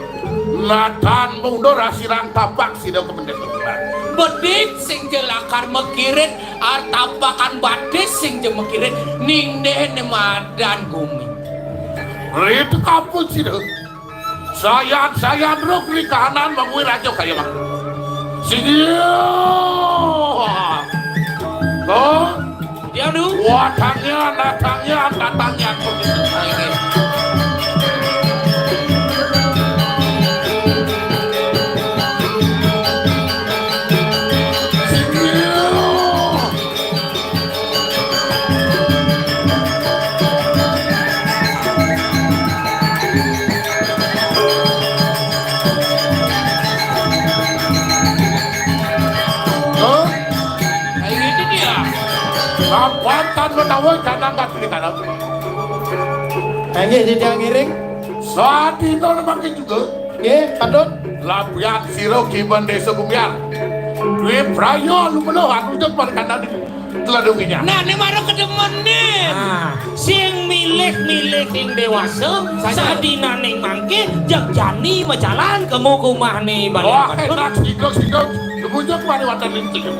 Natan mundur asirang tapak sida Ki Bendésa Gumiar. Bedik sing ja lakar makirit, ar tapakan batis sing ja makirit, nindih né madan gumi. Rit kapun sida. Sayan-sayan ruk ri kahanan mengwi raja kaya mangke. Singgih. Oh. Dia nu. Watangnya, natangnya, natangnya. Apa tan menawa janang katri kanan. Inggih, titiang ngiring. Sadina mangke juga. Nggih, patut. Lapian sira Ki Bendesa Gumiar. Dwi Braya lumeluh anu jeng markandaning teladunginya. Nah, nek mara kedemen nih. Ah. Sing milih-milih sing dewasa, sadinaning mangke jeg jani majalan kemu kumahne Bali. Wah, Patut. Enak, sigo, sigo. Kemudian mari wonten ing tiga.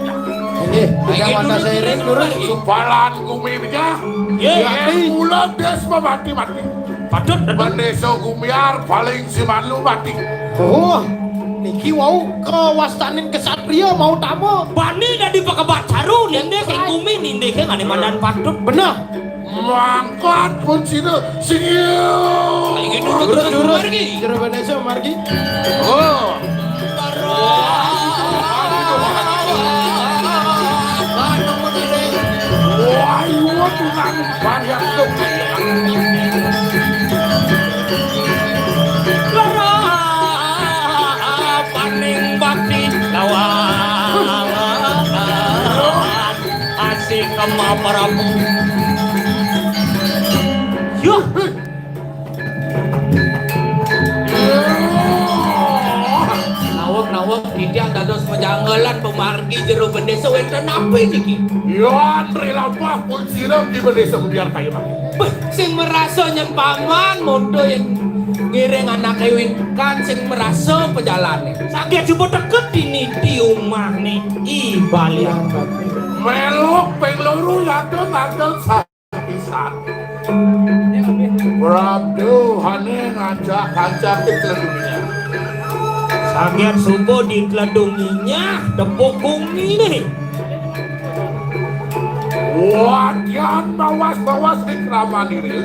Nggih, tiga wonten seiring, Lurus. Subalan Gumi Bijah. Nggih. Yen mula des mati-mati. Patut, Patut. Bendesa Gumiar paling simalu mati. Oh, niki wau kewastanin kesatria mau tamu. Bani dadi pakebat caru, nindih ing Gumi, nindih ing ane mandan Patut. Bener. Mangkat pun sira sing Iki nurut, nurut, nurut, nurut. Margi. Jero Bendesa margi. Oh. Wah, iya, Tuhan, banyak dong. Lara paning bakti lawan asih kema Prabu. Yuh. Naweg-naweg titiang dados pejanggelan pemargi jero bendesa wenten napi niki? Ya, antri lampah pun sira di bendesa Gumiar kaya mangke. Beh, sing merasa nyen paman mondo yang ngiring anake wikan sing merasa pejalane. Saget coba teket ini di omahne I Balian. Melok ping loro ya, Dong, ageng pisan. Prabdhane ngajak kancake tledunginya. Saget suba ditledunginya tepuk gumine. Wadyan bawas-bawas ing kramanire.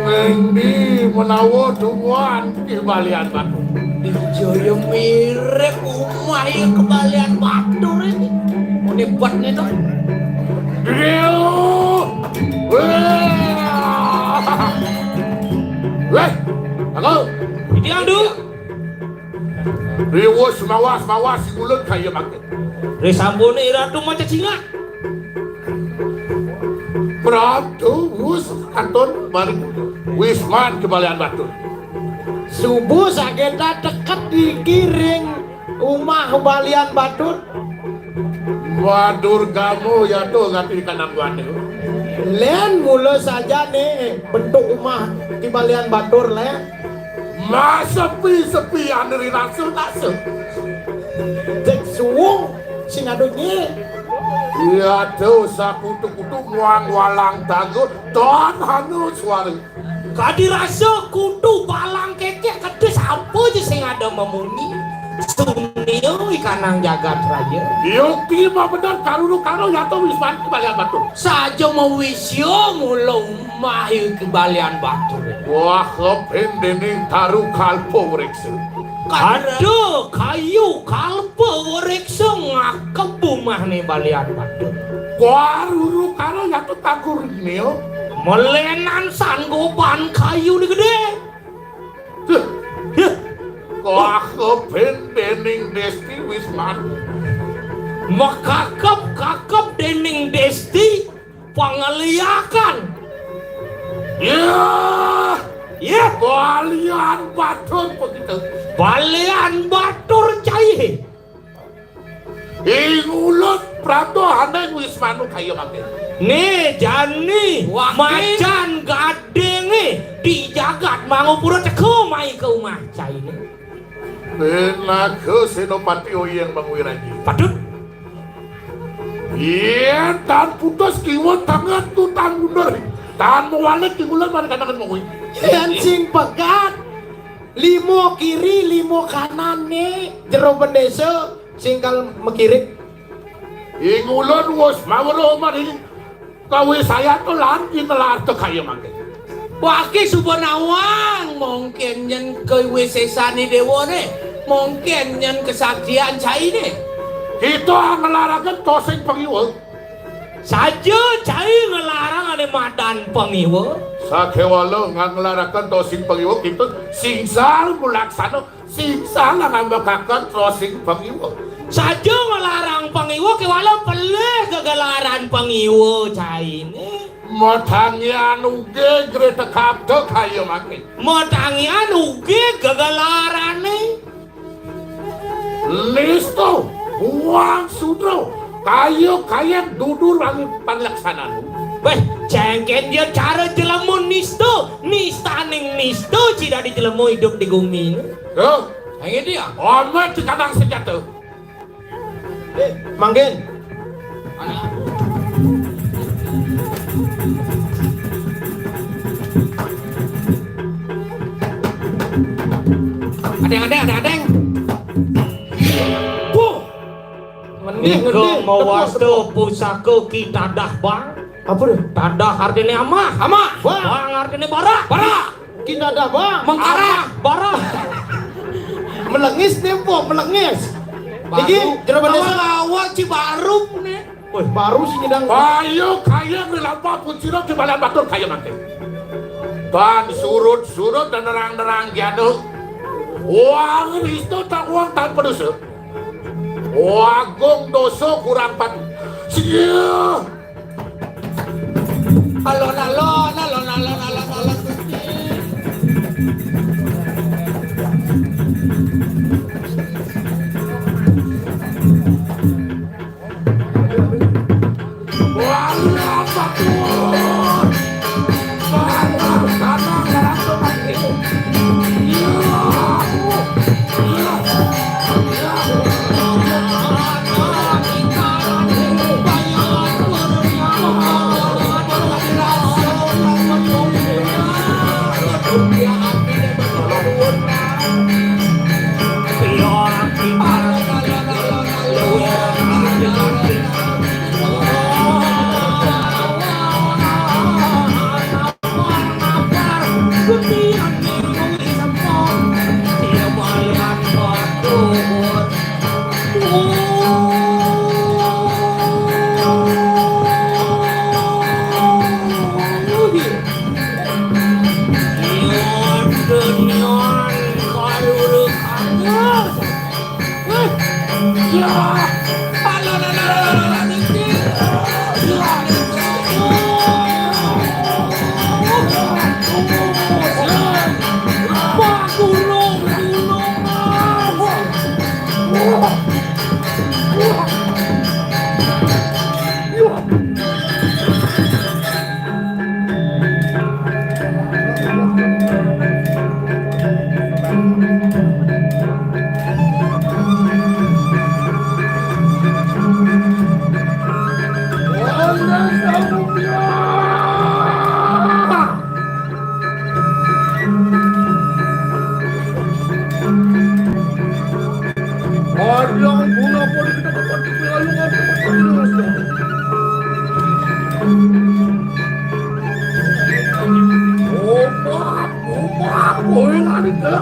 Ngendi menawa dumuan Ki Balian Batur? Dijaya mirip umah ya Ki Balian Batur ini. Muni bet nih, to. Driu. Weh. Weh, aku. Iki, Andu. Riwus mawas-mawas sing ulun kaya mangke. Risampune Ratu macecingak. Prabdhu wus katon maring Wisman Ki Balian Batur. Subuh sageta teket digiring umah Balian Batur. Madurgamu ya tuh ngati kanang wani. Len mula saja nih bentuk umah Ki Balian Batur, Len. Masepi-sepi aneri rasa-rasa. Cek suwung sing adunye. Ya tuh sakutu-kutu muang walang tago ton hanu suara. Kadi rasa kutu balang kekek kedis apa aja sing ada memunyi. Sumio ikanang jagat raya. Yogi mah bener karuru karo yato wisman kembali apa tuh? Saja mawisya mula umah Ki Balian Batur. Wah, kepin dening taru kalpo reksa. Ada kayu kalpo reksa ngakep umahne Balian Batur. Karuru karo yato tagur nio. Melenan sanggoban kayu ni gede. Huh. Huh. Wah, kepin dening Desti Wisman. Makakep-kakep dening Desti pangeliakan. Ya. Ya. Balian Batur begitu. Balian Batur cai. Ing ulun prabda aning wismanu kaya mangke. Nih, jani. Wah, macan gadenge di jagat mangupura teka mai ke umah caine. Benaga Senopati Oyeng Mangwiraji. Patut. Yen tan putus kiwa tangan tutang mundur. Tan mewalik ing ulun mari kanakan mengui. Yen sing pegat, limo kiri, limo kanan nih, jero bendesa, singkal mekirik. Ing ulun wus maweruh maring kawisayatu lan kinelar kaya mangke. Waki suba nawang, mungkin nyen kawisesane dewane, mungkin nyen kesaktian caine. Kita ngelaraken tosing pengiwa. Saja cai ngelarang ane madan pengiwa. Sakéwala nganglaraken trosing pangiwa kinten sing sal mulaksana, sing sal ngambekaken trosing pangiwa. Saja nglarang pangiwa kéwala pelih gegelaran pangiwa cainé. Matangian ugi gritekabda kaya mangkin. Matangian ugi gegelarané. Nista, buang sudra, kaya kayang dudur wangi panleksananmu. Wéh, jengkén ya cara jelema nista, nistaning nista sing dadi jelema idup di gumi. Yo, ayo dia. Amat dikadang senjata. Eh, mangkin. Adeng, adeng, adeng, adeng. Puh. Ngendih, nika ngendih, mawasta tepuk, tepuk. Pusaka Ki Tadah Bang. Apa dia? Tadah artiné amah. Amah. Bang. Bang artiné barak. Barak. Ki Tadah Bang. Mengkarah. Amah. Barak. Melengis né, Mpok, melengis. Baru. Iki jero Banda Awak-awak Cibaruk né. Woi, baru sing nyidang. Ayo, kaya ngelampah pun sira kebalian batur kaya mangkin. Tan surut-surut dan nerang-nerang gianu. Wang risto tak wang tanpa dosa. Wagung dosa kurang pati. Sia. Alon-alon, alon-alon, alon-alon, Gusti. Adang guna pun kita dapat dipialu apa terus. Opa, opa, boleh lah kita.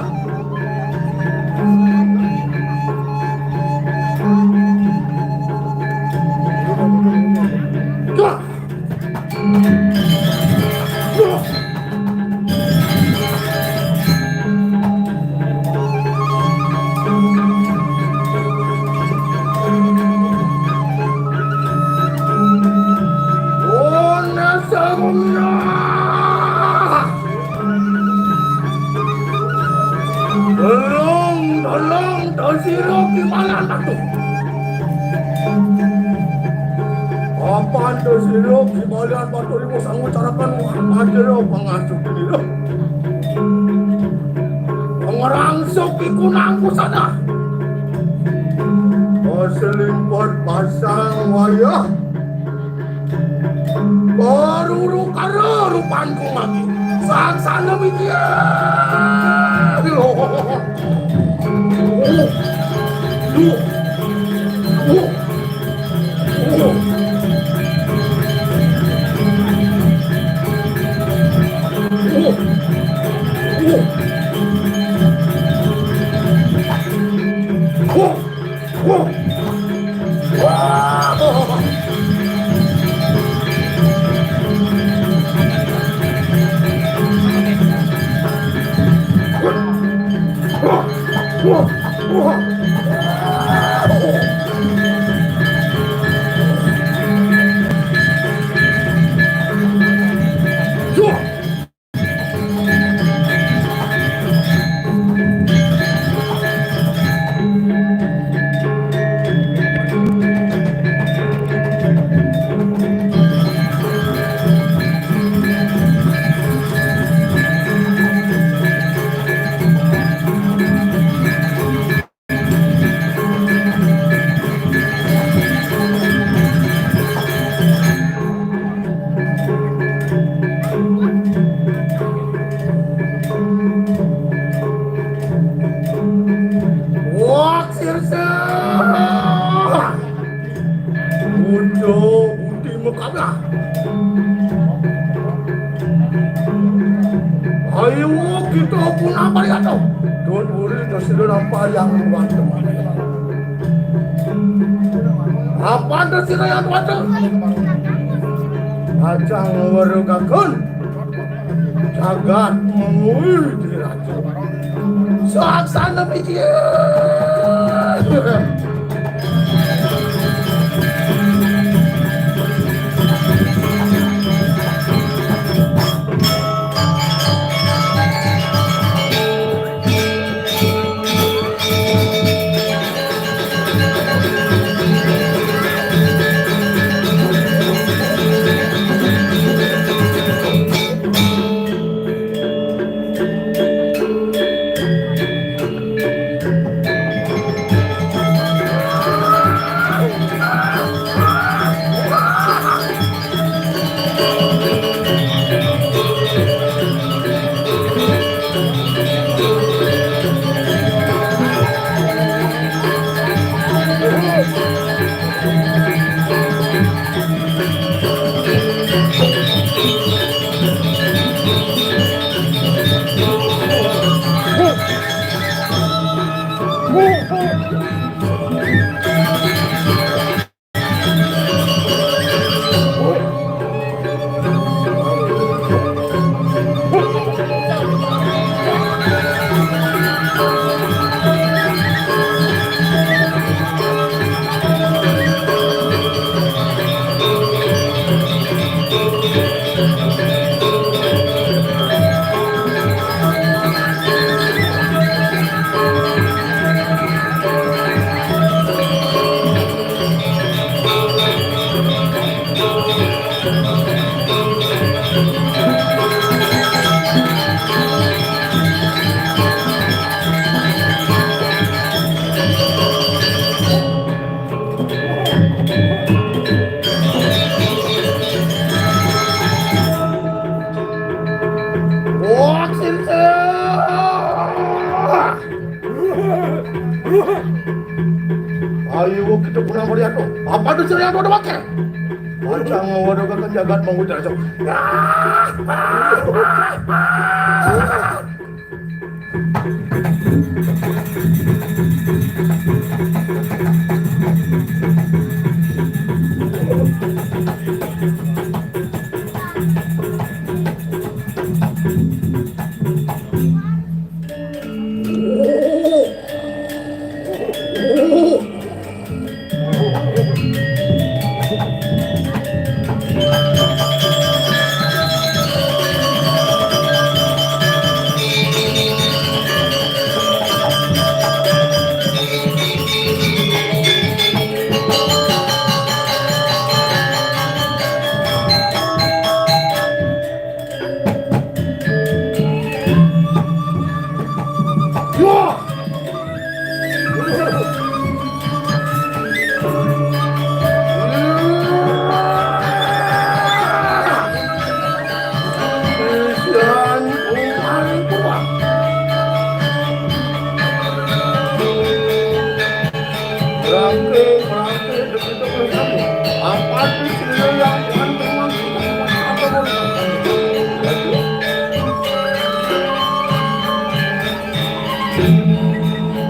Dah. Tolong, tolong, tolong, sira gimana tuh? Apan to sira kibalian batur iku sanggucarakan ajra pangasuh sira. Pangrangsuk iku nangku sana. Paselimpet pasang wayah. Karuru kara rupanku mati. Saksana miti. Wah, sirsa. Muncul. Di Mekablah. Ayo kita pun apa ya tau? Don uri tersidul apa yang buat teman. Apa tersidul yang buat teman? Ajang warugagun. Jagat mengui di raja. Saksana pijian. Ayo kita pulang melihat tu. Apa tu cerita yang ada pakai? Macam orang akan jagat mengucap.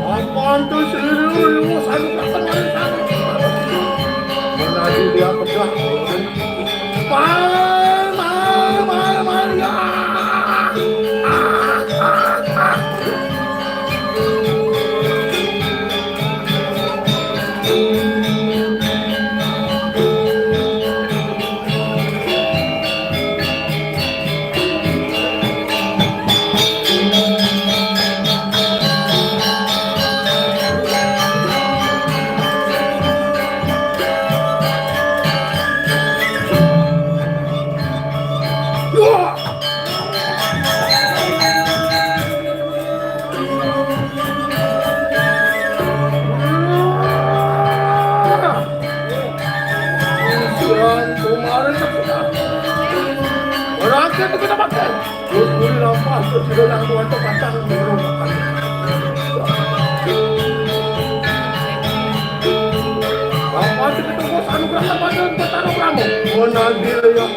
Apaan tuh sendiri lu, lu mau satu paket dari sana? Mana dia pegang? Mal, mal, mal, mal, ya. Kita pakai. Uli lampah ke sira yang tuan tu pacang merupakan. Lampah kita tunggu sanu berapa pada bertaruh kamu. Menagih yang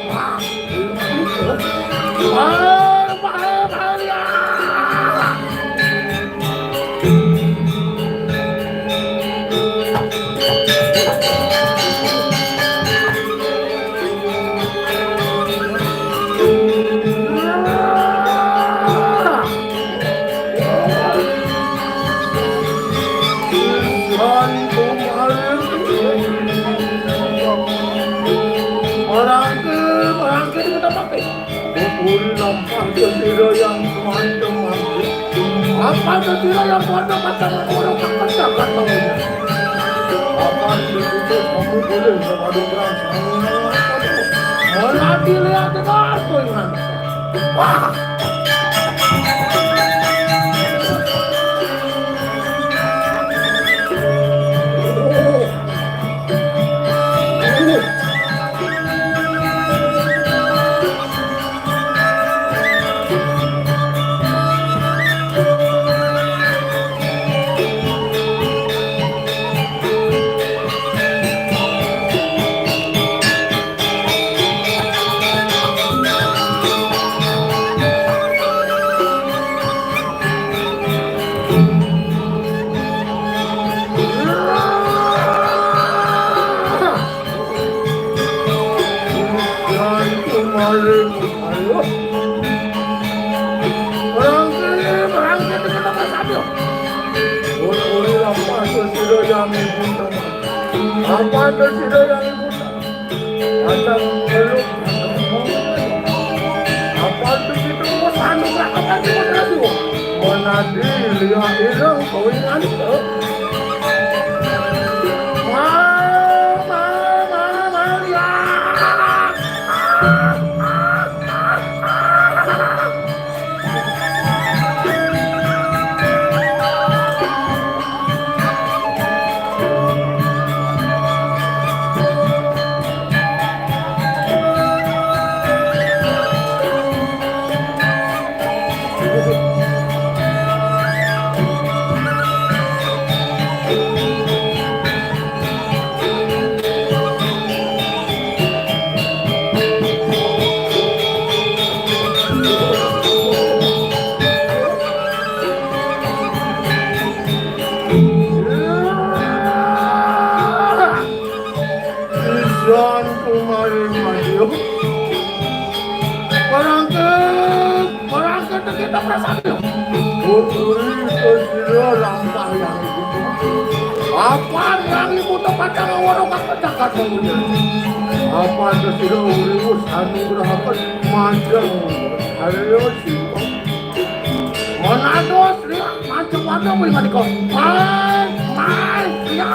Orang ke, orang ke dia tak pakai. Uli lampah ke sira yang kuat mati. Apa ke sira yang kuat mati? Orang akan cakap tahu. Apa itu kamu boleh kepada orang? Melati lihat dengan aku ingat. Wah. Berangkat, berangkat kita bersama. Uli-uli lampah ke sira yang ibu. Apa ke sira yang ibu? Macam belum. Apa tu kita mau sanu berapa kali kita tu? Menadi lihat irung kawin anu tu. Mama, mama, ya. Isan kumaring mayu. Barangke, barangke kita prasada. Putri kesira lampah yang ibu. Apa yang ibu tempat yang ngorok apa cakap kemudian? Apa kesira urus anugerah apa majang? Ayo sih. Menados lihat macam mana boleh mati kau? Mai, mai, ya.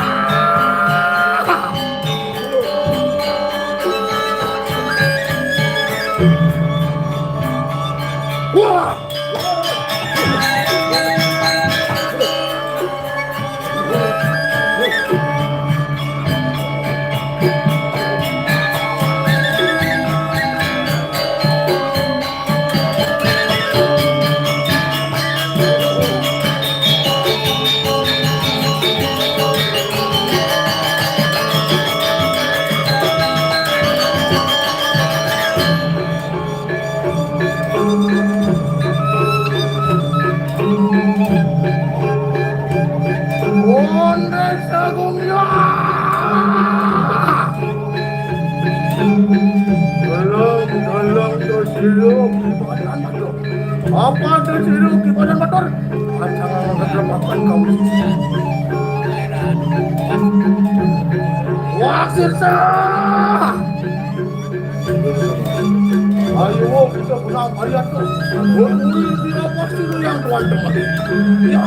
Wah. Onde sagung ya. Tolong, tolong, tolong. Apa tu sirup di badan motor? Pacangan ngerepakan kau. Wah, sirsa. Ayo, kita pulang, ayo tuh. Buat dulu, tidak pasti lu yang tuan tempat. Ya.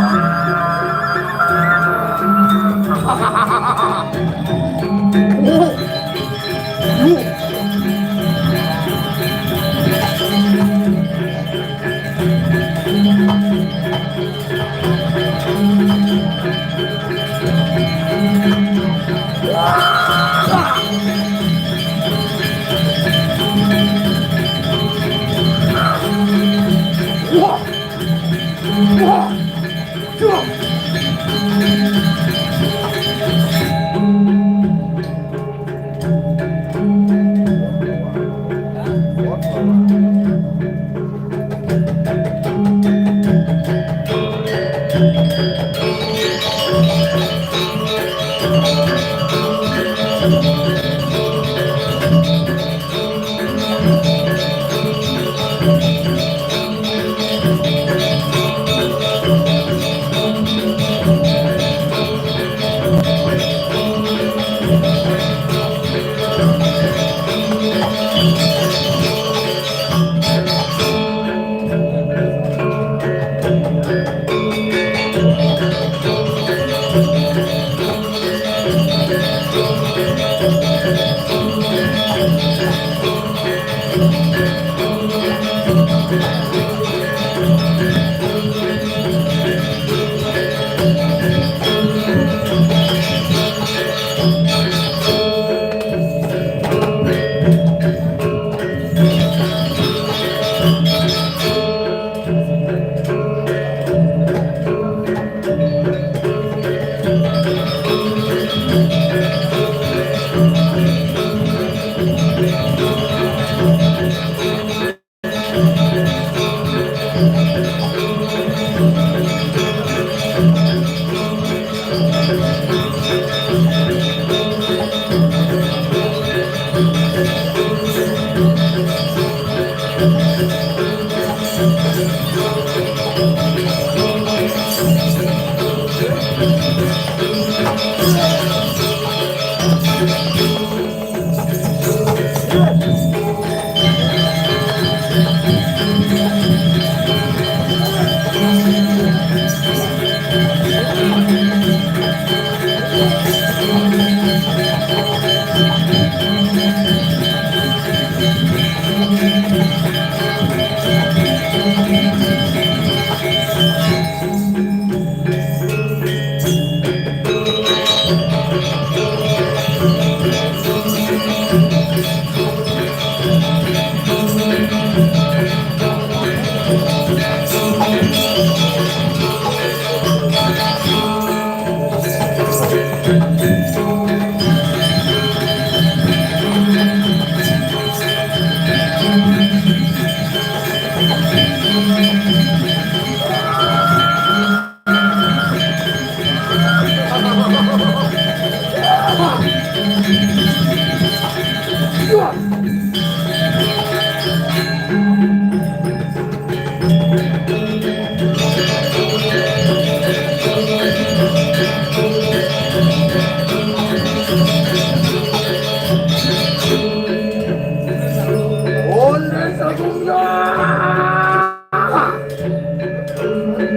Onde sagunya.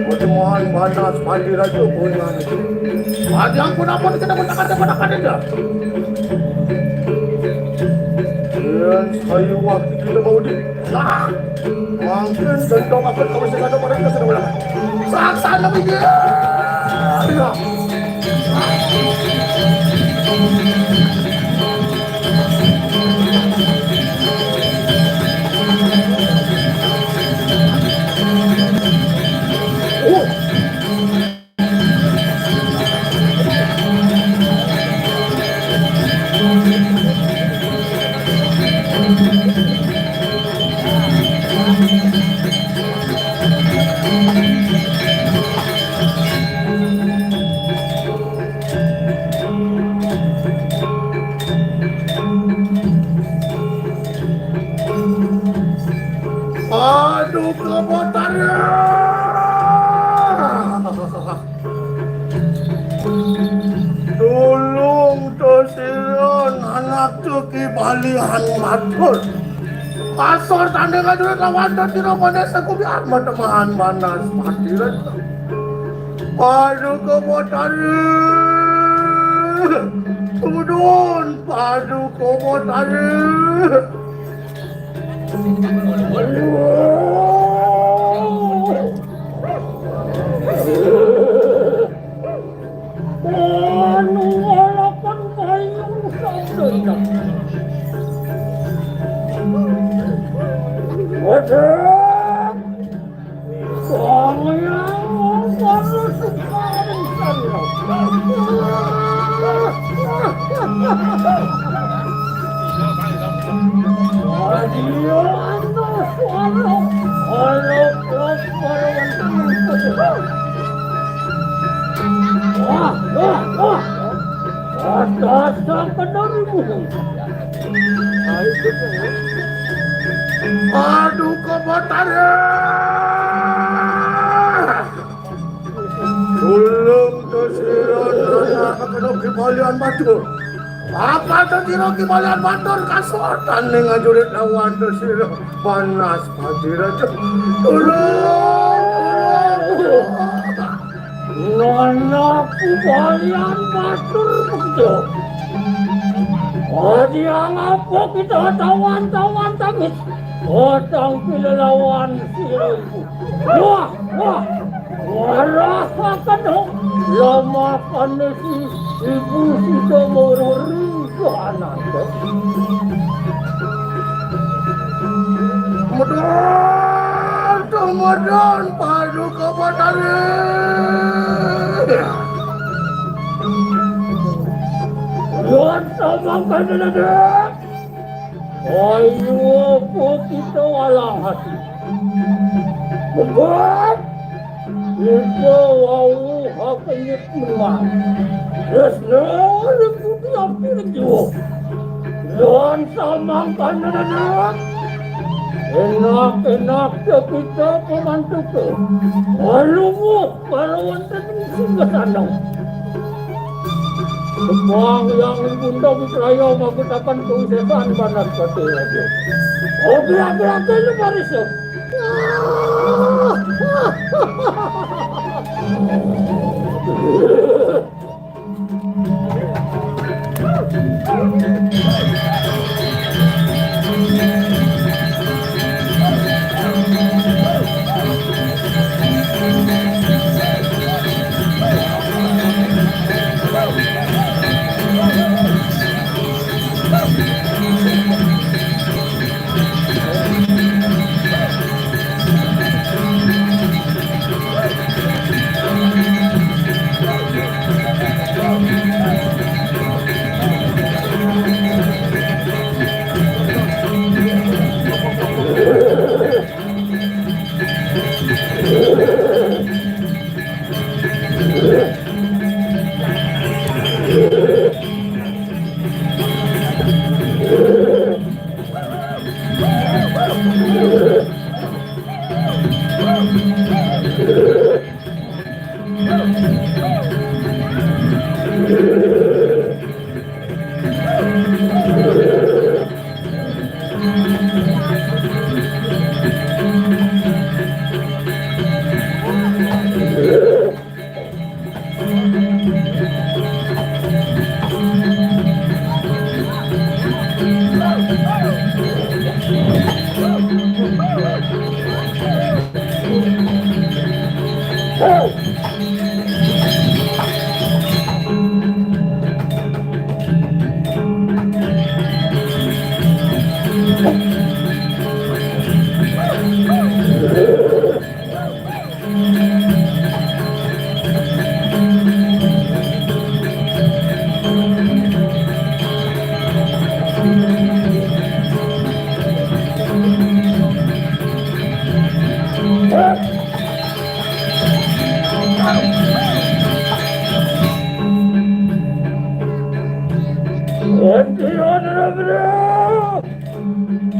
Pertemuan panas padi raja kuningan. Adi ampun, ampun, kita pun tak ada, pun tak ada. Yen saya waktu kita mau di. Nah, mungkin tentang apa kalau saya ada pada kita sudah berapa. Saksana begini. Ya. Aduh, kebotara. Tulung to siron anak tuki balihan matur. Asor tanding ajurit lawan dadi romane sekubi amat temahan manas mati. Paduka Batara. Tumudun Paduka Batara. Anu walakan payung sampai. Waduh. Dasar kenal ibu. Aduh, Kobatare. Tulung to sira, kena kibalian batur. Apa to sira kibalian batur, kasotan ning ngajurit lawan to sira. Panas pati raja. Tulung, tulung. Nana kibalian batur begitu. Adi angapa kita tawan-tawan tangis? Otang pilalawan sira ibu. Wah, wah. Warah akan ho. Lama panas si ibu sida mururi. Ananda. Medon, medon, Paduka Batara. Yon samangkana, Ayu, apa kita walang hati? Beban. Iko wau hakenyit menang. Tresna ring Gusti Api Rejo. Lan samangkana, enak-enak kita pamantuka. Aluwuh karo wonten ing singgasana. Tembang yang ibunda Witraya magutaken kawisésan Banaspati Raja. Oke, oke, oke, lu baris, ya.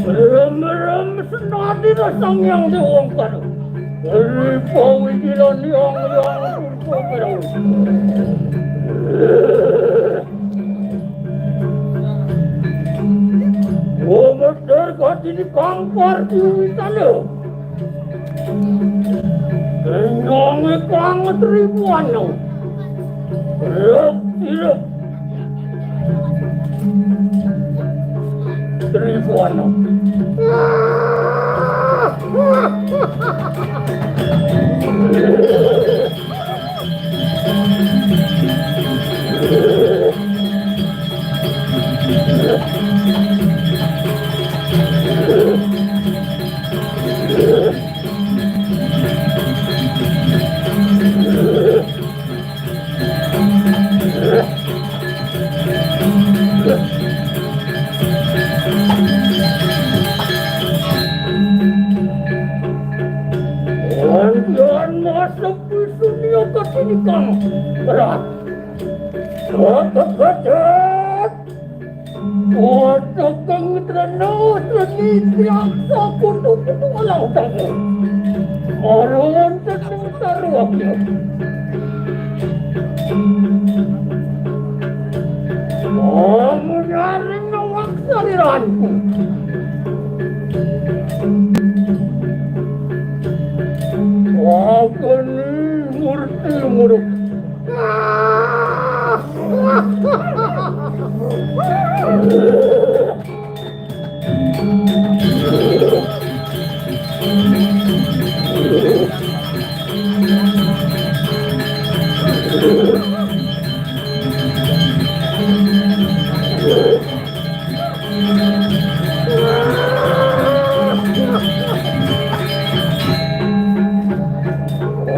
Rem-rem senadina Sang Hyang Déwa Angkara. Ripawi kilan hyang hyang purba pirang. Wong medar kadini kampar diwitana. Kenyang kang tribuana. Rep, rep. Tribuana. Lan, lan masuk di dunia ketiga. Berat. Otot-otot. Otot kang treno treni triaksa kutu-kutu alang tangan. Arongan teteng taruaknya. Kamu nyaring nawak sariranku. Wakani murti muruk.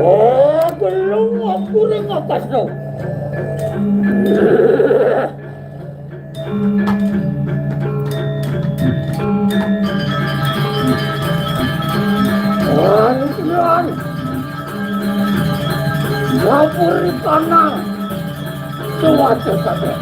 Oh, gelung aku ring atas no. Anu, anu. Dapur di tanah. Kuat saja.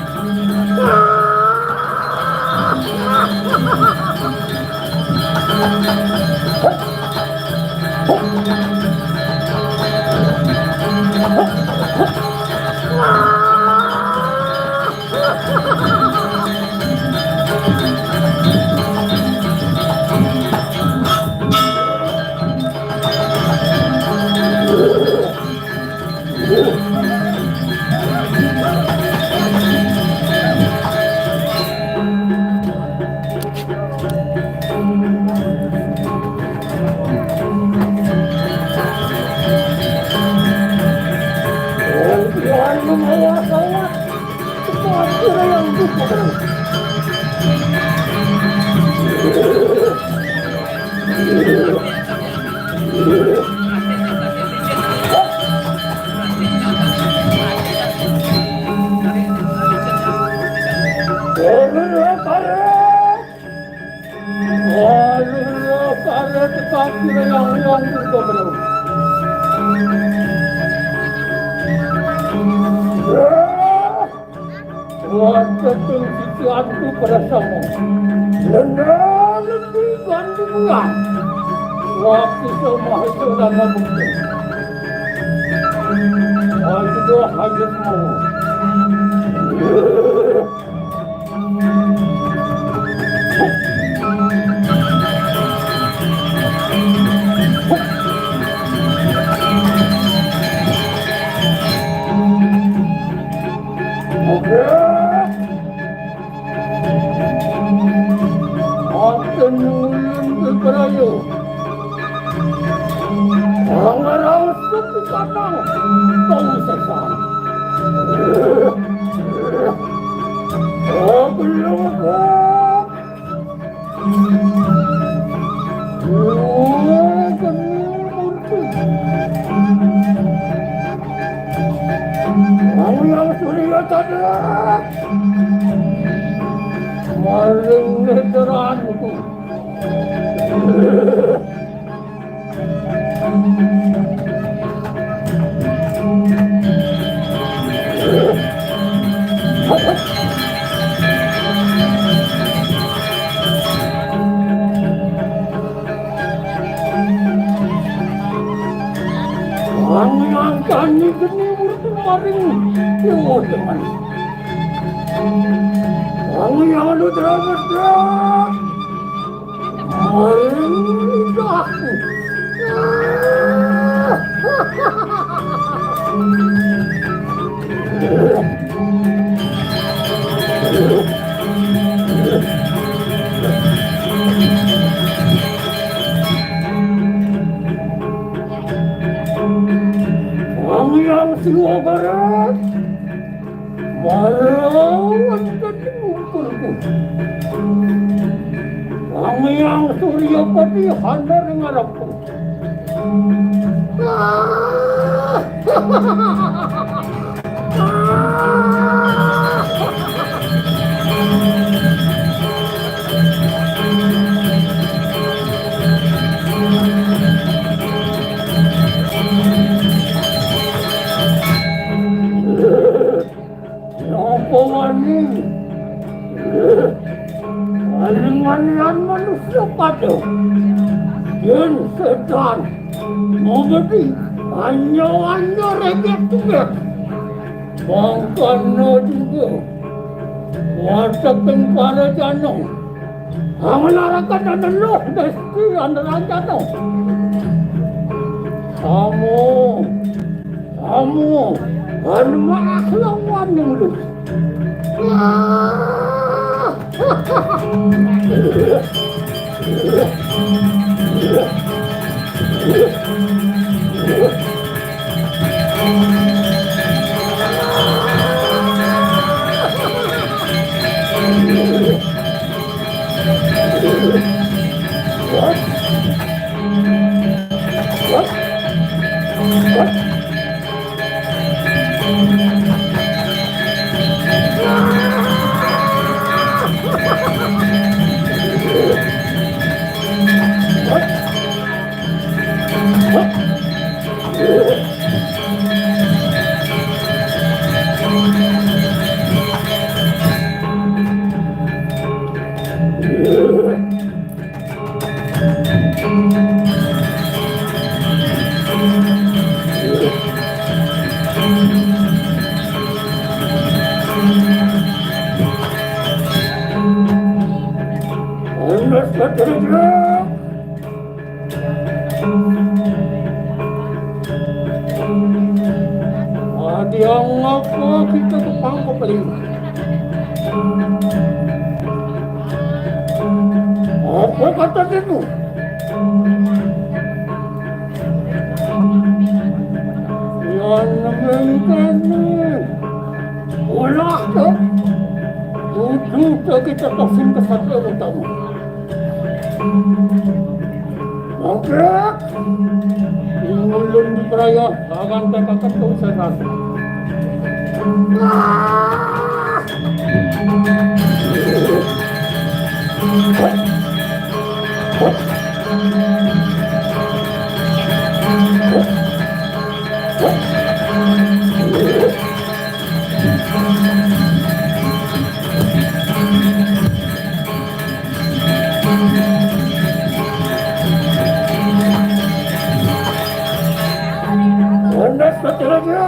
Wajah sing siji antu pada sama. Lendang lebih gandungan. Waktu sama itu nama bukti. Ayo doa hanya mau. Oke. Akan nulung beberayu. Orang-orang sepi kadang kau sesat. Oh, belum. Kamu yang suria tadi. Maring neteranku. Angkani geni murti maring Dewa Temen. Angkani anu terabet. Pangeran Siwa Barat. Mara wonten ing ungkurku. Sang Hyang Surya Pati haner ngarepku. Pawani. Alingan yan manusia pada. Yen setan. Mamedi. Anyo-anyo regek tugek. Mangkana juga. Wateking para janong. Amalarakan aneluh mesti aneranjana. Samo, samo, anu maah lawan ulun. Adi angapa kita ke pangko paling? Apa kata itu? Yang nemen kene. Olah tu. Tujuh tu kita pasang ke satu utama. Oke. Ulun diperaya, akan tekakan tu setan. Landas saja.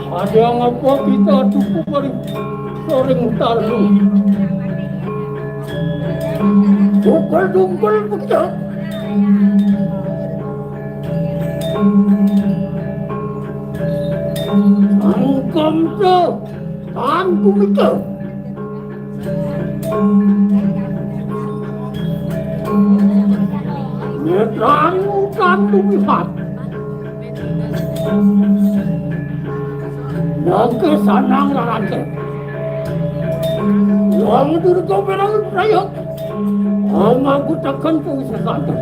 Ada ngapa kita cukup paling sering tarlu. Dungkul-dungkul begitu. Angkam tu, tanggung itu. Nyetan utang tumihat. Nangke sanang larante. Wong durga berang rayok. Ama gutakan tu sesanto.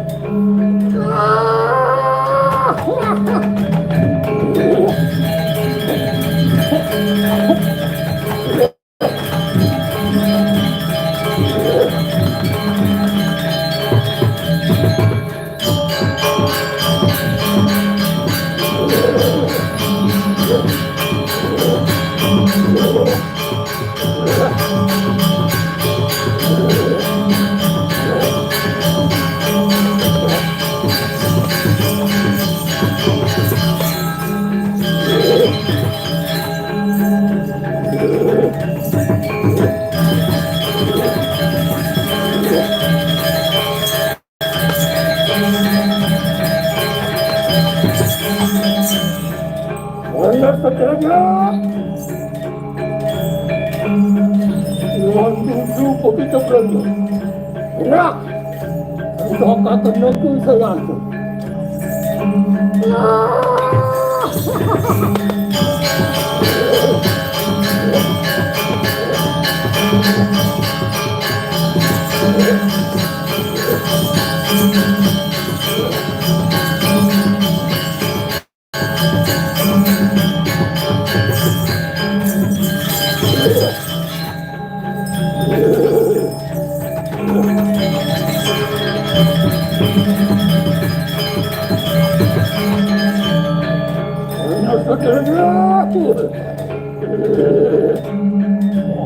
Anak peternak. Tuhan tujuh kopi teblonjo. Enak. Entah kata nabi saya tu.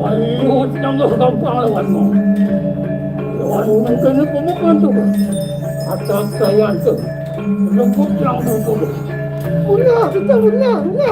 Ayos na nga gampang lawan mo. Lawan mo kami pumupunto. At ang sayan ko, lungkot lang mo ko. Una, kita, una, una.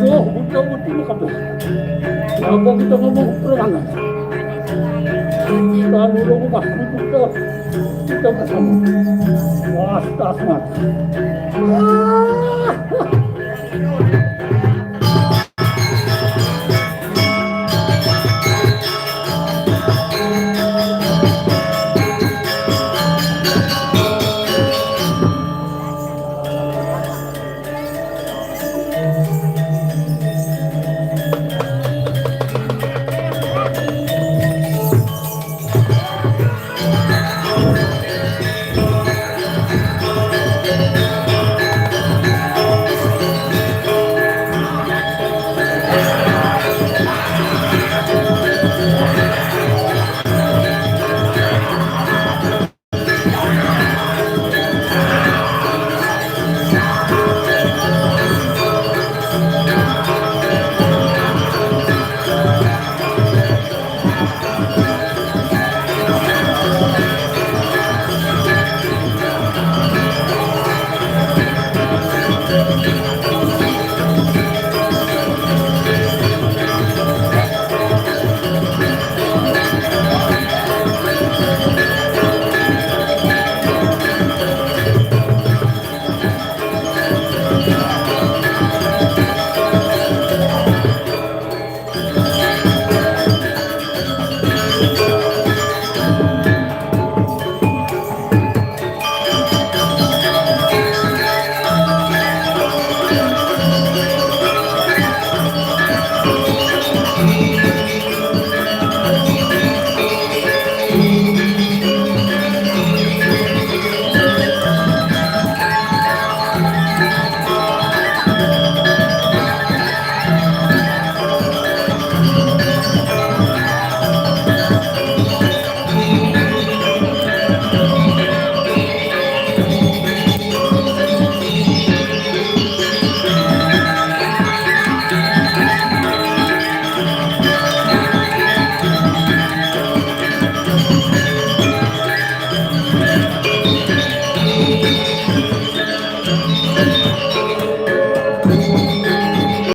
Ito, buta-buti na ka ba? Ako kita ngomong perangan. Kita nulung ka, kita, kita bersama. Wah, tas mata. Ah!